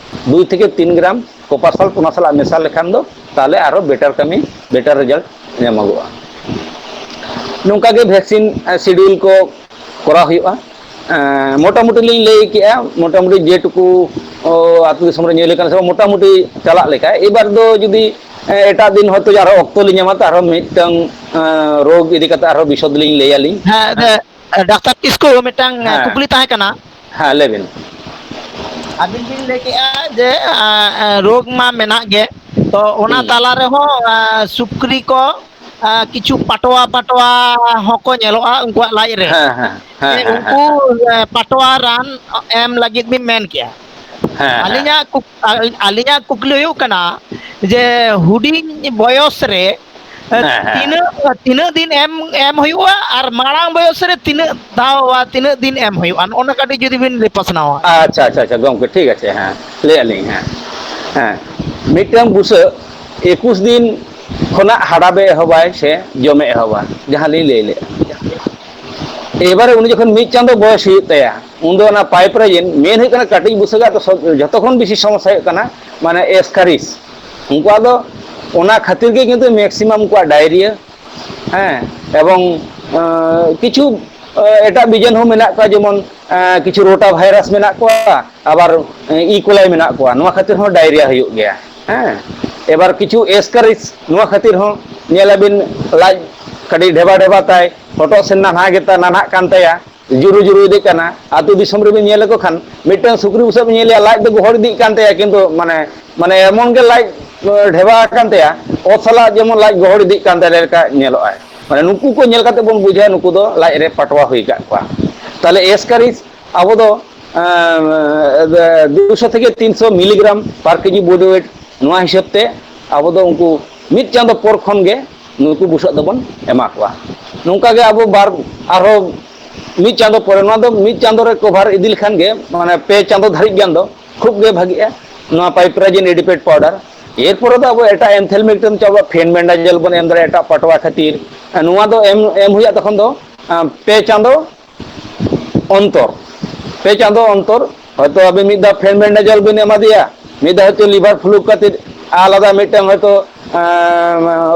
ᱫᱩ ᱛᱷᱮᱠᱮ ᱛᱤᱱ ᱜᱨᱟᱢ ᱠᱚᱯᱟᱨ ᱥᱟᱞᱴ ᱚᱱᱟ ᱥᱟᱞᱟᱜ ᱢᱮᱥᱟ ᱞᱮᱠᱷᱟᱱ ᱫᱚ ᱛᱟᱦᱚᱞᱮ ᱟᱨᱦᱚᱸ ᱵᱮᱴᱟᱨ ᱠᱟᱹᱢᱤ, ᱵᱮᱴᱟᱨ ᱨᱮᱡᱟᱞᱴ ᱧᱟᱢᱚᱜᱚᱜᱼᱟ᱾ ᱱᱚᱝᱠᱟ ᱜᱮ ᱵᱷᱮᱠᱥᱤᱱ, ᱮᱸ, ᱥᱤᱰᱤᱭᱩᱞ ᱠᱚ ᱠᱚᱨᱟᱣ ᱦᱩᱭᱩᱜᱼᱟ᱾ ᱮᱸ, ᱢᱚᱴᱟᱢᱩᱴᱤ ᱞᱤᱧ ᱞᱟᱹᱭ ᱠᱮᱜᱼᱟ, ᱢᱚᱴᱟᱢᱩᱴᱤ ᱡᱮᱴᱩᱠᱩ, ᱚ, ᱟᱹᱛᱩ ᱫᱤᱥᱚᱢ ᱨᱮ ᱧᱮᱞ ᱠᱟᱱᱟ ᱥᱮ ᱵᱟᱝ, ᱢᱚᱴᱟᱢᱩᱴᱤ ᱪᱟᱞᱟᱜ ᱞᱮᱠᱟ᱾ ᱮᱵᱟᱨ ᱫᱚ ᱡᱩᱫᱤ, ᱮᱸ, ᱮᱴᱟᱜ ᱫᱤᱱ ᱦᱚᱭᱛᱳ ᱟᱨᱦᱚᱸ ᱚᱠᱛᱚ ᱞᱤᱧ ᱧᱟᱢᱟ, ᱛᱚ ᱟᱨᱦᱚᱸ ᱢᱤᱫᱴᱟᱝ, ᱮᱸ, ᱨᱳᱜᱽ ᱤᱫᱤ ᱠᱟᱛᱮ ᱟᱨᱦᱚᱸ ᱵᱤᱥᱚᱫ ᱞᱤᱧ ᱞᱟᱹᱭ ᱟᱹᱞᱤᱧ᱾ ᱦᱮᱸ, ᱦᱮᱸ᱾ ᱰᱟᱠᱛᱟᱨ ᱠᱤᱥᱠᱩ, ᱢᱤᱫᱴᱟᱝ, ᱮᱸ, ᱦᱮᱸ, ᱠᱩᱠᱞᱤ ᱛᱟᱦᱮᱸ ᱠᱟᱱᱟ᱾ ᱦᱮᱸ, ᱞᱟᱹᱭ ᱵᱤᱱ᱾ ᱟᱹᱵᱤᱱ ᱵᱤᱱ ᱞᱟᱹᱭ ᱠᱮᱜᱼᱟ ᱡᱮ, ᱮᱸ, ᱮᱸ, ᱨᱳᱜᱽ ᱢᱟ ᱢᱮᱱᱟᱜ ᱜᱮ, ᱛᱚ ᱚᱱᱟ ᱦᱩᱸ᱾ ᱛᱟᱞᱟ ᱨᱮᱦᱚᱸ, ᱮᱸ, ᱥᱩᱠᱨᱤ ᱠᱚ, ᱮᱸ, ᱠᱤᱪᱷᱩ ᱯᱟᱴᱣᱟ ᱯᱟᱴᱣᱟ ᱦᱚᱸᱠᱚ ᱧᱮᱞᱚᱜᱼᱟ ᱩᱱᱠᱩᱣᱟᱜ ᱞᱟᱡ ᱨᱮ᱾ ᱦᱮᱸ, ᱦᱮᱸ, ᱦᱮᱸ, ᱦᱮᱸ, ᱦᱮᱸ, ᱯᱟᱴᱣᱟ ᱨᱟᱱ ᱮᱢ ᱞᱟᱹᱜᱤᱫ ᱵᱤᱱ ᱢᱮᱱ ᱠᱮᱜᱼᱟ᱾ ᱦᱮᱸ, ᱦᱮᱸ᱾ ᱟᱹᱞᱤᱧᱟᱜ ᱠᱩᱠ-, ᱟᱹᱞᱤᱧᱟᱜ ᱠᱩᱠᱞᱤ ᱦᱩᱭᱩᱜ ᱠᱟᱱᱟ ᱡᱮ ᱦᱩᱰᱤᱧ ᱵᱚᱭᱚᱥ ᱨᱮ, ᱮ, ᱦᱮᱸ, ᱦᱮᱸ᱾ ᱛᱤᱱᱟᱹᱜ, ᱛᱤᱱᱟᱹᱜ ᱫᱤᱱ ᱮᱢ, ᱮᱢ ᱦᱩᱭᱩᱜᱼᱟ ᱟᱨ ᱢᱟᱲᱟᱝ ᱵᱚᱭᱚᱥ ᱨᱮ ᱛᱤᱱᱟᱹᱜ ᱫᱷᱟᱣ, ᱛᱤᱱᱟᱹᱜ ᱫᱤᱱ ᱮᱢ ᱦᱩᱭᱩᱜᱼᱟ, ᱱᱚᱜᱼᱚ ᱱᱚᱝᱠᱟ ᱠᱟᱹᱴᱤᱡ ᱡᱩᱫᱤ ᱵᱤᱱ ᱞᱟᱹᱭ ᱯᱟᱥᱱᱟᱣᱟ᱾ ᱟᱪᱪᱷᱟ, ᱟᱪᱪᱷᱟ, ᱟᱪᱪᱷᱟ, ᱜᱚᱢᱠᱮ, ᱴᱷᱤᱠ ᱟᱪᱷᱮ, ᱦᱮᱸ, ᱞᱟᱹᱭ ᱟᱹᱞᱤᱧ, ᱦᱮᱸ, ᱦᱮᱸ, ᱢᱤᱫᱴᱟᱝ ᱵᱩᱥᱟᱹᱜ ᱮᱠᱩᱥ ᱫᱤᱱ ᱠᱷᱚᱱᱟᱜ ᱦᱟᱰᱟᱵᱮ ᱮᱦᱚᱵᱟᱭ ᱥᱮ ᱡᱚᱢᱮ ᱮᱦᱚᱵᱟ, ᱡᱟᱦᱟᱸ ᱞᱤᱧ ᱞᱟᱹᱭ ᱞᱮᱫᱼᱟ᱾ ᱮᱵᱟᱨᱮ ᱩᱱᱤ ᱡᱚᱠᱷᱚᱱ ᱢᱤᱫ ᱪᱟᱸᱫᱚ ᱵᱚᱭᱚᱥ ᱦᱩᱭᱩᱜ ᱛᱟᱭᱟ, ᱩᱱᱫᱚ ᱚᱱᱟ ᱯᱟᱭᱤᱯ ᱨᱮ ᱡᱮ ᱢᱮᱱ ᱦᱩᱭᱩᱜ ᱠᱟᱱᱟ, ᱠᱟᱹᱴᱤᱡ ᱵᱩᱥᱟᱹᱜᱟᱜ ᱫᱚ ᱥᱚᱵ-, ᱡᱷᱚᱛᱚ ᱠᱷᱚᱱ ᱵᱮᱥᱤ ᱥᱚᱢᱚᱥᱥᱟ ᱦᱩᱭᱩᱜ ᱠᱟᱱᱟ ᱢᱟᱱᱮ ᱮᱥᱠᱟᱨᱤᱥ᱾ ᱩᱱᱠᱩᱣᱟᱜ ᱫᱚ ᱚᱱᱟ ᱠᱷᱟᱹᱛᱤᱨ ᱜᱮ ᱠᱤᱱᱛᱩ ᱢᱮᱠᱥᱤᱢᱟᱢ ᱩᱱᱠᱩᱣᱟᱜ ᱰᱟᱭᱨᱤᱭᱟ, ᱦᱮᱸ, ᱮᱵᱚᱝ, ᱟᱸ, ᱠᱤᱪᱷᱩ, ᱟᱸ, ᱮᱴᱟᱜ ᱵᱤᱡᱟᱱ ᱦᱚᱸ ᱢᱮᱱᱟᱜ ᱠᱚᱣᱟ, ᱡᱮᱢᱚᱱ, ᱟᱸ, ᱠᱤᱪᱷᱩ ᱨᱳᱴᱟ ᱵᱷᱟᱭᱨᱟᱥ ᱢᱮᱱᱟᱜ ᱠᱚᱣᱟ, ᱟᱵᱟᱨ, ᱟᱸ, ᱤ ᱠᱳᱞᱟᱭ ᱢᱮᱱᱟᱜ ᱠᱚᱣᱟ, ᱱᱚᱣᱟ ᱠᱷᱟᱹᱛᱤᱨ ᱦᱚᱸ ᱰᱟᱭᱨᱤᱭᱟ ᱦᱩᱭᱩᱜ ᱜᱮᱭᱟ, ᱦᱮᱸ᱾ ᱮᱵᱟᱨ ᱠᱤᱪᱷᱩ ᱮᱥᱠᱟᱨᱤᱥ, ᱱᱚᱣᱟ ᱠᱷᱟᱹᱛᱤᱨ ᱦᱚᱸ ᱧᱮᱞᱟᱵᱤᱱ ᱞᱟᱡ ᱠᱟᱹᱴᱤᱡ ᱰᱷᱮᱵᱟ ᱰᱷᱮᱵᱟ ᱛᱟᱭ, ᱦᱚᱴᱚᱜ ᱥᱮᱱ ᱱᱟᱱᱦᱟ ᱜᱮᱛᱟ, ᱱᱟᱱᱦᱟᱜ ᱠᱟᱱ ᱛᱟᱭᱟ, ᱡᱩᱨᱩ ᱡᱩᱨᱩ ᱤᱫᱤᱜ ᱠᱟᱱᱟ᱾ ᱟᱹᱛᱩ ᱫᱤᱥᱚᱢ ᱨᱮᱵᱤᱱ ᱧᱮᱞ ᱞᱮᱠᱚ ᱠᱷᱟᱱ, ᱢᱤᱫᱴᱟᱝ ᱥᱩᱠᱨᱤ ᱵᱩᱥᱟᱹᱜ ᱵᱤᱱ ᱧᱮᱞᱮᱭᱟ, ᱞᱟᱡ ᱫᱚ ᱜᱚᱦᱚᱲ ᱤᱫᱤᱜ ᱠᱟᱱ ᱛᱟᱭᱟ, ᱠᱤᱱᱛᱩ ᱢᱟᱱᱮ, ᱢᱟᱱᱮ ᱮᱢᱚᱱ ᱜᱮ ᱞᱟᱡ, ᱮ, ᱰᱷᱮᱵᱟ ᱟᱠᱟᱱ ᱛᱟᱭᱟ, ᱚᱛ ᱥᱟᱞᱟᱜ ᱡᱮᱢᱚᱱ ᱞᱟᱡ ᱜᱚᱦᱚᱲ ᱤᱫᱤᱜ ᱠᱟᱱ ᱛᱟᱭ ᱞᱮᱠᱟ ᱧᱮᱞᱚᱜᱼᱟᱭ᱾ ᱢᱟᱱᱮ ᱱᱩᱠᱩ ᱠᱚ ᱧᱮᱞ ᱠᱟᱛᱮ ᱵᱚᱱ ᱵᱩᱡᱷᱟᱹᱣᱟ ᱱᱩᱠᱩ ᱫᱚ ᱞᱟᱡ ᱨᱮ ᱯᱟᱴᱣᱟ ᱦᱩᱭ ᱟᱠᱟᱫ ᱠᱚᱣᱟ᱾ ᱛᱟᱦᱚᱞᱮ ᱮᱥᱠᱟᱨᱤᱡ ᱟᱵᱚ ᱫᱚ, ᱮ, ᱮ, ᱫᱩᱥᱚ ᱛᱷᱮᱠᱮ ᱛᱤᱱᱥᱚ ᱢᱤᱞᱤᱜᱨᱟᱢ per ᱠᱮᱡᱤ body weight, ᱱᱚᱣᱟ ᱦᱤᱥᱟᱹᱵ ᱛᱮ ᱟᱵᱚ ᱫᱚ ᱩᱱᱠᱩ ᱢᱤᱫ ᱪᱟᱸᱫᱚ ᱯᱚᱨ ᱠᱷᱚᱱ ᱜᱮ ᱱᱩᱠᱩ ᱵᱩᱥᱟᱹᱜ ᱫᱚᱵᱚᱱ ᱮᱢᱟ ᱠᱚᱣᱟ᱾ ᱱᱚᱝᱠᱟ ᱜᱮ ᱟᱵᱚ ᱵᱟᱨ, ᱟᱨᱦᱚᱸ ᱢᱤᱫ ᱪᱟᱸᱫᱚ ᱯᱚᱨᱮ, ᱱᱚᱣᱟ ᱫᱚ ᱢᱤᱫ ᱪᱟᱸᱫᱚ ᱨᱮ ᱠᱚᱵᱷᱟᱨ ᱤᱫᱤ ᱞᱮᱠᱷᱟᱱ ᱜᱮ, ᱢᱟᱱᱮ ᱯᱮ ᱪᱟᱸᱫᱚ ᱫᱷᱟᱹᱨᱤᱡ ᱜᱟᱱ ᱫᱚ ᱠᱷᱩᱵ ᱜᱮ ᱵᱷᱟᱜᱤᱜᱼᱟ ᱱᱚᱣᱟ ᱯᱟᱭᱯᱨᱟᱡᱤᱱ ᱮᱰᱤᱯᱮᱴ ᱯᱟᱣᱰᱟᱨ᱾ ᱮᱨᱯᱚᱨᱮ ᱫᱚ ᱟᱵᱚ ᱮᱴᱟᱜ ᱮᱱᱛᱷᱮᱞᱢᱤᱠ ᱴᱷᱮᱱ ᱪᱟᱵᱟ, ᱯᱷᱮᱱᱵᱮᱱᱰᱟᱡᱚᱞ ᱵᱚᱱ ᱮᱢ ᱫᱟᱲᱮᱭᱟᱜᱼᱟ ᱮᱴᱟᱜ ᱯᱟᱴᱣᱟ ᱠᱷᱟᱹᱛᱤᱨ᱾ ᱱᱚᱣᱟ ᱫᱚ ᱮᱢ ᱮᱢ ᱦᱩᱭᱩᱜᱼᱟ ᱛᱚᱠᱷᱚᱱ ᱫᱚ ᱟᱸ, ᱯᱮ ᱪᱟᱸᱫᱚ ᱚᱱᱛᱚᱨ, ᱯᱮ ᱪᱟᱸᱫᱚ ᱚᱱᱛᱚᱨ᱾ ᱦᱚᱭᱛᱚ ᱟᱵᱤᱱ ᱢᱤᱫ ᱫᱷᱟᱣ ᱯᱷᱮᱱᱵᱮᱱᱰᱟᱡᱚᱞ ᱵᱤᱱ ᱮᱢᱟ ᱫᱮᱭᱟ, ᱢᱤᱫ ᱫᱷᱟᱣ ᱦᱚᱭᱛᱚ ᱞᱤᱵᱷᱟᱨ ᱯᱷᱞᱩ ᱠᱟᱛᱮ ᱟᱞᱟᱫᱟ ᱢᱤᱫᱴᱟᱝ ᱦᱚᱭᱛᱚ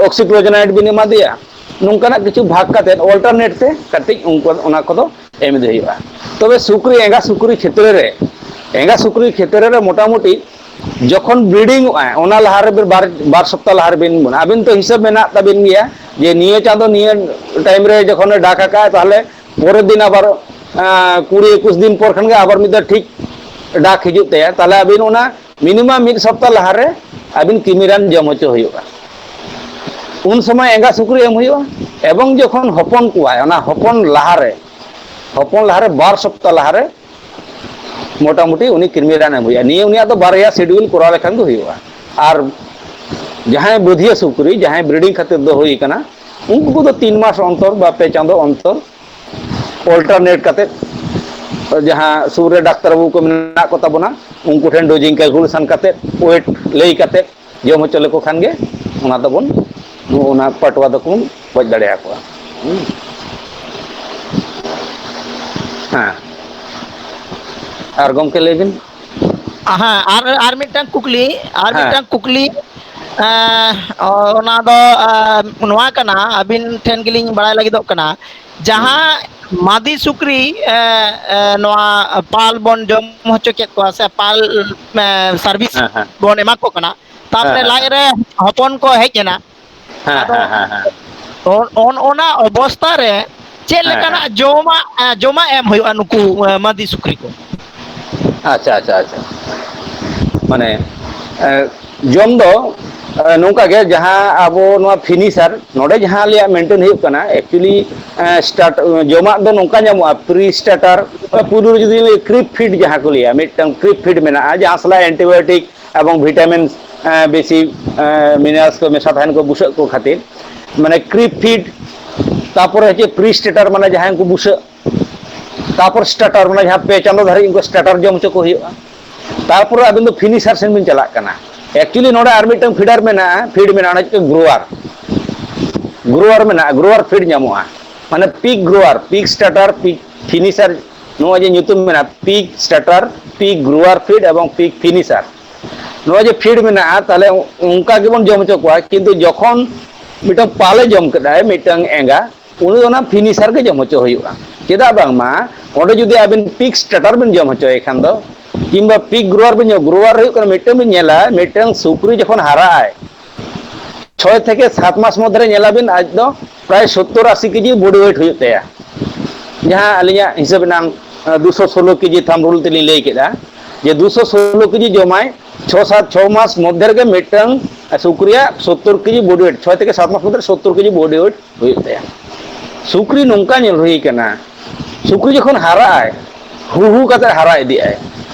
ᱚᱠᱥᱤᱠᱞᱳᱡᱮᱱᱟᱭᱤᱰ ᱵᱤᱱ ᱮᱢᱟ ᱫᱮᱭᱟ, ᱱᱚᱝᱠᱟᱱᱟᱜ ᱠᱤᱪᱷᱩ ᱵᱷᱟᱜᱽ ᱠᱟᱛᱮ ᱚᱞᱴᱟᱨᱱᱮᱴ ᱛᱮ ᱠᱟᱹᱴᱤᱡ ᱩᱱᱠᱩ ᱚᱱᱟ ᱠᱚᱫᱚ ᱮᱢ ᱤᱫᱤ ᱦᱩᱭᱩᱜᱼᱟ᱾ ᱛᱚᱵᱮ ᱥᱩᱠᱨᱤ, ᱮᱸᱜᱟ ᱥᱩᱠᱨᱤ ᱠᱷᱮᱛᱨᱮ ᱨᱮ, ᱮᱸᱜᱟ ᱥᱩᱠᱨᱤ ᱠᱷᱮᱛᱨᱮ ᱨᱮ ᱢᱚᱴᱟᱢᱩᱴᱤ ᱡᱚᱠᱷᱚᱱ ᱵᱨᱤᱰᱤᱝ ᱚᱜᱼᱟᱭ, ᱚᱱᱟ ᱞᱟᱦᱟ ᱨᱮ ᱵᱟᱨ, ᱵᱟᱨ ᱥᱚᱯᱛᱟ ᱞᱟᱦᱟ ᱨᱮᱵᱤᱱ ᱵᱚᱱᱟ᱾ ᱟᱵᱤᱱ ᱛᱚ ᱦᱤᱥᱟᱹᱵ ᱢᱮᱱᱟᱜ ᱛᱟᱵᱤᱱ ᱜᱮᱭᱟ ᱡᱮ ᱱᱤᱭᱟᱹ ᱪᱟᱸᱫᱚ ᱱᱤᱭᱟᱹ ᱴᱟᱭᱤᱢ ᱨᱮ ᱡᱚᱠᱷᱚᱱᱮ ᱰᱟᱠ ᱟᱠᱟᱫ, ᱛᱟᱦᱚᱞᱮ ᱯᱚᱨᱮᱨ ᱫᱤᱱ ᱟᱵᱟᱨ, ᱟᱸ, ᱠᱩᱲᱤ ᱮᱠᱩᱥ ᱫᱤᱱ ᱯᱚᱨ ᱠᱷᱟᱱ ᱜᱮ ᱟᱵᱟᱨ ᱢᱤᱫ ᱫᱷᱟᱣ ᱴᱷᱤᱠ ᱰᱟᱠ ᱦᱤᱡᱩᱜ ᱛᱟᱭᱟ᱾ ᱛᱟᱦᱚᱞᱮ ᱟᱵᱤᱱ ᱚᱱᱟ ᱢᱤᱱᱤᱢᱟᱢ ᱢᱤᱫ ᱥᱚᱯᱛᱟ ᱞᱟᱦᱟᱨᱮ ᱟᱵᱤᱱ ᱠᱤᱢᱤᱨᱟᱱ ᱡᱚᱢ ᱦᱚᱪᱚ ᱦᱩᱭᱩᱜᱼᱟ᱾ ᱩᱱ ᱥᱚᱢᱚᱭ ᱮᱸᱜᱟ ᱥᱩᱠᱨᱤ ᱮᱢ ᱦᱩᱭᱩᱜᱼᱟ᱾ ᱮᱵᱚᱝ ᱡᱚᱠᱷᱚᱱ ᱦᱚᱯᱚᱱ ᱠᱚᱣᱟᱭ, ᱚᱱᱟ ᱦᱚᱯᱚᱱ ᱞᱟᱦᱟᱨᱮ, ᱦᱚᱯᱚᱱ ᱞᱟᱦᱟᱨᱮ ᱵᱟᱨ ᱥᱚᱯᱛᱟ ᱞᱟᱦᱟᱨᱮ ᱢᱚᱴᱟᱢᱩᱴᱤ ᱩᱱᱤ ᱠᱤᱨᱢᱤ ᱨᱟᱱ ᱮᱢ ᱦᱩᱭᱩᱜᱼᱟ᱾ ᱱᱤᱭᱟᱹ ᱩᱱᱤᱭᱟᱜ ᱫᱚ ᱵᱟᱨᱭᱟ ᱥᱤᱰᱤᱭᱩᱞ ᱠᱚᱨᱟᱣ ᱞᱮᱠᱷᱟᱱ ᱜᱮ ᱦᱩᱭᱩᱜᱼᱟ᱾ ᱟᱨ ᱡᱟᱦᱟᱸᱭ ᱵᱟᱹᱫᱷᱤᱭᱟᱹ ᱥᱩᱠᱨᱤ, ᱡᱟᱦᱟᱸᱭ ᱵᱨᱤᱰᱤᱝ ᱠᱷᱟᱹᱛᱤᱨ ᱫᱚ ᱦᱩᱭ ᱠᱟᱱᱟ, ᱩᱱᱠᱩ ᱠᱚᱫᱚ ᱛᱤᱱ ᱢᱟᱥ ᱚᱱᱛᱚᱨ ᱵᱟ ᱯᱮ ᱪᱟᱸᱫᱚ ᱚᱱᱛᱚᱨ ᱚᱞᱴᱟᱨᱱᱮᱴ ᱠᱟᱛᱮ, ᱡᱟᱦᱟᱸ ᱥᱩᱨ ᱨᱮ ᱰᱟᱠᱛᱟᱨ ᱵᱟᱹᱵᱩ ᱠᱚ ᱢᱮᱱᱟᱜ ᱠᱚ ᱛᱟᱵᱚᱱᱟ, ᱩᱱᱠᱩ ᱴᱷᱮᱱ ᱰᱳᱡᱤᱝ ᱠᱮᱞᱠᱩᱞᱮᱥᱚᱱ ᱠᱟᱛᱮ, ᱳᱭᱮᱴ ᱞᱟᱹᱭ ᱠᱟᱛᱮ ᱡᱚᱢ ᱦᱚᱪᱚ ᱞᱮᱠᱚ ᱠᱷᱟᱱ ᱜᱮ ᱚᱱᱟ ᱫᱚᱵᱚᱱ, ᱚᱱᱟ ᱯᱟᱴᱣᱟ ᱫᱚᱠᱚ ᱵᱚᱱ ᱜᱚᱡ ᱫᱟᱲᱮᱭᱟᱠᱚᱣᱟ᱾ ᱦᱩᱸ᱾ ᱦᱮᱸ᱾ ᱟᱨ ᱜᱚᱢᱠᱮ ᱞᱟᱹᱭ ᱵᱤᱱ᱾ ᱦᱮᱸ, ᱟᱨ, ᱟᱨ ᱢᱤᱫᱴᱟᱝ ᱠᱩᱠᱞᱤ, ᱟᱨ ᱦᱮᱸ᱾ ᱢᱤᱫᱴᱟᱝ ᱠᱩᱠᱞᱤ, ᱮᱸ, ᱚᱱᱟ ᱫᱚ, ᱮᱸ, ᱱᱚᱣᱟ ᱠᱟᱱᱟ, ᱟᱹᱵᱤᱱ ᱴᱷᱮᱱ ᱜᱮᱞᱤᱧ ᱵᱟᱲᱟᱭ ᱞᱟᱹᱜᱤᱫᱚᱜ ᱠᱟᱱᱟ, ᱦᱩᱸ᱾ ᱡᱟᱦᱟᱸ ᱢᱟᱫᱤ ᱥᱩᱠᱨᱤ, ᱮᱸ, ᱮᱸ, ᱱᱚᱣᱟ ᱯᱟᱞ ᱵᱚᱱ ᱡᱚᱢ ᱦᱚᱪᱚ ᱠᱮᱫ ᱠᱚᱣᱟ ᱥᱮ ᱯᱟᱞ, ᱮᱸ, ᱥᱟᱨᱵᱷᱤᱥ ᱦᱮᱸ, ᱦᱮᱸ᱾ ᱵᱚᱱ ᱮᱢᱟ ᱠᱚ ᱠᱟᱱᱟ, ᱦᱮᱸ, ᱛᱟᱨᱯᱚᱨᱮ ᱦᱮᱸ, ᱞᱟᱡ ᱦᱮᱸ᱾ ᱨᱮ ᱦᱚᱯᱚᱱ ᱠᱚ ᱦᱮᱡ ᱮᱱᱟ, ᱦᱮᱸ, ᱟᱫᱚ ᱦᱮᱸ, ᱦᱮᱸ, ᱦᱮᱸ᱾ ᱚᱱ-, ᱚᱱ-, ᱚᱱᱟ ᱚᱵᱚᱥᱛᱟ ᱨᱮ ᱪᱮᱫ ᱦᱮᱸ, ᱞᱮᱠᱟᱱᱟᱜ ᱦᱮᱸ᱾ ᱡᱚᱢᱟᱜ, ᱮ, ᱡᱚᱢᱟᱜ ᱮᱢ ᱦᱩᱭᱩᱜᱼᱟ ᱱᱩᱠᱩ, ᱮ, ᱢᱟᱹᱫᱤ ᱥᱩᱠᱨᱤ ᱠᱚ? ᱟᱪᱪᱷᱟ, ᱟᱪᱪᱷᱟ, ᱟᱪᱪᱷᱟ᱾ ᱢᱟᱱᱮ, ᱮ, ᱡᱚᱢ ᱫᱚ, ᱮ, ᱱᱚᱝᱠᱟ ᱜᱮ, ᱡᱟᱦᱟᱸ ᱟᱵᱚ ᱱᱚᱣᱟ ᱯᱷᱤᱱᱤᱥᱟᱨ ᱱᱚᱰᱮ ᱡᱟᱦᱟᱸ ᱟᱞᱮᱭᱟᱜ ᱢᱮᱱᱴᱮᱱ ᱦᱩᱭᱩᱜ ᱠᱟᱱᱟ, actually, ᱮ, start, ᱡᱚᱢᱟᱜ ᱫᱚ ᱱᱚᱝᱠᱟ ᱧᱟᱢᱚᱜᱼᱟ, pre starter, ᱯᱩᱭᱞᱩ ᱨᱮ ᱡᱩᱫᱤ ᱠᱨᱤᱯ ᱯᱷᱤᱰ ᱡᱟᱦᱟᱸ ᱠᱚ ᱞᱟᱹᱭᱟ, ᱢᱤᱫᱴᱟᱝ ᱠᱨᱤᱯ ᱯᱷᱤᱰ ᱢᱮᱱᱟᱜᱼᱟ, ᱡᱟᱦᱟᱸ ᱥᱟᱞᱟᱜ antibiotic ᱮᱵᱚᱝ vitamins, ᱮ, ᱵᱮᱥᱤ, ᱮ, minerals ᱠᱚ ᱢᱮᱥᱟ ᱛᱟᱦᱮᱱ ᱠᱚ ᱵᱩᱥᱟᱹᱜ ᱠᱚ ᱠᱷᱟᱹᱛᱤᱨ, ᱢᱟᱱᱮ ᱠᱨᱤᱯ ᱯᱷᱤᱰ, ᱛᱟᱯᱚᱨᱮ ᱦᱚᱪᱪᱷᱮ pre starter, ᱢᱟᱱᱮ ᱡᱟᱦᱟᱸᱭ ᱩᱱᱠᱩ ᱵᱩᱥᱟᱹᱜ, ᱛᱟᱨᱯᱚᱨ ᱥᱴᱟᱨᱴᱟᱨ, ᱢᱟᱱᱮ ᱡᱟᱦᱟᱸ ᱯᱮ ᱪᱟᱸᱫᱚ ᱫᱷᱟᱹᱨᱤᱡ ᱩᱱᱠᱩ ᱥᱴᱟᱨᱴᱟᱨ ᱡᱚᱢ ᱦᱚᱪᱚ ᱠᱚ ᱦᱩᱭᱩᱜᱼᱟ᱾ ᱛᱟᱨᱯᱚᱨᱮ ᱟᱵᱤᱱ ᱫᱚ ᱯᱷᱤᱱᱤᱥᱟᱨ ᱥᱮᱱ ᱵᱤᱱ ᱪᱟᱞᱟᱜ ᱠᱟᱱᱟ᱾ ᱮᱠᱪᱩᱭᱮᱞᱤ ᱱᱚᱰᱮ ᱟᱨ ᱢᱤᱫᱴᱟᱝ ᱯᱷᱤᱰᱟᱨ ᱢᱮᱱᱟᱜᱼᱟ, ᱯᱷᱤᱰ ᱢᱮᱱᱟᱜᱼᱟ, ᱚᱱᱟ ᱦᱩᱭᱩᱜ ᱠᱟᱱᱟ ᱜᱨᱳᱣᱟᱨ᱾ ᱜᱨᱳᱣᱟᱨ ᱢᱮᱱᱟᱜᱼᱟ, ᱜᱨᱳᱣᱟᱨ ᱯᱷᱤᱰ ᱧᱟᱢᱚᱜᱼᱟ, ᱢᱟᱱᱮ ᱯᱤᱠ ᱜᱨᱳᱣᱟᱨ, ᱯᱤᱠ ᱥᱴᱟᱨᱴᱟᱨ, ᱯᱤᱠ ᱯᱷᱤᱱᱤᱥᱟᱨ᱾ ᱱᱚᱣᱟ ᱡᱮ ᱧᱩᱛᱩᱢ ᱢᱮᱱᱟᱜᱼᱟ, ᱯᱤᱠ ᱥᱴᱟᱨᱴᱟᱨ, ᱯᱤᱠ ᱜᱨᱳᱣᱟᱨ ᱯᱷᱤᱰ ᱮᱵᱚᱝ ᱯᱤᱠ ᱯᱷᱤᱱᱤᱥᱟᱨ, ᱱᱚᱣᱟ ᱡᱮ ᱯᱷᱤᱰ ᱢᱮᱱᱟᱜᱼᱟ, ᱛᱟᱦᱚᱞᱮ ᱚᱱᱠᱟ ᱜᱮᱵᱚᱱ ᱡᱚᱢ ᱦᱚᱪᱚ ᱠᱚᱣᱟ᱾ ᱠᱤᱱᱛᱩ ᱡᱚᱠᱷᱚᱱ ᱢᱤᱫᱴᱟᱝ ᱯᱟᱞᱮ ᱡᱚᱢ ᱠᱮᱫᱟᱭ, ᱢᱤᱫᱴᱟᱝ ᱮᱸᱜᱟ, ᱩᱱᱤ ᱫᱚ ᱚᱱᱟ ᱯᱷᱤᱱᱤᱥᱟᱨ ᱜᱮ ᱡᱚᱢ ᱦᱚᱪᱚ ᱦᱩᱭᱩᱜᱼᱟ᱾ ᱪᱮᱫᱟᱜ ᱵᱟᱝᱢᱟ ᱚᱸᱰᱮ ᱡᱩᱫᱤ ᱟᱵᱤᱱ ᱯᱤᱠ ᱥᱴᱟᱨᱴᱟᱨ ᱵᱤᱱ ᱡᱚᱢ ᱦᱚᱪᱚᱭᱮ ᱠᱷᱟᱱ ᱫᱚ, ᱠᱤᱝᱵᱟ ᱯᱤᱠ ᱜᱨᱳᱣᱟᱨ ᱵᱤᱱ ᱡᱚᱢ, ᱜᱨᱳᱣᱟᱨ ᱦᱩᱭᱩᱜ ᱠᱟᱱᱟ, ᱢᱤᱫᱴᱟᱝ ᱵᱤᱱ ᱧᱮᱞᱟ, ᱢᱤᱫᱴᱟᱝ ᱥᱩᱠᱨᱤ ᱡᱚᱠᱷᱚᱱ ᱦᱟᱨᱟᱜ ᱟᱭ, ᱪᱷᱚᱭ ᱛᱷᱮᱠᱮ ᱥᱟᱛ ᱢᱟᱥ ᱢᱚᱫᱽᱫᱷᱮ ᱨᱮ ᱧᱮᱞᱟᱵᱤᱱ ᱟᱡ ᱫᱚ ᱯᱨᱟᱭ ᱥᱚᱛᱛᱚᱨ ᱟᱥᱤ ᱠᱮᱡᱤ ᱵᱚᱰᱤ ᱳᱭᱮᱴ ᱦᱩᱭᱩᱜ ᱛᱟᱭᱟ᱾ ᱡᱟᱦᱟᱸ ᱟᱹᱞᱤᱧᱟᱜ ᱦᱤᱥᱟᱹᱵ ᱮᱱᱟᱝ, ᱟᱸ, ᱫᱩᱥᱚ ᱥᱳᱞᱳ ᱠᱮᱡᱤ ᱛᱷᱟᱢᱵ ᱨᱩᱞ ᱛᱮᱞᱤᱧ ᱞᱟᱹᱭ ᱠᱮᱫᱟ, ᱡᱮ ᱫᱩᱥᱚ ᱥᱳᱞᱳ ᱠᱮᱡᱤ ᱡᱚᱢᱟᱭ, ᱪᱷᱚ ᱥᱟᱛ, ᱪᱷᱚ ᱢᱟᱥ ᱢᱚᱫᱽᱫᱷᱮ ᱨᱮᱜᱮ ᱢᱤᱫᱴᱟᱝ ᱥᱩᱠᱨᱤᱭᱟᱜ ᱥᱚᱛᱛᱚᱨ ᱠᱮᱡᱤ ᱵᱚᱰᱤ ᱳᱭᱮᱴ, ᱪᱷᱚᱭ ᱛᱷᱮᱠᱮ ᱥᱟᱛ ᱢᱟᱥ ᱢᱚᱫᱽᱫᱷᱮ ᱨᱮ ᱥᱚᱛᱛᱚᱨ ᱠᱮᱡᱤ ᱵᱚᱰᱤ ᱳᱭᱮᱴ ᱦᱩᱭᱩᱜ ᱛᱟᱭᱟ᱾ ᱥᱩᱠᱨᱤ ᱱᱚᱝᱠᱟ ᱧᱮᱞ ᱦᱩᱭ ᱠᱟᱱᱟ, ᱥᱩᱠᱨᱤ ᱡᱚᱠᱷᱚᱱ ᱦᱟᱨᱟᱜ ᱟᱭ, ᱦᱩ ᱦᱩ ᱠᱟᱛᱮ ᱦᱟᱨᱟ ᱤᱫᱤᱜ ᱟᱭ,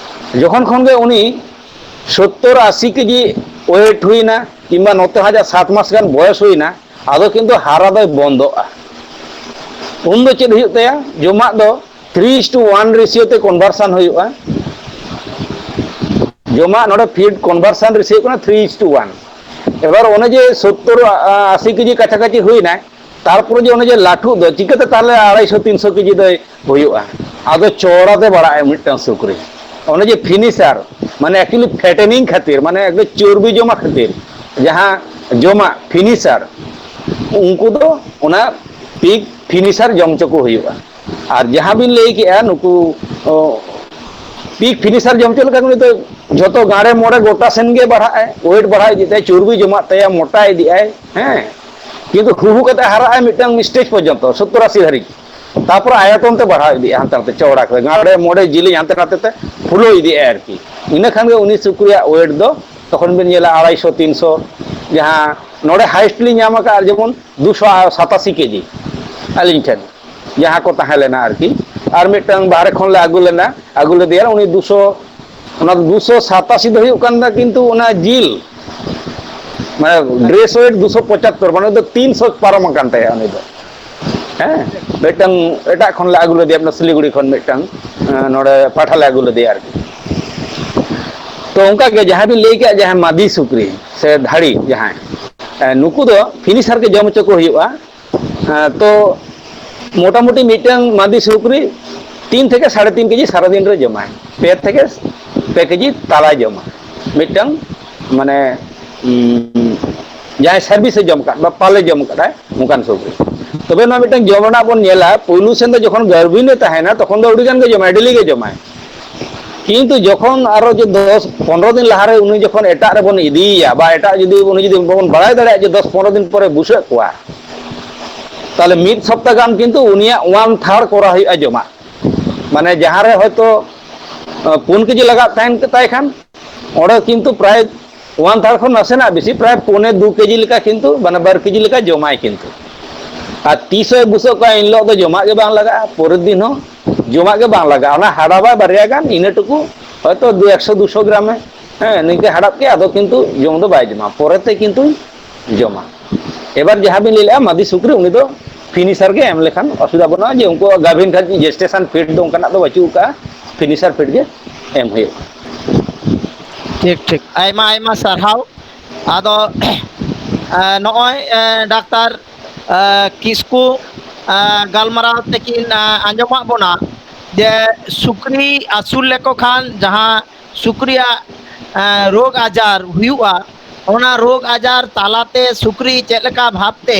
ᱡᱚᱠᱷᱚᱱ ᱠᱷᱚᱱ ᱜᱮ ᱩᱱᱤ ᱥᱚᱛᱛᱚᱨ ᱟᱥᱤ ᱠᱮᱡᱤ ᱳᱭᱮᱴ ᱦᱩᱭᱱᱟ, ᱠᱤᱝᱵᱟ ᱱᱚᱛᱮ ᱦᱚᱸ ᱟᱡᱟᱜ ᱥᱟᱛ ᱢᱟᱥ ᱜᱟᱱ ᱵᱚᱭᱚᱥ ᱦᱩᱭᱱᱟ, ᱟᱫᱚ ᱠᱤᱱᱛᱩ ᱦᱟᱨᱟ ᱫᱚᱭ ᱵᱚᱱᱫᱚᱜᱼᱟ᱾ ᱩᱱ ᱫᱚ ᱪᱮᱫ ᱦᱩᱭᱩᱜ ᱛᱟᱭᱟ? ᱡᱚᱢᱟᱜ ᱫᱚ three is to one ratio ᱛᱮ conversion ᱦᱩᱭᱩᱜᱼᱟ᱾ ᱡᱚᱢᱟᱜ ᱱᱚᱰᱮ ᱯᱷᱤᱰ ᱠᱚᱱᱵᱷᱟᱨᱥᱚᱱ ᱨᱮᱥᱤᱭᱳ ᱠᱟᱱᱟ three is to one᱾ ᱮᱵᱟᱨ ᱚᱱᱮ ᱡᱮ ᱥᱚᱛᱛᱚᱨ, ᱟ, ᱟᱥᱤ ᱠᱮᱡᱤ ᱠᱟᱪᱷᱟ ᱠᱟᱪᱷᱤ ᱦᱩᱭᱱᱟᱭ, ᱛᱟᱨᱯᱚᱨᱮ ᱡᱮ ᱚᱱᱮ ᱡᱮ ᱞᱟᱹᱴᱷᱩᱜ ᱫᱚ ᱪᱤᱠᱟᱹᱛᱮ ᱛᱟᱦᱚᱞᱮ ᱟᱲᱟᱭᱥᱚ ᱛᱤᱱᱥᱚ ᱠᱮᱡᱤ ᱫᱚᱭ ᱦᱩᱭᱩᱜᱼᱟ? ᱟᱫᱚ ᱪᱚᱣᱲᱟ ᱛᱮ ᱵᱟᱲᱟᱜᱼᱟᱭ ᱢᱤᱫᱴᱟᱝ ᱥᱩᱠᱨᱤ᱾ ᱚᱱᱮ ᱡᱮ ᱯᱷᱤᱱᱤᱥᱟᱨ, ᱢᱟᱱᱮ actually fattening ᱠᱷᱟᱹᱛᱤᱨ, ᱢᱟᱱᱮ ᱮᱠᱫᱚᱢ ᱪᱚᱨᱵᱤ ᱡᱚᱢᱟ ᱠᱷᱟᱹᱛᱤᱨ, ᱡᱟᱦᱟᱸ ᱡᱚᱢᱟᱜ ᱯᱷᱤᱱᱤᱥᱟᱨ, ᱩᱱᱠᱩ ᱫᱚ ᱚᱱᱟ ᱯᱤᱠ ᱯᱷᱤᱱᱤᱥᱟᱨ ᱡᱚᱢ ᱦᱚᱪᱚ ᱠᱚ ᱦᱩᱭᱩᱜᱼᱟ᱾ ᱟᱨ ᱡᱟᱦᱟᱸ ᱵᱤᱱ ᱞᱟᱹᱭ ᱠᱮᱜᱼᱟ, ᱱᱩᱠᱩ, ᱚ, ᱯᱤᱠ ᱯᱷᱤᱱᱤᱥᱟᱨ ᱡᱚᱢ ᱦᱚᱪᱚ ᱞᱮᱠᱷᱟᱱ ᱩᱱᱤ ᱫᱚ ᱡᱷᱚᱛᱚ ᱜᱟᱸᱰᱮ ᱢᱚᱲᱮ ᱜᱚᱴᱟ ᱥᱮᱱ ᱜᱮ ᱵᱟᱲᱦᱟᱜᱼᱟᱭ, ᱳᱭᱮᱴ ᱵᱟᱲᱦᱟᱣ ᱤᱫᱤᱜ ᱛᱟᱭᱟ, ᱪᱚᱨᱵᱤ ᱡᱚᱢᱟᱜ ᱛᱟᱭᱟ, ᱢᱚᱴᱟ ᱤᱫᱤᱜ ᱟᱭ, ᱦᱮᱸ᱾ ᱠᱤᱱᱛᱩ ᱦᱩᱦᱩ ᱠᱟᱛᱮ ᱦᱟᱨᱟᱜᱼᱟᱭ ᱢᱤᱫᱴᱟᱝ ᱥᱴᱮᱡᱽ ᱯᱚᱨᱡᱚᱱᱛᱚ, ᱥᱚᱛᱛᱚᱨ ᱟᱥᱤ ᱫᱷᱟᱹᱨᱤᱡ᱾ ᱛᱟᱨᱯᱚᱨᱮ ᱟᱭᱚᱛᱚᱱ ᱛᱮ ᱵᱟᱲᱦᱟᱣ ᱤᱫᱤᱜᱼᱟ, ᱦᱟᱱᱛᱮ ᱱᱟᱛᱮ ᱪᱚᱣᱲᱟ ᱠᱟᱛᱮ, ᱜᱟᱸᱰᱮ ᱢᱚᱲᱮ ᱡᱤᱞᱤᱧ ᱦᱟᱱᱛᱮ ᱱᱟᱛᱮ ᱛᱮ ᱯᱷᱩᱞᱟᱹᱣ ᱤᱫᱤᱜᱼᱟᱭ ᱟᱨᱠᱤ᱾ ᱤᱱᱟᱹ ᱠᱷᱟᱱ ᱜᱮ ᱩᱱᱤ ᱥᱩᱠᱨᱤᱭᱟᱜ ᱳᱭᱮᱴ ᱫᱚ ᱛᱚᱠᱷᱚᱱ ᱵᱤᱱ ᱧᱮᱞᱟ ᱟᱲᱟᱭᱥᱚ, ᱛᱤᱱᱥᱚ, ᱡᱟᱦᱟᱸ ᱱᱚᱰᱮ ᱦᱟᱭᱮᱥᱴ ᱞᱤᱧ ᱧᱟᱢ ᱟᱠᱟᱫᱼᱟ ᱡᱮᱢᱚᱱ ᱫᱩᱥᱚ ᱥᱟᱛᱟᱥᱤ ᱠᱮᱡᱤ ᱟᱹᱞᱤᱧ ᱴᱷᱮᱱ᱾ ᱡᱟᱦᱟᱸ ᱠᱚ ᱛᱟᱦᱮᱸ ᱞᱮᱱᱟ ᱟᱨᱠᱤ᱾ ᱟᱨ ᱢᱤᱫᱴᱟᱝ ᱵᱟᱦᱨᱮ ᱠᱷᱚᱱ ᱞᱮ ᱟᱹᱜᱩ ᱞᱮᱱᱟ, ᱟᱹᱜᱩ ᱞᱮᱫᱮᱭᱟ, ᱩᱱᱤ ᱫᱩᱥᱚ, ᱚᱱᱟ ᱫᱩᱥᱚ ᱥᱟᱛᱟᱥᱤ ᱫᱚ ᱦᱩᱭᱩᱜ ᱠᱟᱱ ᱛᱟᱭᱟ, ᱠᱤᱱᱛᱩ ᱚᱱᱟ ᱡᱤᱞ, ᱢᱟᱱᱮ ᱰᱨᱮᱥ ᱳᱭᱮᱴ ᱫᱩᱥᱚ ᱯᱚᱸᱪᱟᱛᱛᱳᱨ, ᱢᱟᱱᱮ ᱫᱚ ᱛᱤᱱᱥᱚ ᱯᱟᱨᱚᱢ ᱟᱠᱟᱱ ᱛᱟᱭᱟ ᱩᱱᱤ ᱫᱚ᱾ ᱦᱮᱸ, ᱢᱤᱫᱴᱟᱝ ᱮᱴᱟᱜ ᱠᱷᱚᱱ ᱞᱮ ᱟᱹᱜᱩ ᱞᱮᱫᱮᱭᱟ, ᱥᱤᱞᱤᱜᱩᱲᱤ ᱠᱷᱚᱱ ᱢᱤᱫᱴᱟᱝ, ᱮᱸ, ᱱᱚᱰᱮ ᱯᱟᱴᱷᱟ ᱞᱮ ᱟᱹᱜᱩ ᱞᱮᱫᱮᱭᱟ ᱟᱨᱠᱤ᱾ ᱛᱚ ᱚᱱᱠᱟ ᱜᱮ ᱡᱟᱦᱟᱸ ᱵᱤᱱ ᱞᱟᱹᱭ ᱠᱮᱫ, ᱡᱟᱦᱟᱸ ᱢᱟᱫᱤ ᱥᱩᱠᱨᱤ ᱥᱮ ᱫᱷᱟᱹᱲᱤ ᱡᱟᱦᱟᱸᱭ, ᱮᱸ, ᱱᱩᱠᱩ ᱫᱚ ᱯᱷᱤᱱᱤᱥᱟᱨ ᱜᱮ ᱡᱚᱢ ᱦᱚᱪᱚ ᱠᱚ ᱦᱩᱭᱩᱜᱼᱟ᱾ ᱮᱸ, ᱛᱚ ᱢᱚᱴᱟᱢᱩᱴᱤ ᱢᱤᱫᱴᱟᱝ ᱢᱟᱫᱤ ᱥᱩᱠᱨᱤ ᱛᱤᱱ ᱛᱷᱮᱠᱮ ᱥᱟᱲᱮ ᱛᱤᱱ ᱠᱮᱡᱤ ᱥᱟᱨᱟᱫᱤᱱ ᱨᱮ ᱡᱚᱢᱟᱭ, ᱯᱮ ᱛᱷᱮᱠᱮ ᱯᱮ ᱠᱮᱡᱤ ᱛᱟᱞᱟᱭ ᱡᱚᱢᱟ ᱢᱤᱫᱴᱟᱝ, ᱢᱟᱱᱮ, ᱩᱸ, ᱡᱟᱦᱟᱸᱭ ᱥᱟᱨᱵᱷᱤᱥ ᱮ ᱡᱚᱢ ᱟᱠᱟᱫ ᱵᱟ ᱯᱟᱞᱮ ᱡᱚᱢ ᱟᱠᱟᱫᱟᱭ ᱚᱱᱠᱟᱱ ᱥᱩᱠᱨᱤ᱾ ᱛᱚᱵᱮ ᱱᱚᱣᱟ ᱢᱤᱫᱴᱟᱝ ᱡᱚᱢ ᱨᱮᱱᱟᱜ ᱵᱚᱱ ᱧᱮᱞᱟ, ᱯᱩᱭᱞᱩ ᱥᱮᱱ ᱫᱚ ᱡᱚᱠᱷᱚᱱ ᱜᱟᱨᱵᱷᱤᱱ ᱮ ᱛᱟᱦᱮᱱᱟ, ᱛᱚᱠᱷᱚᱱ ᱫᱚ ᱟᱹᱰᱤ ᱜᱟᱱ ᱜᱮ ᱡᱚᱢᱟᱭ, ᱰᱮᱞᱤ ᱜᱮ ᱡᱚᱢᱟᱭ᱾ ᱠᱤᱱᱛᱩ ᱡᱚᱠᱷᱚᱱ ᱟᱨᱚ ᱡᱮ ᱫᱚᱥ ᱯᱚᱱᱨᱚ ᱫᱤᱱ ᱞᱟᱦᱟᱨᱮ ᱩᱱᱤ ᱡᱚᱠᱷᱚᱱ ᱮᱴᱟᱜ ᱨᱮᱵᱚᱱ ᱤᱫᱤᱭᱮᱭᱟ, ᱵᱟ ᱮᱴᱟᱜ ᱡᱩᱫᱤ, ᱩᱱᱤ ᱡᱩᱫᱤ ᱵᱟᱵᱚᱱ ᱵᱟᱲᱟᱭ ᱫᱟᱲᱮᱭᱟᱜᱼᱟ ᱡᱮ ᱫᱚᱥ ᱯᱚᱱᱨᱚ ᱫᱤᱱ ᱯᱚᱨᱮ ᱵᱩᱥᱟᱹᱜ ᱠᱚᱣᱟ, ᱛᱟᱦᱚᱞᱮ ᱢᱤᱫ ᱥᱚᱯᱛᱟ ᱜᱟᱱ ᱠᱤᱱᱛᱩ ᱩᱱᱤᱭᱟᱜ ᱚᱣᱟᱱ ᱛᱷᱟᱨᱰ ᱠᱚᱨᱟᱣ ᱦᱩᱭᱩᱜᱼᱟ ᱡᱚᱢᱟᱜ᱾ ᱢᱟᱱᱮ ᱡᱟᱦᱟᱸ ᱨᱮ ᱦᱚᱭᱛᱳ, ᱟᱸ, ᱯᱩᱱ ᱠᱮᱡᱤ ᱞᱟᱜᱟᱜ ᱛᱟᱦᱮᱱ ᱛᱟᱭ ᱠᱷᱟᱱ, ᱚᱸᱰᱮ ᱠᱤᱱᱛᱩ ᱯᱨᱟᱭ ᱚᱣᱟᱱ ᱛᱷᱟᱨᱰ ᱠᱷᱚᱱ ᱱᱟᱥᱮᱱᱟᱜ ᱵᱮᱥᱤ, ᱯᱨᱟᱭ ᱯᱚᱱᱮ ᱫᱩ ᱠᱮᱡᱤ ᱞᱮᱠᱟ ᱠᱤᱱᱛᱩ, ᱢᱟᱱᱮ ᱵᱟᱨ ᱠᱮᱡᱤ ᱞᱮᱠᱟ ᱡᱚᱢᱟᱭ ᱠᱤᱱᱛᱩ᱾ ᱟᱨ ᱛᱤᱥᱮ ᱵᱩᱥᱟᱹᱜ ᱠᱚᱣᱟ, ᱮᱱ ᱦᱤᱞᱳᱜ ᱫᱚ ᱡᱚᱢᱟᱜ ᱜᱮ ᱵᱟᱝ ᱞᱟᱜᱟᱜᱼᱟ, ᱯᱚᱨᱮᱨ ᱫᱤᱱ ᱦᱚᱸ ᱡᱚᱢᱟᱜ ᱜᱮ ᱵᱟᱝ ᱞᱟᱜᱟᱜᱼᱟ᱾ ᱚᱱᱟ ᱦᱟᱰᱟᱵᱟᱭ ᱵᱟᱨᱭᱟ ᱜᱟᱱ, ᱤᱱᱟᱹ ᱴᱩᱠᱩ ᱦᱚᱭᱛᱳ ᱫᱩ, ᱮᱠᱥᱚ ᱫᱩᱥᱚ ᱜᱨᱟᱢᱮ, ᱦᱮᱸ, ᱱᱤᱝᱠᱟᱹ ᱦᱟᱰᱟᱵ ᱠᱮᱜᱼᱟ, ᱟᱫᱚ ᱠᱤᱱᱛᱩ ᱡᱚᱢ ᱫᱚ ᱵᱟᱭ ᱡᱚᱢᱟ, ᱯᱚᱨᱮᱛᱮ ᱠᱤᱱᱛᱩ ᱡᱚᱢᱟ᱾ ᱮᱵᱟᱨ ᱡᱟᱦᱟᱸ ᱵᱤᱱ ᱞᱟᱹᱭ ᱞᱮᱜᱼᱟ ᱢᱟᱫᱤ ᱥᱩᱠᱨᱤ, ᱩᱱᱤ ᱫᱚ ᱯᱷᱤᱱᱤᱥᱟᱨ ᱜᱮ ᱮᱢ ᱞᱮᱠᱷᱟᱱ ᱚᱥᱩᱵᱤᱫᱷᱟ ᱵᱟᱹᱱᱩᱜᱼᱟ, ᱡᱮ ᱩᱱᱠᱩᱣᱟᱜ ᱜᱟᱹᱵᱷᱤᱱ ᱠᱷᱟᱱ ᱡᱮᱥᱴᱮᱥᱚᱱ ᱯᱷᱤᱰ ᱫᱚ ᱚᱱᱠᱟᱱᱟᱜ ᱫᱚ ᱵᱟᱹᱪᱩᱜ ᱟᱠᱟᱫᱼᱟ, ᱯᱷᱤᱱᱤᱥᱟᱨ ᱯᱷᱤᱰ ᱜᱮ ᱮᱢ ᱦᱩᱭᱩᱜᱼᱟ᱾ ᱴᱷᱤᱠ, ᱴᱷᱤᱠ᱾ ᱟᱭᱢᱟ, ᱟᱭᱢᱟ ᱥᱟᱨᱦᱟᱣ᱾ ᱟᱫᱚ, ᱮ, ᱱᱚᱜᱼᱚᱭ, ᱮ, ᱰᱟᱠᱛᱟᱨ, ᱮ, ᱠᱤᱥᱠᱩ, ᱮ, ᱜᱟᱞᱢᱟᱨᱟᱣ ᱛᱮᱠᱤᱱ, ᱮ, ᱟᱸᱡᱚᱢᱟᱜ ᱵᱚᱱᱟ ᱡᱮ ᱥᱩᱠᱨᱤ ᱟᱹᱥᱩᱞ ᱞᱮᱠᱚ ᱠᱷᱟᱱ ᱡᱟᱦᱟᱸ ᱥᱩᱠᱨᱤᱭᱟᱜ, ᱮ, ᱨᱳᱜᱽ ᱟᱡᱟᱨ ᱦᱩᱭᱩᱜᱼᱟ, ᱚᱱᱟ ᱨᱳᱜᱽ ᱟᱡᱟᱨ ᱛᱟᱞᱟᱛᱮ ᱥᱩᱠᱨᱤ ᱪᱮᱫ ᱞᱮᱠᱟ ᱵᱷᱟᱵᱽᱛᱮ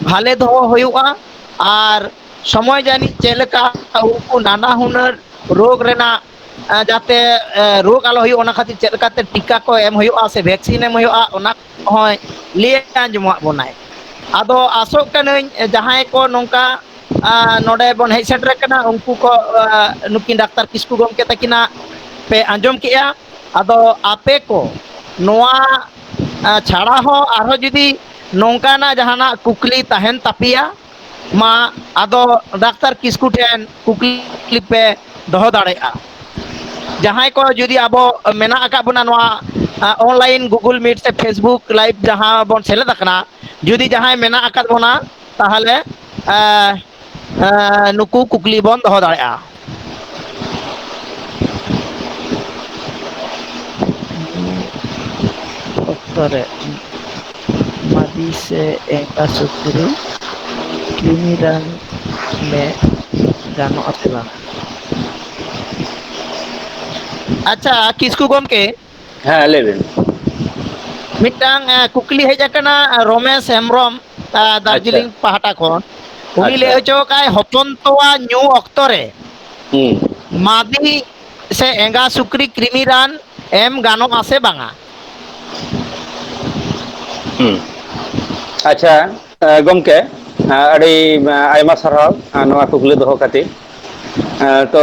ᱵᱷᱟᱞᱮ ᱫᱚᱦᱚ ᱦᱩᱭᱩᱜᱼᱟ, ᱟᱨ ᱥᱚᱢᱚᱭ ᱡᱟᱹᱱᱤᱡ ᱪᱮᱫ ᱞᱮᱠᱟ ᱩᱱᱠᱩ ᱱᱟᱱᱟ ᱦᱩᱱᱟᱹᱨ ᱨᱳᱜᱽ ᱨᱮᱱᱟᱜ, ᱮ, ᱡᱟᱛᱮ, ᱮ, ᱨᱳᱜᱽ ᱟᱞᱚ ᱦᱩᱭᱩᱜ, ᱚᱱᱟ ᱠᱷᱟᱹᱛᱤᱨ ᱪᱮᱫ ᱞᱮᱠᱟᱛᱮ ᱴᱤᱠᱟ ᱠᱚ ᱮᱢ ᱦᱩᱭᱩᱜᱼᱟ ᱥᱮ ᱵᱷᱮᱠᱥᱤᱱ ᱮᱢ ᱦᱩᱭᱩᱜᱼᱟ, ᱚᱱᱟ ᱠᱚᱦᱚᱸᱭ ᱞᱟᱹᱭ ᱟᱸᱡᱚᱢᱟᱜ ᱵᱚᱱᱟᱭ᱾ ᱟᱫᱚ ᱟᱥᱚᱜ ᱠᱟᱹᱱᱟᱹᱧ, ᱮ, ᱡᱟᱦᱟᱸᱭ ᱠᱚ ᱱᱚᱝᱠᱟ, ᱟ, ᱱᱚᱰᱮ ᱵᱚᱱ ᱦᱮᱡ ᱥᱮᱴᱮᱨ ᱟᱠᱟᱱᱟ, ᱩᱱᱠᱩ ᱠᱚ, ᱟ, ᱱᱩᱠᱤᱱ ᱰᱟᱠᱛᱟᱨ ᱠᱤᱥᱠᱩ ᱜᱚᱢᱠᱮ ᱛᱟᱹᱠᱤᱱᱟᱜ ᱯᱮ ᱟᱸᱡᱚᱢ ᱠᱮᱜᱼᱟ᱾ ᱟᱫᱚ ᱟᱯᱮ ᱠᱚ ᱱᱚᱣᱟ, ᱟ, ᱪᱷᱟᱲᱟ ᱦᱚᱸ ᱟᱨᱦᱚᱸ ᱡᱩᱫᱤ ᱱᱚᱝᱠᱟᱱᱟᱜ ᱡᱟᱦᱟᱱᱟᱜ ᱠᱩᱠᱞᱤ ᱛᱟᱦᱮᱱ ᱛᱟᱯᱮᱭᱟ, ᱢᱟ ᱟᱫᱚ ᱰᱟᱠᱛᱟᱨ ᱠᱤᱥᱠᱩ ᱴᱷᱮᱱ ᱠᱩᱠᱞᱤ ᱯᱮ ᱫᱚᱦᱚ ᱫᱟᱲᱮᱭᱟᱜᱼᱟ᱾ ᱡᱟᱦᱟᱸᱭ ᱠᱚ ᱡᱩᱫᱤ ᱟᱵᱚ ᱢᱮᱱᱟᱜ ᱟᱠᱟᱫ ᱵᱚᱱᱟ ᱱᱚᱣᱟ, ᱟ, online Google Meet ᱥᱮ Facebook Live ᱡᱟᱦᱟᱸ ᱵᱚᱱ ᱥᱮᱞᱮᱫ ᱟᱠᱟᱱᱟ, ᱡᱩᱫᱤ ᱡᱟᱦᱟᱸᱭ ᱢᱮᱱᱟᱜ ᱟᱠᱟᱫ ᱵᱚᱱᱟ, ᱛᱟᱦᱚᱞᱮ ᱮᱸ, ᱮᱸ, ᱱᱩᱠᱩ ᱠᱩᱠᱞᱤ ᱵᱚᱱ ᱫᱚᱦᱚ ᱫᱟᱲᱮᱭᱟᱜᱼᱟ᱾ ᱚᱠᱛᱚ ᱨᱮ ᱢᱟᱫᱤ ᱥᱮ ᱮᱸᱜᱟ ᱥᱩᱠᱨᱤ ᱠᱨᱤᱢᱤ ᱨᱟᱱ ᱢᱮ ᱜᱟᱱᱚᱜᱼᱟ ᱥᱮ ᱵᱟᱝ? ᱟᱪᱪᱷᱟ, ᱠᱤᱥᱠᱩ ᱜᱚᱢᱠᱮ, ᱦᱮᱸ, ᱞᱟᱹᱭ ᱵᱤᱱ᱾ ᱢᱤᱫᱴᱟᱝ, ᱮ, ᱠᱩᱠᱞᱤ ᱦᱮᱡ ᱟᱠᱟᱱᱟ, ᱮ, ᱨᱚᱢᱮᱥ ᱦᱮᱢᱵᱨᱚᱢ, ᱮ, ᱟᱪᱪᱷᱟ᱾ ᱫᱟᱨᱡᱤᱞᱤᱝ ᱯᱟᱦᱴᱟ ᱠᱷᱚᱱ᱾ ᱩᱱᱤ ᱟᱪᱪᱷᱟ᱾ ᱞᱟᱹᱭ ᱦᱚᱪᱚ ᱟᱠᱟᱫᱟᱭ, ᱦᱚᱯᱚᱱ ᱛᱚᱣᱟ ᱧᱩ ᱚᱠᱛᱚ ᱨᱮ ᱦᱩᱸ᱾ ᱢᱟᱫᱤ ᱥᱮ ᱮᱸᱜᱟ ᱥᱩᱠᱨᱤ ᱠᱨᱤᱢᱤ ᱨᱟᱱ ᱮᱢ ᱜᱟᱱᱚᱜᱼᱟ ᱥᱮ ᱵᱟᱝᱟ? ᱦᱩᱸ᱾ ᱟᱪᱪᱷᱟ, ᱮ, ᱜᱚᱢᱠᱮ, ᱮ, ᱟᱹᱰᱤ, ᱮ, ᱟᱭᱢᱟ ᱥᱟᱨᱦᱟᱣ, ᱮ, ᱱᱚᱣᱟ ᱠᱩᱠᱞᱤ ᱫᱚᱦᱚ ᱠᱷᱟᱹᱛᱤᱨ᱾ ᱮ, ᱛᱚ,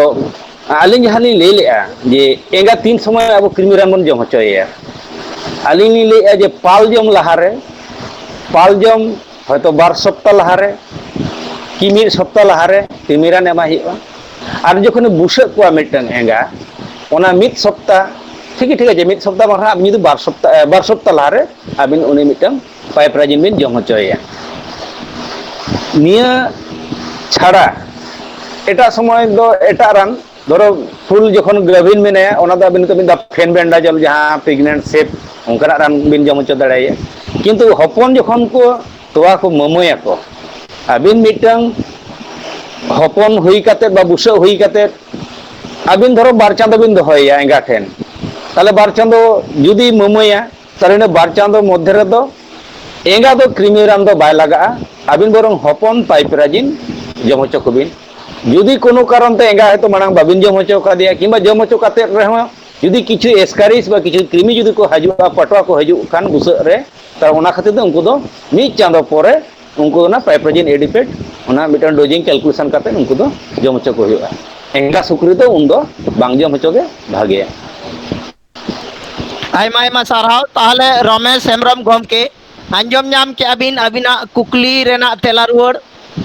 ᱟᱹᱞᱤᱧ ᱡᱟᱦᱟᱸ ᱞᱤᱧ ᱞᱟᱹᱭ ᱞᱮᱜᱼᱟ ᱡᱮ ᱮᱸᱜᱟ ᱛᱤᱱ ᱥᱚᱢᱚᱭ ᱟᱵᱚ ᱠᱨᱤᱢᱤ ᱨᱟᱱ ᱵᱚᱱ ᱡᱚᱢ ᱦᱚᱪᱚᱭᱮᱭᱟ, ᱟᱹᱞᱤᱧ ᱞᱤᱧ ᱞᱟᱹᱭᱮᱜᱼᱟ ᱡᱮ ᱯᱟᱞ ᱡᱚᱢ ᱞᱟᱦᱟᱨᱮ, ᱯᱟᱞ ᱡᱚᱢ ᱦᱚᱭᱛᱳ ᱵᱟᱨ ᱥᱚᱯᱛᱟ ᱞᱟᱦᱟᱨᱮ, ᱠᱤ ᱢᱤᱫ ᱥᱚᱯᱛᱟ ᱞᱟᱦᱟᱨᱮ ᱠᱨᱤᱢᱤ ᱨᱟᱱ ᱮᱢᱟᱭ ᱦᱩᱭᱩᱜᱼᱟ᱾ ᱟᱨ ᱡᱚᱠᱷᱚᱱᱮ ᱵᱩᱥᱟᱹᱜ ᱠᱚᱣᱟ ᱢᱤᱫᱴᱟᱝ ᱮᱸᱜᱟ, ᱚᱱᱟ ᱢᱤᱫ ᱥᱚᱯᱛᱟ, ᱴᱷᱤᱠ ᱜᱮ, ᱴᱷᱤᱠ ᱟᱪᱷᱮ, ᱢᱤᱫ ᱥᱚᱯᱛᱟ ᱵᱟᱝ ᱨᱮᱦᱚᱸ ᱟᱵᱤᱱ ᱡᱩᱫᱤ ᱵᱟᱨ ᱥᱚᱯᱛᱟ, ᱮ, ᱵᱟᱨ ᱥᱚᱯᱛᱟ ᱞᱟᱦᱟᱨᱮ ᱟᱵᱤᱱ ᱩᱱᱤ ᱢᱤᱫᱴᱟᱝ ᱯᱟᱭᱤᱯᱨᱟᱡᱤᱱ ᱵᱤᱱ ᱡᱚᱢ ᱦᱚᱪᱚᱭᱮᱭᱟ᱾ ᱱᱤᱭᱟᱹ ᱪᱷᱟᱲᱟ ᱮᱴᱟᱜ ᱥᱚᱢᱚᱭ ᱫᱚ ᱮᱴᱟᱜ ᱨᱟᱱ, ᱫᱷᱚᱨᱚ, ᱯᱷᱩᱞ ᱡᱚᱠᱷᱚᱱ ᱜᱨᱟᱵᱷᱤᱱ ᱢᱮᱱᱟᱭᱟ, ᱚᱱᱟ ᱫᱚ ᱟᱵᱤᱱ ᱱᱤᱛᱚᱜ ᱵᱤᱱ ᱫᱟ ᱯᱷᱮᱱᱵᱮᱱᱰᱟᱡᱚᱞ, ᱡᱟᱦᱟᱸ ᱯᱨᱮᱜᱱᱮᱱᱴ ᱥᱮᱯ, ᱚᱱᱠᱟᱱᱟᱜ ᱨᱟᱱ ᱵᱤᱱ ᱡᱚᱢ ᱦᱚᱪᱚ ᱫᱟᱲᱮᱭᱟᱭᱟ᱾ ᱠᱤᱱᱛᱩ ᱦᱚᱯᱚᱱ ᱡᱚᱠᱷᱚᱱ ᱠᱚ ᱛᱚᱣᱟ ᱠᱚ ᱢᱟᱹᱢᱟᱹᱭᱟᱠᱚ, ᱟᱹᱵᱤᱱ ᱢᱤᱫᱴᱟᱝ ᱦᱚᱯᱚᱱ ᱦᱩᱭ ᱠᱟᱛᱮᱫ ᱵᱟ ᱵᱩᱥᱟᱹᱜ ᱦᱩᱭ ᱠᱟᱛᱮᱫ ᱟᱹᱵᱤᱱ ᱫᱷᱚᱨᱚ ᱵᱟᱨ ᱪᱟᱸᱫᱚ ᱵᱤᱱ ᱫᱚᱦᱚᱭᱮᱭᱟ ᱮᱸᱜᱟ ᱴᱷᱮᱱ, ᱛᱟᱦᱚᱞᱮ ᱵᱟᱨ ᱪᱟᱸᱫᱚ ᱡᱩᱫᱤ ᱢᱟᱹᱢᱟᱹᱭᱟ, ᱛᱟᱦᱚᱞᱮ ᱤᱱᱟᱹ ᱵᱟᱨ ᱪᱟᱸᱫᱚ ᱢᱚᱫᱽᱫᱷᱮ ᱨᱮᱫᱚ ᱮᱸᱜᱟ ᱫᱚ ᱠᱨᱤᱢᱤ ᱨᱟᱱ ᱫᱚ ᱵᱟᱭ ᱞᱟᱜᱟᱜᱼᱟ᱾ ᱟᱹᱵᱤᱱ ᱵᱚᱨᱚᱝ ᱦᱚᱯᱚᱱ ᱯᱟᱭᱤᱯᱨᱟᱡᱤᱱ ᱡᱚᱢ ᱦᱚᱪᱚ ᱠᱚᱵᱤᱱ᱾ ᱡᱩᱫᱤ ᱠᱳᱱᱳ ᱠᱟᱨᱚᱱ ᱛᱮ ᱮᱸᱜᱟ ᱦᱚᱭᱛᱳ ᱢᱟᱲᱟᱝ ᱵᱟᱵᱤᱱ ᱡᱚᱢ ᱦᱚᱪᱚ ᱠᱟᱫᱮᱭᱟ, ᱠᱤᱝᱵᱟ ᱡᱚᱢ ᱦᱚᱪᱚ ᱠᱟᱛᱮᱫ ᱨᱮᱦᱚᱸ ᱡᱩᱫᱤ ᱠᱤᱪᱷᱩ ᱮᱥᱠᱟᱨᱤᱥ ᱵᱟ ᱠᱤᱪᱷᱩ ᱠᱨᱤᱢᱤ ᱡᱩᱫᱤ ᱠᱚ ᱦᱤᱡᱩᱜᱼᱟ, ᱯᱟᱴᱣᱟ ᱠᱚ ᱦᱤᱡᱩᱜ ᱠᱷᱟᱱ ᱵᱩᱥᱟᱹᱜ ᱨᱮ, ᱛᱟᱦᱚᱞᱮ ᱚᱱᱟ ᱠᱷᱟᱹᱛᱤᱨ ᱛᱮ ᱩᱱᱠᱩ ᱫᱚ ᱢᱤᱫ ᱪᱟᱸᱫᱚ ᱯᱚᱨᱮ ᱩᱱᱠᱩ ᱚᱱᱟ ᱯᱟᱭᱤᱯᱨᱟᱡᱤᱱ ᱮᱰᱤᱯᱮᱴ ᱚᱱᱟ ᱢᱤᱫᱴᱟᱝ ᱰᱳᱡᱤᱝ ᱠᱮᱞᱠᱩᱞᱮᱥᱚᱱ ᱠᱟᱛᱮ ᱩᱱᱠᱩ ᱫᱚ ᱡᱚᱢ ᱦᱚᱪᱚ ᱠᱚ ᱦᱩᱭᱩᱜᱼᱟ᱾ ᱮᱸᱜᱟ ᱥᱩᱠᱨᱤ ᱫᱚ ᱩᱱᱫᱚ ᱵᱟᱝ ᱡᱚᱢ ᱦᱚᱪᱚ ᱜᱮ ᱵᱷᱟᱜᱮᱭᱟ᱾ ᱟᱭᱢᱟ ᱟᱭᱢᱟ ᱥᱟᱨᱦᱟᱣ᱾ ᱛᱟᱦᱚᱞᱮ ᱨᱚᱢᱮᱥ ᱦᱮᱢᱵᱨᱚᱢ ᱜᱚᱢᱠᱮ, ᱟᱸᱡᱚᱢ ᱧᱟᱢ ᱠᱮᱜᱼᱟ ᱵᱤᱱ ᱟᱹᱵᱤᱱᱟᱜ ᱠᱩᱠᱞᱤ ᱨᱮᱱᱟᱜ ᱛᱮᱞᱟ ᱨᱩᱣᱟᱹᱲ᱾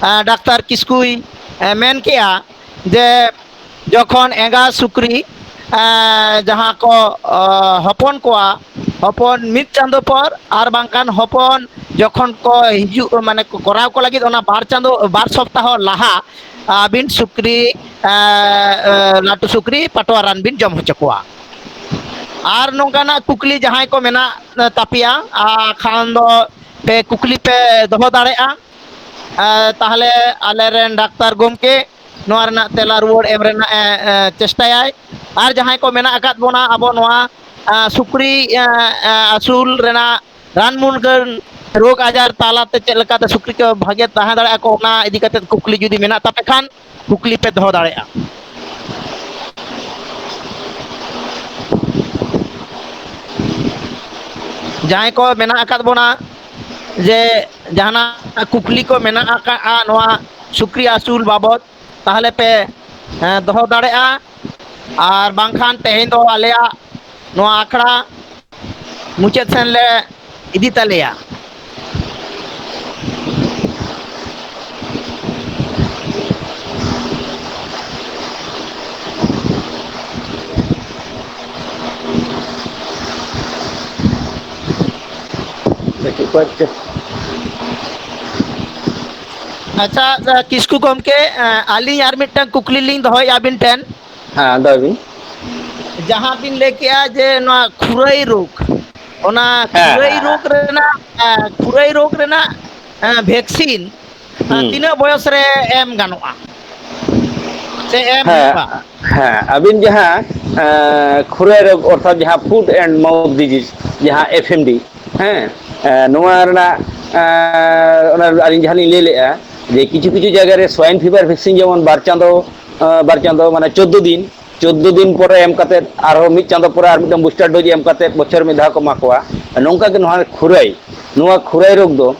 ᱟᱸ, ᱰᱟᱠᱛᱟᱨ ᱠᱤᱥᱠᱩᱭ, ᱮ, ᱢᱮᱱ ᱠᱮᱜᱼᱟ ᱡᱮ ᱡᱚᱠᱷᱚᱱ ᱮᱸᱜᱟ ᱥᱩᱠᱨᱤ, ᱮ, ᱡᱟᱦᱟᱸ ᱠᱚ, ᱚ, ᱦᱚᱯᱚᱱ ᱠᱚᱣᱟ, ᱦᱚᱯᱚᱱ ᱢᱤᱫ ᱪᱟᱸᱫᱚ ᱯᱚᱨ ᱟᱨ ᱵᱟᱝᱠᱷᱟᱱ ᱦᱚᱯᱚᱱ ᱡᱚᱠᱷᱚᱱ ᱠᱚ ᱦᱤᱡᱩᱜ, ᱢᱟᱱᱮ ᱠᱚ ᱠᱚᱨᱟᱣ ᱠᱚ ᱞᱟᱹᱜᱤᱫ, ᱚᱱᱟ ᱵᱟᱨ ᱪᱟᱸᱫᱚ, ᱵᱟᱨ ᱥᱚᱯᱛᱟᱦᱚ ᱞᱟᱦᱟ ᱟᱹᱵᱤᱱ ᱥᱩᱠᱨᱤ, ᱮ, ᱮ, ᱞᱟᱹᱴᱩ ᱥᱩᱠᱨᱤ ᱯᱟᱴᱣᱟ ᱨᱟᱱ ᱵᱤᱱ ᱡᱚᱢ ᱦᱚᱪᱚ ᱠᱚᱣᱟ᱾ ᱟᱨ ᱱᱚᱝᱠᱟᱱᱟᱜ ᱠᱩᱠᱞᱤ ᱡᱟᱦᱟᱸᱭ ᱠᱚ ᱢᱮᱱᱟᱜ ᱛᱟᱯᱮᱭᱟ, ᱟ, ᱠᱷᱟᱱ ᱫᱚ ᱯᱮ ᱠᱩᱠᱞᱤ ᱯᱮ ᱫᱚᱦᱚ ᱫᱟᱲᱮᱭᱟᱜᱼᱟ᱾ ᱮ, ᱛᱟᱦᱚᱞᱮ ᱟᱞᱮᱨᱮᱱ ᱰᱟᱠᱛᱟᱨ ᱜᱚᱢᱠᱮ ᱱᱚᱣᱟ ᱨᱮᱱᱟᱜ ᱛᱮᱞᱟ ᱨᱩᱣᱟᱹᱲ ᱮᱢ ᱨᱮᱱᱟᱜ ᱮ, ᱮ, ᱪᱮᱥᱴᱟᱭᱟᱭ᱾ ᱟᱨ ᱡᱟᱦᱟᱸᱭ ᱠᱚ ᱢᱮᱱᱟᱜ ᱟᱠᱟᱫ ᱵᱚᱱᱟ ᱟᱵᱚ ᱱᱚᱣᱟ, ᱟ, ᱥᱩᱠᱨᱤ, ᱮ, ᱮ, ᱟᱹᱥᱩᱞ ᱨᱮᱱᱟᱜ ᱨᱟᱱ ᱢᱩᱨᱜᱟᱹᱱ ᱨᱳᱜᱽ ᱟᱡᱟᱨ ᱛᱟᱞᱟᱛᱮ ᱪᱮᱫ ᱞᱮᱠᱟᱛᱮ ᱥᱩᱠᱨᱤ ᱠᱚ ᱵᱷᱟᱜᱮ ᱛᱟᱦᱮᱸ ᱫᱟᱲᱮᱭᱟᱜᱼᱟ ᱠᱚ, ᱚᱱᱟ ᱤᱫᱤ ᱠᱟᱛᱮ ᱠᱩᱠᱞᱤ ᱡᱩᱫᱤ ᱢᱮᱱᱟᱜ ᱛᱟᱯᱮ ᱠᱷᱟᱱ ᱠᱩᱠᱞᱤ ᱯᱮ ᱫᱚᱦᱚ ᱫᱟᱲᱮᱭᱟᱜᱼᱟ᱾ ᱡᱟᱦᱟᱸᱭ ᱠᱚ ᱢᱮᱱᱟᱜ ᱟᱠᱟᱫ ᱵᱚᱱᱟ ᱡᱮ ᱡᱟᱦᱟᱱᱟᱜ ᱠᱩᱠᱞᱤ ᱠᱚ ᱢᱮᱱᱟᱜ ᱟᱠᱟᱫᱼᱟ ᱱᱚᱣᱟ ᱥᱩᱠᱨᱤ ᱟᱹᱥᱩᱞ ᱵᱟᱵᱚᱫ, ᱛᱟᱦᱚᱞᱮ ᱯᱮ, ᱦᱮᱸ, ᱫᱚᱦᱚ ᱫᱟᱲᱮᱭᱟᱜᱼᱟ᱾ ᱟᱨ ᱵᱟᱝᱠᱷᱟᱱ ᱛᱮᱦᱮᱧ ᱫᱚ ᱟᱞᱮᱭᱟᱜ ᱱᱚᱣᱟ ᱟᱠᱷᱲᱟ ᱢᱩᱪᱟᱹᱫ ᱥᱮᱱ ᱞᱮ ᱤᱫᱤ ᱛᱟᱞᱮᱭᱟ᱾ ᱟᱪᱪᱷᱟ, ᱠᱤᱥᱠᱩ ᱜᱚᱢᱠᱮ, ᱟᱹᱞᱤᱧ ᱟᱨ ᱢᱤᱫᱴᱟᱝ ᱠᱩᱠᱞᱤ ᱞᱤᱧ ᱫᱚᱦᱚᱭᱮᱫᱼᱟ ᱟᱹᱵᱤᱱ ᱴᱷᱮᱱ᱾ ᱦᱮᱸ, ᱫᱚᱦᱚᱭ ᱵᱤᱱ᱾ ᱡᱟᱦᱟᱸ ᱵᱤᱱ ᱞᱟᱹᱭ ᱠᱮᱜᱼᱟ ᱡᱮ ᱱᱚᱣᱟ ᱠᱷᱩᱨᱟᱹᱭ ᱨᱳᱜᱽ, ᱚᱱᱟ ᱦᱮᱸ, ᱠᱷᱩᱨᱟᱹᱭ ᱦᱮᱸ, ᱨᱳᱜᱽ ᱦᱮᱸ᱾ ᱨᱮᱱᱟᱜ, ᱮ, ᱠᱷᱩᱨᱟᱹᱭ ᱨᱳᱜᱽ ᱨᱮᱱᱟᱜ, ᱮ, ᱵᱷᱮᱠᱥᱤᱱ, ᱮ, ᱦᱩᱸ᱾ ᱛᱤᱱᱟᱹᱜ ᱵᱚᱭᱚᱥ ᱨᱮ ᱮᱢ ᱜᱟᱱᱚᱜᱼᱟ ᱥᱮ ᱮᱢ ᱦᱮᱸ, ᱦᱩᱭᱩᱜᱼᱟ? ᱦᱮᱸ, ᱟᱹᱵᱤᱱ ᱡᱟᱦᱟᱸ, ᱮ, ᱠᱷᱩᱨᱟᱹᱭ ᱨᱳᱜᱽ ᱚᱨᱛᱷᱟᱛ ᱡᱟᱦᱟᱸ foot and mouth disease, ᱡᱟᱦᱟᱸ F M D, ᱦᱮᱸ, ᱮ, ᱱᱚᱣᱟ ᱨᱮᱱᱟᱜ, ᱮ, ᱚᱱᱟ ᱟᱹᱞᱤᱧ ᱡᱟᱦᱟᱸ ᱞᱤᱧ ᱞᱟᱹᱭ ᱞᱮᱜᱼᱟ ᱡᱮ ᱠᱤᱪᱷᱩ ᱠᱤᱪᱷᱩ ᱡᱟᱭᱜᱟ ᱨᱮ swine fever vaccine ᱡᱮᱢᱚᱱ ᱵᱟᱨ ᱪᱟᱸᱫᱚ, ᱮ, ᱵᱟᱨ ᱪᱟᱸᱫᱚ ᱢᱟᱱᱮ ᱪᱳᱫᱽᱫᱳ ᱫᱤᱱ, ᱪᱳᱫᱽᱫᱳ ᱫᱤᱱ ᱯᱚᱨᱮ ᱮᱢ ᱠᱟᱛᱮᱫ ᱟᱨᱦᱚᱸ ᱢᱤᱫ ᱪᱟᱸᱫᱚ ᱯᱚᱨᱮ ᱟᱨ ᱢᱤᱫᱴᱟᱝ booster dose ᱮᱢ ᱠᱟᱛᱮᱫ ᱵᱚᱪᱷᱚᱨ ᱢᱤᱫ ᱫᱷᱟᱣ ᱠᱚ ᱮᱢᱟ ᱠᱚᱣᱟ᱾ ᱱᱚᱝᱠᱟ ᱜᱮ ᱱᱚᱣᱟ ᱠᱷᱩᱨᱟᱹᱭ, ᱱᱚᱣᱟ ᱠᱷᱩᱨᱟᱹᱭ ᱨᱳᱜᱽ ᱫᱚ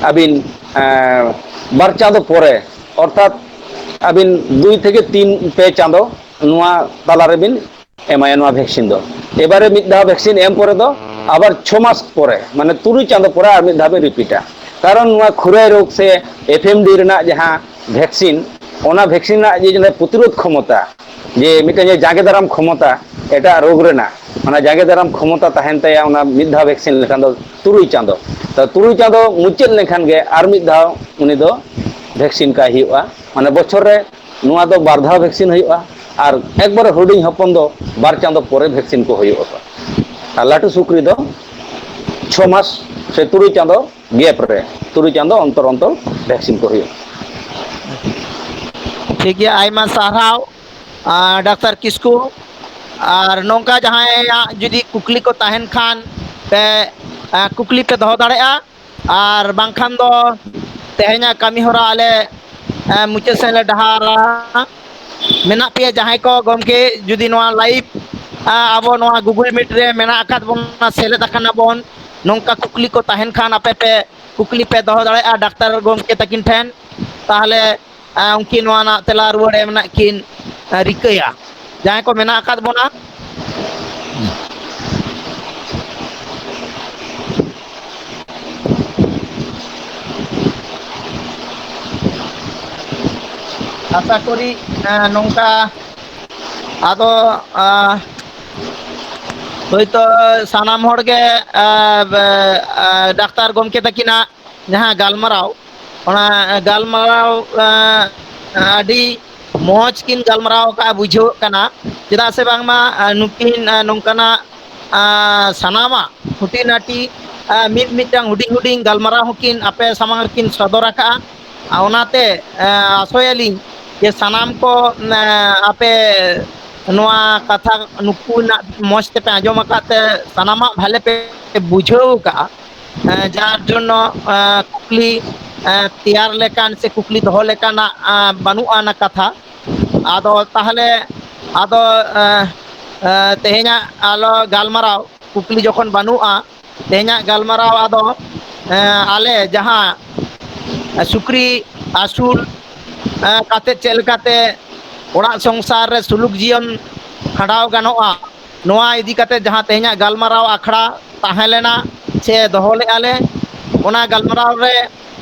ᱟᱹᱵᱤᱱ, ᱮᱸ, ᱵᱟᱨ ᱪᱟᱸᱫᱚ ᱯᱚᱨᱮ, ᱚᱨᱛᱷᱟᱛ ᱟᱹᱵᱤᱱ ᱫᱩᱭ ᱛᱷᱮᱠᱮ ᱛᱤᱱ ᱯᱮ ᱪᱟᱸᱫᱚ ᱱᱚᱣᱟ ᱛᱟᱞᱟ ᱨᱮᱵᱤᱱ ᱮᱢᱟᱭᱟ ᱱᱚᱣᱟ vaccine ᱫᱚ᱾ ᱮᱵᱟᱨᱮ ᱢᱤᱫ ᱫᱷᱟᱣ vaccine ᱮᱢ ᱯᱚᱨᱮ ᱫᱚ ᱟᱵᱟᱨ ᱪᱷᱚ ᱢᱟᱥ ᱯᱚᱨᱮ, ᱢᱟᱱᱮ ᱛᱩᱨᱩᱭ ᱪᱟᱸᱫᱚ ᱯᱚᱨᱮ ᱟᱨ ᱢᱤᱫ ᱫᱷᱟᱣ ᱵᱤᱱ repeat-ᱟ᱾ ᱠᱟᱨᱚᱱ ᱱᱚᱣᱟ ᱠᱷᱩᱨᱟᱹᱭ ᱨᱳᱜᱽ ᱥᱮ F M D ᱨᱮᱱᱟᱜ ᱡᱟᱦᱟᱸ vaccine, ᱚᱱᱟ vaccine ᱨᱮᱱᱟᱜ ᱡᱮ ᱡᱟᱦᱟᱸ ᱯᱨᱚᱛᱤᱨᱳᱫᱷ ᱠᱷᱚᱢᱚᱛᱟ, ᱡᱮ ᱢᱤᱫᱴᱮᱱ ᱡᱮ ᱡᱟᱸᱜᱮ ᱫᱟᱨᱟᱢ ᱠᱷᱚᱢᱚᱛᱟ ᱮᱴᱟᱜ ᱨᱳᱜᱽ ᱨᱮᱱᱟᱜ, ᱚᱱᱟ ᱡᱟᱸᱜᱮ ᱫᱟᱨᱟᱢ ᱠᱷᱚᱢᱚᱛᱟ ᱛᱟᱦᱮᱱ ᱛᱟᱭᱟ ᱚᱱᱟ ᱢᱤᱫ ᱫᱷᱟᱣ ᱵᱷᱮᱠᱥᱤᱱ ᱞᱮᱠᱷᱟᱱ ᱫᱚ ᱛᱩᱨᱩᱭ ᱪᱟᱸᱫᱚ᱾ ᱛᱚ, ᱛᱩᱨᱩᱭ ᱪᱟᱸᱫᱚ ᱢᱩᱪᱟᱹᱫ ᱞᱮᱱᱠᱷᱟᱱ ᱜᱮ ᱟᱨ ᱢᱤᱫ ᱫᱷᱟᱣ ᱩᱱᱤ ᱫᱚ ᱵᱷᱮᱠᱥᱤᱱ ᱠᱟᱭ ᱦᱩᱭᱩᱜᱼᱟ᱾ ᱢᱟᱱᱮ, ᱵᱚᱪᱷᱚᱨ ᱨᱮ ᱱᱚᱣᱟ ᱫᱚ ᱵᱟᱨ ᱫᱷᱟᱣ ᱵᱷᱮᱠᱥᱤᱱ ᱦᱩᱭᱩᱜᱼᱟ᱾ ᱟᱨ ᱮᱠᱵᱟᱨᱮ ᱦᱩᱰᱤᱧ ᱦᱚᱯᱚᱱ ᱫᱚ ᱵᱟᱨ ᱪᱟᱸᱫᱚ ᱯᱚᱨᱮ ᱵᱷᱮᱠᱥᱤᱱ ᱠᱚ ᱦᱩᱭᱩᱜᱼᱟ᱾ ᱟᱨ ᱞᱟᱹᱴᱩ ᱥᱩᱠᱨᱤ ᱫᱚ ᱪᱷᱚ ᱢᱟᱥ ᱥᱮ ᱛᱩᱨᱩᱭ ᱪᱟᱸᱫᱚ ᱜᱮᱯ ᱨᱮ, ᱛᱩᱨᱩᱭ ᱪᱟᱸᱫᱚ ᱚᱱᱛᱚᱨ ᱚᱱᱛᱚᱨ ᱵᱷᱮᱠᱥᱤᱱ ᱠᱚ ᱦᱩᱭᱩᱜᱼᱟ᱾ ᱴᱷᱤᱠ ᱜᱮᱭᱟ, ᱟᱭᱢᱟ ᱥᱟᱨᱦᱟᱣ, ᱟᱨ ᱰᱟᱠᱛᱟᱨ ᱠᱤᱥᱠᱩ᱾ ᱟᱨ ᱱᱚᱝᱠᱟ ᱡᱟᱦᱟᱸᱭᱟᱜ ᱡᱩᱫᱤ ᱠᱩᱠᱞᱤ ᱠᱚ ᱛᱟᱦᱮᱱ ᱠᱷᱟᱱ ᱯᱮ, ᱟᱸ, ᱠᱩᱠᱞᱤ ᱯᱮ ᱫᱚᱦᱚ ᱫᱟᱲᱮᱭᱟᱜᱼᱟ᱾ ᱟᱨ ᱵᱟᱝᱠᱷᱟᱱ ᱫᱚ ᱛᱮᱦᱮᱧᱟᱜ ᱠᱟᱹᱢᱤ ᱦᱚᱨᱟ ᱟᱞᱮ, ᱮ, ᱢᱩᱪᱟᱹᱫ ᱥᱮᱫ ᱞᱮ ᱰᱟᱦᱟᱨᱟ᱾ ᱢᱮᱱᱟᱜ ᱯᱮᱭᱟ ᱡᱟᱦᱟᱸᱭ ᱠᱚ ᱜᱚᱢᱠᱮ, ᱡᱩᱫᱤ ᱱᱚᱣᱟ live, ᱮ, ᱟᱵᱚ ᱱᱚᱣᱟ Google Meet ᱨᱮ ᱢᱮᱱᱟᱜ ᱟᱠᱟᱫ ᱵᱚᱱᱟ, ᱥᱮᱞᱮᱫ ᱟᱠᱟᱱᱟ ᱵᱚᱱ, ᱱᱚᱝᱠᱟ ᱠᱩᱠᱞᱤ ᱠᱚ ᱛᱟᱦᱮᱱ ᱠᱷᱟᱱ ᱟᱯᱮ ᱯᱮ ᱠᱩᱠᱞᱤ ᱯᱮ ᱫᱚᱦᱚ ᱫᱟᱲᱮᱭᱟᱜᱼᱟ ᱰᱟᱠᱛᱟᱨ ᱜᱚᱢᱠᱮ ᱛᱟᱹᱠᱤᱱ ᱴᱷᱮᱱ᱾ ᱛᱟᱦᱚᱞᱮ ᱮ, ᱩᱱᱠᱤᱱ ᱱᱚᱣᱟ ᱨᱮᱱᱟᱜ ᱛᱮᱞᱟ ᱨᱩᱣᱟᱹᱲ ᱮᱢ ᱨᱮᱱᱟᱜ ᱠᱤᱱ, ᱮ, ᱨᱤᱠᱟᱹᱭᱟ᱾ ᱡᱟᱦᱟᱸᱭ ᱠᱚ ᱢᱮᱱᱟᱜ ᱟᱠᱟᱫ ᱵᱚᱱᱟ, ᱟᱥᱟ ᱠᱚᱨᱤ, ᱮ, ᱱᱚᱝᱠᱟ ᱟᱫᱚ, ᱮ, ᱦᱳᱭᱛᱳ ᱥᱟᱱᱟᱢ ᱦᱚᱲ ᱜᱮ, ᱮ, ᱵᱮ-, ᱮ, ᱰᱟᱠᱛᱟᱨ ᱜᱚᱢᱠᱮ ᱛᱟᱹᱠᱤᱱᱟᱜ ᱡᱟᱦᱟᱸ ᱜᱟᱞᱢᱟᱨᱟᱣ, ᱚᱱᱟ ᱜᱟᱞᱢᱟᱨᱟᱣ, ᱮᱸ, ᱟᱹᱰᱤ ᱢᱚᱡᱽ ᱠᱤᱱ ᱜᱟᱞᱢᱟᱨᱟᱣ ᱟᱠᱟᱫᱼᱟ, ᱵᱩᱡᱷᱟᱹᱣᱜ ᱠᱟᱱᱟ᱾ ᱪᱮᱫᱟᱜ ᱥᱮ ᱵᱟᱝᱢᱟ, ᱮᱸ, ᱱᱩᱠᱤᱱ, ᱮᱸ, ᱱᱚᱝᱠᱟᱱᱟᱜ, ᱮᱸ, ᱥᱟᱱᱟᱢᱟᱜ ᱠᱷᱩᱸᱴᱤ ᱱᱟᱹᱴᱤ, ᱮᱸ, ᱢᱤᱫ ᱢᱤᱫᱴᱟᱝ ᱦᱩᱰᱤᱧ ᱦᱩᱰᱤᱧ ᱜᱟᱞᱢᱟᱨᱟᱣ ᱦᱚᱸᱠᱤᱱ ᱟᱯᱮ ᱥᱟᱢᱟᱝ ᱨᱮᱠᱤᱱ ᱥᱚᱫᱚᱨ ᱟᱠᱟᱫᱼᱟ᱾ ᱟᱨ ᱚᱱᱟᱛᱮ, ᱮᱸ, ᱟᱥᱚᱭᱟᱞᱤᱧ ᱡᱮ ᱥᱟᱱᱟᱢ ᱠᱚ, ᱮᱸ, ᱟᱯᱮ ᱱᱚᱣᱟ ᱠᱟᱛᱷᱟ ᱱᱩᱠᱩᱱᱟᱜ ᱢᱚᱡᱽ ᱛᱮᱯᱮ ᱟᱸᱡᱚᱢ ᱟᱠᱟᱫ ᱛᱮ ᱥᱟᱱᱟᱢᱟᱜ ᱵᱷᱟᱞᱮ ᱯᱮ ᱵᱩᱡᱷᱟᱹᱣ ᱟᱠᱟᱫᱼᱟ᱾ ᱮᱸ, ᱡᱟᱨ ᱡᱚᱱᱱᱚ, ᱮᱸ, ᱠᱩᱠᱞᱤ, ᱮᱸ, ᱛᱮᱭᱟᱨ ᱞᱮᱠᱟᱱ ᱥᱮ ᱠᱩᱠᱞᱤ ᱫᱚᱦᱚ ᱞᱮᱠᱟᱱᱟᱜ, ᱮᱸ, ᱵᱟᱹᱱᱩᱜᱼᱟ ᱚᱱᱟ ᱠᱟᱛᱷᱟ᱾ ᱟᱫᱚ ᱛᱟᱦᱚᱞᱮ, ᱟᱫᱚ, ᱮᱸ, ᱮᱸ, ᱛᱮᱦᱮᱧᱟᱜ ᱟᱞᱚ ᱜᱟᱞᱢᱟᱨᱟᱣ ᱠᱩᱠᱞᱤ ᱡᱚᱠᱷᱚᱱ ᱵᱟᱹᱱᱩᱜᱼᱟ, ᱛᱮᱦᱮᱧᱟᱜ ᱜᱟᱞᱢᱟᱨᱟᱣ ᱟᱫᱚ, ᱮᱸ, ᱟᱞᱮ ᱡᱟᱦᱟᱸ ᱥᱩᱠᱨᱤ ᱟᱹᱥᱩᱞ, ᱮᱸ, ᱠᱟᱛᱮᱫ ᱪᱮᱫ ᱞᱮᱠᱟᱛᱮ ᱚᱲᱟᱜ ᱥᱚᱝᱥᱟᱨ ᱨᱮ ᱥᱩᱞᱩᱠ ᱡᱤᱭᱚᱱ ᱠᱷᱟᱸᱰᱟᱣ ᱜᱟᱱᱚᱜᱼᱟ, ᱱᱚᱣᱟ ᱤᱫᱤ ᱠᱟᱛᱮ ᱡᱟᱦᱟᱸ ᱛᱮᱦᱮᱧᱟᱜ ᱜᱟᱞᱢᱟᱨᱟᱣ ᱟᱠᱷᱲᱟ ᱛᱟᱦᱮᱸ ᱞᱮᱱᱟ ᱥᱮ ᱫᱚᱦᱚ ᱞᱮᱫᱼᱟ ᱞᱮ, ᱚᱱᱟ ᱜᱟᱞᱢᱟᱨᱟᱣ ᱨᱮ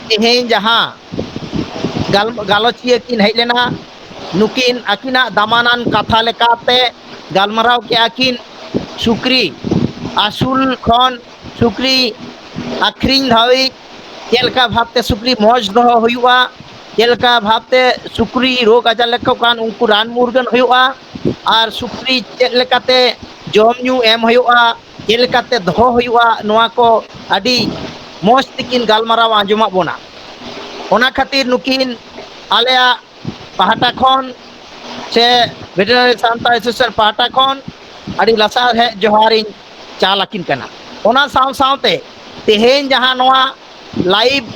ᱛᱮᱦᱮᱧ ᱡᱟᱦᱟᱸ ᱜᱟᱞ-, ᱜᱟᱞᱚᱪᱤᱭᱟᱹ ᱠᱤᱱ ᱦᱮᱡ ᱞᱮᱱᱟ, ᱱᱩᱠᱤᱱ ᱟᱹᱠᱤᱱᱟᱜ ᱫᱟᱢᱟᱱᱟᱱ ᱠᱟᱛᱷᱟ ᱞᱮᱠᱟᱛᱮ ᱜᱟᱞᱢᱟᱨᱟᱣ ᱠᱮᱜᱼᱟ ᱠᱤᱱ᱾ ᱥᱩᱠᱨᱤ ᱟᱹᱥᱩᱞ ᱠᱷᱚᱱ ᱥᱩᱠᱨᱤ ᱟᱹᱠᱷᱨᱤᱧ ᱫᱷᱟᱹᱵᱤᱡ, ᱪᱮᱫ ᱞᱮᱠᱟ ᱵᱷᱟᱵᱽᱛᱮ ᱥᱩᱠᱨᱤ ᱢᱚᱡᱽ ᱫᱚᱦᱚ ᱦᱩᱭᱩᱜᱼᱟ, ᱪᱮᱫ ᱞᱮᱠᱟ ᱵᱷᱟᱵᱽᱛᱮ ᱥᱩᱠᱨᱤ ᱨᱳᱜᱽ ᱟᱡᱟᱨ ᱞᱮᱠᱚ ᱠᱷᱟᱱ ᱩᱱᱠᱩ ᱨᱟᱱ ᱢᱩᱨᱜᱟᱹᱱ ᱦᱩᱭᱩᱜᱼᱟ, ᱟᱨ ᱥᱩᱠᱨᱤ ᱪᱮᱫ ᱞᱮᱠᱟᱛᱮ ᱡᱚᱢ ᱧᱩ ᱮᱢ ᱦᱩᱭᱩᱜᱼᱟ, ᱪᱮᱫ ᱞᱮᱠᱟᱛᱮ ᱫᱚᱦᱚ ᱦᱩᱭᱩᱜᱼᱟ, ᱱᱚᱣᱟ ᱠᱚ ᱟᱹᱰᱤ ᱢᱚᱡᱽ ᱛᱮᱠᱤᱱ ᱜᱟᱞᱢᱟᱨᱟᱣ ᱟᱸᱡᱚᱢᱟᱫ ᱵᱚᱱᱟ᱾ ᱚᱱᱟ ᱠᱷᱟᱹᱛᱤᱨ ᱱᱩᱠᱤᱱ ᱟᱞᱮᱭᱟᱜ ᱯᱟᱦᱴᱟ ᱠᱷᱚᱱ ᱥᱮ ᱵᱷᱮᱴᱮᱨᱤᱱᱟᱨᱤ ᱥᱟᱱᱛᱟᱲ ᱮᱥᱳᱥᱤᱭᱮᱥᱚᱱ ᱯᱟᱦᱴᱟ ᱠᱷᱚᱱ ᱟᱹᱰᱤ ᱞᱟᱥᱟᱲᱦᱮᱫ ᱡᱚᱦᱟᱨᱤᱧ ᱪᱟᱞ ᱟᱹᱠᱤᱱ ᱠᱟᱱᱟ᱾ ᱚᱱᱟ ᱥᱟᱶ ᱥᱟᱶᱛᱮ ᱛᱮᱦᱮᱧ ᱡᱟᱦᱟᱸ ᱱᱚᱣᱟ live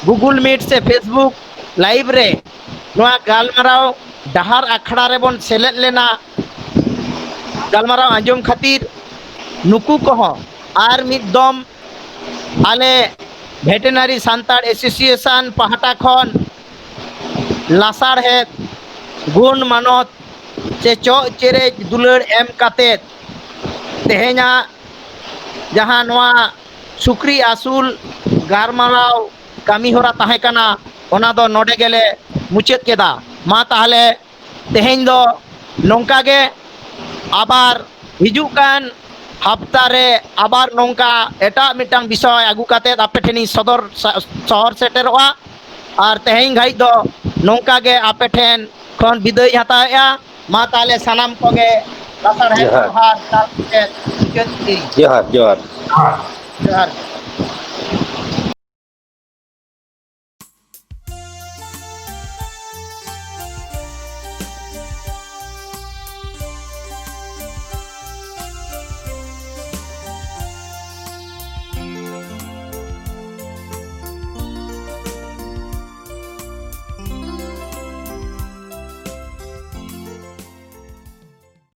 Google Meet ᱥᱮ Facebook live ᱨᱮ ᱱᱚᱣᱟ ᱜᱟᱞᱢᱟᱨᱟᱣ ᱰᱟᱦᱟᱨ ᱟᱠᱷᱲᱟ ᱨᱮᱵᱚᱱ ᱥᱮᱞᱮᱫ ᱞᱮᱱᱟ, ᱜᱟᱞᱢᱟᱨᱟᱣ ᱟᱸᱡᱚᱢ ᱠᱷᱟᱹᱛᱤᱨ ᱱᱩᱠᱩ ᱠᱚᱦᱚᱸ ᱟᱨ ᱢᱤᱫ ᱫᱚᱢ ᱟᱞᱮ ᱵᱷᱮᱴᱮᱨᱤᱱᱟᱨᱤ ᱥᱟᱱᱛᱟᱲ ᱮᱥᱳᱥᱤᱭᱮᱥᱚᱱ ᱯᱟᱦᱴᱟ ᱠᱷᱚᱱ ᱞᱟᱥᱟᱲᱦᱮᱫ ᱜᱩᱱ ᱢᱟᱱᱚᱛ ᱥᱮ ᱪᱚᱜ ᱪᱮᱨᱮᱡ ᱫᱩᱞᱟᱹᱲ ᱮᱢ ᱠᱟᱛᱮᱫ ᱛᱮᱦᱮᱧᱟᱜ ᱡᱟᱦᱟᱸ ᱱᱚᱣᱟ ᱥᱩᱠᱨᱤ ᱟᱹᱥᱩᱞ ᱜᱟᱞᱢᱟᱨᱟᱣ ᱠᱟᱹᱢᱤ ᱦᱚᱨᱟ ᱛᱟᱦᱮᱸ ᱠᱟᱱᱟ, ᱚᱱᱟ ᱫᱚ ᱱᱚᱰᱮ ᱜᱮᱞᱮ ᱢᱩᱪᱟᱹᱫ ᱠᱮᱫᱟ᱾ ᱢᱟ ᱛᱟᱦᱚᱞᱮ ᱛᱮᱦᱮᱧ ᱫᱚ ᱱᱚᱝᱠᱟ ᱜᱮ, ᱟᱵᱟᱨ ᱦᱤᱡᱩᱜ ᱠᱟᱱ ᱦᱟᱯᱛᱟ ᱨᱮ ᱟᱵᱟᱨ ᱱᱚᱝᱠᱟ ᱮᱴᱟᱜ ᱢᱤᱫᱴᱟᱝ ᱵᱤᱥᱚᱭ ᱟᱹᱜᱩ ᱠᱟᱛᱮᱫ ᱟᱯᱮ ᱴᱷᱮᱱᱤᱧ ᱥᱚᱫᱚᱨ ᱥᱟ-, ᱥᱚᱦᱚᱨ ᱥᱮᱴᱮᱨᱚᱜᱼᱟ᱾ ᱟᱨ ᱛᱮᱦᱮᱧ ᱜᱷᱟᱹᱲᱤᱡ ᱫᱚ ᱱᱚᱝᱠᱟ ᱜᱮ ᱟᱯᱮ ᱴᱷᱮᱱ ᱠᱷᱚᱱ ᱵᱤᱫᱟᱹᱭ ᱦᱟᱛᱟᱣᱮᱫᱼᱟ᱾ ᱢᱟ ᱛᱟᱦᱚᱞᱮ ᱥᱟᱱᱟᱢ ᱠᱚᱜᱮ ᱞᱟᱥᱟᱲᱦᱮᱫ ᱡᱚᱦᱟᱨ᱾ ᱡᱚᱦᱟᱨ ᱪᱟᱞ ᱠᱟᱛᱮᱫ ᱢᱩᱪᱟᱹᱫ ᱠᱮᱫᱟᱹᱧ᱾ ᱡᱚᱦᱟᱨ, ᱡᱚᱦᱟᱨ᱾ ᱡᱚᱦᱟᱨ᱾